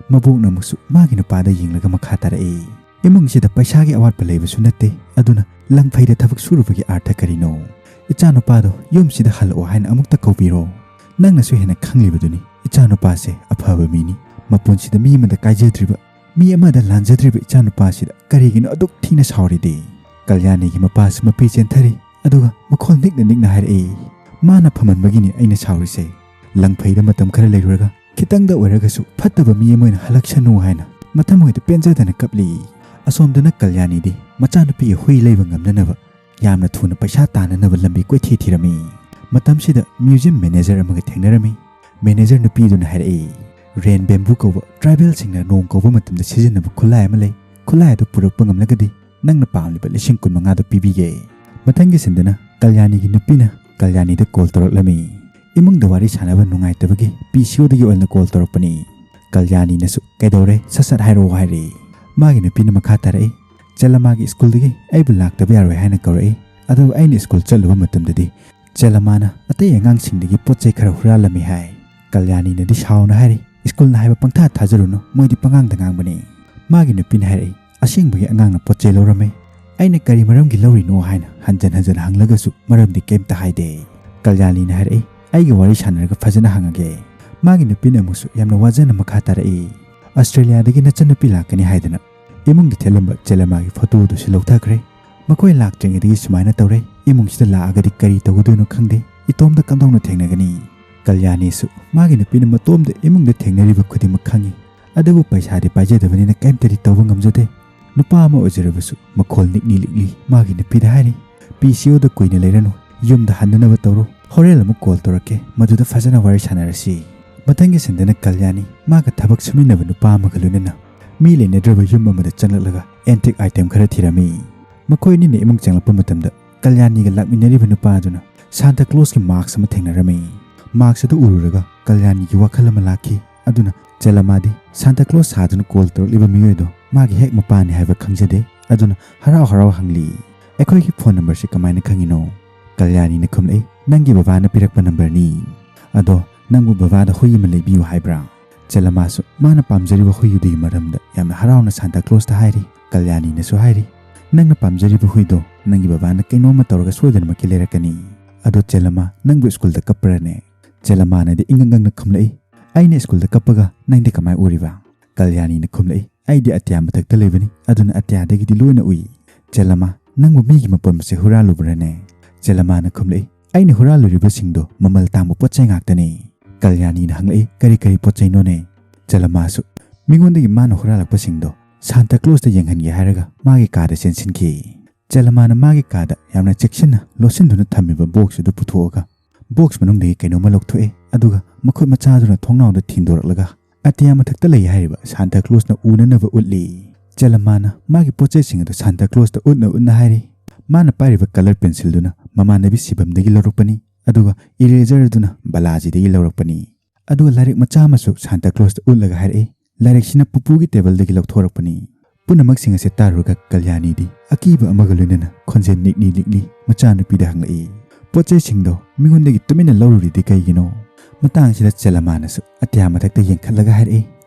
ꯃꯕꯣꯛꯅ ꯑꯃꯨꯛꯁꯨ ꯃꯥꯒꯤ ꯅꯨꯄꯥꯗ ꯌꯦꯡꯂꯒ ꯃꯈꯥ ꯇꯥꯔꯛꯏ, "ꯏꯃꯨꯡꯁꯤꯗ ꯄꯩꯁꯥꯒꯤ ꯑꯋꯥꯠꯄ ꯂꯩꯕꯁꯨ ꯅꯠꯇꯦ, ꯑꯗꯨꯅ ꯂꯪꯐꯩꯗ ꯊꯕꯛ ꯁꯨꯔꯨꯕꯒꯤ ꯑꯥꯔꯊ ꯀꯔꯤꯅꯣ? ꯏꯆꯥꯅꯨꯄꯥꯗꯣ ꯌꯨꯝꯁꯤꯗ ꯍꯜꯂꯛꯑꯣ ꯍꯥꯏꯅ ꯑꯃꯨꯛꯇ ꯀꯧꯕꯤꯔꯣ꯫ ꯅꯪꯅꯁꯨ ꯍꯦꯟꯅ ꯈꯪꯂꯤꯕꯗꯨꯅꯤ, "ꯏꯆꯥꯅꯨꯄꯥꯁꯦ ꯑꯐꯕ ꯃꯤꯅꯤ, ꯃꯄꯨꯟꯁꯤꯗ ꯃꯤ ꯑꯃꯗ ꯀꯥꯏꯖꯗ꯭ꯔꯤꯕ, ꯃꯤ ꯑꯃꯗ ꯂꯥꯟꯖꯗ꯭ꯔꯤꯕ ꯏꯆꯥꯅꯨꯄꯥꯁꯤꯗ ꯀꯔꯤꯒꯤꯅꯣ ꯑꯗꯨꯛ ꯊꯤꯅ ꯁꯥꯎꯔꯤꯗꯤ?" ꯀꯜꯌꯥꯅꯤꯒꯤ ꯃꯄꯥꯁꯨ ꯃꯄꯤ ꯆꯦꯟꯊꯔꯤ, ꯑꯗꯨꯒ ꯃꯈꯣꯜ ꯅꯤꯛꯅ ꯅꯤꯛꯅ ꯍꯥꯏꯔꯛꯏ, "ꯃꯥꯅ ꯐꯃꯟꯕꯒꯤꯅꯤ ꯑꯩꯅ ꯁꯥꯎꯔꯤꯁꯦ꯫ ꯂꯪꯐꯩꯗ ꯃꯇꯝ ꯈꯔ ꯂꯩꯔꯨꯔꯒ ꯈꯤꯇꯪꯗ ꯑꯣꯏꯔꯒꯁꯨ ꯐꯠꯇꯕ ꯃꯤ ꯑꯃ ꯑꯣꯏꯅ ꯍꯜꯂꯛꯁꯅꯨ" ꯍꯥꯏꯅ ꯃꯊꯃꯣꯏꯗ ꯄꯦꯟꯖꯗꯅ ꯀꯞꯂꯤ꯫ ꯑꯁꯣꯝꯗꯅ ꯀꯜꯌꯥꯅꯤꯗꯤ ꯃꯆꯥꯅꯨꯄꯤꯒꯤ ꯍꯨꯏ ꯂꯩꯕ ꯉꯝꯅꯅꯕ ꯌꯥꯝꯅ ꯊꯨꯅ ꯄꯩꯁꯥ ꯇꯥꯟꯅꯅꯕ ꯂꯝꯕꯤ ꯀꯣꯏꯊꯤ ꯊꯤꯔꯝꯃꯤ꯫ ꯃꯇꯝꯁꯤꯗ museum manager ꯑꯃꯒ ꯊꯦꯡꯅꯔꯝꯃꯤ꯫ Manager ꯅꯨꯄꯤꯗꯨꯅ ꯍꯥꯏꯔꯛꯏ, "Rain bamboo ꯀꯧꯕ tribal ꯁꯤꯡꯅ ꯅꯣꯡ ꯀꯧꯕ ꯃꯇꯝꯗ ꯁꯤꯖꯤꯟꯅꯕ ꯈꯨꯠꯂꯥꯏ ꯑꯃ ꯂꯩ꯫ ꯈꯨꯠꯂꯥꯏ ꯑꯗꯨ ꯄꯨꯔꯛꯄ ꯉꯝꯂꯒꯗꯤ ꯅꯪꯅ ꯄꯥꯝꯂꯤꯕ ꯂꯤꯁꯤꯡ ꯀꯨꯟ ꯃꯉꯥꯗꯨ ꯄꯤꯕꯤꯒꯦ꯫" ꯃꯊꯪꯒꯤ ꯁꯤꯟꯗꯅ ꯀꯜꯌꯥꯅꯤꯒꯤ ꯅꯨꯄꯤꯅ ꯀꯜꯌꯥꯅꯤꯗ call ꯇꯧꯔꯛꯂꯝꯃꯤ꯫ "ꯏꯃꯨꯡꯗ ꯋꯥꯔꯤ ꯁꯥꯟꯅꯕ ꯅꯨꯡꯉꯥꯏꯇꯕꯒꯤ P C O ꯗꯒꯤ ꯑꯣꯏꯅ call ꯇꯧꯔꯛꯄꯅꯤ꯫" ꯀꯜꯌꯥꯅꯤꯅꯁꯨ, "ꯀꯩꯗꯧꯔꯦ? ꯁꯠ ꯁꯠ ꯍꯥꯏꯔꯛꯑꯣ" ꯍꯥꯏꯔꯦ꯫ ꯃꯥꯒꯤ ꯅꯨꯄꯤꯅ ꯃꯈꯥ ꯇꯥꯔꯛꯏ, "ꯆꯦꯂꯃꯥꯒꯤ ꯁ꯭ꯀꯨꯜꯗꯒꯤ ꯑꯩꯕꯨ ꯂꯥꯛꯇꯕ ꯌꯥꯔꯣꯏ ꯍꯥꯏꯅ ꯀꯧꯔꯛꯏ꯫ ꯑꯗꯨꯕꯨ ꯑꯩꯅ ꯁ꯭ꯀꯨꯜ ꯆꯠꯂꯨꯕ ꯃꯇꯝꯗꯗꯤ ꯆꯦꯂꯃꯥꯅ ꯑꯇꯩ ꯑꯉꯥꯡꯁꯤꯡꯗꯒꯤ ꯄꯣꯠ ꯆꯩ ꯈꯔ ꯍꯨꯔꯥꯜꯂꯝꯃꯤ" ꯍꯥꯏ꯫ ꯀꯜꯌꯥꯅꯤꯅꯗꯤ ꯁꯥꯎꯅ ꯍꯥꯏꯔꯤ, "ꯁ꯭ꯀꯨꯜꯅ ꯍꯥꯏꯕ ꯄꯪꯊꯥ ꯊꯥꯖꯔꯨꯅꯨ, ꯃꯣꯏꯗꯤ ꯄꯉꯥꯡꯗ ꯉꯥꯡꯕꯅꯤ꯫" ꯃꯥꯒꯤ ꯅꯨꯄꯤꯅ ꯍꯥꯏꯔꯛꯏ, "ꯑꯁꯦꯡꯕꯒꯤ ꯑꯉꯥꯡꯅ ꯄꯣꯠ ꯆꯩ ꯂꯧꯔꯝꯃꯦ꯫ ꯑꯩꯅ ꯀꯔꯤ ꯃꯔꯝꯒꯤ ꯂꯧꯔꯤꯅꯣ ꯍꯥꯏꯅ ꯍꯟꯖꯟ ꯍꯟꯖꯟ ꯍꯪꯂꯒꯁꯨ ꯃꯔꯝꯗꯤ ꯀꯩꯝꯇ ꯍꯥꯏꯗꯦ꯫" ꯀꯜꯌꯥꯅꯤꯅ ꯍꯥꯏꯔꯛꯏ, "ꯑꯩꯒ ꯋꯥꯔꯤ ꯁꯥꯟꯅꯔꯒ ꯐꯖꯅ ꯍꯪꯉꯒꯦ꯫" ꯃꯥꯒꯤ ꯅꯨꯄꯤꯅ ꯑꯃꯨꯛꯁꯨ ꯌꯥꯝꯅ ꯋꯥꯖꯅ ꯃꯈꯥ ꯇꯥꯔꯛꯏ, "ꯑꯁꯇ꯭ꯔꯦꯂꯤꯌꯥꯗꯒꯤ ꯅꯆꯟꯅꯨꯄꯤ ꯂꯥꯛꯀꯅꯤ ꯍꯥꯏꯗꯅ ꯏꯃꯨꯡꯗ ꯊꯦꯠꯂꯝꯕ ꯆꯦꯂꯃꯥꯒꯤ ꯐꯣꯇꯣꯗꯨꯁꯨ ꯂꯧꯊꯈ꯭ꯔꯦ꯫ ꯃꯈꯣꯏ ꯂꯥꯛꯇ꯭ꯔꯤꯉꯩꯗꯒꯤ ꯁꯨꯃꯥꯏꯅ ꯇꯧꯔꯦ꯫ ꯏꯃꯨꯡꯁꯤꯗ ꯂꯥꯛꯑꯒꯗꯤ ꯀꯔꯤ ꯇꯧꯒꯗꯣꯏꯅꯣ ꯈꯪꯗꯦ꯫ ꯏꯇꯣꯝꯇ ꯀꯝꯗꯧꯅ ꯊꯦꯡꯅꯒꯅꯤ?" ꯀꯜꯌꯥꯅꯤꯁꯨ ꯃꯥꯒꯤ ꯅꯨꯄꯤꯅ ꯃꯇꯣꯝꯗ ꯏꯃꯨꯡꯗ ꯊꯦꯡꯅꯔꯤꯕ ꯈꯨꯗꯤꯡꯃꯛ ꯈꯪꯏ꯫ ꯑꯗꯨꯕꯨ ꯄꯩꯁꯥꯗꯤ ꯄꯥꯏꯖꯗꯕꯅꯤꯅ ꯀꯩꯝꯇꯗꯤ ꯇꯧꯕ ꯉꯝꯖꯗꯦ꯫ ꯅꯨꯄꯥ ꯑꯃ ꯑꯣꯏꯖꯔꯕꯁꯨ ꯃꯈꯣꯜ ꯅꯤꯛꯂꯤ ꯅꯤꯛꯂꯤ ꯃꯥꯒꯤ ꯅꯨꯄꯤꯗ ꯍꯥꯏꯔꯤ, "P C O ꯗ ꯀꯨꯏꯅ ꯂꯩꯔꯅꯨ, ꯌꯨꯝꯗ ꯍꯟꯅꯅꯕ ꯇꯧꯔꯣ꯫ ꯍꯣꯔꯦꯟ ꯑꯃꯨꯛ call ꯇꯧꯔꯛꯀꯦ, ꯃꯗꯨꯗ ꯐꯖꯅ ꯋꯥꯔꯤ ꯁꯥꯟꯅꯔꯁꯤ꯫" ꯃꯊꯪꯒꯤ ꯁꯤꯟꯗꯅ ꯀꯜꯌꯥꯅꯤ ꯃꯥꯒ ꯊꯕꯛ ꯁꯨꯃꯤꯟꯅꯕ ꯅꯨꯄꯥ ꯑꯃꯒ ꯂꯣꯏꯅꯅ ꯃꯤ ꯂꯩꯅꯗ꯭ꯔꯕ ꯌꯨꯝ ꯑꯃꯗ ꯆꯪꯂꯛꯂꯒ antique item ꯈꯔ ꯊꯤꯔꯝꯃꯤ꯫ ꯃꯈꯣꯏ ꯑꯅꯤꯅ ꯏꯃꯨꯡ ꯆꯪꯂꯛꯄ ꯃꯇꯝꯗ ꯀꯜꯌꯥꯅꯤꯒ ꯂꯥꯛꯃꯤꯟꯅꯔꯤꯕ ꯅꯨꯄꯥ ꯑꯗꯨꯅ ꯁꯥꯟꯇꯥ ꯀ꯭ꯂꯣꯁꯀꯤ mask ꯑꯃ ꯊꯦꯡꯅꯔꯝꯃꯤ꯫ Mask ꯑꯗꯨ ꯎꯔꯨꯔꯒ ꯀꯜꯌꯥꯅꯤꯒꯤ ꯋꯥꯈꯜ ꯑꯃ ꯂꯥꯛꯈꯤ꯫ ꯑꯗꯨꯅ ꯆꯦꯂꯃꯥꯗꯤ ꯁꯥꯟꯇꯥ ꯀ꯭ꯂꯣꯁ ꯁꯥꯗꯨꯅ call ꯇꯧꯔꯛꯂꯤꯕ ꯃꯤꯑꯣꯏꯗꯣ ꯃꯥꯒꯤ ꯍꯦꯛ ꯃꯄꯥꯅꯤ ꯍꯥꯏꯕ ꯈꯪꯖꯗꯦ꯫ ꯑꯗꯨꯅ ꯍꯔꯥꯎ ꯍꯔꯥꯎ ꯍꯪꯂꯤ, "ꯑꯩꯈꯣꯏꯒꯤ phone number ꯁꯤ ꯀꯃꯥꯏꯅ ꯈꯪꯉꯤꯅꯣ?" ꯀꯜꯌꯥꯅꯤꯅ ꯈꯨꯝꯂꯛꯏ, "ꯅꯪꯒꯤ ꯕꯕꯥꯅ ꯄꯤꯔꯛꯄ number ꯅꯤ꯫ ꯑꯗꯣ ꯅꯪꯕꯨ ꯕꯕꯥꯗ ꯍꯨꯏ ꯑꯃ ꯂꯩꯕꯤꯌꯨ ꯍꯥꯏꯕ꯭ꯔꯥ?" ꯆꯦꯂꯃꯥꯁꯨ ꯃꯥꯅ ꯄꯥꯝꯖꯔꯤꯕ ꯍꯨꯏꯗꯨꯒꯤ ꯃꯔꯝꯗ ꯌꯥꯝꯅ ꯍꯔꯥꯎꯅ ꯁꯥꯟꯇꯥ ꯀ꯭ꯂꯣꯁꯇ ꯍꯥꯏꯔꯤ꯫ ꯀꯜꯌꯥꯅꯤꯅꯁꯨ ꯍꯥꯏꯔꯤ, "ꯅꯪꯅ ꯄꯥꯝꯖꯔꯤꯕ ꯍꯨꯏꯗꯣ ꯅꯪꯒꯤ ꯕꯕꯥꯅ ꯀꯩꯅꯣꯝꯃ ꯇꯧꯔꯒ ꯁꯣꯏꯗꯅꯃꯛꯀꯤ ꯂꯩꯔꯛꯀꯅꯤ꯫ ꯑꯗꯣ ꯆꯦꯂꯃꯥ, ꯅꯪꯕꯨ ꯁ꯭ꯀꯨꯜꯗ ꯀꯞꯄ꯭ꯔꯅꯦ?" ꯆꯦꯂꯃꯥꯅꯗꯤ ꯏꯉꯛ ꯉꯛꯅ ꯈꯨꯝꯂꯛꯏ, "ꯑꯩꯅ ꯁ꯭ꯀꯨꯜꯗ ꯀꯞꯄꯒ ꯅꯪꯗꯤ ꯀꯃꯥꯏ ꯎꯔꯤꯕ?" ꯀꯜꯌꯥꯅꯤꯅ ꯈꯨꯝꯂꯛꯏ, "ꯑꯩꯗꯤ ꯑꯇꯤꯌꯥ ꯃꯊꯛꯇ ꯂꯩꯕꯅꯤ, ꯑꯗꯨꯅ ꯑꯇꯤꯌꯥꯗꯒꯤꯗꯤ ꯂꯣꯏꯅ ꯎꯏ꯫ ꯆꯦꯂꯃ, ꯅꯪꯕꯨ ꯃꯤꯒꯤ ꯃꯄꯣꯠ ꯃꯆꯩ ꯍꯨꯔꯥꯜꯂꯨꯕ꯭ꯔꯅꯦ?" ꯆꯦꯂꯃꯥꯅ ꯈꯨꯝꯂꯛꯏ, "ꯑꯩꯅ ꯍꯨꯔꯥꯜꯂꯨꯔꯤꯕꯁꯤꯡꯗꯣ ꯃꯃꯜ ꯇꯥꯡꯕ ꯄꯣꯠ ꯆꯩ ꯉꯥꯛꯇꯅꯤ꯫" ꯀꯜꯌꯥꯅꯤꯅ ꯍꯪꯂꯛꯏ, "ꯀꯔꯤ ꯀꯔꯤ ꯄꯣꯠ ꯆꯩꯅꯣꯅꯦ?" ꯆꯦꯂꯃꯥꯁꯨ ꯃꯤꯉꯣꯟꯗꯒꯤ ꯃꯥꯅ ꯍꯨꯔꯥꯜꯂꯛꯄꯁꯤꯡꯗꯣ ꯁꯥꯟꯇꯥ ꯀ꯭ꯂꯣꯁꯇ ꯌꯦꯡꯍꯟꯒꯦ ꯍꯥꯏꯔꯒ ꯃꯥꯒꯤ ꯀꯥꯗ ꯆꯦꯟꯁꯤꯟꯈꯤ꯫ ꯆꯦꯂꯃꯥꯅ ꯃꯥꯒꯤ ꯀꯥꯗ ꯌꯥꯝꯅ ꯆꯦꯛꯁꯤꯟꯅ ꯂꯣꯠꯁꯤꯟꯗꯨꯅ ꯊꯝꯃꯤꯕ ꯕꯣꯛꯁ ꯑꯗꯨ ꯄꯨꯊꯣꯛꯑꯒ ꯕꯣꯛꯁ ꯃꯅꯨꯡꯗꯒꯤ ꯀꯩꯅꯣꯝꯃ ꯂꯧꯊꯣꯛꯑꯦ, ꯑꯗꯨꯒ ꯃꯈꯨꯠ ꯃꯆꯥꯗꯨꯅ ꯊꯣꯡꯅꯥꯎꯗ ꯊꯤꯟꯗꯣꯔꯛꯂꯒ ꯑꯇꯤꯌꯥ ꯃꯊꯛꯇ ꯂꯩ ꯍꯥꯏꯔꯤꯕ ꯁꯥꯟꯇꯥ ꯀ꯭ꯂꯣꯁꯅ ꯎꯅꯅꯕ ꯎꯠꯂꯤ꯫ ꯆꯦꯂꯃꯥꯅ ꯃꯥꯒꯤ ꯄꯣꯠ ꯆꯩꯁꯤꯡ ꯑꯗꯨ ꯁꯥꯟꯇꯥ ꯀ꯭ꯂꯣꯁꯇ ꯎꯠꯅ ꯎꯠꯅ ꯍꯥꯏꯔꯤ꯫ ꯃꯥꯅ ꯄꯥꯏꯔꯤꯕ ꯀꯂꯔ ꯄꯦꯟꯁꯤꯜꯗꯨꯅ ꯃꯃꯥꯟꯅꯕꯤ ꯁꯤꯕꯝꯗꯒꯤ ꯂꯧꯔꯛꯄꯅꯤ, ꯑꯗꯨꯒ ꯏꯔꯦꯖꯔ ꯑꯗꯨꯅ ꯕꯂꯥꯖꯤꯗꯒꯤ ꯂꯧꯔꯛꯄꯅꯤ꯫ ꯑꯗꯨꯒ ꯂꯥꯏꯔꯤꯛ ꯃꯆꯥ ꯑꯃꯁꯨ ꯁꯥꯟꯇꯥ ꯀ꯭ꯂꯣꯁꯇ ꯎꯠꯂꯒ ꯍꯥꯏꯔꯛꯏ, "ꯂꯥꯏꯔꯤꯛꯁꯤꯅ ꯄꯨꯄꯨꯒꯤ ꯇꯦꯕꯜꯗꯒꯤ ꯂꯧꯊꯣꯔꯛꯄꯅꯤ꯫" ꯄꯨꯝꯅꯃꯛꯁꯤꯡ ꯑꯁꯤ ꯇꯥꯔꯨꯔꯒ ꯀꯜꯌꯥꯅꯤꯗꯤ ꯑꯀꯤꯕ ꯑꯃꯒ ꯂꯣꯏꯅꯅ ꯈꯣꯟꯖꯦꯜ ꯅꯤꯛꯂꯤ ꯅꯤꯛꯂꯤ ꯃꯆꯥꯅꯨꯄꯤꯗ ꯍꯪꯂꯛꯏ, "ꯄꯣꯠ ꯆꯩꯁꯤꯡꯗꯣ ꯃꯤꯉꯣꯟꯗꯒꯤ ꯇꯨꯃꯤꯟꯅ ꯂꯧꯔꯨꯔꯤꯗꯤ ꯀꯩꯒꯤꯅꯣ?" ꯃꯇꯥꯡꯁꯤꯗ ꯆꯦꯂꯃꯥꯅꯁꯨ ꯑꯇꯤꯌꯥ ꯃꯊꯛꯇ ꯌꯦꯡꯈꯠꯂꯒ ꯍꯥꯏꯔꯛꯏ,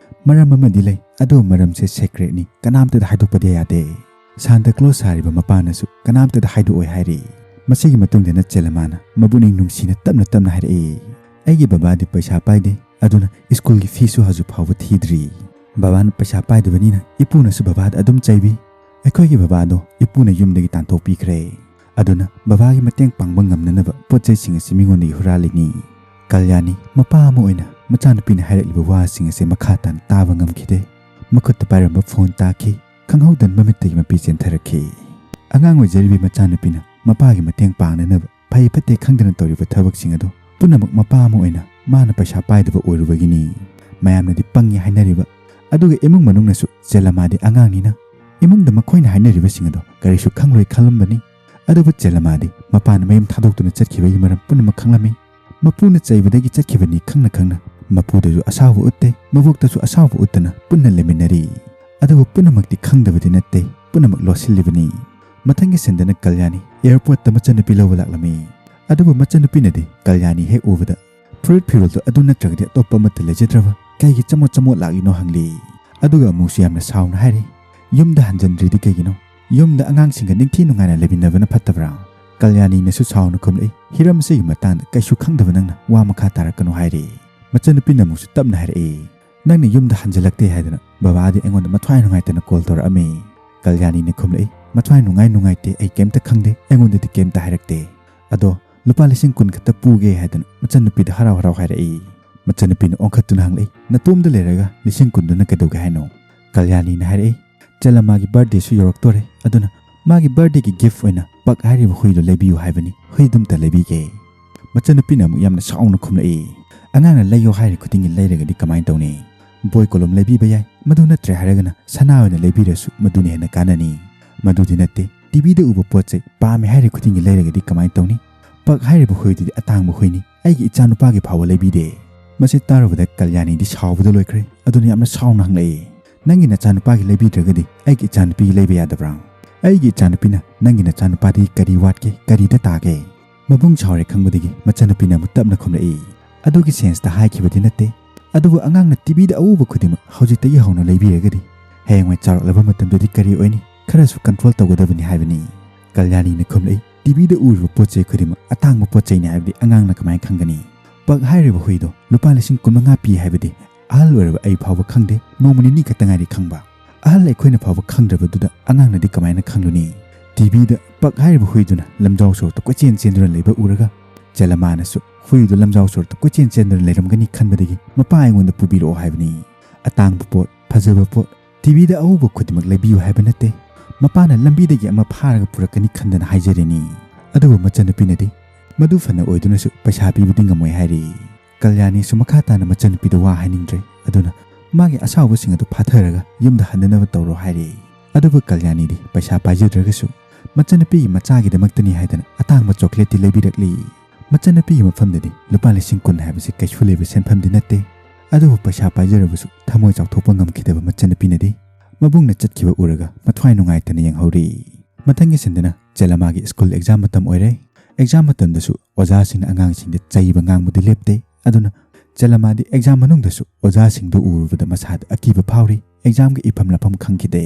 "ꯃꯔꯝ ꯑꯃꯗꯤ ꯂꯩ, ꯑꯗꯨ ꯃꯔꯝꯁꯦ ꯁꯦꯀ꯭ꯔꯦꯠꯅꯤ, ꯀꯅꯥꯝꯇꯗ ꯍꯥꯏꯗꯣꯛꯄꯗꯤ ꯌꯥꯗꯦ꯫ ꯁꯥꯟꯇꯥ ꯀ꯭ꯂꯣꯁ ꯁꯥꯔꯤꯕ ꯃꯄꯥꯅꯁꯨ ꯀꯅꯥꯝꯇꯗ ꯍꯥꯏꯗꯣꯛꯑꯣꯏ ꯍꯥꯏꯔꯤ꯫" ꯃꯁꯤꯒꯤ ꯃꯇꯨꯡꯗꯅ ꯆꯦꯂꯃꯥꯅ ꯃꯕꯨꯛꯅꯤꯡ ꯅꯨꯡꯁꯤꯅ ꯇꯞꯅ ꯇꯞꯅ ꯍꯥꯏꯔꯛꯏ, "ꯑꯩꯒꯤ ꯕꯕꯥꯗꯤ ꯄꯩꯁꯥ ꯄꯥꯏꯗꯦ, ꯑꯗꯨꯅ ꯁ꯭ꯀꯨꯜꯒꯤ ꯐꯤꯁꯨ ꯍꯧꯖꯤꯛ ꯐꯥꯎꯕ ꯊꯤꯗ꯭ꯔꯤ꯫ ꯕꯕꯥꯅ ꯄꯩꯁꯥ ꯄꯥꯏꯗꯕꯅꯤꯅ ꯏꯄꯨꯅꯁꯨ ꯕꯕꯥꯗ ꯑꯗꯨꯝ ꯆꯩꯕꯤ꯫ ꯑꯩꯈꯣꯏꯒꯤ ꯕꯕꯥꯗꯣ ꯏꯄꯨꯅ ꯌꯨꯝꯗꯒꯤ ꯇꯥꯟꯊꯣꯛꯄꯤꯈ꯭ꯔꯦ꯫ ꯑꯗꯨꯅ ꯕꯕꯥꯒꯤ ꯃꯇꯦꯡ ꯄꯥꯡꯕ ꯉꯝꯅꯅꯕ ꯄꯣꯠ ꯆꯩꯁꯤꯡ ꯑꯁꯤ ꯃꯤꯉꯣꯟꯗꯒꯤ ꯍꯨꯔꯥꯜꯂꯤꯅꯤ꯫" ꯀꯜꯌꯥꯅꯤ ꯃꯄꯥ ꯑꯃ ꯑꯣꯏꯅ ꯃꯆꯥꯅꯨꯄꯤꯅ ꯍꯥꯏꯔꯛꯂꯤꯕ ꯋꯥꯁꯤꯡ ꯑꯁꯤ ꯃꯈꯥ ꯇꯥꯅ ꯇꯥꯕ ꯉꯝꯈꯤꯗꯦ꯫ ꯃꯈꯨꯠꯇ ꯄꯥꯏꯔꯝꯕ ꯐꯣꯟ ꯇꯥꯈꯤ꯫ ꯈꯪꯍꯧꯗꯅ ꯃꯃꯤꯠꯇꯒꯤ ꯃꯄꯤ ꯆꯦꯟꯊꯔꯛꯈꯤ꯫ ꯑꯉꯥꯡ ꯑꯣꯏꯖꯔꯤꯕꯤ ꯃꯆꯥꯅꯨꯄꯤꯅ ꯃꯄꯥꯒꯤ ꯃꯇꯦꯡ ꯄꯥꯡꯅꯅꯕ ꯐꯩ ꯐꯠꯇꯦ ꯈꯪꯗꯅ ꯇꯧꯔꯤꯕ ꯊꯕꯛꯁꯤꯡ ꯑꯗꯨ ꯄꯨꯝꯅꯃꯛ ꯃꯄꯥ ꯑꯃ ꯑꯣꯏꯅ ꯃꯥꯅ ꯄꯩꯁꯥ ꯄꯥꯏꯗꯕ ꯑꯣꯏꯔꯨꯕꯒꯤꯅꯤ꯫ ꯃꯌꯥꯝꯅꯗꯤ ꯄꯪꯉꯤ ꯍꯥꯏꯅꯔꯤꯕ, ꯑꯗꯨꯒ ꯏꯃꯨꯡ ꯃꯅꯨꯡꯅꯁꯨ ꯆꯦꯂꯃꯥꯗꯤ ꯑꯉꯥꯡꯅꯤꯅ ꯏꯃꯨꯡꯗ ꯃꯈꯣꯏꯅ ꯍꯥꯏꯅꯔꯤꯕꯁꯤꯡ ꯑꯗꯨ ꯀꯔꯤꯁꯨ ꯈꯪꯂꯣꯏ ꯈꯜꯂꯝꯕꯅꯤ꯫ ꯑꯗꯨꯕꯨ ꯆꯦꯂꯃꯥꯗꯤ ꯃꯄꯥꯅ ꯃꯌꯨꯝ ꯊꯥꯗꯣꯛꯇꯨꯅ ꯆꯠꯈꯤꯕꯒꯤ ꯃꯔꯝ ꯄꯨꯝꯅꯃꯛ ꯈꯪꯂꯝꯃꯤ꯫ ꯃꯄꯨꯅ ꯆꯩꯕꯗꯒꯤ ꯆꯠꯈꯤꯕꯅꯤ ꯈꯪꯅ ꯈꯪꯅ ꯃꯄꯨꯗꯁꯨ ꯑꯁꯥꯎꯕ ꯎꯠꯇꯦ, ꯃꯕꯣꯛꯇꯁꯨ ꯑꯁꯥꯎꯕ ꯎꯠꯇꯅ ꯄꯨꯟꯅ ꯂꯩꯃꯤꯟꯅꯔꯤ꯫ ꯑꯗꯨꯕꯨ ꯄꯨꯝꯅꯃꯛꯇꯤ ꯈꯪꯗꯕꯗꯤ ꯅꯠꯇꯦ, ꯄꯨꯝꯅꯃꯛ ꯂꯣꯠꯁꯤꯜꯂꯤꯕꯅꯤ꯫ ꯃꯊꯪꯒꯤ ꯁꯤꯟꯗꯅ ꯀꯜꯌꯥꯅꯤ ꯑꯦꯌꯔꯄꯣꯔꯠꯇ ꯃꯆꯟꯅꯨꯄꯤ ꯂꯧꯕ ꯂꯥꯛꯂꯝꯃꯤ꯫ ꯑꯗꯨꯕꯨ ꯃꯆꯟꯅꯨꯄꯤꯅꯗꯤ ꯀꯜꯌꯥꯅꯤ ꯍꯦꯛ ꯎꯕꯗ ꯐꯨꯔꯤꯠ ꯐꯤꯔꯣꯜꯗꯨ ꯑꯗꯨ ꯅꯠꯇ꯭ꯔꯒꯗꯤ ꯑꯇꯣꯞꯄ ꯑꯃꯠꯇ ꯂꯩꯖꯗ꯭ꯔꯕ, ꯀꯩꯒꯤ ꯆꯃꯣꯠ ꯆꯃꯣꯠ ꯂꯥꯛꯂꯤꯅꯣ ꯍꯪꯂꯤ꯫ ꯑꯗꯨꯒ ꯑꯃꯨꯛꯁꯨ ꯌꯥꯝꯅ ꯁꯥꯎꯅ ꯍꯥꯏꯔꯤ, "ꯌꯨꯝꯗ ꯍꯟꯖꯤꯟꯗ꯭ꯔꯤꯗꯤ ꯀꯩꯒꯤꯅꯣ? ꯌꯨꯝꯗ ꯑꯉꯥꯡꯁꯤꯡꯒ ꯅꯤꯡꯊꯤ ꯅꯨꯡꯉꯥꯏꯅ ꯂꯩꯃꯤꯟꯅꯕꯅ ꯐꯠꯇꯕ꯭ꯔꯥ?" ꯀꯜꯌꯥꯅꯤꯅꯁꯨ ꯁꯥꯎꯅ ꯈꯨꯝꯂꯛꯏ, "ꯍꯤꯔꯝ ꯑꯁꯤꯒꯤ ꯃꯇꯥꯡꯗ ꯀꯩꯁꯨ ꯈꯪꯗꯕ ꯅꯪꯅ ꯋꯥ ꯃꯈꯥ ꯇꯥꯔꯛꯀꯅꯨ" ꯍꯥꯏꯔꯤ꯫ ꯃꯆꯟꯅꯨꯄꯤꯅ ꯑꯃꯨꯛꯁꯨ ꯇꯞꯅ ꯍꯥꯏꯔꯛꯏ, "ꯅꯪꯅ ꯌꯨꯝꯗ ꯍꯟꯖꯤꯜꯂꯛꯇꯦ ꯍꯥꯏꯗꯅ ꯕꯕꯥꯗꯤ ꯑꯩꯉꯣꯟꯗ ꯃꯊ꯭ꯋꯥꯏ ꯅꯨꯡꯉꯥꯏꯇꯅ ꯀꯣꯜ ꯇꯧꯔꯛꯑꯝꯃꯤ꯫" ꯀꯜꯌꯥꯅꯤꯅ ꯈꯨꯝꯂꯛꯏ, "ꯃꯊ꯭ꯋꯥꯏ ꯅꯨꯡꯉꯥꯏ ꯅꯨꯡꯉꯥꯏꯇꯦ ꯑꯩ ꯀꯩꯝꯇ ꯈꯪꯗꯦ, ꯑꯩꯉꯣꯟꯗꯗꯤ ꯀꯩꯝꯇ ꯍꯥꯏꯔꯛꯇꯦ꯫ ꯑꯗꯣ ꯂꯨꯄꯥ ꯂꯤꯁꯤꯡ ꯀꯨꯟ ꯈꯛꯇ ꯄꯨꯒꯦ" ꯍꯥꯏꯗꯅ ꯃꯆꯟꯅꯨꯄꯤꯗ ꯍꯔꯥꯎ ꯍꯔꯥꯎ ꯍꯥꯏꯔꯛꯏ꯫ ꯃꯆꯟꯅꯨꯄꯤꯅ ꯑꯣꯟꯈꯠꯇꯨꯅ ꯍꯪꯂꯛꯏ, "ꯅꯇꯣꯝꯗ ꯂꯩꯔꯒ ꯂꯤꯁꯤꯡ ꯀꯨꯟꯗꯨꯅ ꯀꯩꯗꯧꯒꯦ ꯍꯥꯏꯅꯣ?" ꯀꯜꯌꯥꯅꯤꯅ ꯍꯥꯏꯔꯛꯏ, "ꯆꯦꯂꯝꯃꯥꯒꯤ ꯕꯥꯔꯗꯦꯁꯨ ꯌꯧꯔꯛꯇꯣꯔꯦ, ꯑꯗꯨꯅ ꯃꯥꯒꯤ ꯕꯥꯔꯗꯦꯒꯤ ꯒꯤꯐ ꯑꯣꯏꯅ ꯄꯛ ꯍꯥꯏꯔꯤꯕ ꯍꯨꯏꯗꯣ ꯂꯩꯕꯤꯌꯨ ꯍꯥꯏꯕꯅꯤ, ꯍꯨꯏꯗꯨꯝꯇ ꯂꯩꯕꯤꯒꯦ꯫" ꯃꯆꯟꯅꯨꯄꯤꯅ ꯑꯃꯨꯛ ꯌꯥꯝꯅ ꯁꯥꯎꯅ ꯈꯨꯝꯂꯛꯏ, "ꯑꯉꯥꯡꯅ ꯂꯩꯌꯣ ꯍꯥꯏꯔꯤ ꯈꯨꯗꯤꯡꯒꯤ ꯂꯩꯔꯒꯗꯤ ꯀꯃꯥꯏꯅ ꯇꯧꯅꯤ? ꯕꯣꯏ ꯀꯣꯂꯣꯝ ꯂꯩꯕꯤꯕ ꯌꯥꯏ, ꯃꯗꯨ ꯅꯠꯇ꯭ꯔꯦ ꯍꯥꯏꯔꯒꯅ ꯁꯅꯥ ꯑꯣꯏꯅ ꯂꯩꯕꯤꯔꯁꯨ ꯃꯗꯨꯅ ꯍꯦꯟꯅ ꯀꯥꯟꯅꯅꯤ꯫ ꯃꯗꯨꯗꯤ ꯅꯠꯇꯦ, ꯇꯤꯚꯤꯗ ꯎꯕ ꯄꯣꯠ ꯆꯩ ꯄꯥꯝꯃꯦ ꯍꯥꯏꯔꯤ ꯈꯨꯗꯤꯡꯒꯤ ꯂꯩꯔꯒꯗꯤ ꯀꯃꯥꯏꯅ ꯇꯧꯅꯤ? ꯄꯛ ꯍꯥꯏꯔꯤꯕ ꯍꯨꯏꯗꯨꯗꯤ ꯑꯇꯥꯡꯕ ꯍꯨꯏꯅꯤ, ꯑꯩꯒꯤ ꯏꯆꯥꯅꯨꯄꯥꯒꯤ ꯐꯥꯎꯕ ꯂꯩꯕꯤꯗꯦ꯫" ꯃꯁꯤ ꯇꯥꯔꯨꯕꯗ ꯀꯜꯌꯥꯅꯤꯗꯤ ꯁꯥꯎꯕꯗ ꯂꯣꯏꯈ꯭ꯔꯦ꯫ ꯑꯗꯨꯅ ꯌꯥꯝꯅ ꯁꯥꯎꯅ ꯍꯪꯂꯛꯏ, "ꯅꯪꯒꯤ ꯅꯆꯥꯅꯨꯄꯥꯒꯤ ꯂꯩꯕꯤꯗ꯭ꯔꯒꯗꯤ ꯑꯩꯒꯤ ꯏꯆꯥꯅꯨꯄꯤꯒꯤ ꯂꯩꯕ ꯌꯥꯗꯕ꯭ꯔꯥ? ꯑꯩꯒꯤ ꯏꯆꯥꯅꯨꯄꯤꯅ ꯅꯪꯒꯤ ꯅꯆꯥꯅꯨꯄꯥꯗꯒꯤ ꯀꯔꯤ ꯋꯥꯠꯀꯦ, ꯀꯔꯤꯗ ꯇꯥꯒꯦ?" ꯃꯕꯨꯡ ꯁꯥꯎꯔꯦ ꯈꯪꯕꯗꯒꯤ ꯃꯆꯟꯅꯨꯄꯤꯅ ꯑꯃꯨꯛ ꯇꯞꯅ ꯈꯨꯝꯂꯛꯏ, "ꯑꯗꯨꯒꯤ ꯁꯦꯟꯁꯇ ꯍꯥꯏꯈꯤꯕꯗꯤ ꯅꯠꯇꯦ, ꯑꯗꯨꯕꯨ ꯑꯉꯥꯡꯅ ꯇꯤꯚꯤꯗ ꯑꯎꯕ ꯈꯨꯗꯤꯡꯃꯛ ꯍꯧꯖꯤꯛꯇꯒꯤ ꯍꯧꯅ ꯂꯩꯕꯤꯔꯒꯗꯤ ꯍꯌꯦꯡꯋꯥꯏ ꯆꯥꯎꯔꯛꯂꯕ ꯃꯇꯝꯗꯗꯤ ꯀꯔꯤ ꯑꯣꯏꯅꯤ? ꯈꯔꯁꯨ ꯀꯟꯇ꯭ꯔꯣꯜ ꯇꯧꯒꯗꯕꯅꯤ ꯍꯥꯏꯕꯅꯤ꯫" ꯀꯜꯌꯥꯅꯤꯅ ꯈꯨꯝꯂꯛꯏ, "ꯇꯤꯚꯤꯗ ꯎꯔꯤꯕ ꯄꯣꯠ ꯆꯩ ꯈꯨꯗꯤꯡꯃꯛ ꯑꯇꯥꯡꯕ ꯄꯣꯠ ꯆꯩꯅꯤ ꯍꯥꯏꯕꯗꯤ ꯑꯉꯥꯡꯅ ꯀꯃꯥꯏꯅ ꯈꯪꯒꯅꯤ? ꯄꯛ ꯍꯥꯏꯔꯤꯕ ꯍꯨꯏꯗꯣ ꯂꯨꯄꯥ ꯂꯤꯁꯤꯡ ꯀꯨꯟ ꯃꯉꯥ ꯄꯤ ꯍꯥꯏꯕꯗꯤ ꯑꯍꯜ ꯑꯣꯏꯔꯕ ꯑꯩ ꯐꯥꯎꯕ ꯈꯪꯗꯦ, ꯅꯣꯡꯃ ꯅꯤꯅꯤ ꯈꯛꯇ ꯉꯥꯏꯔꯤ ꯈꯪꯕ꯫ ꯑꯍꯜ ꯑꯩꯈꯣꯏꯅ ꯐꯥꯎꯕ ꯈꯪꯗ꯭ꯔꯕꯗꯨꯗ ꯑꯉꯥꯡꯅꯗꯤ ꯀꯃꯥꯏꯅ ꯈꯪꯂꯨꯅꯤ? ꯇꯤꯚꯤꯗ ꯄꯛ ꯍꯥꯏꯔꯤꯕ ꯍꯨꯏꯗꯨꯅ ꯂꯝꯖꯥꯎ ꯁꯣꯔꯣꯛꯇ ꯀꯣꯏꯆꯦꯟ ꯆꯦꯟꯗꯨꯅ ꯂꯩꯕ ꯎꯔꯒ ꯆꯦꯂꯝꯃꯥꯅꯁꯨ ꯍꯨꯏꯗꯨ ꯂꯝꯖꯥꯎ ꯁꯣꯔꯣꯛꯇ ꯀꯣꯏꯆꯦꯟ ꯆꯦꯟꯗꯨꯅ ꯂꯩꯔꯝꯒꯅꯤ ꯈꯟꯕꯗꯒꯤ ꯃꯄꯥ ꯑꯩꯉꯣꯟꯗ ꯄꯨꯕꯤꯔꯛꯑꯣ ꯍꯥꯏꯕꯅꯤ꯫ ꯑꯇꯥꯡꯕ ꯄꯣꯠ, ꯐꯖꯕ ꯄꯣꯠ, ꯇꯤꯚꯤꯗ ꯑꯎꯕ ꯈꯨꯗꯤꯡꯃꯛ ꯂꯩꯕꯤꯌꯨ ꯍꯥꯏꯕ ꯅꯠꯇꯦ, ꯃꯄꯥꯅ ꯂꯝꯕꯤꯗꯒꯤ ꯑꯃ ꯐꯥꯔꯒ ꯄꯨꯔꯛꯀꯅꯤ ꯈꯟꯗꯅ ꯍꯥꯏꯖꯔꯤꯅꯤ꯫ ꯑꯗꯨꯕꯨ ꯃꯆꯟꯅꯨꯄꯤꯅꯗꯤ ꯃꯗꯨ ꯐꯅ ꯑꯣꯏꯗꯨꯅꯁꯨ ꯄꯩꯁꯥ ꯄꯤꯕꯗꯤ ꯉꯝꯃꯣꯏ ꯍꯥꯏꯔꯤ꯫ ꯀꯜꯌꯥꯅꯤꯁꯨ ꯃꯈꯥ ꯇꯥꯅ ꯃꯆꯟꯅꯨꯄꯤꯗ ꯋꯥ ꯍꯥꯏꯅꯤꯡꯗ꯭ꯔꯦ꯫ ꯑꯗꯨꯅ ꯃꯥꯒꯤ ꯑꯁꯥꯎꯕꯁꯤꯡ ꯑꯗꯨ ꯐꯥꯊꯔꯒ ꯌꯨꯝꯗ ꯍꯟꯅꯅꯕ ꯇꯧꯔꯣ ꯍꯥꯏꯔꯤ꯫ ꯑꯗꯨꯕꯨ ꯀꯜꯌꯥꯅꯤꯗꯤ ꯄꯩꯁꯥ ꯄꯥꯏꯖꯗ꯭ꯔꯒꯁꯨ ꯃꯆꯟꯅꯨꯄꯤꯒꯤ ꯃꯆꯥꯒꯤꯗꯃꯛꯇꯅꯤ ꯍꯥꯏꯗꯅ ꯑꯇꯥꯡꯕ ꯆꯣꯀ꯭ꯂꯦꯠꯇꯤ ꯂꯩꯕꯤꯔꯛꯂꯤ꯫ ꯃꯆꯟꯅꯨꯄꯤꯒꯤ ꯃꯐꯝꯗꯗꯤ ꯂꯨꯄꯥ ꯂꯤꯁꯤꯡ ꯀꯨꯟ ꯍꯥꯏꯕꯁꯤ ꯀꯩꯁꯨ ꯂꯩꯕ ꯁꯦꯟꯐꯝꯗꯤ ꯅꯠꯇꯦ꯫ ꯑꯗꯨꯕꯨ ꯄꯩꯁꯥ ꯄꯥꯏꯖꯔꯕꯁꯨ ꯊꯃꯣꯏ ꯆꯥꯎꯊꯣꯛꯄ ꯉꯝꯈꯤꯗꯕ ꯃꯆꯟꯅꯨꯄꯤꯅꯗꯤ ꯃꯕꯨꯡꯅ ꯆꯠꯈꯤꯕ ꯎꯔꯒ ꯃꯊ꯭ꯋꯥꯏ ꯅꯨꯡꯉꯥꯏꯇꯅ ꯌꯦꯡꯍꯧꯔꯤ꯫ ꯃꯊꯪꯒꯤ ꯁꯤꯟꯗꯅ ꯆꯦꯂꯝꯃꯥꯒꯤ ꯁ꯭ꯀꯨꯜ ꯑꯦꯛꯖꯥꯝ ꯃꯇꯝ ꯑꯣꯏꯔꯦ꯫ ꯑꯦꯛꯖꯥꯝ ꯃꯇꯝꯗꯁꯨ ꯑꯣꯖꯥꯁꯤꯡꯅ ꯑꯉꯥꯡꯁꯤꯡꯗ ꯆꯩꯕ ꯉꯥꯡꯕꯗꯤ ꯂꯦꯞꯇꯦ꯫ ꯑꯗꯨꯅ ꯆꯦꯂꯝꯃꯥꯗꯤ ꯑꯦꯛꯖꯥꯝ ꯃꯅꯨꯡꯗꯁꯨ ꯑꯣꯖꯥꯁꯤꯡꯗꯨ ꯎꯔꯨꯕꯗ ꯃꯁꯥꯗ ꯑꯀꯤꯕ ꯐꯥꯎꯔꯤ꯫ ꯑꯦꯛꯖꯥꯝꯒ ꯏꯐꯝ ꯂꯥꯞꯐꯝ ꯈꯪꯈꯤꯗꯦ꯫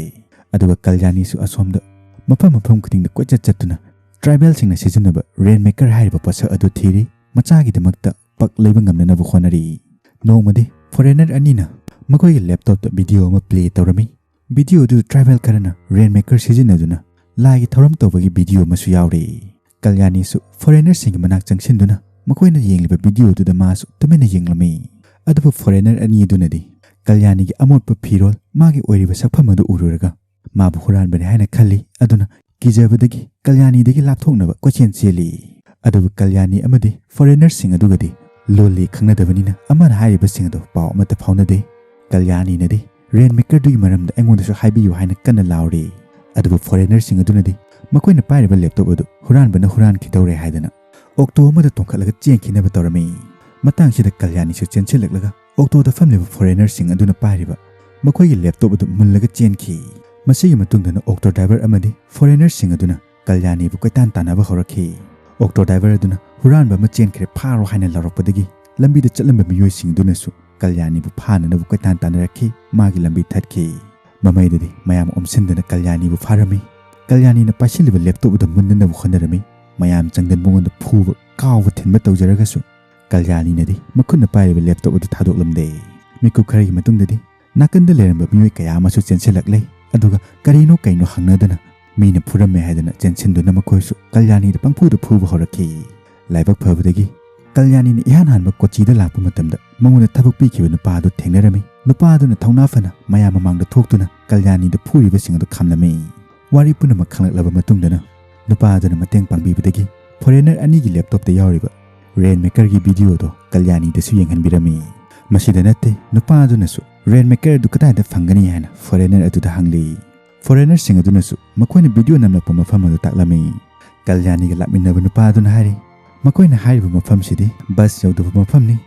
ꯑꯗꯨꯒ ꯀꯜꯌꯥꯅꯤꯁꯨ ꯑꯁꯣꯝꯗ ꯃꯐꯝ ꯃꯐꯝ ꯈꯨꯗꯤꯡꯗ ꯀꯣꯏꯆꯠ ꯆꯠꯇꯨꯅ ꯇ꯭ꯔꯥꯏꯕꯦꯜꯁꯤꯡꯅ ꯁꯤꯖꯤꯟꯅꯕ ꯔꯦꯟ ꯃꯦꯀꯔ ꯍꯥꯏꯔꯤꯕ ꯄꯣꯠꯁꯛ ꯑꯗꯨ ꯊꯤꯔꯤ꯫ ꯃꯆꯥꯒꯤꯗꯃꯛꯇ ꯄꯛ ꯂꯩꯕ ꯉꯝꯅꯅꯕ ꯍꯣꯠꯅꯔꯤ꯫ ꯅꯣꯡꯃꯗꯤ ꯐꯣꯔꯦꯅꯔ ꯑꯅꯤꯅ ꯃꯈꯣꯏꯒꯤ ꯂꯦꯞꯇꯣꯞꯇ ꯚꯤꯗꯤꯑꯣ ꯑꯃ ꯄ꯭ꯂꯦ ꯇꯧꯔꯝꯃꯤ꯫ ꯚꯤꯗꯤꯑꯣꯗꯨ ꯇ꯭ꯔꯥꯏꯕꯦꯜ ꯈꯔꯅ ꯔꯦꯟ ꯃꯦꯀꯔ ꯁꯤꯖꯤꯟꯅꯗꯨꯅ ꯂꯥꯏꯒꯤ ꯊꯧꯔꯝ ꯇꯧꯕꯒꯤ ꯚꯤꯗꯤꯑꯣ ꯑꯃꯁꯨ ꯌꯥꯎꯔꯤ꯫ ꯀꯜꯌꯥꯅꯤꯁꯨ ꯐꯣꯔꯦꯅꯔꯁꯤꯡꯒꯤ ꯃꯅꯥꯛ ꯆꯪꯁꯤꯟꯗꯨꯅ ꯃꯈꯣꯏꯅ ꯌꯦꯡꯂꯤꯕ ꯚꯤꯗꯤꯑꯣꯗꯨꯗ ꯃꯥꯁꯨ ꯇꯨꯃꯤꯟꯅ ꯌꯦꯡꯂꯝꯃꯤ꯫ ꯑꯗꯨꯕꯨ ꯐꯣꯔꯦꯅꯔ ꯑꯅꯤ ꯑꯗꯨꯅꯗꯤ ꯀꯜꯌꯥꯅꯤꯒꯤ ꯑꯃꯣꯠꯄ ꯐꯤꯔꯣꯜ, ꯃꯥꯒꯤ ꯑꯣꯏꯔꯤꯕ ꯁꯛꯐꯝ ꯑꯗꯨ ꯎꯔꯨꯔꯒ ꯃꯥꯕꯨ ꯍꯨꯔꯥꯟꯕꯅꯤ ꯍꯥꯏꯅ ꯈꯜꯂꯤ꯫ ꯑꯗꯨꯅ ꯀꯤꯖꯕꯗꯒꯤ ꯀꯜꯌꯥꯅꯤꯗꯒꯤ ꯂꯥꯞꯊꯣꯛꯅꯕ ꯀꯣꯏꯆꯦꯟ ꯆꯦꯜꯂꯤ꯫ ꯑꯗꯨꯕꯨ ꯀꯜꯌꯥꯅꯤ ꯑꯃꯗꯤ ꯐꯣꯔꯦꯅꯔꯁꯤꯡ ꯑꯗꯨꯒꯗꯤ ꯂꯣꯜꯂꯤ ꯈꯪꯅꯗꯕꯅꯤꯅ ꯑꯃꯅ ꯍꯥꯏꯔꯤꯕꯁꯤꯡ ꯑꯗꯨ ꯄꯥꯎ ꯑꯃꯠꯇ ꯐꯥꯎꯅꯗꯦ꯫ ꯀꯜꯌꯥꯅꯤꯅꯗꯤ ꯔꯦꯟ ꯃꯦꯀꯔꯗꯨꯒꯤ ꯃꯔꯝꯗ ꯑꯩꯉꯣꯟꯗꯁꯨ ꯍꯥꯏꯕꯤꯌꯨ ꯍꯥꯏꯅ ꯀꯟꯅ ꯂꯥꯎꯔꯤ꯫ ꯑꯗꯨꯕꯨ ꯐꯣꯔꯦꯅꯔꯁꯤꯡ ꯑꯗꯨꯅꯗꯤ ꯃꯈꯣꯏꯅ ꯄꯥꯏꯔꯤꯕ ꯂꯦꯞꯇꯣꯞ ꯑꯗꯨ ꯍꯨꯔꯥꯟꯕꯅ ꯍꯨꯔꯥꯟꯈꯤꯗꯧꯔꯦ ꯍꯥꯏꯗꯅ ꯑꯣꯛꯇꯣ ꯑꯃꯗ ꯇꯣꯡꯈꯠꯂꯒ ꯆꯦꯟꯈꯤꯅꯕ ꯇꯧꯔꯝꯃꯤ꯫ ꯃꯇꯥꯡꯁꯤꯗ ꯀꯜꯌꯥꯅꯤꯁꯨ ꯆꯦꯟꯁꯤꯜꯂꯛꯂꯒ ꯑꯣꯛꯇꯣꯗ ꯐꯝꯂꯤꯕ ꯐꯣꯔꯦꯅꯔꯁꯤꯡ ꯑꯗꯨꯅ ꯄꯥꯏꯔꯤꯕ ꯃꯈꯣꯏꯒꯤ ꯂꯦꯞꯇꯣꯞ ꯑꯗꯨ ꯃꯨꯜꯂꯒ ꯆꯦꯟꯈꯤ꯫ ꯃꯁꯤꯒꯤ ꯃꯇꯨꯡꯗꯅ ꯑꯣꯛꯇꯣ ꯗ꯭ꯔꯥꯏꯚꯔ ꯑꯃꯗꯤ ꯐꯣꯔꯦꯅꯔꯁꯤꯡ ꯑꯗꯨꯅ ꯀꯜꯌꯥꯅꯤꯕꯨ ꯀꯣꯏꯇꯥꯟ ꯇꯥꯟꯅꯕ ꯍꯧꯔꯛꯈꯤ꯫ ꯑꯣꯛꯇꯣ ꯗ꯭ꯔꯥꯏꯚꯔ ꯑꯗꯨꯅ ꯍꯨꯔꯥꯟꯕ ꯑꯃ ꯆꯦꯟꯈ꯭ꯔꯦ, ꯐꯥꯔꯣ ꯍꯥꯏꯅ ꯂꯥꯎꯔꯛꯄꯗꯒꯤ ꯂꯝꯕꯤꯗ ꯆꯠꯂꯝꯕ ꯃꯤꯑꯣꯏꯁꯤꯡ ꯑꯗꯨꯅꯁꯨ ꯀꯜꯌꯥꯅꯤꯕꯨ ꯐꯥꯅꯅꯕ ꯀꯣꯏꯇꯥꯟ ꯇꯥꯟꯅꯔꯛꯈꯤ꯫ ꯃꯥꯒꯤ ꯂꯝꯕꯤ ꯊꯠꯈꯤ꯫ ꯃꯃꯩꯗꯗꯤ ꯃꯌꯥꯝ ꯑꯣꯝꯁꯤꯟꯗꯨꯅ ꯀꯜꯌꯥꯅꯤꯕꯨ ꯐꯥꯔꯝꯃꯤ꯫ ꯀꯜꯌꯥꯅꯤꯅ ꯄꯥꯏꯁꯤꯜꯂꯤꯕ ꯂꯦꯞꯇꯣꯞ ꯑꯗꯨ ꯃꯨꯟꯅꯅꯕ ꯍꯣꯠꯅꯔꯝꯃꯤ꯫ ꯃꯌꯥꯝ ꯆꯪꯗꯨꯅ ꯃꯉꯣꯟꯗ ꯐꯨꯕ, ꯀꯥꯎꯕ, ꯊꯤꯟꯕ ꯇꯧꯖꯔꯒꯁꯨ ꯀꯜꯌꯥꯅꯤꯅꯗꯤ ꯃꯈꯨꯠꯅ ꯄꯥꯏꯔꯤꯕ ꯂꯦꯞꯇꯣꯞ ꯑꯗꯨ ꯊꯥꯗꯣꯛꯂꯝꯗꯦ꯫ ꯃꯤꯀꯨꯞ ꯈꯔꯒꯤ ꯃꯇꯨꯡꯗꯗꯤ ꯅꯥꯀꯟꯗ ꯂꯩꯔꯝꯕ ꯃꯤꯑꯣꯏ ꯀꯌꯥ ꯑꯃꯁꯨ ꯆꯦꯟꯁꯤꯜꯂꯛꯂꯦ꯫ ꯑꯗꯨꯒ ꯀꯔꯤꯅꯣ ꯀꯩꯅꯣ ꯍꯪꯅꯗꯅ ꯃꯤꯅ ꯐꯨꯔꯝꯃꯦ ꯍꯥꯏꯗꯅ ꯆꯦꯟꯁꯤꯟꯗꯨꯅ ꯃꯈꯣꯏꯁꯨ ꯀꯜꯌꯥꯅꯤꯗ ꯄꯪꯐꯨꯗ ꯐꯨꯕ ꯍꯧꯔꯛꯈꯤ꯫ ꯂꯥꯏꯕꯛ ꯐꯕꯗꯒꯤ ꯀꯜꯌꯥꯅꯤꯅ ꯏꯍꯥꯟ ꯍꯥꯟꯕ ꯀꯣꯆꯤꯗ ꯂꯥꯛꯄ ꯃꯇꯝꯗ ꯃꯉꯣꯟꯗ ꯊꯕꯛ ꯄꯤꯈꯤꯕ ꯅꯨꯄꯥ ꯑꯗꯨ ꯊꯦꯡꯅꯔꯝꯃꯤ꯫ ꯅꯨꯄꯥ ꯑꯗꯨꯅ ꯊꯧꯅꯥ ꯐꯅ ꯃꯌꯥꯝ ꯃꯃꯥꯡꯗ ꯊꯣꯛꯇꯨꯅ ꯀꯜꯌꯥꯅꯤꯗ ꯐꯨꯔꯤꯕꯁꯤꯡ ꯑꯗꯨ ꯈꯥꯝꯂꯝꯃꯤ꯫ ꯋꯥꯔꯤ ꯄꯨꯝꯅꯃꯛ ꯈꯪꯂꯛꯂꯕ ꯃꯇꯨꯡꯗꯅ ꯅꯨꯄꯥ ꯑꯗꯨꯅ ꯃꯇꯦꯡ ꯄꯥꯡꯕꯤꯕꯗꯒꯤ ꯐꯣꯔꯦꯅꯔ ꯑꯅꯤꯒꯤ ꯂꯦꯞꯇꯣꯞꯇ ꯌꯥꯎꯔꯤꯕ ꯔꯦꯟ ꯃꯦꯀꯔꯒꯤ ꯚꯤꯗꯤꯑꯣꯗꯣ ꯀꯜꯌꯥꯅꯤꯗꯁꯨ ꯌꯦꯡꯍꯟꯕꯤꯔꯝꯃꯤ꯫ ꯃꯁꯤꯗ ꯅꯠꯇꯦ, ꯅꯨꯄꯥ ꯑꯗꯨꯅꯁꯨ ꯔꯦꯟ ꯃꯦꯀꯔ ꯑꯗꯨ ꯀꯗꯥꯏꯗ ꯐꯪꯒꯅꯤ ꯍꯥꯏꯅ ꯐꯣꯔꯦꯅꯔ ꯑꯗꯨꯗ ꯍꯪꯂꯤ꯫ ꯐꯣꯔꯦꯅꯔꯁꯤꯡ ꯑꯗꯨꯅꯁꯨ ꯃꯈꯣꯏꯅ ꯚꯤꯗꯤꯑꯣ ꯅꯝꯂꯛꯄ ꯃꯐꯝ ꯑꯗꯨ ꯇꯥꯛꯂꯝꯃꯤ꯫ ꯀꯜꯌꯥꯅꯤꯒ ꯂꯥꯛꯃꯤꯟꯅꯕ ꯅꯨꯄꯥ ꯑꯗꯨꯅ ꯍꯥꯏꯔꯤ, ꯃꯈꯣꯏꯅ ꯍꯥꯏꯔꯤꯕ ꯃꯐꯝꯁꯤꯗꯤ ꯕꯁ ꯌꯧꯗꯕ ꯃꯐꯝꯅꯤ꯫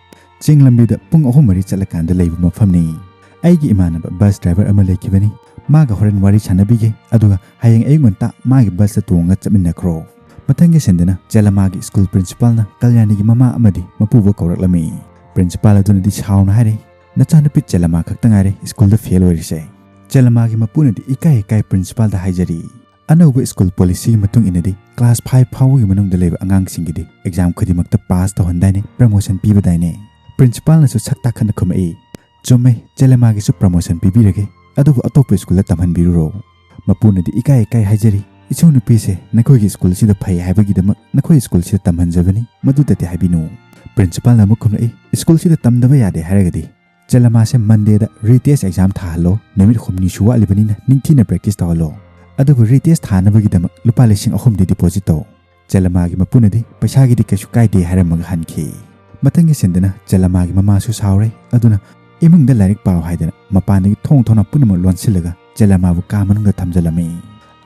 ꯆꯤꯡ ꯂꯝꯕꯤꯗ ꯄꯨꯡ ꯑꯍꯨꯝ ꯃꯔꯤ ꯆꯠꯂꯀꯥꯟꯗ ꯂꯩꯕ ꯃꯐꯝꯅꯤ꯫ ꯑꯩꯒꯤ ꯏꯃꯥꯟꯅꯕ ꯕꯁ ꯗ꯭ꯔꯥꯏꯚꯔ ꯑꯃ ꯂꯩꯈꯤꯕꯅꯤ꯫ ꯃꯥꯒ ꯍꯣꯔꯦꯟ ꯋꯥꯔꯤ ꯁꯥꯟꯅꯕꯤꯒꯦ, ꯑꯗꯨꯒ ꯍꯌꯦꯡ ꯑꯌꯨꯛ ꯉꯟꯇꯥ ꯃꯥꯒꯤ ꯕꯁꯇ ꯇꯣꯡꯉꯒ ꯆꯠꯃꯤꯟꯅꯈ꯭ꯔꯣ꯫ ꯃꯊꯪꯒꯤ ꯁꯤꯟꯗꯅ ꯆꯦꯂꯃꯥꯒꯤ ꯁ꯭ꯀꯨꯜ ꯄ꯭ꯔꯤꯟꯁꯤꯄꯥꯜꯅ ꯀꯜꯌꯥꯅꯤꯒꯤ ꯃꯃꯥ ꯑꯃꯗꯤ ꯃꯄꯨꯕ ꯀꯧꯔꯛꯂꯝꯃꯤ꯫ ꯄ꯭ꯔꯤꯟꯁꯤꯄꯥꯜ ꯑꯗꯨꯅꯗꯤ ꯁꯥꯎꯅ ꯍꯥꯏꯔꯦ, "ꯅꯆꯥꯅꯨꯄꯤ ꯆꯦꯂꯃꯥ ꯈꯛꯇ ꯉꯥꯏꯔꯦ ꯁ꯭ꯀꯨꯜꯗ ꯐꯦꯜ ꯑꯣꯏꯔꯤꯁꯦ꯫" ꯆꯦꯂꯃꯥꯒꯤ ꯃꯄꯨꯅꯗꯤ ꯏꯀꯥꯏ ꯏꯀꯥꯏ ꯄ꯭ꯔꯤꯟꯁꯤꯄꯥꯜꯗ ꯍꯥꯏꯖꯔꯤ, "ꯑꯅꯧꯕ ꯁ꯭ꯀꯨꯜ ꯄꯣꯂꯤꯁꯤꯒꯤ ꯃꯇꯨꯡ ꯏꯟꯅꯗꯤ ꯀ꯭ꯂꯥꯁ ꯐꯥꯏꯚ ꯐꯥꯎꯕꯒꯤ ꯃꯅꯨꯡꯗ ꯂꯩꯕ ꯑꯉꯥꯡꯁꯤꯡꯒꯤꯗꯤ ꯑꯦꯛꯖꯥꯝ ꯈꯨꯗꯤꯡꯃꯛꯇ ꯄꯥꯁ ꯇꯧꯍꯟꯗꯥꯏꯅꯦ, ꯄ꯭ꯔꯃꯣꯁꯟ ꯄꯤꯕꯗꯥꯏꯅꯦ?" ꯄ꯭ꯔꯤꯟꯁꯤꯄꯥꯜꯅꯁꯨ ꯁꯛ ꯇꯥꯈꯠꯅ ꯈꯨꯝꯃꯛꯏ, "ꯆꯨꯝꯃꯦ, ꯆꯦꯂꯃꯥꯒꯤꯁꯨ ꯄ꯭ꯔꯃꯣꯁꯟ ꯄꯤꯕꯤꯔꯒꯦ, ꯑꯗꯨꯕꯨ ꯑꯇꯣꯞꯄ ꯁ꯭ꯀꯨꯜꯗ ꯇꯝꯍꯟꯕꯤꯔꯨꯔꯣ꯫" ꯃꯄꯨꯅꯗꯤ ꯏꯀꯥꯏ ꯏꯀꯥꯏ ꯍꯥꯏꯖꯔꯤ, "ꯏꯁꯨ ꯅꯨꯄꯤꯁꯦ ꯅꯈꯣꯏꯒꯤ ꯁ꯭ꯀꯨꯜꯁꯤꯗ ꯐꯩ ꯍꯥꯏꯕꯒꯤꯗꯃꯛ ꯅꯈꯣꯏ ꯁ꯭ꯀꯨꯜꯁꯤꯗ ꯇꯝꯍꯟꯖꯕꯅꯤ, ꯃꯗꯨꯗꯗꯤ ꯍꯥꯏꯕꯤꯅꯨ꯫" ꯄ꯭ꯔꯤꯟꯁꯤꯄꯥꯜꯅ ꯑꯃꯨꯛ ꯈꯨꯝꯂꯛꯏ, "ꯁ꯭ꯀꯨꯜꯁꯤꯗ ꯇꯝꯗꯕ ꯌꯥꯗꯦ ꯍꯥꯏꯔꯒꯗꯤ ꯆꯦꯂꯃꯥꯁꯦ ꯃꯟꯗꯦꯗ ꯔꯤꯇꯦꯁ ꯑꯦꯛꯖꯥꯝ ꯊꯥꯍꯜꯂꯣ, ꯅꯨꯃꯤꯠ ꯍꯨꯝꯅꯤꯁꯨ ꯋꯥꯠꯂꯤꯕꯅꯤꯅ ꯅꯤꯡꯊꯤꯅ ꯄ꯭ꯔꯦꯛꯇꯤꯁ ꯇꯧꯍꯜꯂꯣ꯫ ꯑꯗꯨꯕꯨ ꯔꯤꯇꯦꯁ ꯊꯥꯅꯕꯒꯤꯗꯃꯛ ꯂꯨꯄꯥ ꯂꯤꯁꯤꯡ ꯑꯍꯨꯝꯗꯤ ꯗꯤꯄꯣꯖꯤꯠ ꯇꯧ꯫" ꯆꯦꯂꯃꯥꯒꯤ ꯃꯄꯨꯅꯗꯤ ꯄꯩꯁꯥꯒꯤꯗꯤ ꯀꯩꯁꯨ ꯀꯥꯏꯗꯦ ꯍꯥꯏꯔꯝꯃꯒ ꯍꯟꯈꯤ꯫ ꯃꯊꯪꯒꯤ ꯁꯤꯟꯗꯅ ꯆꯦꯂꯃꯥꯒꯤ ꯃꯃꯥꯁꯨ ꯁꯥꯎꯔꯦ꯫ ꯑꯗꯨꯅ ꯏꯃꯨꯡꯗ ꯂꯥꯏꯔꯤꯛ ꯄꯥꯎ ꯍꯥꯏꯗꯅ ꯃꯄꯥꯟꯗꯒꯤ ꯊꯣꯡ ꯊꯣꯡꯅꯥꯎ ꯄꯨꯝꯅꯃꯛ ꯂꯣꯟꯁꯤꯜꯂꯒ ꯆꯦꯂꯃꯥꯕꯨ ꯀꯥ ꯃꯅꯨꯡꯗ ꯊꯝꯖꯤꯜꯂꯝꯃꯤ꯫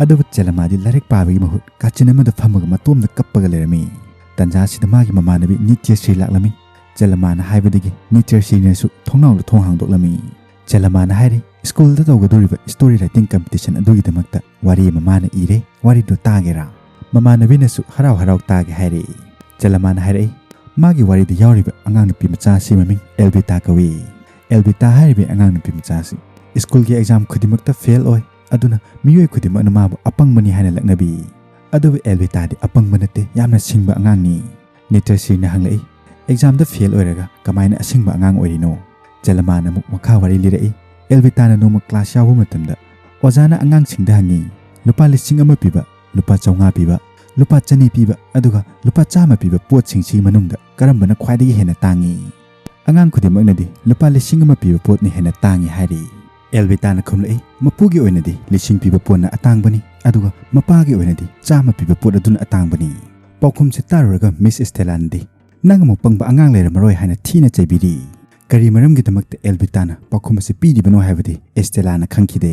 ꯑꯗꯨꯕꯨ ꯆꯦꯂꯃꯥꯗꯤ ꯂꯥꯏꯔꯤꯛ ꯄꯥꯕꯒꯤ ꯃꯍꯨꯠ ꯀꯥꯆꯤꯟ ꯑꯃꯗ ꯐꯝꯃꯒ ꯃꯇꯣꯝꯗ ꯀꯞꯄꯒ ꯂꯩꯔꯝꯃꯤ꯫ ꯇꯟꯖꯥꯁꯤꯗ ꯃꯥꯒꯤ ꯃꯃꯥꯟꯅꯕꯤ ꯅꯤꯇ꯭ꯌꯁ꯭ꯔꯤ ꯂꯥꯛꯂꯝꯃꯤ꯫ ꯆꯦꯂꯃꯥꯅ ꯍꯥꯏꯕꯗꯒꯤ ꯅꯤꯇ꯭ꯌꯁ꯭ꯔꯤꯅꯁꯨ ꯊꯣꯡꯅꯥꯎꯗ ꯊꯣꯡ ꯍꯥꯡꯗꯣꯛꯂꯝꯃꯤ꯫ ꯆꯦꯂꯃꯥꯅ ꯍꯥꯏꯔꯤ, "ꯁ꯭ꯀꯨꯜꯗ ꯇꯧꯒꯗꯧꯔꯤꯕ ꯁ꯭ꯇꯣꯔꯤ ꯔꯥꯏꯇꯤꯡ ꯀꯝꯄꯤꯇꯤꯁꯟ ꯑꯗꯨꯒꯤꯗꯃꯛꯇ ꯋꯥꯔꯤ ꯑꯃ ꯃꯥꯅ ꯏꯔꯦ, ꯋꯥꯔꯤꯗꯨ ꯇꯥꯒꯦꯔꯥ?" ꯃꯃꯥꯟꯅꯕꯤꯅꯁꯨ ꯍꯔꯥꯎ ꯍꯔꯥꯎ ꯇꯥꯒꯦ ꯍꯥꯏꯔꯛꯏ꯫ ꯆꯦꯂꯃꯥꯅ ꯍꯥꯏꯔꯛꯏ, "ꯃꯥꯒꯤ ꯋꯥꯔꯤꯗ ꯌꯥꯎꯔꯤꯕ ꯑꯉꯥꯡ ꯅꯨꯄꯤ ꯃꯆꯥ ꯑꯁꯤ ꯃꯃꯤꯡ ꯑꯦꯜꯕꯤꯇꯥ ꯀꯧꯏ꯫ ꯑꯦꯜꯕꯤꯇꯥ ꯍꯥꯏꯔꯤꯕ ꯑꯉꯥꯡ ꯅꯨꯄꯤ ꯃꯆꯥ ꯑꯁꯤ ꯁ꯭ꯀꯨꯜꯒꯤ ꯑꯦꯛꯖꯥꯝ ꯈꯨꯗꯤꯡꯃꯛꯇ ꯐꯦꯜ ꯑꯣꯏ, ꯑꯗꯨꯅ ꯃꯤꯑꯣꯏ ꯈꯨꯗꯤꯡꯃꯛꯅ ꯃꯥꯕꯨ ꯑꯄꯪꯕꯅꯤ ꯍꯥꯏꯅ ꯂꯛꯅꯕꯤ꯫ ꯑꯗꯨꯕꯨ ꯑꯦꯜꯕꯤꯇꯥꯗꯤ ꯑꯄꯪꯕ ꯅꯠꯇꯦ, ꯌꯥꯝꯅ ꯁꯤꯡꯕ ꯑꯉꯥꯡꯅꯤ꯫" ꯅꯤꯇ꯭ꯌꯁ꯭ꯔꯤꯅ ꯍꯪꯂꯛꯏ, "ꯑꯦꯛꯖꯥꯝꯗ ꯐꯦꯜ ꯑꯣꯏꯔꯒ ꯀꯃꯥꯏꯅ ꯑꯁꯤꯡꯕ ꯑꯉꯥꯡ ꯑꯣꯏꯔꯤꯅꯣ?" ꯆꯦꯂꯃꯥꯅ ꯑꯃꯨꯛ ꯃꯈꯥ ꯋꯥꯔꯤ ꯂꯤꯔꯛꯏ, "ꯑꯦꯜꯕꯤꯇꯥꯅ ꯅꯣꯡꯃ ꯀ꯭ꯂꯥꯁ ꯌꯥꯎꯕ ꯃꯇꯝꯗ ꯑꯣꯖꯥꯅ ꯑꯉꯥꯡꯁꯤꯡꯗ ꯍꯪꯉꯤ, ꯂꯨꯄꯥ ꯂꯤꯁꯤꯡ ꯑꯃ ꯄꯤꯕ, ꯂꯨꯄꯥ ꯆꯥꯝꯃꯉꯥ ꯄꯤꯕ, ꯂꯨꯄꯥ ꯆꯅꯤ ꯄꯤꯕ, ꯑꯗꯨꯒ ꯂꯨꯄꯥ ꯆꯥꯝꯃ ꯄꯤꯕ ꯄꯣꯠꯁꯤꯡꯁꯤꯒꯤ ꯃꯅꯨꯡꯗ ꯀꯔꯝꯕꯅ ꯈ꯭ꯋꯥꯏꯗꯒꯤ ꯍꯦꯟꯅ ꯇꯥꯡꯏ?" ꯑꯉꯥꯡ ꯈꯨꯗꯤꯡꯃꯛꯅꯗꯤ ꯂꯨꯄꯥ ꯂꯤꯁꯤꯡ ꯑꯃ ꯄꯤꯕ ꯄꯣꯠꯅ ꯍꯦꯟꯅ ꯇꯥꯡꯏ ꯍꯥꯏꯔꯤ꯫ ꯑꯦꯜꯕꯤꯇꯥꯅ ꯈꯨꯝꯂꯛꯏ, "ꯃꯄꯨꯒꯤ ꯑꯣꯏꯅꯗꯤ ꯂꯤꯁꯤꯡ ꯄꯤꯕ ꯄꯣꯠꯅ ꯑꯇꯥꯡꯕꯅꯤ, ꯑꯗꯨꯒ ꯃꯄꯥꯒꯤ ꯑꯣꯏꯅꯗꯤ ꯆꯥꯝꯃ ꯄꯤꯕ ꯄꯣꯠ ꯑꯗꯨꯅ ꯑꯇꯥꯡꯕꯅꯤ꯫" ꯄꯥꯎꯈꯨꯝꯁꯦ ꯇꯥꯔꯨꯔꯒ ꯃꯤꯁ ꯏꯁꯇꯦꯂꯥꯅꯗꯤ, "ꯅꯪ ꯑꯃꯨꯛ ꯄꯪꯕ ꯑꯉꯥꯡ ꯂꯩꯔꯝꯃꯔꯣꯏ" ꯍꯥꯏꯅ ꯊꯤꯅ ꯆꯩꯕꯤꯔꯤ꯫ ꯀꯔꯤ ꯃꯔꯝꯒꯤꯗꯃꯛꯇ ꯑꯦꯜꯕꯤꯇꯥꯅ ꯄꯥꯎꯈꯨꯝ ꯑꯁꯤ ꯄꯤꯔꯤꯕꯅꯣ ꯍꯥꯏꯕꯗꯤ ꯏꯁꯇꯦꯂꯥꯅ ꯈꯪꯈꯤꯗꯦ꯫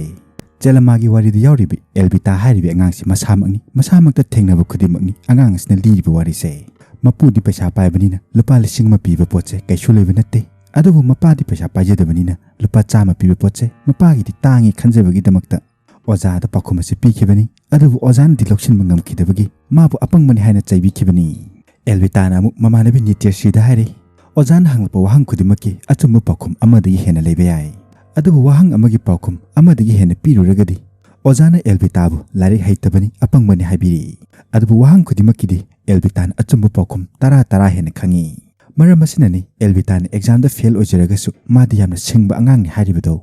ꯆꯦꯂꯃꯥꯒꯤ ꯋꯥꯔꯤꯗ ꯌꯥꯎꯔꯤꯕꯤ ꯑꯦꯜꯕꯤꯇꯥ ꯍꯥꯏꯔꯤꯕꯤ ꯑꯉꯥꯡꯁꯤ ꯃꯁꯥꯃꯛꯅꯤ, ꯃꯁꯥꯃꯛꯇ ꯊꯦꯡꯅꯕ ꯈꯨꯗꯤꯡꯃꯛꯅꯤ ꯑꯉꯥꯡ ꯑꯁꯤꯅ ꯂꯤꯔꯤꯕ ꯋꯥꯔꯤꯁꯦ꯫ ꯃꯄꯨꯗꯤ ꯄꯩꯁꯥ ꯄꯥꯏꯕꯅꯤꯅ ꯂꯨꯄꯥ ꯂꯤꯁꯤꯡ ꯑꯃ ꯄꯤꯕ ꯄꯣꯠꯁꯦ ꯀꯩꯁꯨ ꯂꯩꯕ ꯅꯠꯇꯦ꯫ ꯑꯗꯨꯕꯨ ꯃꯄꯥꯗꯤ ꯄꯩꯁꯥ ꯄꯥꯏꯖꯗꯕꯅꯤꯅ ꯂꯨꯄꯥ ꯆꯥꯝꯃ ꯄꯤꯕ ꯄꯣꯠꯁꯦ ꯃꯄꯥꯒꯤꯗꯤ ꯇꯥꯡꯉꯤ ꯈꯟꯖꯕꯒꯤꯗꯃꯛꯇ ꯑꯣꯖꯥꯗ ꯄꯥꯎꯈꯨꯝ ꯑꯁꯤ ꯄꯤꯈꯤꯕꯅꯤ꯫ ꯑꯗꯨꯕꯨ ꯑꯣꯖꯥꯅꯗꯤ ꯂꯧꯁꯤꯟꯕ ꯉꯝꯈꯤꯗꯕꯒꯤ ꯃꯥꯕꯨ ꯑꯄꯪꯕꯅꯤ ꯍꯥꯏꯅ ꯆꯩꯕꯤꯈꯤꯕꯅꯤ꯫ ꯑꯦꯜꯕꯤꯇꯥꯅ ꯑꯃꯨꯛ ꯃꯃꯥꯟꯅꯕꯤ ꯅꯤꯇ꯭ꯌꯁ꯭ꯔꯤꯗ ꯍꯥꯏꯔꯤ, "ꯑꯣꯖꯥꯅ ꯍꯪꯂꯛꯄ ꯋꯥꯍꯪ ꯈꯨꯗꯤꯡꯃꯛꯀꯤ ꯑꯆꯨꯝꯕ ꯄꯥꯎꯈꯨꯝ ꯑꯃꯗꯒꯤ ꯍꯦꯟꯅ ꯂꯩꯕ ꯌꯥꯏ꯫ ꯑꯗꯨꯕꯨ ꯋꯥꯍꯪ ꯑꯃꯒꯤ ꯄꯥꯎꯈꯨꯝ ꯑꯃꯗꯒꯤ ꯍꯦꯟꯅ ꯄꯤꯔꯨꯔꯒꯗꯤ ꯑꯣꯖꯥꯅ ꯑꯦꯜꯕꯤꯇꯥꯕꯨ ꯂꯥꯏꯔꯤꯛ ꯍꯩꯇꯕꯅꯤ, ꯑꯄꯪꯕꯅꯤ ꯍꯥꯏꯕꯤꯔꯤ꯫ ꯑꯗꯨꯕꯨ ꯋꯥꯍꯪ ꯈꯨꯗꯤꯡꯃꯛꯀꯤꯗꯤ ꯑꯦꯜꯕꯤꯇꯥꯅ ꯑꯆꯨꯝꯕ ꯄꯥꯎꯈꯨꯝ ꯇꯔꯥ ꯇꯔꯥ ꯍꯦꯟꯅ ꯈꯪꯉꯤ꯫ ꯃꯔꯝ ꯑꯁꯤꯅꯅꯤ ꯑꯦꯜꯕꯤꯇꯥꯅ ꯑꯦꯛꯖꯥꯝꯗ ꯐꯦꯜ ꯑꯣꯏꯖꯔꯒꯁꯨ ꯃꯥꯗꯤ ꯌꯥꯝꯅ ꯁꯤꯡꯕ ꯑꯉꯥꯡꯅꯤ ꯍꯥꯏꯔꯤꯕꯗꯣ꯫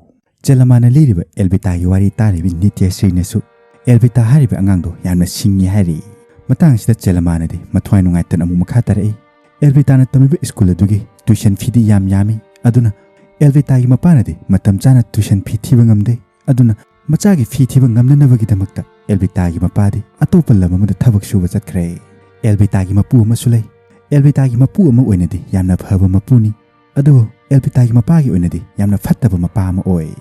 ꯆꯦꯂꯃꯥꯅ ꯂꯤꯔꯤꯕ ꯑꯦꯜꯕꯤꯇꯥꯒꯤ ꯋꯥꯔꯤ ꯇꯥꯔꯤꯕ ꯅꯤꯇ꯭ꯌꯁ꯭ꯔꯤꯅꯁꯨ ꯑꯦꯜꯕꯤꯇꯥ ꯍꯥꯏꯔꯤꯕ ꯑꯉꯥꯡꯗꯣ ꯌꯥꯝꯅ ꯁꯤꯡꯉꯤ ꯍꯥꯏꯔꯤ꯫ ꯃꯇꯥꯡꯁꯤꯗ ꯆꯦꯂꯃꯥꯅꯗꯤ ꯃꯊ꯭ꯋꯥꯏ ꯅꯨꯡꯉꯥꯏꯇꯅ ꯑꯃꯨꯛ ꯃꯈꯥ ꯇꯥꯔꯛꯏ, "ꯑꯦꯜꯕꯤꯇꯥꯅ ꯇꯝꯃꯤꯕ ꯁ꯭ꯀꯨꯜ ꯑꯗꯨꯒꯤ ꯇ꯭ꯌꯨꯁꯟ ꯐꯤꯗꯤ ꯌꯥꯝ ꯌꯥꯝꯃꯤ, ꯑꯗꯨꯅ ꯑꯦꯜꯕꯤꯇꯥꯒꯤ ꯃꯄꯥꯅꯗꯤ ꯃꯇꯝ ꯆꯥꯅ ꯇ꯭ꯌꯨꯁꯟ ꯐꯤ ꯊꯤꯕ ꯉꯝꯗꯦ꯫ ꯑꯗꯨꯅ ꯃꯆꯥꯒꯤ ꯐꯤ ꯊꯤꯕ ꯉꯝꯅꯅꯕꯒꯤꯗꯃꯛꯇ ꯑꯦꯜꯕꯤꯇꯥꯒꯤ ꯃꯄꯥꯗꯤ ꯑꯇꯣꯞꯄ ꯂꯝ ꯑꯃꯗ ꯊꯕꯛ ꯁꯨꯕ ꯆꯠꯈ꯭ꯔꯦ꯫ ꯑꯦꯜꯕꯤꯇꯥꯒꯤ ꯃꯄꯨ ꯑꯃꯁꯨ ꯂꯩ꯫ ꯑꯦꯜꯕꯤꯇꯥꯒꯤ ꯃꯄꯨ ꯑꯃ ꯑꯣꯏꯅꯗꯤ ꯌꯥꯝꯅ ꯐꯕ ꯃꯄꯨꯅꯤ, ꯑꯗꯨꯕꯨ ꯑꯦꯜꯕꯤꯇꯥꯒꯤ ꯃꯄꯥꯒꯤ ꯑꯣꯏꯅꯗꯤ ꯌꯥꯝꯅ ꯐꯠꯇꯕ ꯃꯄꯥ ꯑꯃ ꯑꯣꯏ꯫"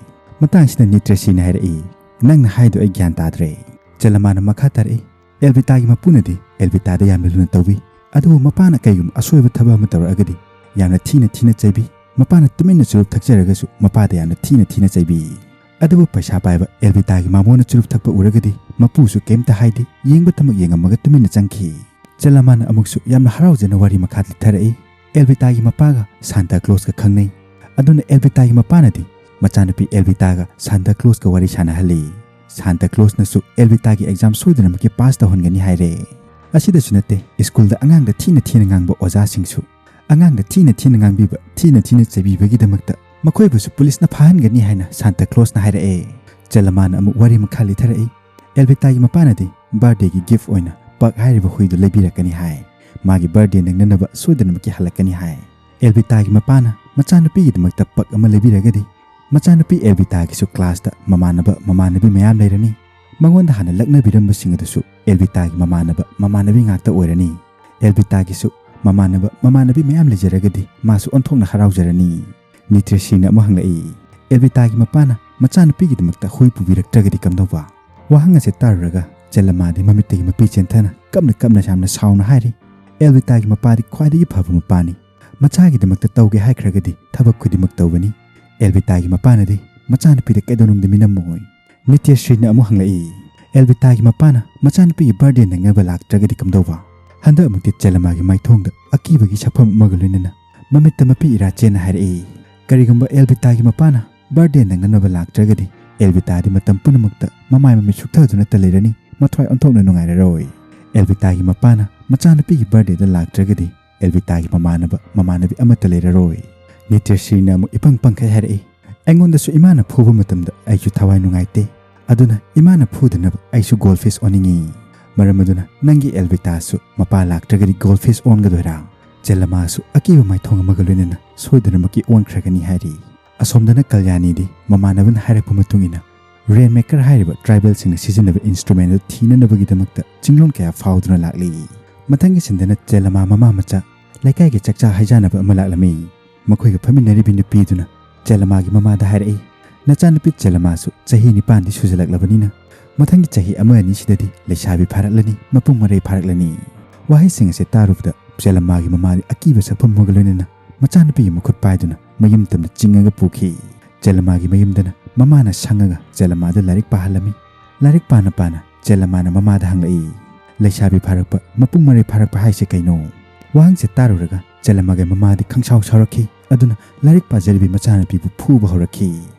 ꯃꯇꯥꯡꯁꯤꯗ ꯅꯤꯇ꯭ꯔꯁꯤꯅ ꯍꯥꯏꯔꯛꯏ, "ꯅꯪꯅ ꯍꯥꯏꯗꯣ ꯑꯩ ꯒ꯭ꯌꯥꯟ ꯇꯥꯗ꯭ꯔꯦ꯫" ꯆꯦꯂꯃꯥꯅ ꯃꯈꯥ ꯇꯥꯔꯛꯏ, "ꯑꯦꯜꯕꯤꯇꯥꯒꯤ ꯃꯄꯨꯅꯗꯤ ꯑꯦꯜꯕꯤꯇꯥꯗ ꯌꯥꯝꯅ ꯂꯨꯅ ꯇꯧꯕꯤ, ꯑꯗꯨꯕꯨ ꯃꯄꯥꯅ ꯀꯩꯒꯨꯝꯕ ꯑꯁꯣꯏꯕ ꯊꯕꯛ ꯑꯃ ꯇꯧꯔꯛꯑꯒꯗꯤ ꯌꯥꯝꯅ ꯊꯤꯅ ꯊꯤꯅ ꯆꯩꯕꯤ꯫ ꯃꯄꯥꯅ ꯇꯨꯃꯤꯟꯅ ꯆꯨꯔꯨꯞ ꯊꯛꯆꯔꯒꯁꯨ ꯃꯄꯥꯗ ꯌꯥꯝꯅ ꯊꯤꯅ ꯊꯤꯅ ꯆꯩꯕꯤ꯫ ꯑꯗꯨꯕꯨ ꯄꯩꯁꯥ ꯄꯥꯏꯕ ꯑꯦꯜꯕꯤꯇꯥꯒꯤ ꯃꯃꯣꯅ ꯆꯨꯔꯨꯞ ꯊꯛꯄ ꯎꯔꯒꯗꯤ ꯃꯄꯨꯁꯨ ꯀꯩꯝꯇ ꯍꯥꯏꯗꯦ, ꯌꯦꯡꯕꯇꯃꯛ ꯌꯦꯡꯉꯝꯃꯒ ꯇꯨꯃꯤꯟꯅ ꯆꯪꯈꯤ꯫" ꯆꯦꯂꯃꯥꯅ ꯑꯃꯨꯛꯁꯨ ꯌꯥꯝꯅ ꯍꯔꯥꯎꯖꯅ ꯋꯥꯔꯤ ꯃꯈꯥ ꯂꯤꯊꯔꯛꯏ, "ꯑꯦꯜꯕꯤꯇꯥꯒꯤ ꯃꯄꯥꯒ ꯁꯥꯟꯇꯥ ꯀ꯭ꯂꯣꯁꯀ ꯈꯪꯅꯩ꯫ ꯑꯗꯨꯅ ꯑꯦꯜꯕꯤꯇꯥꯒꯤ ꯃꯄꯥꯅꯗꯤ ꯃꯆꯥꯅꯨꯄꯤ ꯑꯦꯜꯕꯤꯇꯥꯒ ꯁꯥꯟꯇꯥ ꯀ꯭ꯂꯣꯁꯀ ꯋꯥꯔꯤ ꯁꯥꯟꯅꯍꯜꯂꯤ꯫ ꯁꯥꯟꯇꯥ ꯀ꯭ꯂꯣꯁꯅꯁꯨ ꯑꯦꯜꯕꯤꯇꯥꯒꯤ ꯑꯦꯛꯖꯥꯝ ꯁꯣꯏꯗꯅꯃꯛꯀꯤ ꯄꯥꯁ ꯇꯧꯍꯟꯒꯅꯤ ꯍꯥꯏꯔꯦ꯫ ꯑꯁꯤꯗꯁꯨ ꯅꯠꯇꯦ, ꯁ꯭ꯀꯨꯜꯗ ꯑꯉꯥꯡꯗ ꯊꯤꯅ ꯊꯤꯅ ꯉꯥꯡꯕ ꯑꯣꯖꯥꯁꯤꯡꯁꯨ ꯑꯉꯥꯡꯗ ꯊꯤꯅ ꯊꯤꯅ ꯉꯥꯡꯕꯤꯕ, ꯊꯤꯅ ꯊꯤꯅ ꯆꯩꯕꯤꯕꯒꯤꯗꯃꯛꯇ ꯃꯈꯣꯏꯕꯨꯁꯨ ꯄꯨꯂꯤꯁꯅ ꯐꯥꯍꯟꯒꯅꯤ ꯍꯥꯏꯅ ꯁꯥꯟꯇꯥ ꯀ꯭ꯂꯣꯁꯅ ꯍꯥꯏꯔꯛꯑꯦ꯫" ꯆꯦꯂꯃꯥꯅ ꯑꯃꯨꯛ ꯋꯥꯔꯤ ꯃꯈꯥ ꯂꯤꯊꯔꯛꯏ, "ꯑꯦꯜꯕꯤꯇꯥꯒꯤ ꯃꯄꯥꯅꯗꯤ ꯕꯥꯔꯗꯦꯒꯤ ꯒꯤꯐ ꯑꯣꯏꯅ ꯄꯛ ꯍꯥꯏꯔꯤꯕ ꯍꯨꯏꯗꯨ ꯂꯩꯕꯤꯔꯛꯀꯅꯤ ꯍꯥꯏ꯫ ꯃꯥꯒꯤ ꯕꯥꯔꯗꯦ ꯅꯪꯅꯅꯕ ꯁꯣꯏꯗꯅꯃꯛꯀꯤ ꯍꯜꯂꯛꯀꯅꯤ ꯍꯥꯏ꯫ ꯑꯦꯜꯕꯤꯇꯥꯒꯤ ꯃꯄꯥꯅ ꯃꯆꯥꯅꯨꯄꯤꯒꯤꯗꯃꯛꯇ ꯄꯛ ꯑꯃ ꯂꯩꯕꯤꯔꯒꯗꯤ ꯃꯆꯥꯅꯨꯄꯤ ꯑꯦꯜꯕꯤꯇꯥꯒꯤꯁꯨ ꯀ꯭ꯂꯥꯁꯇ ꯃꯃꯥꯟꯅꯕ ꯃꯃꯥꯟꯅꯕꯤ ꯃꯌꯥꯝ ꯂꯩꯔꯅꯤ꯫ ꯃꯉꯣꯟꯗ ꯍꯥꯟꯅ ꯂꯛꯅꯕꯤꯔꯝꯕꯁꯤꯡ ꯑꯗꯨꯁꯨ ꯑꯦꯜꯕꯤꯇꯥꯒꯤ ꯃꯃꯥꯟꯅꯕ ꯃꯃꯥꯟꯅꯕꯤ ꯉꯥꯛꯇ ꯑꯣꯏꯔꯅꯤ꯫ ꯑꯦꯜꯕꯤꯇꯥꯒꯤꯁꯨ ꯃꯃꯥꯟꯅꯕ ꯃꯃꯥꯟꯅꯕꯤ ꯃꯌꯥꯝ ꯂꯩꯖꯔꯒꯗꯤ ꯃꯥꯁꯨ ꯑꯣꯟꯊꯣꯛꯅ ꯍꯔꯥꯎꯖꯔꯅꯤ꯫" ꯅꯤꯇ꯭ꯔꯁꯤꯅ ꯑꯃꯨꯛ ꯍꯪꯂꯛꯏ, "ꯑꯦꯜꯕꯤꯇꯥꯒꯤ ꯃꯄꯥꯅ ꯃꯆꯥꯅꯨꯄꯤꯒꯤꯗꯃꯛꯇ ꯍꯨꯏ ꯄꯨꯕꯤꯔꯛꯇ꯭ꯔꯒꯗꯤ ꯀꯝꯗꯧꯕ?" ꯋꯥꯍꯪ ꯑꯁꯦ ꯇꯥꯔꯨꯔꯒ ꯆꯦꯂꯃꯥꯗꯤ ꯃꯃꯤꯠꯇꯒꯤ ꯃꯄꯤ ꯆꯦꯟꯊꯅ ꯀꯞꯅ ꯀꯞꯅ ꯌꯥꯝꯅ ꯁꯥꯎꯅ ꯍꯥꯏꯔꯤ, "ꯑꯦꯜꯕꯤꯇꯥꯒꯤ ꯃꯄꯥꯗꯤ ꯈ꯭ꯋꯥꯏꯗꯒꯤ ꯐꯕ ꯃꯄꯥꯅꯤ꯫ ꯃꯆꯥꯒꯤꯗꯃꯛꯇ ꯇꯧꯒꯦ ꯍꯥꯏꯈ꯭ꯔꯒꯗꯤ ꯊꯕꯛ ꯈꯨꯗꯤꯡꯃꯛ ꯇꯧꯒꯅꯤ꯫ ꯑꯦꯜꯕꯤꯇꯥꯒꯤ ꯃꯄꯥꯅꯗꯤ ꯃꯆꯥꯅꯨꯄꯤꯗ ꯀꯩꯗꯧꯅꯨꯡꯗ ꯃꯤꯅꯝꯃꯣꯏ꯫" ꯅꯤꯇ꯭ꯌꯁ꯭ꯔꯤꯅ ꯑꯃꯨꯛ ꯍꯪꯂꯛꯏ, "ꯑꯦꯜꯕꯤꯇꯥꯒꯤ ꯃꯄꯥꯅ ꯃꯆꯥꯅꯨꯄꯤꯒꯤ ꯕꯥꯔꯗꯦ ꯅꯪꯅꯕ ꯂꯥꯛꯇ꯭ꯔꯒꯗꯤ ꯀꯝꯗꯧꯕ?" ꯍꯟꯗꯛꯃꯨꯛꯇꯤ ꯆꯦꯂꯃꯥꯒꯤ ꯃꯥꯏꯊꯣꯡꯗ ꯑꯀꯤꯕꯒꯤ ꯁꯛꯐꯝ ꯑꯃꯒ ꯂꯣꯏꯅꯅ ꯃꯃꯤꯠꯇ ꯃꯄꯤ ꯏꯔꯥ ꯆꯦꯟꯅ ꯍꯥꯏꯔꯛꯏ, "ꯀꯔꯤꯒꯨꯝꯕ ꯑꯦꯜꯕꯤꯇꯥꯒꯤ ꯃꯄꯥꯅ ꯕꯥꯔꯗꯦ ꯅꯪꯅꯅꯕ ꯂꯥꯛꯇ꯭ꯔꯒꯗꯤ ꯑꯦꯜꯕꯤꯇꯥꯗꯤ ꯃꯇꯝ ꯄꯨꯝꯅꯃꯛꯇ ꯃꯃꯥꯏ ꯃꯃꯤꯠ ꯁꯨꯛꯊꯗꯨꯅꯇ ꯂꯩꯔꯅꯤ, ꯃꯊ꯭ꯋꯥꯏ ꯑꯣꯟꯊꯣꯛꯅ ꯅꯨꯡꯉꯥꯏꯔꯔꯣꯏ꯫ ꯑꯦꯜꯕꯤꯇꯥꯒꯤ ꯃꯄꯥꯅ ꯃꯆꯥꯅꯨꯄꯤꯒꯤ ꯕꯥꯔꯗꯦꯗ ꯂꯥꯛꯇ꯭ꯔꯒꯗꯤ ꯑꯦꯜꯕꯤꯇꯥꯒꯤ ꯃꯃꯥꯟꯅꯕ ꯃꯃꯥꯟꯅꯕꯤ ꯑꯃꯠꯇ ꯂꯩꯔꯔꯣꯏ꯫ ꯅꯤꯇ꯭ꯌꯁ꯭ꯔꯤꯅ ꯑꯃꯨꯛ ꯏꯄꯪ ꯄꯪꯈꯩ ꯍꯥꯏꯔꯛꯏ, "ꯑꯩꯉꯣꯟꯗꯁꯨ ꯏꯃꯥꯅ ꯐꯨꯕ ꯃꯇꯝꯗ ꯑꯩꯁꯨ ꯊꯋꯥꯏ ꯅꯨꯡꯉꯥꯏꯇꯦ, ꯑꯗꯨꯅ ꯏꯃꯥꯅ ꯐꯨꯗꯅꯕ ꯑꯩꯁꯨ ꯒꯣꯜ ꯐꯤꯁ ꯑꯣꯟꯅꯤꯡꯉꯤ꯫ ꯃꯔꯝ ꯑꯗꯨꯅ ꯅꯪꯒꯤ ꯑꯦꯜꯕꯤꯇꯥꯁꯨ ꯃꯄꯥ ꯂꯥꯛꯇ꯭ꯔꯒꯗꯤ ꯒꯣꯜ ꯐꯤꯁ ꯑꯣꯟꯒꯗꯣꯏꯔꯥ?" ꯆꯦꯂꯃꯥꯁꯨ ꯑꯀꯤꯕ ꯃꯥꯏꯊꯣꯡ ꯑꯃꯒ ꯂꯣꯏꯅꯅ ꯁꯣꯏꯗꯅꯃꯛꯀꯤ ꯑꯣꯟꯈ꯭ꯔꯒꯅꯤ ꯍꯥꯏꯔꯤ꯫ ꯑꯁꯣꯝꯗꯅ ꯀꯜꯌꯥꯅꯤꯗꯤ ꯃꯃꯥꯟꯅꯕꯅ ꯍꯥꯏꯔꯛꯄ ꯃꯇꯨꯡ ꯏꯟꯅ ꯔꯦꯟ ꯃꯦꯀꯔ ꯍꯥꯏꯔꯤꯕ ꯇ꯭ꯔꯥꯏꯕꯦꯜꯁꯤꯡꯅ ꯁꯤꯖꯤꯟꯅꯕ ꯏꯟꯁꯇ꯭ꯔꯨꯃꯦꯟ ꯑꯗꯨ ꯊꯤꯅꯅꯕꯒꯤꯗꯃꯛꯇ ꯆꯤꯡꯂꯣꯟ ꯀꯌꯥ ꯐꯥꯎꯗꯨꯅ ꯂꯥꯛꯂꯤ꯫ ꯃꯊꯪꯒꯤ ꯁꯤꯟꯗꯅ ꯆꯦꯂꯃꯥ ꯃꯃꯥ ꯃꯆꯥ ꯂꯩꯀꯥꯏꯒꯤ ꯆꯥꯛꯆꯥ ꯍꯩꯖꯥꯅꯕ ꯑꯃ ꯂꯥꯛꯂꯝꯃꯤ꯫ ꯃꯈꯣꯏꯒ ꯐꯝꯃꯤꯟꯅꯔꯤꯕꯤ ꯅꯨꯄꯤꯗꯨꯅ ꯆꯦꯂꯃꯥꯒꯤ ꯃꯃꯥꯗ ꯍꯥꯏꯔꯛꯏ, "ꯅꯆꯥꯅꯨꯄꯤ ꯆꯦꯂꯃꯥꯁꯨ ꯆꯍꯤ ꯅꯤꯄꯥꯟꯗꯤ ꯁꯨꯖꯜꯂꯛꯂꯕꯅꯤꯅ ꯃꯊꯪꯒꯤ ꯆꯍꯤ ꯑꯃ ꯑꯅꯤꯁꯤꯗꯗꯤ ꯂꯩꯁꯥꯕꯤ ꯐꯥꯔꯛꯂꯅꯤ, ꯃꯄꯨꯡ ꯃꯔꯩ ꯐꯥꯔꯛꯂꯅꯤ꯫" ꯋꯥꯍꯩꯁꯤꯡ ꯑꯁꯤ ꯇꯥꯔꯨꯕꯗ ꯆꯦꯂꯃꯥꯒꯤ ꯃꯃꯥꯗꯤ ꯑꯀꯤꯕ ꯁꯛꯐꯝ ꯑꯃꯒ ꯂꯣꯏꯅꯅ ꯃꯆꯥꯅꯨꯄꯤꯒꯤ ꯃꯈꯨꯠ ꯄꯥꯏꯗꯨꯅ ꯃꯌꯨꯝ ꯇꯝꯅ ꯆꯤꯡꯉꯒ ꯄꯨꯈꯤ꯫ ꯆꯦꯂꯃꯥꯒꯤ ꯃꯌꯨꯝꯗꯅ ꯃꯃꯥꯅ ꯁꯪꯉꯒ ꯆꯦꯂꯃꯥꯗ ꯂꯥꯏꯔꯤꯛ ꯄꯥꯍꯜꯂꯝꯃꯤ꯫ ꯂꯥꯏꯔꯤꯛ ꯄꯥꯅ ꯄꯥꯅ ꯆꯦꯂꯃꯥꯅ ꯃꯃꯥꯗ ꯍꯪꯂꯛꯏ, "ꯂꯩꯁꯥꯕꯤ ꯐꯥꯔꯛꯄ, ꯃꯄꯨꯡ ꯃꯔꯩ ꯐꯥꯔꯛꯄ ꯍꯥꯏꯁꯦ ꯀꯩꯅꯣ?" ꯋꯥꯍꯪꯁꯦ ꯇꯥꯔꯨꯔꯒ ꯆꯦꯂꯃꯥꯒꯤ ꯃꯃꯥꯗꯤ ꯈꯪꯁꯥꯎ ꯁꯥꯎꯔꯛꯈꯤ꯫ ꯑꯗꯨꯅ ꯂꯥꯏꯔꯤꯛ ꯄꯥꯖꯔꯤꯕꯤ ꯃꯆꯥꯅꯨꯄꯤꯕꯨ ꯐꯨꯕ ꯍꯧꯔꯛꯈꯤ꯫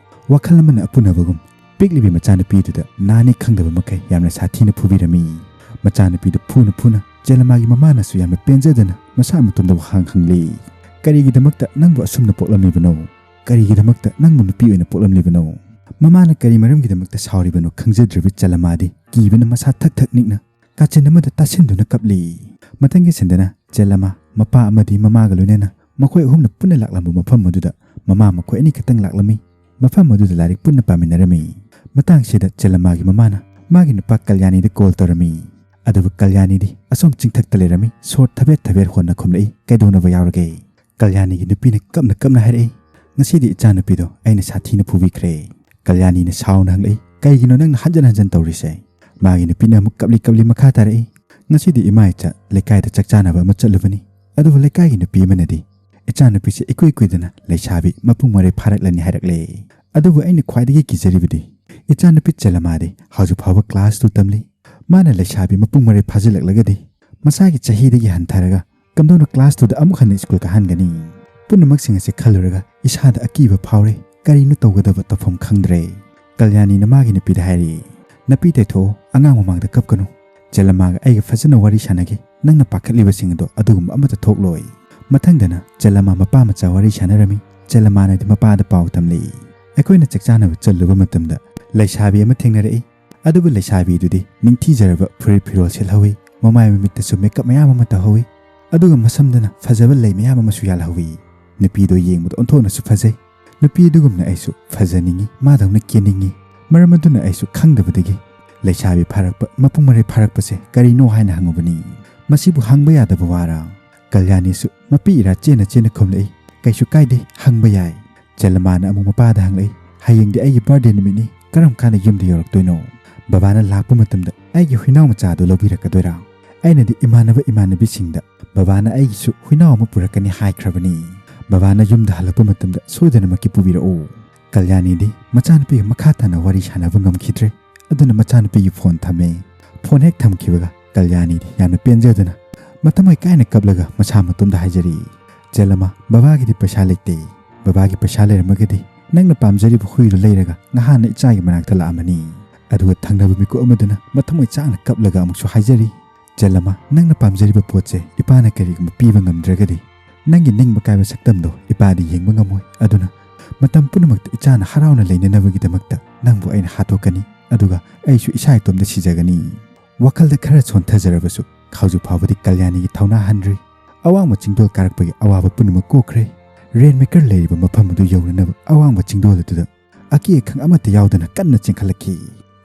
ꯋꯥꯈꯜ ꯑꯃꯅ ꯑꯄꯨꯅꯕꯒꯨꯝ ꯄꯤꯛꯂꯤꯕꯤ ꯃꯆꯥꯅꯨꯄꯤꯗꯨꯗ ꯅꯥꯅꯤ ꯈꯪꯗꯕ ꯃꯈꯩ ꯌꯥꯝꯅ ꯁꯥꯊꯤꯅ ꯐꯨꯕꯤꯔꯝꯃꯤ꯫ ꯃꯆꯥꯅꯨꯄꯤꯗꯨ ꯐꯨꯅ ꯐꯨꯅ ꯆꯦꯂꯃꯥꯒꯤ ꯃꯃꯥꯅꯁꯨ ꯌꯥꯝꯅ ꯄꯦꯟꯖꯗꯅ ꯃꯁꯥ ꯃꯇꯣꯝꯗ ꯋꯥꯍꯪ ꯍꯪꯂꯤ, "ꯀꯔꯤꯒꯤꯗꯃꯛꯇ ꯅꯪꯕꯨ ꯑꯁꯨꯝꯅ ꯄꯣꯛꯂꯝꯂꯤꯕꯅꯣ? ꯀꯔꯤꯒꯤꯗꯃꯛꯇ ꯅꯪꯕꯨ ꯅꯨꯄꯤ ꯑꯣꯏꯅ ꯄꯣꯛꯂꯝꯂꯤꯕꯅꯣ?" ꯃꯃꯥꯅ ꯀꯔꯤ ꯃꯔꯝꯒꯤꯗꯃꯛꯇ ꯁꯥꯎꯔꯤꯕꯅꯣ ꯈꯪꯖꯗ꯭ꯔꯕꯤ ꯆꯦꯂꯃꯥꯗꯤ ꯀꯤꯕꯅ ꯃꯁꯥ ꯊꯛ ꯊꯛ ꯅꯤꯛꯅ ꯀꯥꯆꯤꯟ ꯑꯃꯗ ꯇꯥꯁꯤꯟꯗꯨꯅ ꯀꯞꯂꯤ꯫ ꯃꯊꯪꯒꯤ ꯁꯤꯟꯗꯅ ꯆꯦꯂꯃꯥ ꯃꯄꯥ ꯑꯃꯗꯤ ꯃꯃꯥꯒ ꯂꯣꯏꯅꯅ ꯃꯈꯣꯏ ꯑꯍꯨꯝꯅ ꯄꯨꯟꯅ ꯂꯥꯛꯂꯝꯕ ꯃꯐꯝ ꯑꯗꯨꯗ ꯃꯃꯥ ꯃꯈꯣꯏ ꯑꯅꯤ ꯈꯛꯇꯪ ꯂꯥꯛꯂꯝꯃꯤ꯫ ꯃꯐꯝ ꯑꯗꯨꯗ ꯂꯥꯏꯔꯤꯛ ꯄꯨꯟꯅ ꯄꯥꯃꯤꯟꯅꯔꯝꯃꯤ꯫ ꯃꯇꯥꯡꯁꯤꯗ ꯆꯦꯂꯃꯥꯒꯤ ꯃꯃꯥꯅ ꯃꯥꯒꯤ ꯅꯨꯄꯥ ꯀꯜꯌꯥꯅꯤꯗ ꯀꯣꯜ ꯇꯧꯔꯝꯃꯤ꯫ ꯑꯗꯨꯕꯨ ꯀꯜꯌꯥꯅꯤꯗꯤ ꯑꯁꯣꯝ ꯆꯤꯡꯊꯛꯇ ꯂꯩꯔꯝꯃꯤ꯫ ꯁꯣꯔ ꯊꯕꯦꯠ ꯊꯕꯦꯠ ꯍꯣꯟꯅ ꯈꯨꯝꯂꯛꯏ, "ꯀꯩꯗꯧꯅꯕ ꯌꯥꯎꯔꯒꯦ?" ꯀꯜꯌꯥꯅꯤꯒꯤ ꯅꯨꯄꯤꯅ ꯀꯞꯅ ꯀꯞꯅ ꯍꯥꯏꯔꯛꯏ, "ꯉꯁꯤꯗꯤ ꯏꯆꯥꯅꯨꯄꯤꯗꯣ ꯑꯩꯅ ꯁꯥꯊꯤꯅ ꯐꯨꯕꯤꯈ꯭ꯔꯦ꯫" ꯀꯜꯌꯥꯅꯤꯅ ꯁꯥꯎꯅ ꯍꯪꯂꯛꯏ, "ꯀꯩꯒꯤꯅꯣ ꯅꯪꯅ ꯍꯟꯖꯟ ꯍꯟꯖꯟ ꯇꯧꯔꯤꯁꯦ?" ꯃꯥꯒꯤ ꯅꯨꯄꯤꯅ ꯑꯃꯨꯛ ꯀꯞꯂꯤ ꯀꯞꯂꯤ ꯃꯈꯥ ꯇꯥꯔꯛꯏ, "ꯉꯁꯤꯗꯤ ꯏꯃꯥ ꯏꯆꯥ ꯂꯩꯀꯥꯏꯗ ꯆꯥꯛ ꯆꯥꯅꯕ ꯑꯃ ꯆꯠꯂꯨꯕꯅꯤ, ꯑꯗꯨꯕꯨ ꯂꯩꯀꯥꯏꯒꯤ ꯅꯨꯄꯤ ꯑꯃꯅꯗꯤ ꯏꯆꯥꯅꯨꯄꯤꯁꯦ ꯏꯀꯨꯏ ꯀꯨꯏꯗꯅ ꯂꯩꯁꯥꯕꯤ ꯃꯄꯨꯡ ꯃꯔꯩ ꯐꯥꯔꯛꯂꯅꯤ ꯍꯥꯏꯔꯛꯂꯦ꯫ ꯑꯗꯨꯕꯨ ꯑꯩꯅ ꯈ꯭ꯋꯥꯏꯗꯒꯤ ꯀꯤꯖꯔꯤꯕꯗꯤ ꯏꯆꯥꯅꯨꯄꯤ ꯆꯦꯂꯃꯥꯗꯤ ꯍꯧꯖꯤꯛ ꯐꯥꯎꯕ ꯀ꯭ꯂꯥꯁ ꯇꯨ ꯇꯝꯂꯤ꯫ ꯃꯥꯅ ꯂꯩꯁꯥꯕꯤ ꯃꯄꯨꯡ ꯃꯔꯩ ꯐꯥꯖꯤꯜꯂꯛꯂꯒꯗꯤ ꯃꯁꯥꯒꯤ ꯆꯍꯤꯗꯒꯤ ꯍꯟꯊꯔꯒ ꯀꯝꯗꯧꯅ ꯀ꯭ꯂꯥꯁ ꯇꯨꯗ ꯑꯃꯨꯛ ꯍꯟꯅ ꯁ꯭ꯀꯨꯜ ꯀꯥꯍꯟꯒꯅꯤ?" ꯄꯨꯝꯅꯃꯛꯁꯤꯡ ꯑꯁꯤ ꯈꯜꯂꯨꯔꯒ ꯏꯁꯥꯗ ꯑꯀꯤꯕ ꯐꯥꯎꯔꯦ꯫ ꯀꯔꯤꯅꯣ ꯇꯧꯒꯗꯕ ꯇꯧꯐꯝ ꯈꯪꯗ꯭ꯔꯦ꯫ ꯀꯜꯌꯥꯅꯤꯅ ꯃꯥꯒꯤ ꯅꯨꯄꯤꯗ ꯍꯥꯏꯔꯤ, "ꯅꯄꯤ ꯇꯩꯊꯣꯛꯑꯣ, ꯑꯉꯥꯡ ꯃꯃꯥꯡꯗ ꯀꯞꯀꯅꯨ꯫ ꯆꯦꯂꯃꯥꯒ ꯑꯩꯒ ꯐꯖꯅ ꯋꯥꯔꯤ ꯁꯥꯟꯅꯒꯦ꯫ ꯅꯪꯅ ꯄꯥꯈꯠꯂꯤꯕꯁꯤꯡ ꯑꯗꯣ ꯑꯗꯨꯒꯨꯝꯕ ꯑꯃꯠꯇ ꯊꯣꯛꯂꯣꯏ꯫ ꯃꯊꯪꯗꯅ ꯆꯦꯂꯃ ꯃꯄꯥ ꯃꯆꯥ ꯋꯥꯔꯤ ꯁꯥꯟꯅꯔꯝꯃꯤ꯫ ꯆꯦꯂꯃꯅꯗꯤ ꯃꯄꯥꯗ ꯄꯥꯎ ꯇꯝꯂꯛꯏ꯫ ꯑꯩꯈꯣꯏꯅ ꯆꯥꯛ ꯆꯥꯅꯕ ꯆꯠꯂꯨꯕ ꯃꯇꯝꯗ ꯂꯩꯁꯥꯕꯤ ꯑꯃ ꯊꯦꯡꯅꯔꯛꯏ꯫ ꯑꯗꯨꯕꯨ ꯂꯩꯁꯥꯕꯤꯗꯨꯗꯤ ꯅꯤꯡꯊꯤꯖꯔꯕ ꯐꯨꯔꯤꯠ ꯐꯤꯔꯣꯜ ꯁꯦꯠꯍꯧꯏ, ꯃꯃꯥꯏ ꯃꯃꯤꯠꯇꯁꯨ ꯃꯦꯀꯞ ꯃꯌꯥꯝ ꯑꯃ ꯇꯧꯍꯧꯏ, ꯑꯗꯨꯒ ꯃꯁꯝꯗꯅ ꯐꯖꯕ ꯂꯩ ꯃꯌꯥꯝ ꯑꯃꯁꯨ ꯌꯥꯜꯍꯧꯏ꯫ ꯅꯨꯄꯤꯗꯣ ꯌꯦꯡꯕꯗ ꯑꯣꯟꯊꯣꯛꯅꯁꯨ ꯐꯖꯩ꯫ ꯅꯨꯄꯤ ꯑꯗꯨꯒꯨꯝꯅ ꯑꯩꯁꯨ ꯐꯖꯅꯤꯡꯏ, ꯃꯥꯗꯧꯅ ꯀꯦꯅꯤꯡꯏ꯫ ꯃꯔꯝ ꯑꯗꯨꯅ ꯑꯩꯁꯨ ꯈꯪꯗꯕꯗꯒꯤ ꯂꯩꯁꯥꯕꯤ ꯐꯥꯔꯛꯄ, ꯃꯄꯨꯡ ꯃꯔꯩ ꯐꯥꯔꯛꯄꯁꯦ ꯀꯔꯤꯅꯣ ꯍꯥꯏꯅ ꯍꯪꯉꯨꯕꯅꯤ꯫ ꯃꯁꯤꯕꯨ ꯍꯪꯕ ꯌꯥꯗꯕ ꯋꯥꯔꯥ? ꯀꯜꯌꯥꯅꯤꯁꯨ ꯃꯄꯤ ꯏꯔꯥ ꯆꯦꯟꯅ ꯆꯦꯟꯅ ꯈꯨꯝꯂꯛꯏ, "ꯀꯩꯁꯨ ꯀꯥꯏꯗꯦ, ꯍꯪꯕ ꯌꯥꯏ꯫" ꯆꯦꯂꯃꯥꯅ ꯑꯃꯨꯛ ꯃꯄꯥꯗ ꯍꯪꯂꯛꯏ, "ꯍꯌꯦꯡꯗꯤ ꯑꯩꯒꯤ ꯕꯥꯔꯗꯦ ꯅꯨꯃꯤꯠꯅꯤ, ꯀꯔꯝ ꯀꯥꯟꯗ ꯌꯨꯝꯗ ꯌꯧꯔꯛꯇꯣꯏꯅꯣ? ꯕꯕꯥꯅ ꯂꯥꯛꯄ ꯃꯇꯝꯗ ꯑꯩꯒꯤ ꯍꯨꯏꯅꯥꯎ ꯃꯆꯥꯗꯨ ꯂꯧꯕꯤꯔꯛꯀꯗꯣꯏꯔꯥ?" ꯑꯩꯅꯗꯤ ꯏꯃꯥꯟꯅꯕ ꯏꯃꯥꯟꯅꯕꯤꯁꯤꯡꯗ ꯕꯕꯥꯅ ꯑꯩꯒꯤꯁꯨ ꯍꯨꯏꯅꯥꯎ ꯑꯃ ꯄꯨꯔꯛꯀꯅꯤ ꯍꯥꯏꯈ꯭ꯔꯕꯅꯤ꯫ ꯕꯕꯥꯅ ꯌꯨꯝꯗ ꯍꯜꯂꯛꯄ ꯃꯇꯝꯗ ꯁꯣꯏꯗꯅꯃꯛꯀꯤ ꯄꯨꯕꯤꯔꯛꯎ꯫ ꯀꯜꯌꯥꯅꯤꯗꯤ ꯃꯆꯥꯅꯨꯄꯤꯒ ꯃꯈꯥ ꯇꯥꯅ ꯋꯥꯔꯤ ꯁꯥꯟꯅꯕ ꯉꯝꯈꯤꯗ꯭ꯔꯦ꯫ ꯑꯗꯨꯅ ꯃꯆꯥꯅꯨꯄꯤꯒꯤ ꯐꯣꯟ ꯊꯝꯃꯦ꯫ ꯐꯣꯟ ꯍꯦꯛ ꯊꯝꯈꯤꯕꯒ ꯀꯜꯌꯥꯅꯤꯗꯤ ꯌꯥꯝꯅ ꯄꯦꯟꯖꯗꯨꯅ ꯃꯊꯃꯣꯏ ꯀꯥꯏꯅ ꯀꯞꯂꯒ ꯃꯁꯥ ꯃꯇꯣꯝꯗ ꯍꯥꯏꯖꯔꯤ, "ꯆꯦꯂꯃ, ꯕꯕꯥꯒꯤꯗꯤ ꯄꯩꯁꯥ ꯂꯩꯇꯦ꯫ ꯕꯕꯥꯒꯤ ꯄꯩꯁꯥ ꯂꯩꯔꯝꯃꯒꯗꯤ ꯅꯪꯅ ꯄꯥꯝꯖꯔꯤꯕ ꯍꯨꯏꯗꯨ ꯂꯩꯔꯒ ꯉꯍꯥꯟꯅ ꯏꯆꯥꯒꯤ ꯃꯅꯥꯛꯇ ꯂꯥꯛꯑꯝꯃꯅꯤ꯫" ꯑꯗꯨꯒ ꯊꯪꯅꯕ ꯃꯤꯀꯨꯞ ꯑꯃꯗꯨꯅ ꯃꯊꯃꯣꯏ ꯆꯥꯛꯅ ꯀꯞꯂꯒ ꯑꯃꯨꯛꯁꯨ ꯍꯥꯏꯖꯔꯤ, "ꯆꯦꯂꯃ, ꯅꯪꯅ ꯄꯥꯝꯖꯔꯤꯕ ꯄꯣꯠꯁꯦ ꯏꯄꯥꯅ ꯀꯔꯤꯒꯨꯝꯕ ꯄꯤꯕ ꯉꯝꯗ꯭ꯔꯒꯗꯤ ꯅꯪꯒꯤ ꯅꯤꯡꯕ ꯀꯥꯏꯕ ꯁꯛꯇꯝꯗꯣ ꯏꯄꯥꯗꯤ ꯌꯦꯡꯕ ꯉꯝꯃꯣꯏ꯫ ꯑꯗꯨꯅ ꯃꯇꯝ ꯄꯨꯝꯅꯃꯛꯇ ꯏꯆꯥꯅ ꯍꯔꯥꯎꯅ ꯂꯩꯅꯅꯕꯒꯤꯗꯃꯛꯇ ꯅꯪꯕꯨ ꯑꯩꯅ ꯍꯥꯠꯇꯣꯛꯀꯅꯤ, ꯑꯗꯨꯒ ꯑꯩꯁꯨ ꯏꯁꯥ ꯏꯇꯣꯝꯇ ꯁꯤꯖꯒꯅꯤ꯫" ꯋꯥꯈꯜꯗ ꯈꯔ ꯁꯣꯟꯊꯖꯔꯕꯁꯨ ꯍꯧꯖꯤꯛ ꯐꯥꯎꯕꯗꯤ ꯀꯜꯌꯥꯅꯤꯒꯤ ꯊꯧꯅꯥ ꯍꯟꯗ꯭ꯔꯤ꯫ ꯑꯋꯥꯡꯕ ꯆꯤꯡꯗꯣꯜ ꯀꯥꯔꯛꯄꯒꯤ ꯑꯋꯥꯕ ꯄꯨꯝꯅꯃꯛ ꯀꯣꯛꯈ꯭ꯔꯦ꯫ ꯔꯦꯟ ꯃꯦꯀꯔ ꯂꯩꯔꯤꯕ ꯃꯐꯝ ꯑꯗꯨ ꯌꯧꯅꯅꯕ ꯑꯋꯥꯡꯕ ꯆꯤꯡꯗꯣꯜ ꯑꯗꯨꯗ ꯑꯀꯤ ꯑꯈꯪ ꯑꯃꯠꯇ ꯌꯥꯎꯗꯅ ꯀꯟꯅ ꯆꯦꯟꯈꯠꯂꯛꯈꯤ꯫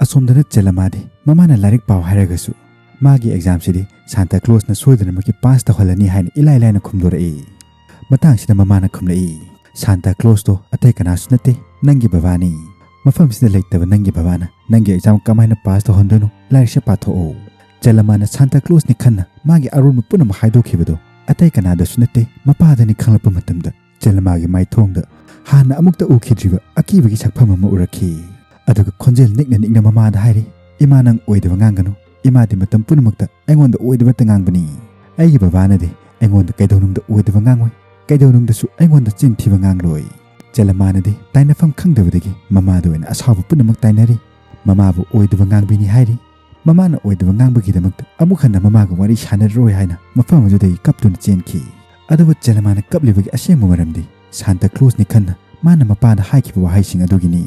ꯑꯁꯣꯝꯗꯅ ꯆꯦꯂꯃꯥꯗꯤ ꯃꯃꯥꯅ ꯂꯥꯏꯔꯤꯛ ꯄꯥꯎ ꯍꯥꯏꯔꯒꯁꯨ ꯃꯥꯒꯤ ꯑꯦꯛꯖꯥꯝꯁꯤꯗꯤ ꯁꯥꯟꯇꯥ ꯀ꯭ꯂꯣꯁꯅ ꯁꯣꯏꯗꯅꯃꯛꯀꯤ ꯄꯥꯁ ꯇꯧꯍꯜꯂꯅꯤ ꯍꯥꯏꯅ ꯏꯂꯥꯏ ꯂꯥꯏꯅ ꯈꯨꯝꯗꯣꯔꯛꯏ꯫ ꯃꯇꯥꯡꯁꯤꯗ ꯃꯃꯥꯅ ꯈꯨꯝꯂꯛꯏ, "ꯁꯥꯟꯇꯥ ꯀ꯭ꯂꯣꯁꯇꯣ ꯑꯇꯩ ꯀꯅꯥꯁꯨ ꯅꯠꯇꯦ, ꯅꯪꯒꯤ ꯕꯕꯥꯅꯤ꯫ ꯃꯐꯝꯁꯤꯗ ꯂꯩꯇꯕ ꯅꯪꯒꯤ ꯕꯕꯥꯅ ꯅꯪꯒꯤ ꯑꯦꯛꯖꯥꯝ ꯀꯃꯥꯏꯅ ꯄꯥꯁ ꯇꯧꯍꯟꯗꯣꯏꯅꯣ? ꯂꯥꯏꯔꯤꯛꯁꯦ ꯄꯥꯊꯣꯛꯑꯣ꯫" ꯆꯦꯂꯃꯥꯅ ꯁꯥꯟꯇꯥ ꯀ꯭ꯂꯣꯁꯅꯤ ꯈꯟꯅ ꯃꯥꯒꯤ ꯑꯔꯣꯟꯕ ꯄꯨꯝꯅꯃꯛ ꯍꯥꯏꯗꯣꯛꯈꯤꯕꯗꯣ ꯑꯇꯩ ꯀꯅꯥꯗꯁꯨ ꯅꯠꯇꯦ, ꯃꯄꯥꯗꯅꯤ ꯈꯪꯂꯛꯄ ꯃꯇꯝꯗ ꯆꯦꯂꯃꯥꯒꯤ ꯃꯥꯏꯊꯣꯡꯗ ꯍꯥꯟꯅ ꯑꯃꯨꯛꯇ ꯎꯈꯤꯗ꯭ꯔꯤꯕ ꯑꯀꯤꯕꯒꯤ ꯁꯛꯐꯝ ꯑꯃ ꯎꯔꯛꯈꯤ꯫ ꯑꯗꯨꯒ ꯈꯣꯟꯖꯦꯜ ꯅꯤꯛꯅ ꯅꯤꯛꯅ ꯃꯃꯥꯗ ꯍꯥꯏꯔꯤ, "ꯏꯃꯥ, ꯅꯪ ꯑꯣꯏꯗꯕ ꯉꯥꯡꯒꯅꯨ꯫ ꯏꯃꯥꯗꯤ ꯃꯇꯝ ꯄꯨꯝꯅꯃꯛꯇ ꯑꯩꯉꯣꯟꯗ ꯑꯣꯏꯗꯕꯇ ꯉꯥꯡꯕꯅꯤ꯫ ꯑꯩꯒꯤ ꯕꯕꯥꯅꯗꯤ ꯑꯩꯉꯣꯟꯗ ꯀꯩꯗꯧꯅꯨꯡꯗ ꯑꯣꯏꯗꯕ ꯉꯥꯡꯉꯣꯏ, ꯀꯩꯗꯧꯅꯨꯡꯗꯁꯨ ꯑꯩꯉꯣꯟꯗ ꯆꯤꯟ ꯊꯤꯕ ꯉꯥꯡꯂꯣꯏ꯫" ꯆꯦꯂꯃꯥꯅꯗꯤ ꯇꯥꯏꯅꯐꯝ ꯈꯪꯗꯕꯗꯒꯤ ꯃꯃꯥꯗ ꯑꯣꯏꯅ ꯑꯁꯥꯎꯕ ꯄꯨꯝꯅꯃꯛ ꯇꯥꯏꯅꯔꯤ꯫ ꯃꯃꯥꯕꯨ ꯑꯣꯏꯗꯕ ꯉꯥꯡꯕꯤꯅꯤ ꯍꯥꯏꯔꯤ꯫ ꯃꯃꯥꯅ ꯑꯣꯏꯗꯕ ꯉꯥꯡꯕꯒꯤꯗꯃꯛꯇ ꯑꯃꯨꯛ ꯍꯟꯅ ꯃꯃꯥꯒ ꯋꯥꯔꯤ ꯁꯥꯟꯅꯔꯔꯣꯏ ꯍꯥꯏꯅ ꯃꯐꯝ ꯑꯗꯨꯗꯒꯤ ꯀꯞꯇꯨꯅ ꯆꯦꯟꯈꯤ꯫ ꯑꯗꯨꯕꯨ ꯆꯦꯂꯃꯥꯅ ꯀꯞꯂꯤꯕꯒꯤ ꯑꯁꯦꯡꯕ ꯃꯔꯝꯗꯤ ꯁꯥꯟꯇꯥ ꯀ꯭ꯂꯣꯁꯅꯤ ꯈꯟꯅ ꯃꯥꯅ ꯃꯄꯥꯗ ꯍꯥꯏꯈꯤꯕ ꯋꯥꯍꯩꯁꯤꯡ ꯑꯗꯨꯒꯤꯅꯤ꯫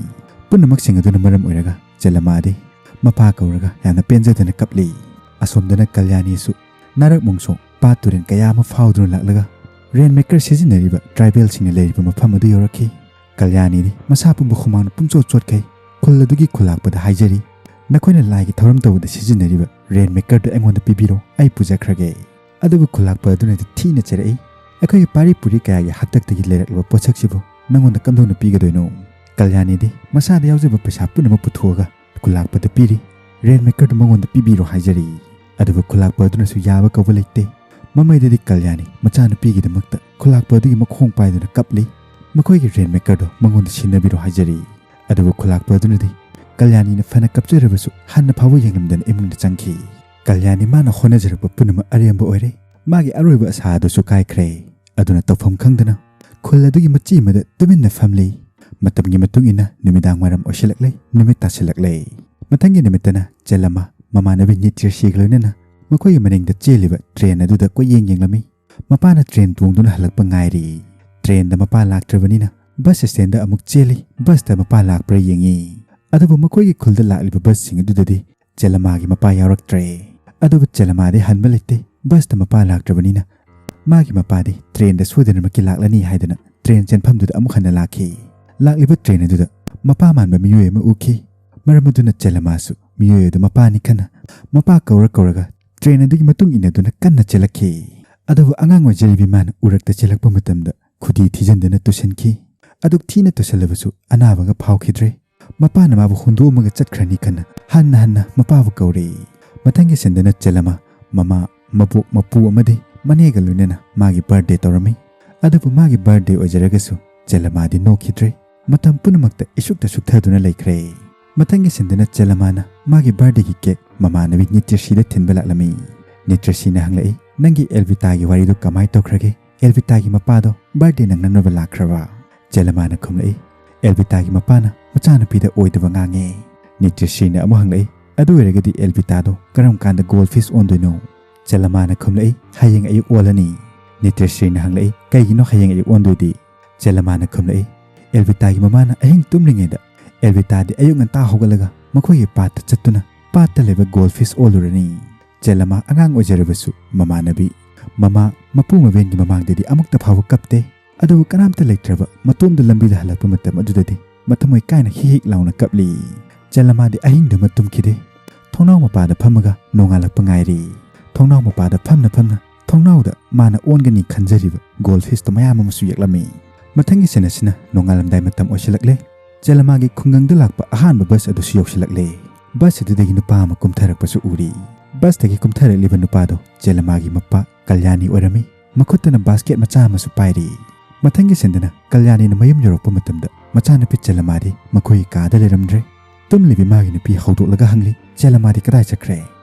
ꯄꯨꯝꯅꯃꯛꯁꯤꯡ ꯑꯗꯨꯅ ꯃꯔꯝ ꯑꯣꯏꯔꯒ ꯆꯦꯂꯃꯥꯗꯤ ꯃꯄꯥ ꯀꯧꯔꯒ ꯌꯥꯝꯅ ꯄꯦꯟꯖꯗꯅ ꯀꯞꯂꯤ꯫ ꯑꯁꯣꯝꯗꯅ ꯀꯜꯌꯥꯅꯤꯁꯨ ꯅꯥꯔꯛ ꯃꯣꯡꯁꯣꯡ ꯄꯥꯠ ꯇꯨꯔꯦꯜ ꯀꯌꯥ ꯑꯃ ꯐꯥꯎꯗꯨꯅ ꯂꯥꯛꯂꯒ ꯔꯦꯟ ꯃꯦꯀꯔ ꯁꯤꯖꯤꯟꯅꯔꯤꯕ ꯇ꯭ꯔꯥꯏꯕꯦꯜꯁꯤꯡꯅ ꯂꯩꯔꯤꯕ ꯃꯐꯝ ꯑꯗꯨ ꯌꯧꯔꯛꯈꯤ꯫ ꯀꯜꯌꯥꯅꯤꯗꯤ ꯃꯁꯥ ꯄꯨꯝꯕ ꯍꯨꯃꯥꯡꯅ ꯄꯨꯝꯆꯣꯠ ꯆꯣꯠꯈꯩ꯫ ꯈꯨꯜ ꯑꯗꯨꯒꯤ ꯈꯨꯂꯥꯛꯄꯗ ꯍꯥꯏꯖꯔꯤ, "ꯅꯈꯣꯏꯅ ꯂꯥꯏꯒꯤ ꯊꯧꯔꯝ ꯇꯧꯕꯗ ꯁꯤꯖꯤꯟꯅꯔꯤꯕ ꯔꯦꯟ ꯃꯦꯀꯔꯗꯨ ꯑꯩꯉꯣꯟꯗ ꯄꯤꯕꯤꯔꯣ, ꯑꯩ ꯄꯨꯖꯈ꯭ꯔꯒꯦ"꯫ ꯑꯗꯨꯕꯨ ꯈꯨꯂꯥꯛꯄ ꯑꯗꯨꯅꯗꯤ ꯊꯤꯅ ꯆꯩꯔꯛꯏ, "ꯑꯩꯈꯣꯏꯒꯤ ꯄꯥꯔꯤ ꯄꯨꯔꯤ ꯀꯌꯥꯒꯤ ꯍꯥꯛꯇꯛꯇꯒꯤ ꯂꯩꯔꯛꯂꯕ ꯄꯣꯠꯁꯛꯁꯤꯕꯨ ꯅꯪꯉꯣꯟꯗ ꯀꯝꯗꯧꯅ ꯄꯤꯒꯗꯣꯏꯅꯣ?" ꯀꯜꯌꯥꯅꯤꯗꯤ ꯃꯁꯥꯗ ꯌꯥꯎꯖꯕ ꯄꯩꯁꯥ ꯄꯨꯝꯅꯃꯛ ꯄꯨꯊꯣꯛꯑꯒ ꯈꯨꯂꯥꯛꯄꯗ ꯄꯤꯔꯤ꯫ "ꯔꯦꯟ ꯃꯦꯀꯔꯗꯨ ꯃꯉꯣꯟꯗ ꯄꯤꯕꯤꯔꯣ" ꯍꯥꯏꯖꯔꯤ꯫ ꯑꯗꯨꯕꯨ ꯈꯨꯂꯥꯛꯄ ꯑꯗꯨꯅꯁꯨ ꯌꯥꯕ ꯀꯧꯕ ꯂꯩꯇꯦ꯫ ꯃꯃꯩꯗꯗꯤ ꯀꯜꯌꯥꯅꯤ ꯃꯆꯥꯅꯨꯄꯤꯒꯤꯗꯃꯛꯇ ꯈꯨꯂꯥꯛꯄ ꯑꯗꯨꯒꯤ ꯃꯈꯣꯡ ꯄꯥꯏꯗꯨꯅ ꯀꯞꯂꯤ꯫ "ꯃꯈꯣꯏꯒꯤ ꯔꯦꯟ ꯃꯦꯀꯔꯗꯣ ꯃꯉꯣꯟꯗ ꯁꯤꯟꯅꯕꯤꯔꯣ" ꯍꯥꯏꯖꯔꯤ꯫ ꯑꯗꯨꯕꯨ ꯈꯨꯂꯥꯛꯄ ꯑꯗꯨꯅꯗꯤ ꯀꯜꯌꯥꯅꯤꯅ ꯐꯅ ꯀꯞꯆꯔꯕꯁꯨ ꯍꯟꯅ ꯐꯥꯎꯕ ꯌꯦꯡꯂꯝꯗꯅ ꯏꯃꯨꯡꯗ ꯆꯪꯈꯤ꯫ ꯀꯜꯌꯥꯅꯤ ꯃꯥꯅ ꯍꯣꯠꯅꯖꯔꯛꯄ ꯄꯨꯝꯅꯃꯛ ꯑꯔꯦꯝꯕ ꯑꯣꯏꯔꯦ꯫ ꯃꯥꯒꯤ ꯑꯔꯣꯏꯕ ꯑꯁꯥ ꯑꯗꯨꯁꯨ ꯀꯥꯏꯈ꯭ꯔꯦ꯫ ꯑꯗꯨꯅ ꯇꯧꯐꯝ ꯈꯪꯗꯅ ꯈꯨꯜ ꯑꯗꯨꯒꯤ ꯃꯆꯤ ꯑꯃꯗ ꯇꯨꯃꯤꯟꯅ ꯐꯝꯂꯤ꯫ ꯃꯇꯝꯒꯤ ꯃꯇꯨꯡ ꯏꯟꯅ ꯅꯨꯃꯤꯗꯥꯡ ꯋꯥꯏꯔꯝ ꯑꯣꯏꯁꯤꯜꯂꯛꯂꯦ, ꯅꯨꯃꯤꯠ ꯇꯥꯁꯤꯜꯂꯛꯂꯦ꯫ ꯃꯊꯪꯒꯤ ꯅꯨꯃꯤꯠꯇꯅ ꯆꯦꯂꯃ ꯃꯃꯥꯟꯅꯕꯤ ꯅꯤꯇ꯭ꯔꯁꯤꯒ ꯂꯣꯏꯅꯅ ꯃꯈꯣꯏꯒꯤ ꯃꯅꯤꯡꯗ ꯆꯦꯜꯂꯤꯕ ꯇ꯭ꯔꯦꯟ ꯑꯗꯨꯗ ꯀꯣꯏꯌꯦꯡ ꯌꯦꯡꯂꯝꯃꯤ꯫ ꯃꯄꯥꯅ ꯇ꯭ꯔꯦꯟ ꯇꯣꯡꯗꯨꯅ ꯍꯜꯂꯛꯄ ꯉꯥꯏꯔꯤ꯫ ꯇ꯭ꯔꯦꯟꯗ ꯃꯄꯥ ꯂꯥꯛꯇ꯭ꯔꯕꯅꯤꯅ ꯕꯁ ꯁ꯭ꯇꯦꯟꯗ ꯑꯃꯨꯛ ꯆꯦꯜꯂꯤ, ꯕꯁꯇ ꯃꯄꯥ ꯂꯥꯛꯄ꯭ꯔꯥ ꯌꯦꯡꯉꯤ꯫ ꯑꯗꯨꯕꯨ ꯃꯈꯣꯏꯒꯤ ꯈꯨꯜꯗ ꯂꯥꯛꯂꯤꯕ ꯕꯁꯁꯤꯡ ꯑꯗꯨꯗꯗꯤ ꯆꯦꯂꯃꯥꯒꯤ ꯃꯄꯥ ꯌꯥꯎꯔꯛꯇ꯭ꯔꯦ꯫ ꯑꯗꯨꯕꯨ ꯆꯦꯂꯃꯥꯗꯤ ꯍꯟꯕ ꯂꯩꯇꯦ, ꯕꯁꯇ ꯃꯄꯥ ꯂꯥꯛꯇ꯭ꯔꯕꯅꯤꯅ ꯃꯥꯒꯤ ꯃꯄꯥꯗꯤ ꯇ꯭ꯔꯦꯟꯗ ꯁꯣꯏꯗꯅꯃꯛꯀꯤ ꯂꯥꯛꯂꯅꯤ ꯍꯥꯏꯗꯅ ꯇ꯭ꯔꯦꯟ ꯆꯦꯟꯐꯝꯗꯨꯗ ꯑꯃꯨꯛ ꯍꯟꯅ ꯂꯥꯛꯈꯤ꯫ ꯂꯥꯛꯂꯤꯕ ꯇ꯭ꯔꯦꯟ ꯑꯗꯨꯗ ꯃꯄꯥ ꯃꯥꯟꯕ ꯃꯤꯑꯣꯏ ꯑꯃ ꯎꯈꯤ꯫ ꯃꯔꯝ ꯑꯗꯨꯅ ꯆꯦꯂꯃꯥꯁꯨ ꯃꯤꯑꯣꯏ ꯑꯗꯨ ꯃꯄꯥꯅꯤ ꯈꯟꯅ ꯃꯄꯥ ꯀꯧꯔ ꯀꯧꯔꯒ ꯇ꯭ꯔꯦꯟ ꯑꯗꯨꯒꯤ ꯃꯇꯨꯡ ꯏꯟꯅꯗꯨꯅ ꯀꯟꯅ ꯆꯦꯜꯂꯛꯈꯤ꯫ ꯑꯗꯨꯕꯨ ꯑꯉꯥꯡ ꯑꯣꯏꯖꯔꯤꯕꯤ ꯃꯥꯅ ꯎꯔꯛꯇ ꯆꯦꯜꯂꯛꯄ ꯃꯇꯝꯗ ꯈꯨꯗꯤ ꯊꯤꯖꯤꯟꯗꯨꯅ ꯇꯨꯁꯤꯟꯈꯤ꯫ ꯑꯗꯨꯛ ꯊꯤꯅ ꯇꯨꯁꯜꯂꯕꯁꯨ ꯑꯅꯥꯕꯒ ꯐꯥꯎꯈꯤꯗ꯭ꯔꯦ꯫ ꯃꯄꯥꯅ ꯃꯥꯕꯨ ꯍꯨꯟꯗꯣꯛꯑꯝꯃꯒ ꯆꯠꯈ꯭ꯔꯅꯤ ꯈꯟꯅ ꯍꯟꯅ ꯍꯟꯅ ꯃꯄꯥꯕꯨ ꯀꯧꯔꯦ꯫ ꯃꯊꯪꯒꯤ ꯁꯤꯟꯗꯅ ꯆꯦꯂꯃ ꯃꯃꯥ, ꯃꯕꯣꯛ, ꯃꯄꯨ ꯑꯃꯗꯤ ꯃꯅꯦꯒ ꯂꯣꯏꯅꯅ ꯃꯥꯒꯤ ꯕꯥꯔꯗꯦ ꯇꯧꯔꯝꯃꯤ꯫ ꯑꯗꯨꯕꯨ ꯃꯥꯒꯤ ꯕꯥꯔꯗꯦ ꯑꯣꯏꯖꯔꯒꯁꯨ ꯆꯦꯂꯃꯥꯗꯤ ꯅꯣꯛꯈꯤꯗ꯭ꯔꯦ꯫ ꯃꯇꯝ ꯄꯨꯝꯅꯃꯛꯇ ꯏꯁꯨꯛꯇ ꯁꯨꯛꯊꯗꯨꯅ ꯂꯩꯈ꯭ꯔꯦ꯫ ꯃꯊꯪꯒꯤ ꯁꯤꯟꯗꯅ ꯆꯦꯂꯃꯥꯅ ꯃꯥꯒꯤ ꯕꯥꯔꯗꯦꯒꯤ ꯀꯦꯛ ꯃꯃꯥꯟꯅꯕꯤ ꯅꯤꯇ꯭ꯔꯁꯤꯗ ꯊꯤꯟꯕ ꯂꯥꯛꯂꯝꯃꯤ꯫ ꯅꯤꯇ꯭ꯔꯁꯤꯅ ꯍꯪꯂꯛꯏ, "ꯅꯪꯒꯤ ꯑꯦꯜꯕꯤꯇꯥꯒꯤ ꯋꯥꯔꯤꯗꯨ ꯀꯃꯥꯏ ꯇꯧꯈ꯭ꯔꯒꯦ? ꯑꯦꯜꯕꯤꯇꯥꯒꯤ ꯃꯄꯥꯗꯣ ꯕꯥꯔꯗꯦ ꯅꯪꯅꯅꯕ ꯂꯥꯛꯈ꯭ꯔꯕ?" ꯆꯦꯂꯃꯥꯅ ꯈꯨꯝꯂꯛꯏ, "ꯑꯦꯜꯕꯤꯇꯥꯒꯤ ꯃꯄꯥꯅ ꯃꯆꯥꯅꯨꯄꯤꯗ ꯑꯣꯏꯗꯕ ꯉꯥꯡꯉꯦ"꯫ ꯅꯤꯇ꯭ꯔꯁꯤꯅ ꯑꯃꯨꯛ ꯍꯪꯂꯛꯏ, "ꯑꯗꯨ ꯑꯣꯏꯔꯒꯗꯤ ꯑꯦꯜꯕꯤꯇꯥꯗꯣ ꯀꯔꯝ ꯀꯥꯟꯗ ꯒꯣꯜ ꯐꯤꯁ ꯑꯣꯟꯗꯣꯏꯅꯣ?" ꯆꯦꯂꯃꯥꯅ ꯈꯨꯝꯂꯛꯏ, "ꯍꯌꯦꯡ ꯑꯌꯨꯛ ꯑꯣꯜꯂꯅꯤ꯫" ꯅꯤꯇ꯭ꯔꯁ꯭ꯔꯤꯅ ꯍꯪꯂꯛꯏ, "ꯀꯩꯒꯤꯅꯣ ꯍꯌꯦꯡ ꯑꯌꯨꯛ ꯑꯣꯟꯗꯣꯏꯗꯤ?" ꯆꯦꯂꯃꯥꯅ ꯈꯨꯝꯂꯛꯏ, "ꯑꯦꯜꯕꯤꯇꯥꯒꯤ ꯃꯃꯥꯅ ꯑꯍꯤꯡ ꯇꯨꯝꯂꯤꯉꯩꯗ ꯑꯦꯜꯕꯤꯇꯥꯗꯤ ꯑꯌꯨꯛ ꯉꯟꯇꯥ ꯍꯧꯒꯠꯂꯒ ꯃꯈꯣꯏꯒꯤ ꯄꯥꯠꯇ ꯆꯠꯇꯨꯅ ꯄꯥꯠꯇ ꯂꯩꯕ ꯒꯣꯜ ꯐꯤꯁ ꯑꯣꯜꯂꯨꯔꯅꯤ꯫" ꯆꯦꯂꯃꯥ ꯑꯉꯥꯡ ꯑꯣꯏꯖꯔꯕꯁꯨ ꯃꯃꯥꯟꯅꯕꯤ, ꯃꯃꯥ, ꯃꯄꯨ ꯃꯕꯦꯟꯒꯤ ꯃꯃꯥꯡꯗꯗꯤ ꯑꯃꯨꯛꯇ ꯐꯥꯎꯕ ꯀꯞꯇꯦ꯫ ꯑꯗꯨꯕꯨ ꯀꯅꯥꯝꯇ ꯂꯩꯇ꯭ꯔꯕ ꯃꯇꯣꯝꯗ ꯂꯝꯕꯤꯗ ꯍꯜꯂꯛꯄ ꯃꯇꯝ ꯑꯗꯨꯗꯗꯤ ꯃꯊꯃꯣꯏ ꯀꯥꯏꯅ ꯍꯤꯛ ꯍꯤꯛ ꯂꯥꯎꯅ ꯀꯞꯂꯤ꯫ ꯆꯦꯂꯃꯥꯗꯤ ꯑꯍꯤꯡꯗꯨꯃ ꯇꯨꯝꯈꯤꯗꯦ꯫ ꯊꯣꯡꯅꯥꯎ ꯃꯄꯥꯗ ꯐꯝꯃꯒ ꯅꯣꯡꯉꯥꯜꯂꯛꯄ ꯉꯥꯏꯔꯤ꯫ ꯊꯣꯡꯅꯥꯎ ꯃꯄꯥꯗ ꯐꯝꯅ ꯐꯝꯅ ꯊꯣꯡꯅꯥꯎꯗ ꯃꯥꯅ ꯑꯣꯟꯒꯅꯤ ꯈꯟꯖꯔꯤꯕ ꯒꯣꯜ ꯐꯤꯁꯇꯣ ꯃꯌꯥꯝ ꯑꯃꯁꯨ ꯌꯦꯛꯂꯝꯃꯤ꯫ ꯃꯊꯪꯒꯤ ꯁꯤꯟ ꯑꯁꯤꯅ ꯅꯣꯡꯉꯥꯜꯂꯝꯗꯥꯏ ꯃꯇꯝ ꯑꯣꯏꯁꯤꯜꯂꯛꯂꯦ꯫ ꯆꯦꯂꯃꯥꯒꯤ ꯈꯨꯡꯒꯪꯗ ꯂꯥꯛꯄ ꯑꯍꯥꯟꯕ ꯕꯁ ꯑꯗꯨꯁꯨ ꯌꯧꯁꯤꯜꯂꯛꯂꯦ꯫ ꯕꯁ ꯑꯗꯨꯗꯒꯤ ꯅꯨꯄꯥ ꯑꯃ ꯀꯨꯝꯊꯔꯛꯄꯁꯨ ꯎꯔꯤ꯫ ꯕꯁꯇꯒꯤ ꯀꯨꯝꯊꯔꯛꯂꯤꯕ ꯅꯨꯄꯥꯗꯣ ꯆꯦꯂꯃꯥꯒꯤ ꯃꯄꯥ ꯀꯜꯌꯥꯅꯤ ꯑꯣꯏꯔꯝꯃꯤ꯫ ꯃꯈꯨꯠꯇꯅ ꯕꯥꯁꯀꯦꯠ ꯃꯆꯥ ꯑꯃꯁꯨ ꯄꯥꯏꯔꯤ꯫ ꯃꯊꯪꯒꯤ ꯁꯤꯟꯗꯅ ꯀꯜꯌꯥꯅꯤꯅ ꯃꯌꯨꯝ ꯌꯧꯔꯛꯄ ꯃꯇꯝꯗ ꯃꯆꯥꯅꯨꯄꯤ ꯆꯦꯂꯃꯥꯗꯤ ꯃꯈꯣꯏꯒꯤ ꯀꯥꯗ ꯂꯩꯔꯝꯗ꯭ꯔꯦ꯫ ꯇꯨꯝꯂꯤꯕꯤ ꯃꯥꯒꯤ ꯅꯨꯄꯤ ꯍꯧꯗꯣꯛꯂꯒ ꯍꯪꯂꯤ, "ꯆꯦꯂꯃꯥꯗꯤ ꯀꯗꯥꯏ ꯆꯠꯈ꯭ꯔꯦ?"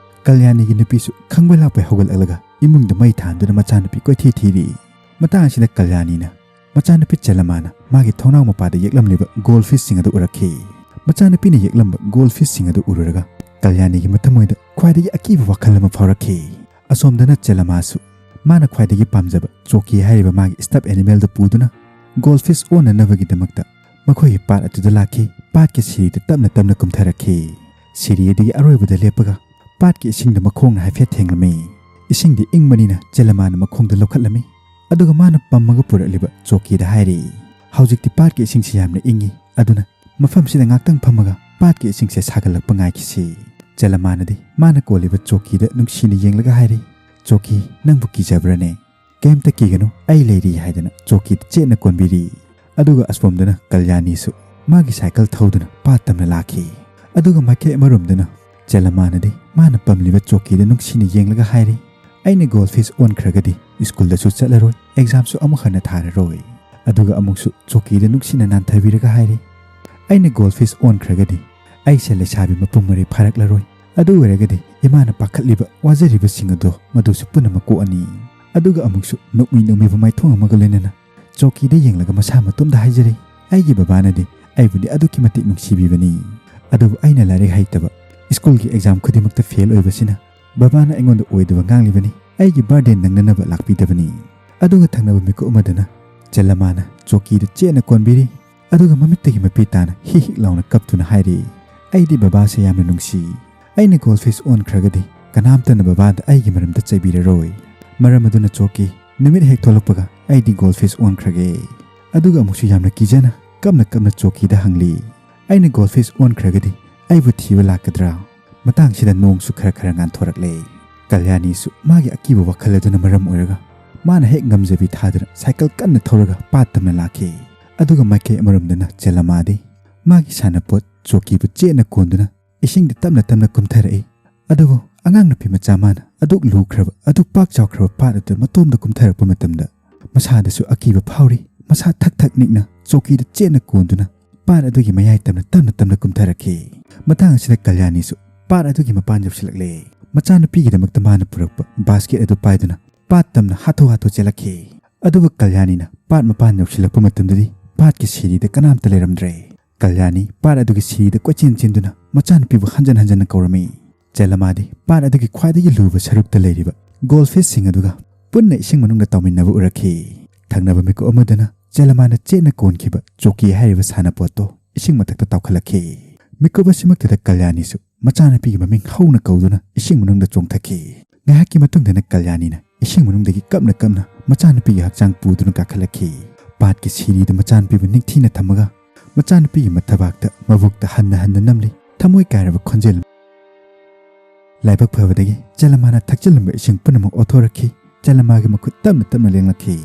ꯀꯜꯌꯥꯅꯤꯒꯤ ꯅꯨꯄꯤꯁꯨ ꯈꯪꯕ ꯂꯥꯛꯄꯩ ꯍꯧꯒꯠꯂꯛꯂꯒ ꯏꯃꯨꯡꯗ ꯃꯩ ꯊꯥꯟꯗꯨꯅ ꯃꯆꯥꯅꯨꯄꯤ ꯀꯣꯏꯊꯤ ꯊꯤꯔꯤ꯫ ꯃꯇꯥꯡ ꯑꯁꯤꯗ ꯀꯜꯌꯥꯅꯤꯅ ꯃꯆꯥꯅꯨꯄꯤ ꯆꯦꯂꯃꯥꯅ ꯃꯥꯒꯤ ꯊꯣꯡꯅꯥꯎ ꯃꯄꯥꯗ ꯌꯦꯛꯂꯝꯂꯤꯕ ꯒꯣꯜ ꯐꯤꯁꯁꯤꯡ ꯑꯗꯨ ꯎꯔꯛꯈꯤ꯫ ꯃꯆꯥꯅꯨꯄꯤꯅ ꯌꯦꯛꯂꯝꯕ ꯒꯣꯜ ꯐꯤꯁꯁꯤꯡ ꯑꯗꯨ ꯎꯔꯨꯔꯒ ꯀꯜꯌꯥꯅꯤꯒꯤ ꯃꯊꯃꯣꯏꯗ ꯈ꯭ꯋꯥꯏꯗꯒꯤ ꯑꯀꯤꯕ ꯋꯥꯈꯜ ꯑꯃ ꯐꯥꯎꯔꯛꯈꯤ꯫ ꯑꯁꯣꯝꯗꯅ ꯆꯦꯂꯃꯥꯁꯨ ꯃꯥꯅ ꯈ꯭ꯋꯥꯏꯗꯒꯤ ꯄꯥꯝꯖꯕ ꯆꯣꯀꯤ ꯍꯥꯏꯔꯤꯕ ꯃꯥꯒꯤ ꯁ꯭ꯇꯞ ꯑꯦꯅꯤꯃꯦꯜꯗꯨ ꯄꯨꯗꯨꯅ ꯒꯣꯜ ꯐꯤꯁ ꯑꯣꯟꯅꯅꯕꯒꯤꯗꯃꯛꯇ ꯃꯈꯣꯏꯒꯤ ꯄꯥꯠ ꯑꯗꯨꯗ ꯂꯥꯛꯈꯤ꯫ ꯄꯥꯠꯀꯤ ꯁꯤꯔꯤꯗ ꯇꯞꯅ ꯇꯞꯅ ꯀꯨꯝꯊꯔꯛꯈꯤ꯫ ꯁꯤꯔꯤ ꯑꯗꯨꯒꯤ ꯑꯔꯣꯏꯕꯗ ꯂꯦꯞꯄꯒ ꯄꯥꯠꯀꯤ ꯏꯁꯤꯡꯗ ꯃꯈꯣꯡꯅ ꯍꯥꯏꯐꯦꯠ ꯊꯦꯡꯂꯝꯃꯤ꯫ ꯏꯁꯤꯡꯗꯤ ꯏꯪꯕꯅꯤꯅ ꯆꯦꯂꯃꯥꯅ ꯃꯈꯣꯡꯗ ꯂꯧꯈꯠꯂꯝꯃꯤ꯫ ꯑꯗꯨꯒ ꯃꯥꯅ ꯄꯝꯃꯒ ꯄꯨꯔꯛꯂꯤꯕ ꯆꯣꯀꯤꯗ ꯍꯥꯏꯔꯤ, "ꯍꯧꯖꯤꯛꯇꯤ ꯄꯥꯠꯀꯤ ꯏꯁꯤꯡꯁꯤ ꯌꯥꯝꯅ ꯏꯪꯉꯤ, ꯑꯗꯨꯅ ꯃꯐꯝꯁꯤꯗ ꯉꯥꯛꯇꯪ ꯐꯝꯃꯒ ꯄꯥꯠꯀꯤ ꯏꯁꯤꯡꯁꯦ ꯁꯥꯒꯠꯂꯛꯄ ꯉꯥꯏꯈꯤꯁꯤ꯫" ꯆꯦꯂꯃꯥꯅꯗꯤ ꯃꯥꯅ ꯀꯣꯜꯂꯤꯕ ꯆꯣꯀꯤꯗ ꯅꯨꯡꯁꯤꯅ ꯌꯦꯡꯂꯒ ꯍꯥꯏꯔꯤ, "ꯆꯣꯀꯤ, ꯅꯪꯕꯨ ꯀꯤꯖꯕ꯭ꯔꯅꯦ? ꯀꯩꯝꯇ ꯀꯤꯒꯅꯨ, ꯑꯩ ꯂꯩꯔꯤ" ꯍꯥꯏꯗꯅ ꯆꯣꯀꯤꯗ ꯆꯦꯠꯅ ꯀꯣꯟꯕꯤꯔꯤ꯫ ꯑꯗꯨꯒ ꯑꯁꯣꯝꯗꯅ ꯀꯜꯌꯥꯅꯤꯁꯨ ꯃꯥꯒꯤ ꯁꯥꯏꯀꯜ ꯊꯧꯗꯨꯅ ꯄꯥꯠ ꯇꯝꯅ ꯂꯥꯛꯈꯤ꯫ ꯑꯗꯨꯒ ꯃꯥꯏꯀꯩ ꯑꯃꯔꯣꯝꯗꯅ ꯆꯦꯂꯃꯥꯅꯗꯤ ꯃꯥꯅ ꯄꯝꯂꯤꯕ ꯆꯣꯀꯤꯗ ꯅꯨꯡꯁꯤꯅ ꯌꯦꯡꯂꯒ ꯍꯥꯏꯔꯤ, "ꯑꯩꯅ ꯒꯣꯜ ꯐꯤꯁ ꯑꯣꯟꯈ꯭ꯔꯒꯗꯤ ꯁ꯭ꯀꯨꯜꯗꯁꯨ ꯆꯠꯂꯔꯣꯏ, ꯑꯦꯛꯖꯥꯝꯁꯨ ꯑꯃꯨꯛ ꯍꯟꯅ ꯊꯥꯔꯔꯣꯏ꯫" ꯑꯗꯨꯒ ꯑꯃꯨꯛꯁꯨ ꯆꯣꯀꯤꯗ ꯅꯨꯡꯁꯤꯅ ꯅꯥꯟꯊꯕꯤꯔꯒ ꯍꯥꯏꯔꯤ, "ꯑꯩꯅ ꯒꯣꯜ ꯐꯤꯁ ꯑꯣꯟꯈ꯭ꯔꯒꯗꯤ ꯑꯩꯁꯦ ꯂꯩꯁꯥꯕꯤ ꯃꯄꯨꯡ ꯃꯔꯩ ꯐꯥꯔꯛꯂꯔꯣꯏ꯫ ꯑꯗꯨ ꯑꯣꯏꯔꯒꯗꯤ ꯏꯃꯥꯅ ꯄꯥꯈꯠꯂꯤꯕ ꯋꯥꯖꯔꯤꯕꯁꯤꯡ ꯑꯗꯣ ꯃꯗꯨꯁꯨ ꯄꯨꯝꯅꯃꯛ ꯀꯣꯛꯑꯅꯤ꯫ ꯑꯗꯨꯒ ꯑꯃꯨꯛꯁꯨ ꯅꯣꯛꯃꯤ ꯅꯣꯛꯃꯤꯕ ꯃꯥꯏꯊꯣꯡ ꯑꯃꯒ ꯂꯣꯏꯅꯅ ꯆꯣꯀꯤꯗ ꯌꯦꯡꯂꯒ ꯃꯁꯥ ꯃꯇꯣꯝꯗ ꯍꯥꯏꯖꯔꯤ, ꯑꯩꯒꯤ ꯕꯕꯥꯅꯗꯤ ꯑꯩꯕꯨꯗꯤ ꯑꯗꯨꯛꯀꯤ ꯃꯇꯤꯛ ꯅꯨꯡꯁꯤꯕꯤꯕꯅꯤ, ꯑꯗꯨꯕꯨ ꯑꯩꯅ ꯂꯥꯏꯔꯤꯛ ꯍꯩꯇꯕ, ꯁ꯭ꯀꯨꯜꯒꯤ ꯑꯦꯛꯖꯥꯝ ꯈꯨꯗꯤꯡꯃꯛꯇ ꯐꯦꯜ ꯑꯣꯏꯕꯁꯤꯅ ꯕꯕꯥꯅ ꯑꯩꯉꯣꯟꯗ ꯑꯣꯏꯗꯕ ꯉꯥꯡꯂꯤꯕꯅꯤ꯫ ꯑꯩꯒꯤ ꯕꯥꯔꯗꯦ ꯅꯪꯅꯅꯕ ꯂꯥꯛꯄꯤꯗꯕꯅꯤ꯫ ꯑꯗꯨꯒ ꯊꯪꯅꯕ ꯃꯤꯀꯨꯞ ꯑꯃꯗꯅ ꯆꯦꯂꯃꯥꯅ ꯆꯣꯀꯤꯗ ꯆꯦꯠꯅ ꯀꯣꯟꯕꯤꯔꯤ꯫ ꯑꯗꯨꯒ ꯃꯃꯤꯠꯇꯒꯤ ꯃꯄꯤ ꯇꯥꯅ ꯍꯤꯛ ꯍꯤꯛ ꯂꯥꯎꯅ ꯀꯞꯇꯨꯅ ꯍꯥꯏꯔꯤ, "ꯑꯩꯗꯤ ꯕꯕꯥꯁꯦ ꯌꯥꯝꯅ ꯅꯨꯡꯁꯤ꯫ ꯑꯩꯅ ꯒꯣꯜ ꯐꯤꯁ ꯑꯣꯟꯈ꯭ꯔꯒꯗꯤ ꯀꯅꯥꯝꯇꯅ ꯕꯕꯥꯗ ꯑꯩꯒꯤ ꯃꯔꯝꯗ ꯆꯩꯕꯤꯔꯔꯣꯏ꯫ ꯃꯔꯝ ꯑꯗꯨꯅ ꯆꯣꯀꯤ, ꯅꯨꯃꯤꯠ ꯍꯦꯛ ꯊꯣꯛꯂꯛꯄꯒ ꯑꯩꯗꯤ ꯒꯣꯜ ꯐꯤꯁ ꯑꯣꯟꯈ꯭ꯔꯒꯦ"꯫ ꯑꯗꯨꯒ ꯑꯃꯨꯛꯁꯨ ꯌꯥꯝꯅ ꯀꯤꯖꯅ ꯀꯞꯅ ꯀꯞꯅ ꯆꯣꯀꯤꯗ ꯍꯪꯂꯤ, "ꯑꯩꯅ ꯒꯣꯜ ꯐꯤꯁ ꯑꯣꯟꯈ꯭ꯔꯒꯗꯤ ꯑꯩꯕꯨ ꯊꯤꯕ ꯂꯥꯛꯀꯗ꯭ꯔꯥ?" ꯃꯇꯥꯡꯁꯤꯗ ꯅꯣꯡꯁꯨ ꯈꯔ ꯈꯔ ꯉꯥꯟꯊꯣꯔꯛꯂꯦ꯫ ꯀꯜꯌꯥꯅꯤꯁꯨ ꯃꯥꯒꯤ ꯑꯀꯤꯕ ꯋꯥꯈꯜ ꯑꯗꯨꯅ ꯃꯔꯝ ꯑꯣꯏꯔꯒ ꯃꯥꯅ ꯍꯦꯛ ꯉꯝꯖꯕꯤ ꯊꯥꯗꯨꯅ ꯁꯥꯏꯀꯜ ꯀꯟꯅ ꯊꯧꯔꯒ ꯄꯥꯠ ꯇꯝꯅ ꯂꯥꯛꯈꯤ꯫ ꯑꯗꯨꯒ ꯃꯥꯏꯀꯩ ꯑꯃꯔꯣꯝꯗꯅ ꯆꯦꯂꯃꯥꯗꯤ ꯃꯥꯒꯤ ꯁꯥꯟꯅꯄꯣꯠ ꯆꯣꯀꯤꯕꯨ ꯆꯦꯠꯅ ꯀꯣꯟꯗꯨꯅ ꯏꯁꯤꯡꯗ ꯇꯞꯅ ꯇꯞꯅ ꯀꯨꯝꯊꯔꯛꯏ꯫ ꯑꯗꯨꯕꯨ ꯑꯉꯥꯡ ꯅꯨꯄꯤ ꯃꯆꯥ ꯃꯥꯅ ꯑꯗꯨꯛ ꯂꯨꯈ꯭ꯔꯕ, ꯑꯗꯨꯛ ꯄꯥꯛ ꯆꯥꯎꯈ꯭ꯔꯕ ꯄꯥꯠ ꯑꯗꯨ ꯃꯇꯣꯝꯗ ꯀꯨꯝꯊꯔꯛꯄ ꯃꯇꯝꯗ ꯃꯁꯥꯗꯁꯨ ꯑꯀꯤꯕ ꯐꯥꯎꯔꯤ꯫ ꯃꯁꯥ ꯊꯛ ꯊꯛ ꯅꯤꯛꯅ ꯆꯣꯀꯤꯗ ꯆꯦꯠꯅ ꯀꯣꯟꯗꯨꯅ ꯄꯥꯠ ꯑꯗꯨꯒꯤ ꯃꯌꯥꯏ ꯇꯝꯅ ꯇꯞꯅ ꯇꯞꯅ ꯀꯨꯝꯊꯔꯛꯈꯤ꯫ ꯃꯇꯥꯡ ꯑꯁꯤꯗ ꯀꯜꯌꯥꯅꯤꯁꯨ ꯄꯥꯠ ꯑꯗꯨꯒꯤ ꯃꯄꯥꯟ ꯌꯧꯁꯤꯜꯂꯛꯂꯦ꯫ ꯃꯆꯥꯅꯨꯄꯤꯒꯤꯗꯃꯛꯇ ꯃꯥꯅ ꯄꯨꯔꯛꯄ ꯕꯥꯁꯀꯦꯠ ꯑꯗꯨ ꯄꯥꯏꯗꯨꯅ ꯄꯥꯠ ꯇꯝꯅ ꯍꯥꯊꯨ ꯍꯥꯊꯨ ꯆꯦꯜꯂꯛꯈꯤ꯫ ꯑꯗꯨꯕꯨ ꯀꯜꯌꯥꯅꯤꯅ ꯄꯥꯠ ꯃꯄꯥꯟ ꯌꯧꯁꯤꯜꯂꯛꯄ ꯃꯇꯝꯗꯗꯤ ꯄꯥꯠꯀꯤ ꯁꯤꯔꯤꯗ ꯀꯅꯥꯝꯇ ꯂꯩꯔꯝꯗ꯭ꯔꯦ꯫ ꯀꯜꯌꯥꯅꯤ ꯄꯥꯠ ꯑꯗꯨꯒꯤ ꯁꯤꯔꯤꯗ ꯀꯣꯏꯆꯦꯟ ꯆꯦꯟꯗꯨꯅ ꯃꯆꯥꯅꯨꯄꯤꯕꯨ ꯍꯟꯖꯟ ꯍꯟꯖꯟꯅ ꯀꯧꯔꯝꯃꯤ꯫ ꯆꯦꯂꯃꯥꯗꯤ ꯄꯥꯠ ꯑꯗꯨꯒꯤ ꯈ꯭ꯋꯥꯏꯗꯒꯤ ꯂꯨꯕ ꯁꯔꯨꯛꯇ ꯂꯩꯔꯤꯕ ꯒꯣꯜ ꯐꯤꯁꯁꯤꯡ ꯑꯗꯨꯒ ꯄꯨꯟꯅ ꯏꯁꯤꯡ ꯃꯅꯨꯡꯗ ꯇꯥꯎꯃꯤꯟꯅꯕ ꯎꯔꯛꯈꯤ꯫ ꯊꯪꯅꯕ ꯃꯤꯀꯨꯞ ꯑꯃꯗꯅ ꯆꯦꯂꯃꯥꯅ ꯆꯦꯠꯅ ꯀꯣꯟꯈꯤꯕ ꯆꯣꯀꯤ ꯍꯥꯏꯔꯤꯕ ꯁꯥꯟꯅꯄꯣꯠꯇꯣ ꯏꯁꯤꯡ ꯃꯊꯛꯇ ꯇꯥꯎꯈꯠꯂꯛꯈꯤ꯫ ꯃꯤꯀꯨꯞ ꯑꯁꯤꯃꯛꯇꯗ ꯀꯜꯌꯥꯅꯤꯁꯨ ꯃꯆꯥꯅꯨꯄꯤꯒꯤ ꯃꯃꯤꯡ ꯍꯧꯅ ꯀꯧꯗꯨꯅ ꯏꯁꯤꯡ ꯃꯅꯨꯡꯗ ꯆꯣꯡꯊꯈꯤ꯫ ꯉꯥꯏꯍꯥꯛꯀꯤ ꯃꯇꯨꯡꯗꯅ ꯀꯜꯌꯥꯅꯤꯅ ꯏꯁꯤꯡ ꯃꯅꯨꯡꯗꯒꯤ ꯀꯞꯅ ꯀꯞꯅ ꯃꯆꯥꯅꯨꯄꯤꯒꯤ ꯍꯛꯆꯥꯡ ꯄꯨꯗꯨꯅ ꯀꯥꯈꯠꯂꯛꯈꯤ꯫ ꯄꯥꯠꯀꯤ ꯁꯤꯔꯤꯗ ꯃꯆꯥꯅꯨꯄꯤꯕꯨ ꯅꯤꯡꯊꯤꯅ ꯊꯝꯃꯒ ꯃꯆꯥꯅꯨꯄꯤꯒꯤ ꯃꯊꯕꯥꯛꯇ ꯃꯕꯨꯛꯇ ꯍꯟꯅ ꯍꯟꯅ ꯅꯝꯂꯤ꯫ ꯊꯃꯣꯏ ꯀꯥꯏꯔꯕ ꯈꯣꯟꯖꯦꯜ꯫ ꯂꯥꯏꯕꯛ ꯐꯕꯗꯒꯤ ꯆꯦꯂꯃꯥꯅ ꯊꯛꯆꯤꯜꯂꯝꯕ ꯏꯁꯤꯡ ꯄꯨꯝꯅꯃꯛ ꯑꯣꯊꯣꯔꯛꯈꯤ꯫ ꯆꯦꯂꯃꯥꯒꯤ ꯃꯈꯨꯠ ꯇꯞꯅ ꯇꯞꯅ ꯂꯦꯡꯂꯛꯈꯤ꯫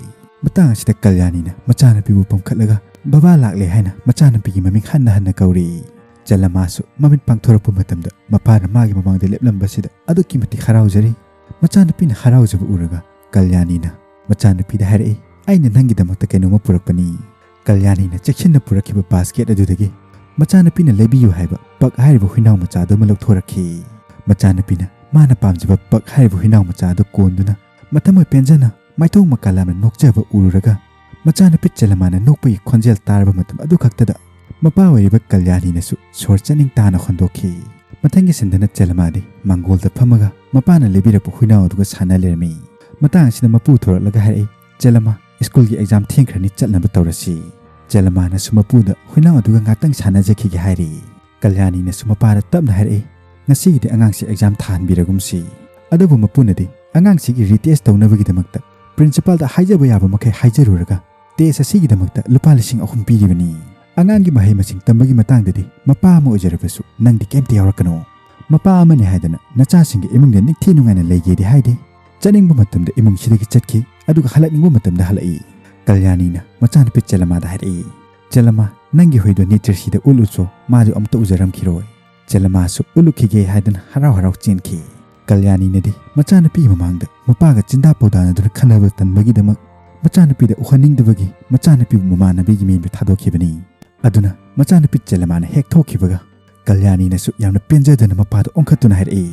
ꯃꯇꯥꯡ ꯑꯁꯤꯗ ꯀꯜꯌꯥꯅꯤꯅ ꯃꯆꯥꯅꯨꯄꯤꯕꯨ ꯄꯝꯈꯠꯂꯒ "ꯕꯕꯥ ꯂꯥꯛꯂꯦ" ꯍꯥꯏꯅ ꯃꯆꯥꯅꯨꯄꯤꯒꯤ ꯃꯃꯤꯡ ꯍꯟꯅ ꯍꯟꯅ ꯀꯧꯔꯤ꯫ ꯆꯦꯂꯃꯥꯁꯨ ꯃꯃꯤꯠ ꯄꯥꯡꯊꯣꯔꯛꯄ ꯃꯇꯝꯗ ꯃꯄꯥꯅ ꯃꯥꯒꯤ ꯃꯃꯥꯡꯗ ꯂꯦꯞꯂꯝꯕꯁꯤꯗ ꯑꯗꯨꯛꯀꯤ ꯃꯇꯤꯛ ꯍꯔꯥꯎꯖꯔꯤ꯫ ꯃꯆꯥꯅꯨꯄꯤꯅ ꯍꯔꯥꯎꯖꯕ ꯎꯔꯒ ꯀꯜꯌꯥꯅꯤꯅ ꯃꯆꯥꯅꯨꯄꯤꯗ ꯍꯥꯏꯔꯛꯏ, "ꯑꯩꯅ ꯅꯪꯒꯤꯗꯃꯛꯇ ꯀꯩꯅꯣꯝꯃ ꯄꯨꯔꯛꯄꯅꯤ"꯫ ꯀꯜꯌꯥꯅꯤꯅ ꯆꯦꯛꯁꯤꯟꯅ ꯄꯨꯔꯛꯈꯤꯕ ꯕꯥꯁꯀꯦꯠ ꯑꯗꯨꯗꯒꯤ ꯃꯆꯥꯅꯨꯄꯤꯅ ꯂꯩꯕꯤꯌꯨ ꯍꯥꯏꯕ ꯄꯛ ꯍꯥꯏꯔꯤꯕ ꯍꯨꯏꯅꯥꯎ ꯃꯆꯥ ꯑꯗꯨ ꯑꯃ ꯂꯧꯊꯣꯔꯛꯈꯤ꯫ ꯃꯆꯥꯅꯨꯄꯤꯅ ꯃꯥꯅ ꯄꯥꯝꯖꯕ ꯄꯛ ꯍꯥꯏꯔꯤꯕ ꯍꯨꯏꯅꯥꯎ ꯃꯆꯥ ꯑꯗꯨ ꯀꯣꯟꯗꯨꯅ ꯃꯊꯃꯣꯏ ꯄꯦꯟꯖꯅ ꯃꯥꯏꯊꯣꯡ ꯃꯀꯥ ꯂꯥꯝꯅ ꯅꯣꯛꯆꯕ ꯎꯔꯨꯔꯒ ꯃꯆꯥꯅꯨꯄꯤ ꯆꯦꯂꯃꯥꯅ ꯅꯣꯛꯄꯒꯤ ꯈꯣꯟꯖꯦꯜ ꯇꯥꯔꯕ ꯃꯇꯝ ꯑꯗꯨ ꯈꯛꯇꯗ ꯃꯄꯥ ꯑꯣꯏꯔꯤꯕ ꯀꯜꯌꯥꯅꯤꯅꯁꯨ ꯁꯣꯔ ꯆꯥꯅꯤꯡ ꯇꯥꯅ ꯍꯣꯟꯗꯣꯛꯈꯤ꯫ ꯃꯊꯪꯒꯤ ꯁꯤꯟꯗꯅ ꯆꯦꯂꯃꯥꯗꯤ ꯃꯥꯡꯒꯣꯜꯗ ꯐꯝꯃꯒ ꯃꯄꯥꯅ ꯂꯩꯕꯤꯔꯛꯄ ꯍꯨꯏꯅꯥꯎ ꯑꯗꯨꯒ ꯁꯥꯟꯅ ꯂꯩꯔꯝꯃꯤ꯫ ꯃꯇꯥꯡ ꯑꯁꯤꯗ ꯃꯄꯨ ꯊꯣꯔꯛꯂꯒ ꯍꯥꯏꯔꯛꯏ, "ꯆꯦꯂꯃꯥ, ꯁ꯭ꯀꯨꯜꯒꯤ ꯑꯦꯛꯖꯥꯝ ꯊꯦꯡꯈ꯭ꯔꯅꯤ, ꯆꯠꯅꯕ ꯇꯧꯔꯁꯤ꯫" ꯆꯦꯂꯃꯥꯅꯁꯨ ꯃꯄꯨꯗ ꯍꯨꯏꯅꯥꯎ ꯑꯗꯨꯒ ꯉꯥꯛꯇꯪ ꯁꯥꯟꯅꯖꯈꯤꯒꯦ ꯍꯥꯏꯔꯤ꯫ ꯀꯜꯌꯥꯅꯤꯅꯁꯨ ꯃꯄꯥꯗ ꯇꯞꯅ ꯍꯥꯏꯔꯛꯏ, "ꯉꯁꯤꯒꯤꯗꯤ ꯑꯉꯥꯡꯁꯤ ꯑꯦꯛꯖꯥꯝ ꯊꯥꯍꯟꯕꯤꯔꯒꯨꯝꯁꯤ꯫" ꯑꯗꯨꯕꯨ ꯃꯄꯨꯅꯗꯤ, "ꯑꯉꯥꯡꯁꯤꯒꯤ ꯔꯤꯇꯦꯁ ꯇꯧꯅꯕꯒꯤꯗꯃꯛꯇ ꯄ꯭ꯔꯤꯟꯁꯤꯄꯥꯜꯗ ꯍꯥꯏꯖꯕ ꯌꯥꯕ ꯃꯈꯩ ꯍꯥꯏꯖꯔꯨꯔꯒ ꯇꯦꯁ ꯑꯁꯤꯒꯤꯗꯃꯛꯇ ꯂꯨꯄꯥ ꯂꯤꯁꯤꯡ ꯑꯍꯨꯝ ꯄꯤꯔꯤꯕꯅꯤ꯫ ꯑꯉꯥꯡꯒꯤ ꯃꯍꯩ ꯃꯁꯤꯡ ꯇꯝꯕꯒꯤ ꯃꯇꯥꯡꯗꯗꯤ ꯃꯄꯥ ꯑꯃ ꯑꯣꯏꯖꯔꯕꯁꯨ ꯅꯪꯗꯤ ꯀꯩꯝꯇ ꯌꯥꯎꯔꯛꯀꯅꯨ꯫ ꯃꯄꯥ ꯑꯃꯅꯤ ꯍꯥꯏꯗꯅ ꯅꯆꯥꯁꯤꯡꯒ ꯏꯃꯨꯡꯗ ꯅꯤꯡꯊꯤ ꯅꯨꯡꯉꯥꯏꯅ ꯂꯩꯒꯦꯗꯤ ꯍꯥꯏꯗꯦ꯫ ꯆꯠꯅꯤꯡꯕ ꯃꯇꯝꯗ ꯏꯃꯨꯡꯁꯤꯗꯒꯤ ꯆꯠꯈꯤ, ꯑꯗꯨꯒ ꯍꯜꯂꯛꯅꯤꯡꯕ ꯃꯇꯝꯗ ꯍꯜꯂꯛꯏ꯫" ꯀꯜꯌꯥꯅꯤꯅ ꯃꯆꯥꯅꯨꯄꯤ ꯆꯦꯂꯃꯥꯗ ꯍꯥꯏꯔꯛꯏ, "ꯆꯦꯂꯃꯥ, ꯅꯪꯒꯤ ꯍꯨꯏꯗꯣ ꯅꯤꯇ꯭ꯔꯁꯤꯗ ꯎꯠꯂꯨꯆꯣ, ꯃꯥꯗꯤ ꯑꯝꯇ ꯎꯖꯔꯝꯈꯤꯔꯣꯏ꯫" ꯆꯦꯂꯃꯥꯁꯨ ꯎꯠꯂꯨꯈꯤꯒꯦ ꯍꯥꯏꯗꯨꯅ ꯍꯔꯥꯎ ꯍꯔꯥꯎ ꯆꯦꯟꯈꯤ꯫ ꯀꯜꯌꯥꯅꯤꯅꯗꯤ ꯃꯆꯥꯅꯨꯄꯤꯒꯤ ꯃꯃꯥꯡꯗ ꯃꯄꯥꯒ ꯆꯤꯟꯗꯥ ꯄꯥꯎꯗꯥꯅꯗꯨꯅ ꯈꯟꯅꯕ ꯇꯟꯕꯒꯤꯗꯃꯛ ꯃꯆꯥꯅꯨꯄꯤꯗ ꯎꯍꯟꯅꯤꯡꯗꯕꯒꯤ ꯃꯆꯥꯅꯨꯄꯤꯕꯨ ꯃꯃꯥꯟꯅꯕꯤꯒꯤ ꯃꯌꯨꯝꯗ ꯊꯥꯗꯣꯛꯈꯤꯕꯅꯤ꯫ ꯑꯗꯨꯅ ꯃꯆꯥꯅꯨꯄꯤ ꯆꯦꯂꯃꯥꯅ ꯍꯦꯛ ꯊꯣꯛꯈꯤꯕꯒ ꯀꯜꯌꯥꯅꯤꯅꯁꯨ ꯌꯥꯝꯅ ꯄꯦꯟꯖꯗꯅ ꯃꯄꯥꯗ ꯑꯣꯟꯈꯠꯇꯨꯅ ꯍꯥꯏꯔꯛꯏ,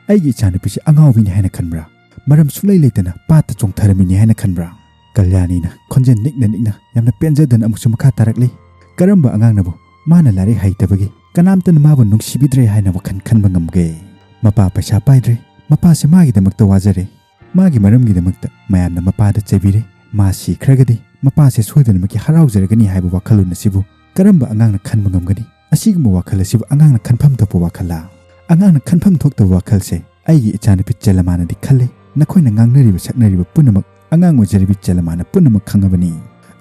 "ꯑꯩꯒꯤ ꯏꯆꯥꯅꯨꯄꯤꯁꯤ ꯑꯉꯥꯎꯕꯤꯅꯤ ꯍꯥꯏꯅ ꯈꯟꯕ꯭ꯔꯥ? ꯃꯔꯝ ꯁꯨꯡꯂꯩ ꯂꯩꯇꯅ ꯄꯥꯠꯇ ꯆꯣꯡꯊꯔꯝꯃꯤꯅꯤ ꯍꯥꯏꯅ ꯈꯟꯕ꯭ꯔꯥ?" ꯀꯜꯌꯥꯅꯤꯅ ꯈꯣꯟꯖꯦꯜ ꯅꯤꯛꯅ ꯅꯤꯛꯅ ꯌꯥꯝꯅ ꯄꯦꯟꯖꯗꯅ ꯑꯃꯨꯛꯁꯨ ꯃꯈꯥ ꯇꯥꯔꯛꯂꯤ, "ꯀꯔꯝꯕ ꯑꯉꯥꯡꯅꯕꯨ ꯃꯥꯅ ꯂꯥꯏꯔꯤꯛ ꯍꯩꯇꯕꯒꯤ ꯀꯅꯥꯝꯇꯅ ꯃꯥꯕꯨ ꯅꯨꯡꯁꯤꯕꯤꯗ꯭ꯔꯦ ꯍꯥꯏꯅ ꯋꯥꯈꯜ ꯈꯟꯕ ꯉꯝꯒꯦ? ꯃꯄꯥ ꯄꯩꯁꯥ ꯄꯥꯏꯗ꯭ꯔꯦ, ꯃꯄꯥꯁꯦ ꯃꯥꯒꯤꯗꯃꯛꯇ ꯋꯥꯖꯔꯦ, ꯃꯥꯒꯤ ꯃꯔꯝꯒꯤꯗꯃꯛꯇ ꯃꯌꯥꯝꯅ ꯃꯄꯥꯗ ꯆꯩꯕꯤꯔꯦ, ꯃꯥ ꯁꯤꯈ꯭ꯔꯒꯗꯤ ꯃꯄꯥꯁꯦ ꯁꯣꯏꯗꯅꯃꯛꯀꯤ ꯍꯔꯥꯎꯖꯔꯒꯅꯤ ꯍꯥꯏꯕ ꯋꯥꯈꯜꯂꯣꯟ ꯑꯁꯤꯕꯨ ꯀꯔꯝꯕ ꯑꯉꯥꯡꯅ ꯈꯟꯕ ꯉꯝꯒꯅꯤ? ꯑꯁꯤꯒꯨꯝꯕ ꯋꯥꯈꯜ ꯑꯁꯤꯕꯨ ꯑꯉꯥꯡꯅ ꯈꯟꯐꯝ ꯊꯣꯛꯄ ꯋꯥꯈꯜꯂ? ꯑꯉꯥꯡꯅ ꯈꯟꯐꯝ ꯊꯣꯛꯇꯕ ꯋꯥꯈꯜꯁꯦ ꯑꯩꯒꯤ ꯏꯆꯥꯅꯨꯄꯤ ꯆꯦꯂꯃꯥꯅꯗꯤ ꯈꯜꯂꯦ꯫ ꯅꯈꯣꯏꯅ ꯉꯥꯡꯅꯔꯤꯕ ꯁꯛꯅꯔꯤꯕ ꯄꯨꯝꯅꯃꯛ ꯑꯉꯥꯡ ꯑꯣꯏꯖꯔꯤꯕꯤ ꯆꯦꯂꯃꯥꯅ ꯄꯨꯝꯅꯃꯛ ꯈꯪꯉꯕꯅꯤ꯫"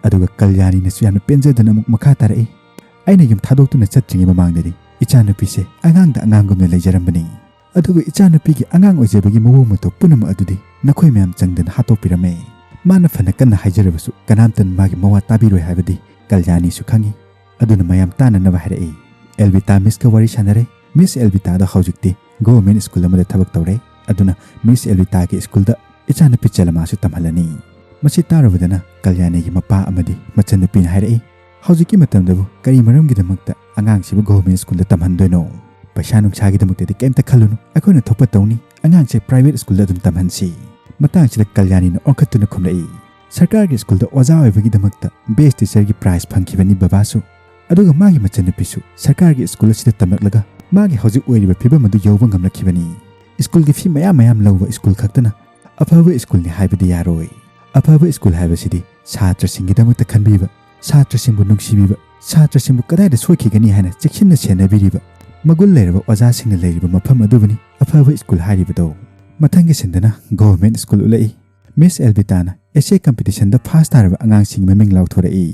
ꯑꯗꯨꯒ ꯀꯜꯌꯥꯅꯤꯅꯁꯨ ꯌꯥꯝꯅ ꯄꯦꯟꯖꯗꯅ ꯑꯃꯨꯛ ꯃꯈꯥ ꯇꯥꯔꯛꯏ, "ꯑꯩꯅ ꯌꯨꯝ ꯊꯥꯗꯣꯛꯇꯨꯅ ꯆꯠꯇ꯭ꯔꯤꯉꯩ ꯃꯃꯥꯡꯗꯗꯤ ꯏꯆꯥꯅꯨꯄꯤꯁꯦ ꯑꯉꯥꯡꯗ ꯑꯉꯥꯡꯒꯨꯝꯅ ꯂꯩꯖꯔꯝꯕꯅꯤ꯫ ꯑꯗꯨꯒ ꯏꯆꯥꯅꯨꯄꯤꯒꯤ ꯑꯉꯥꯡ ꯑꯣꯏꯖꯕꯒꯤ ꯃꯑꯣꯡ ꯃꯇꯧ ꯄꯨꯝꯅꯃꯛ ꯑꯗꯨꯗꯤ ꯅꯈꯣꯏ ꯃꯌꯥꯝ ꯆꯪꯗꯅ ꯍꯥꯠꯇꯣꯛꯄꯤꯔꯝꯃꯦ꯫ ꯃꯥꯅ ꯐꯅ ꯀꯟꯅ ꯍꯥꯏꯖꯔꯕꯁꯨ ꯀꯅꯥꯝꯇꯅ ꯃꯥꯒꯤ ꯃꯋꯥ ꯇꯥꯕꯤꯔꯣꯏ ꯍꯥꯏꯕꯗꯤ ꯀꯜꯌꯥꯅꯤꯁꯨ ꯈꯪꯉꯤ꯫ ꯑꯗꯨꯅ ꯃꯌꯥꯝ ꯇꯥꯅꯅꯕ ꯍꯥꯏꯔꯛꯏ꯫ ꯑꯦꯜꯕꯤꯇꯥ ꯃꯤꯁꯀ ꯋꯥꯔꯤ ꯁꯥꯟꯅꯔꯦ꯫ ꯃꯤꯁ ꯑꯦꯜꯕꯤꯇꯥꯗꯣ ꯍꯧꯖꯤꯛꯇꯤ ꯒꯣꯚꯔꯟꯃꯦꯟꯠ ꯁ꯭ꯀꯨꯜ ꯑꯃꯗ ꯊꯕꯛ ꯇꯧꯔꯦ꯫ ꯑꯗꯨꯅ ꯃꯤꯁ ꯑꯦꯜꯕꯤꯇꯥꯒꯤ ꯁ꯭ꯀꯨꯜꯗ ꯏꯆꯥꯅꯨꯄꯤ ꯆꯦꯂꯃꯥꯁꯨ ꯇꯝꯍꯜꯂꯅꯤ꯫ ꯃꯁꯤ ꯇꯥꯔꯨꯕꯗꯅ ꯀꯜꯌꯥꯅꯤꯒꯤ ꯃꯄꯥ ꯑꯃꯗꯤ ꯃꯆꯟꯅꯨꯄꯤꯅ ꯍꯥꯏꯔꯛꯏ, "ꯍꯧꯖꯤꯛꯀꯤ ꯃꯇꯝꯗꯕꯨ ꯀꯔꯤ ꯃꯔꯝꯒꯤꯗꯃꯛꯇ ꯑꯉꯥꯡꯁꯤꯕꯨ ꯒꯣꯚꯔꯟꯃꯦꯟꯠ ꯁ꯭ꯀꯨꯜꯗ ꯇꯝꯍꯟꯗꯣꯏꯅꯣ? ꯄꯩꯁꯥ ꯅꯨꯡꯁꯥꯒꯤꯗꯃꯛꯇꯗꯤ ꯀꯩꯝꯇ ꯈꯜꯂꯨꯅꯨ, ꯑꯩꯈꯣꯏꯅ ꯊꯣꯛꯄ ꯇꯧꯅꯤ, ꯑꯉꯥꯡꯁꯦ ꯄ꯭ꯔꯥꯏꯚꯦꯠ ꯁ꯭ꯀꯨꯜꯗ ꯑꯗꯨꯝ ꯇꯝꯍꯟꯁꯤ꯫" ꯃꯇꯥꯡꯁꯤꯗ ꯀꯜꯌꯥꯅꯤꯅ ꯑꯣꯟꯈꯠꯇꯨꯅ ꯈꯨꯝꯂꯛꯏ, "ꯁꯔꯀꯥꯔꯒꯤ ꯁ꯭ꯀꯨꯜꯗ ꯑꯣꯖꯥ ꯑꯣꯏꯕꯒꯤꯗꯃꯛꯇ ꯕꯦꯁ꯭ꯠ ꯇꯤꯆꯔꯒꯤ ꯄ꯭ꯔꯥꯏꯖ ꯐꯪꯈꯤꯕꯅꯤ ꯕꯕꯥꯁꯨ꯫ ꯑꯗꯨꯒ ꯃꯥꯒꯤ ꯃꯆꯟꯅꯨꯄꯤꯁꯨ ꯁꯔꯀꯥꯔꯒꯤ ꯁ꯭ꯀꯨꯜ ꯑꯁꯤꯗ ꯇꯝꯂꯛꯂꯒ ꯃꯥꯒꯤ ꯍꯧꯖꯤꯛ ꯑꯣꯏꯔꯤꯕ ꯐꯤꯕꯝ ꯑꯗꯨ ꯌꯧꯕ ꯉꯝꯂꯛꯈꯤꯕꯅꯤ꯫ ꯁ꯭ꯀꯨꯜꯒꯤ ꯐꯤ ꯃꯌꯥꯝ ꯃꯌꯥꯝ ꯂꯧꯕ ꯁ꯭ꯀꯨꯜ ꯈꯛꯇꯅ ꯑꯐꯕ ꯁ꯭ꯀꯨꯜꯅꯤ ꯍꯥꯏꯕꯗꯤ ꯌꯥꯔꯣꯏ꯫ ꯑꯐꯕ ꯁ꯭ꯀꯨꯜ ꯍꯥꯏꯕꯁꯤꯗꯤ ꯁꯥꯇ꯭ꯔꯁꯤꯡꯒꯤꯗꯃꯛꯇ ꯈꯟꯕꯤꯕ, ꯁꯥꯇ꯭ꯔꯁꯤꯡꯕꯨ ꯅꯨꯡꯁꯤꯕꯤꯕ, ꯁꯥꯇ꯭ꯔꯁꯤꯡꯕꯨ ꯀꯗꯥꯏꯗ ꯁꯣꯏꯈꯤꯒꯅꯤ ꯍꯥꯏꯅ ꯆꯦꯛꯁꯤꯟꯅ ꯁꯦꯟꯅꯕꯤꯔꯤꯕ, ꯃꯒꯨꯟ ꯂꯩꯔꯕ ꯑꯣꯖꯥꯁꯤꯡꯅ ꯂꯩꯔꯤꯕ ꯃꯐꯝ ꯑꯗꯨꯕꯨꯅꯤ ꯑꯐꯕ ꯁ꯭ꯀꯨꯜ ꯍꯥꯏꯔꯤꯕꯗꯣ꯫ ꯃꯊꯪꯒꯤ ꯁꯤꯟꯗꯅ ꯒꯣꯚꯔꯟꯃꯦꯟꯠ ꯁ꯭ꯀꯨꯜ ꯎꯠꯂꯛꯏ꯫ ꯃꯤꯁ ꯑꯦꯜꯕꯤꯇꯥꯅ ꯑꯦꯁꯦ ꯀꯝꯄꯤꯇꯤꯁꯟꯗ ꯐꯥꯔꯁ ꯇꯥꯔꯕ ꯑꯉꯥꯡꯁꯤꯡꯒꯤ ꯃꯃꯤꯡ ꯂꯥꯎꯊꯣꯔꯛꯏ꯫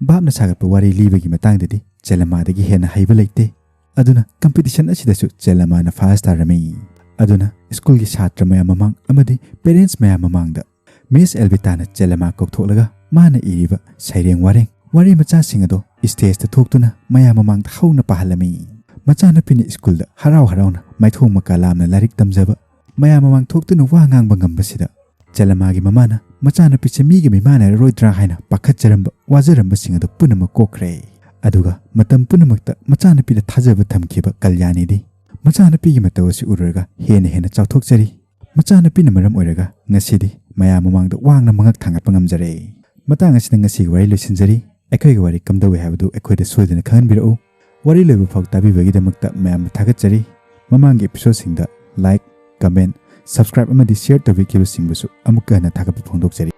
ꯚꯥꯞꯅ ꯁꯥꯒꯠꯄ ꯋꯥꯔꯤ ꯂꯤꯕꯒꯤ ꯃꯇꯥꯡꯗꯗꯤ ꯆꯦꯂꯃꯥꯗꯒꯤ ꯍꯦꯟꯅ ꯍꯩꯕ ꯂꯩꯇꯦ꯫ ꯑꯗꯨꯅ ꯀꯝꯄꯤꯇꯤꯁꯟ ꯑꯁꯤꯗꯁꯨ ꯆꯦꯂꯃꯥꯅ ꯐꯥꯔꯁ ꯇꯥꯔꯝꯃꯤ꯫ ꯑꯗꯨꯅ ꯁ꯭ꯀꯨꯜꯒꯤ ꯁꯥꯇ꯭ꯔ ꯃꯌꯥꯝ ꯃꯃꯥꯡ ꯑꯃꯗꯤ ꯄꯦꯔꯦꯟꯠꯁ ꯃꯌꯥꯝ ꯃꯃꯥꯡꯗ ꯃꯤꯁ ꯑꯦꯜꯕꯤꯇꯥꯅ ꯆꯦꯂꯃꯥ ꯀꯧꯊꯣꯛꯂꯒ ꯃꯥꯅ ꯏꯔꯤꯕ ꯁꯩꯔꯦꯡ ꯋꯥꯔꯦꯡ, ꯋꯥꯔꯤ ꯃꯆꯥꯁꯤꯡ ꯑꯗꯣ ꯁ꯭ꯇꯦꯖꯇ ꯊꯣꯛꯇꯨꯅ ꯃꯌꯥꯝ ꯃꯃꯥꯡꯗ ꯍꯧꯅ ꯄꯥꯍꯜꯂꯝꯃꯤ꯫ ꯃꯆꯥꯅꯨꯄꯤꯅ ꯁ꯭ꯀꯨꯜꯗ ꯍꯔꯥꯎ ꯍꯔꯥꯎꯅ ꯃꯥꯏꯊꯣꯡ ꯃꯀꯥ ꯂꯥꯝꯅ ꯂꯥꯏꯔꯤꯛ ꯇꯝꯖꯕ, ꯃꯌꯥꯝ ꯃꯃꯥꯡ ꯊꯣꯛꯇꯨꯅ ꯋꯥ ꯉꯥꯡꯕ ꯉꯝꯕꯁꯤꯗ ꯆꯦꯂꯃꯥꯒꯤ ꯃꯃꯥꯅ ꯃꯆꯥꯅꯨꯄꯤꯁꯦ ꯃꯤꯒ ꯃꯤꯃꯥꯟꯅꯔꯔꯣꯏꯗ꯭ꯔꯥ ꯍꯥꯏꯅ ꯄꯥꯈꯠꯆꯔꯝꯕ, ꯋꯥꯖꯔꯝꯕꯁꯤꯡ ꯑꯗꯨ ꯄꯨꯝꯅꯃꯛ ꯀꯣꯛꯈ꯭ꯔꯦ꯫ ꯑꯗꯨꯒ ꯃꯇꯝ ꯄꯨꯝꯅꯃꯛꯇ ꯃꯆꯥꯅꯨꯄꯤꯗ ꯊꯥꯖꯕ ꯊꯝꯈꯤꯕ ꯀꯜꯌꯥꯅꯤꯗꯤ ꯃꯆꯥꯅꯨꯄꯤꯒꯤ ꯃꯇꯧ ꯑꯁꯤ ꯎꯔꯨꯔꯒ ꯍꯦꯟꯅ ꯍꯦꯟꯅ ꯆꯥꯎꯊꯣꯛꯆꯔꯤ꯫ ꯃꯆꯥꯅꯨꯄꯤꯅ ꯃꯔꯝ ꯑꯣꯏꯔꯒ ꯉꯁꯤꯗꯤ ꯃꯌꯥꯝ ꯃꯃꯥꯡꯗ ꯋꯥꯡꯅ ꯃꯉꯛ ꯊꯥꯡꯒꯠꯄ ꯉꯝꯖꯔꯦ꯫ ꯃꯇꯥꯡ ꯑꯁꯤꯗ ꯉꯁꯤꯒꯤ ꯋꯥꯔꯤ ꯂꯣꯏꯁꯤꯟꯖꯔꯤ꯫ ꯑꯩꯈꯣꯏꯒꯤ ꯋꯥꯔꯤ ꯀꯝꯗꯧꯏ ꯍꯥꯏꯕꯗꯨ ꯑꯩꯈꯣꯏꯗ ꯁꯣꯏꯗꯅ ꯈꯪꯍꯟꯕꯤꯔꯛꯎ꯫ ꯋꯥꯔꯤ ꯂꯣꯏꯕ ꯐꯥꯎ ꯇꯥꯕꯤꯕꯒꯤꯗꯃꯛꯇ ꯃꯌꯥꯝꯕꯨ ꯊꯥꯒꯠꯆꯔꯤ꯫ ꯃꯃꯥꯡꯒꯤ ꯑꯦꯄꯤꯁꯣꯗꯁꯤꯡꯗ ꯂꯥꯏꯛ, ꯀꯃꯦꯟꯠ, ꯁꯕꯁꯀ꯭ꯔꯥꯏꯕ ꯑꯃꯗꯤ ꯁꯤꯌꯔ ꯇꯧꯕꯤꯈꯤꯕꯁꯤꯡꯕꯨꯁꯨ ꯑꯃꯨꯛꯀ ꯍꯟꯅ ꯊꯥꯒꯠꯄ ꯐꯣꯡꯗꯣꯛꯆꯔꯤ꯫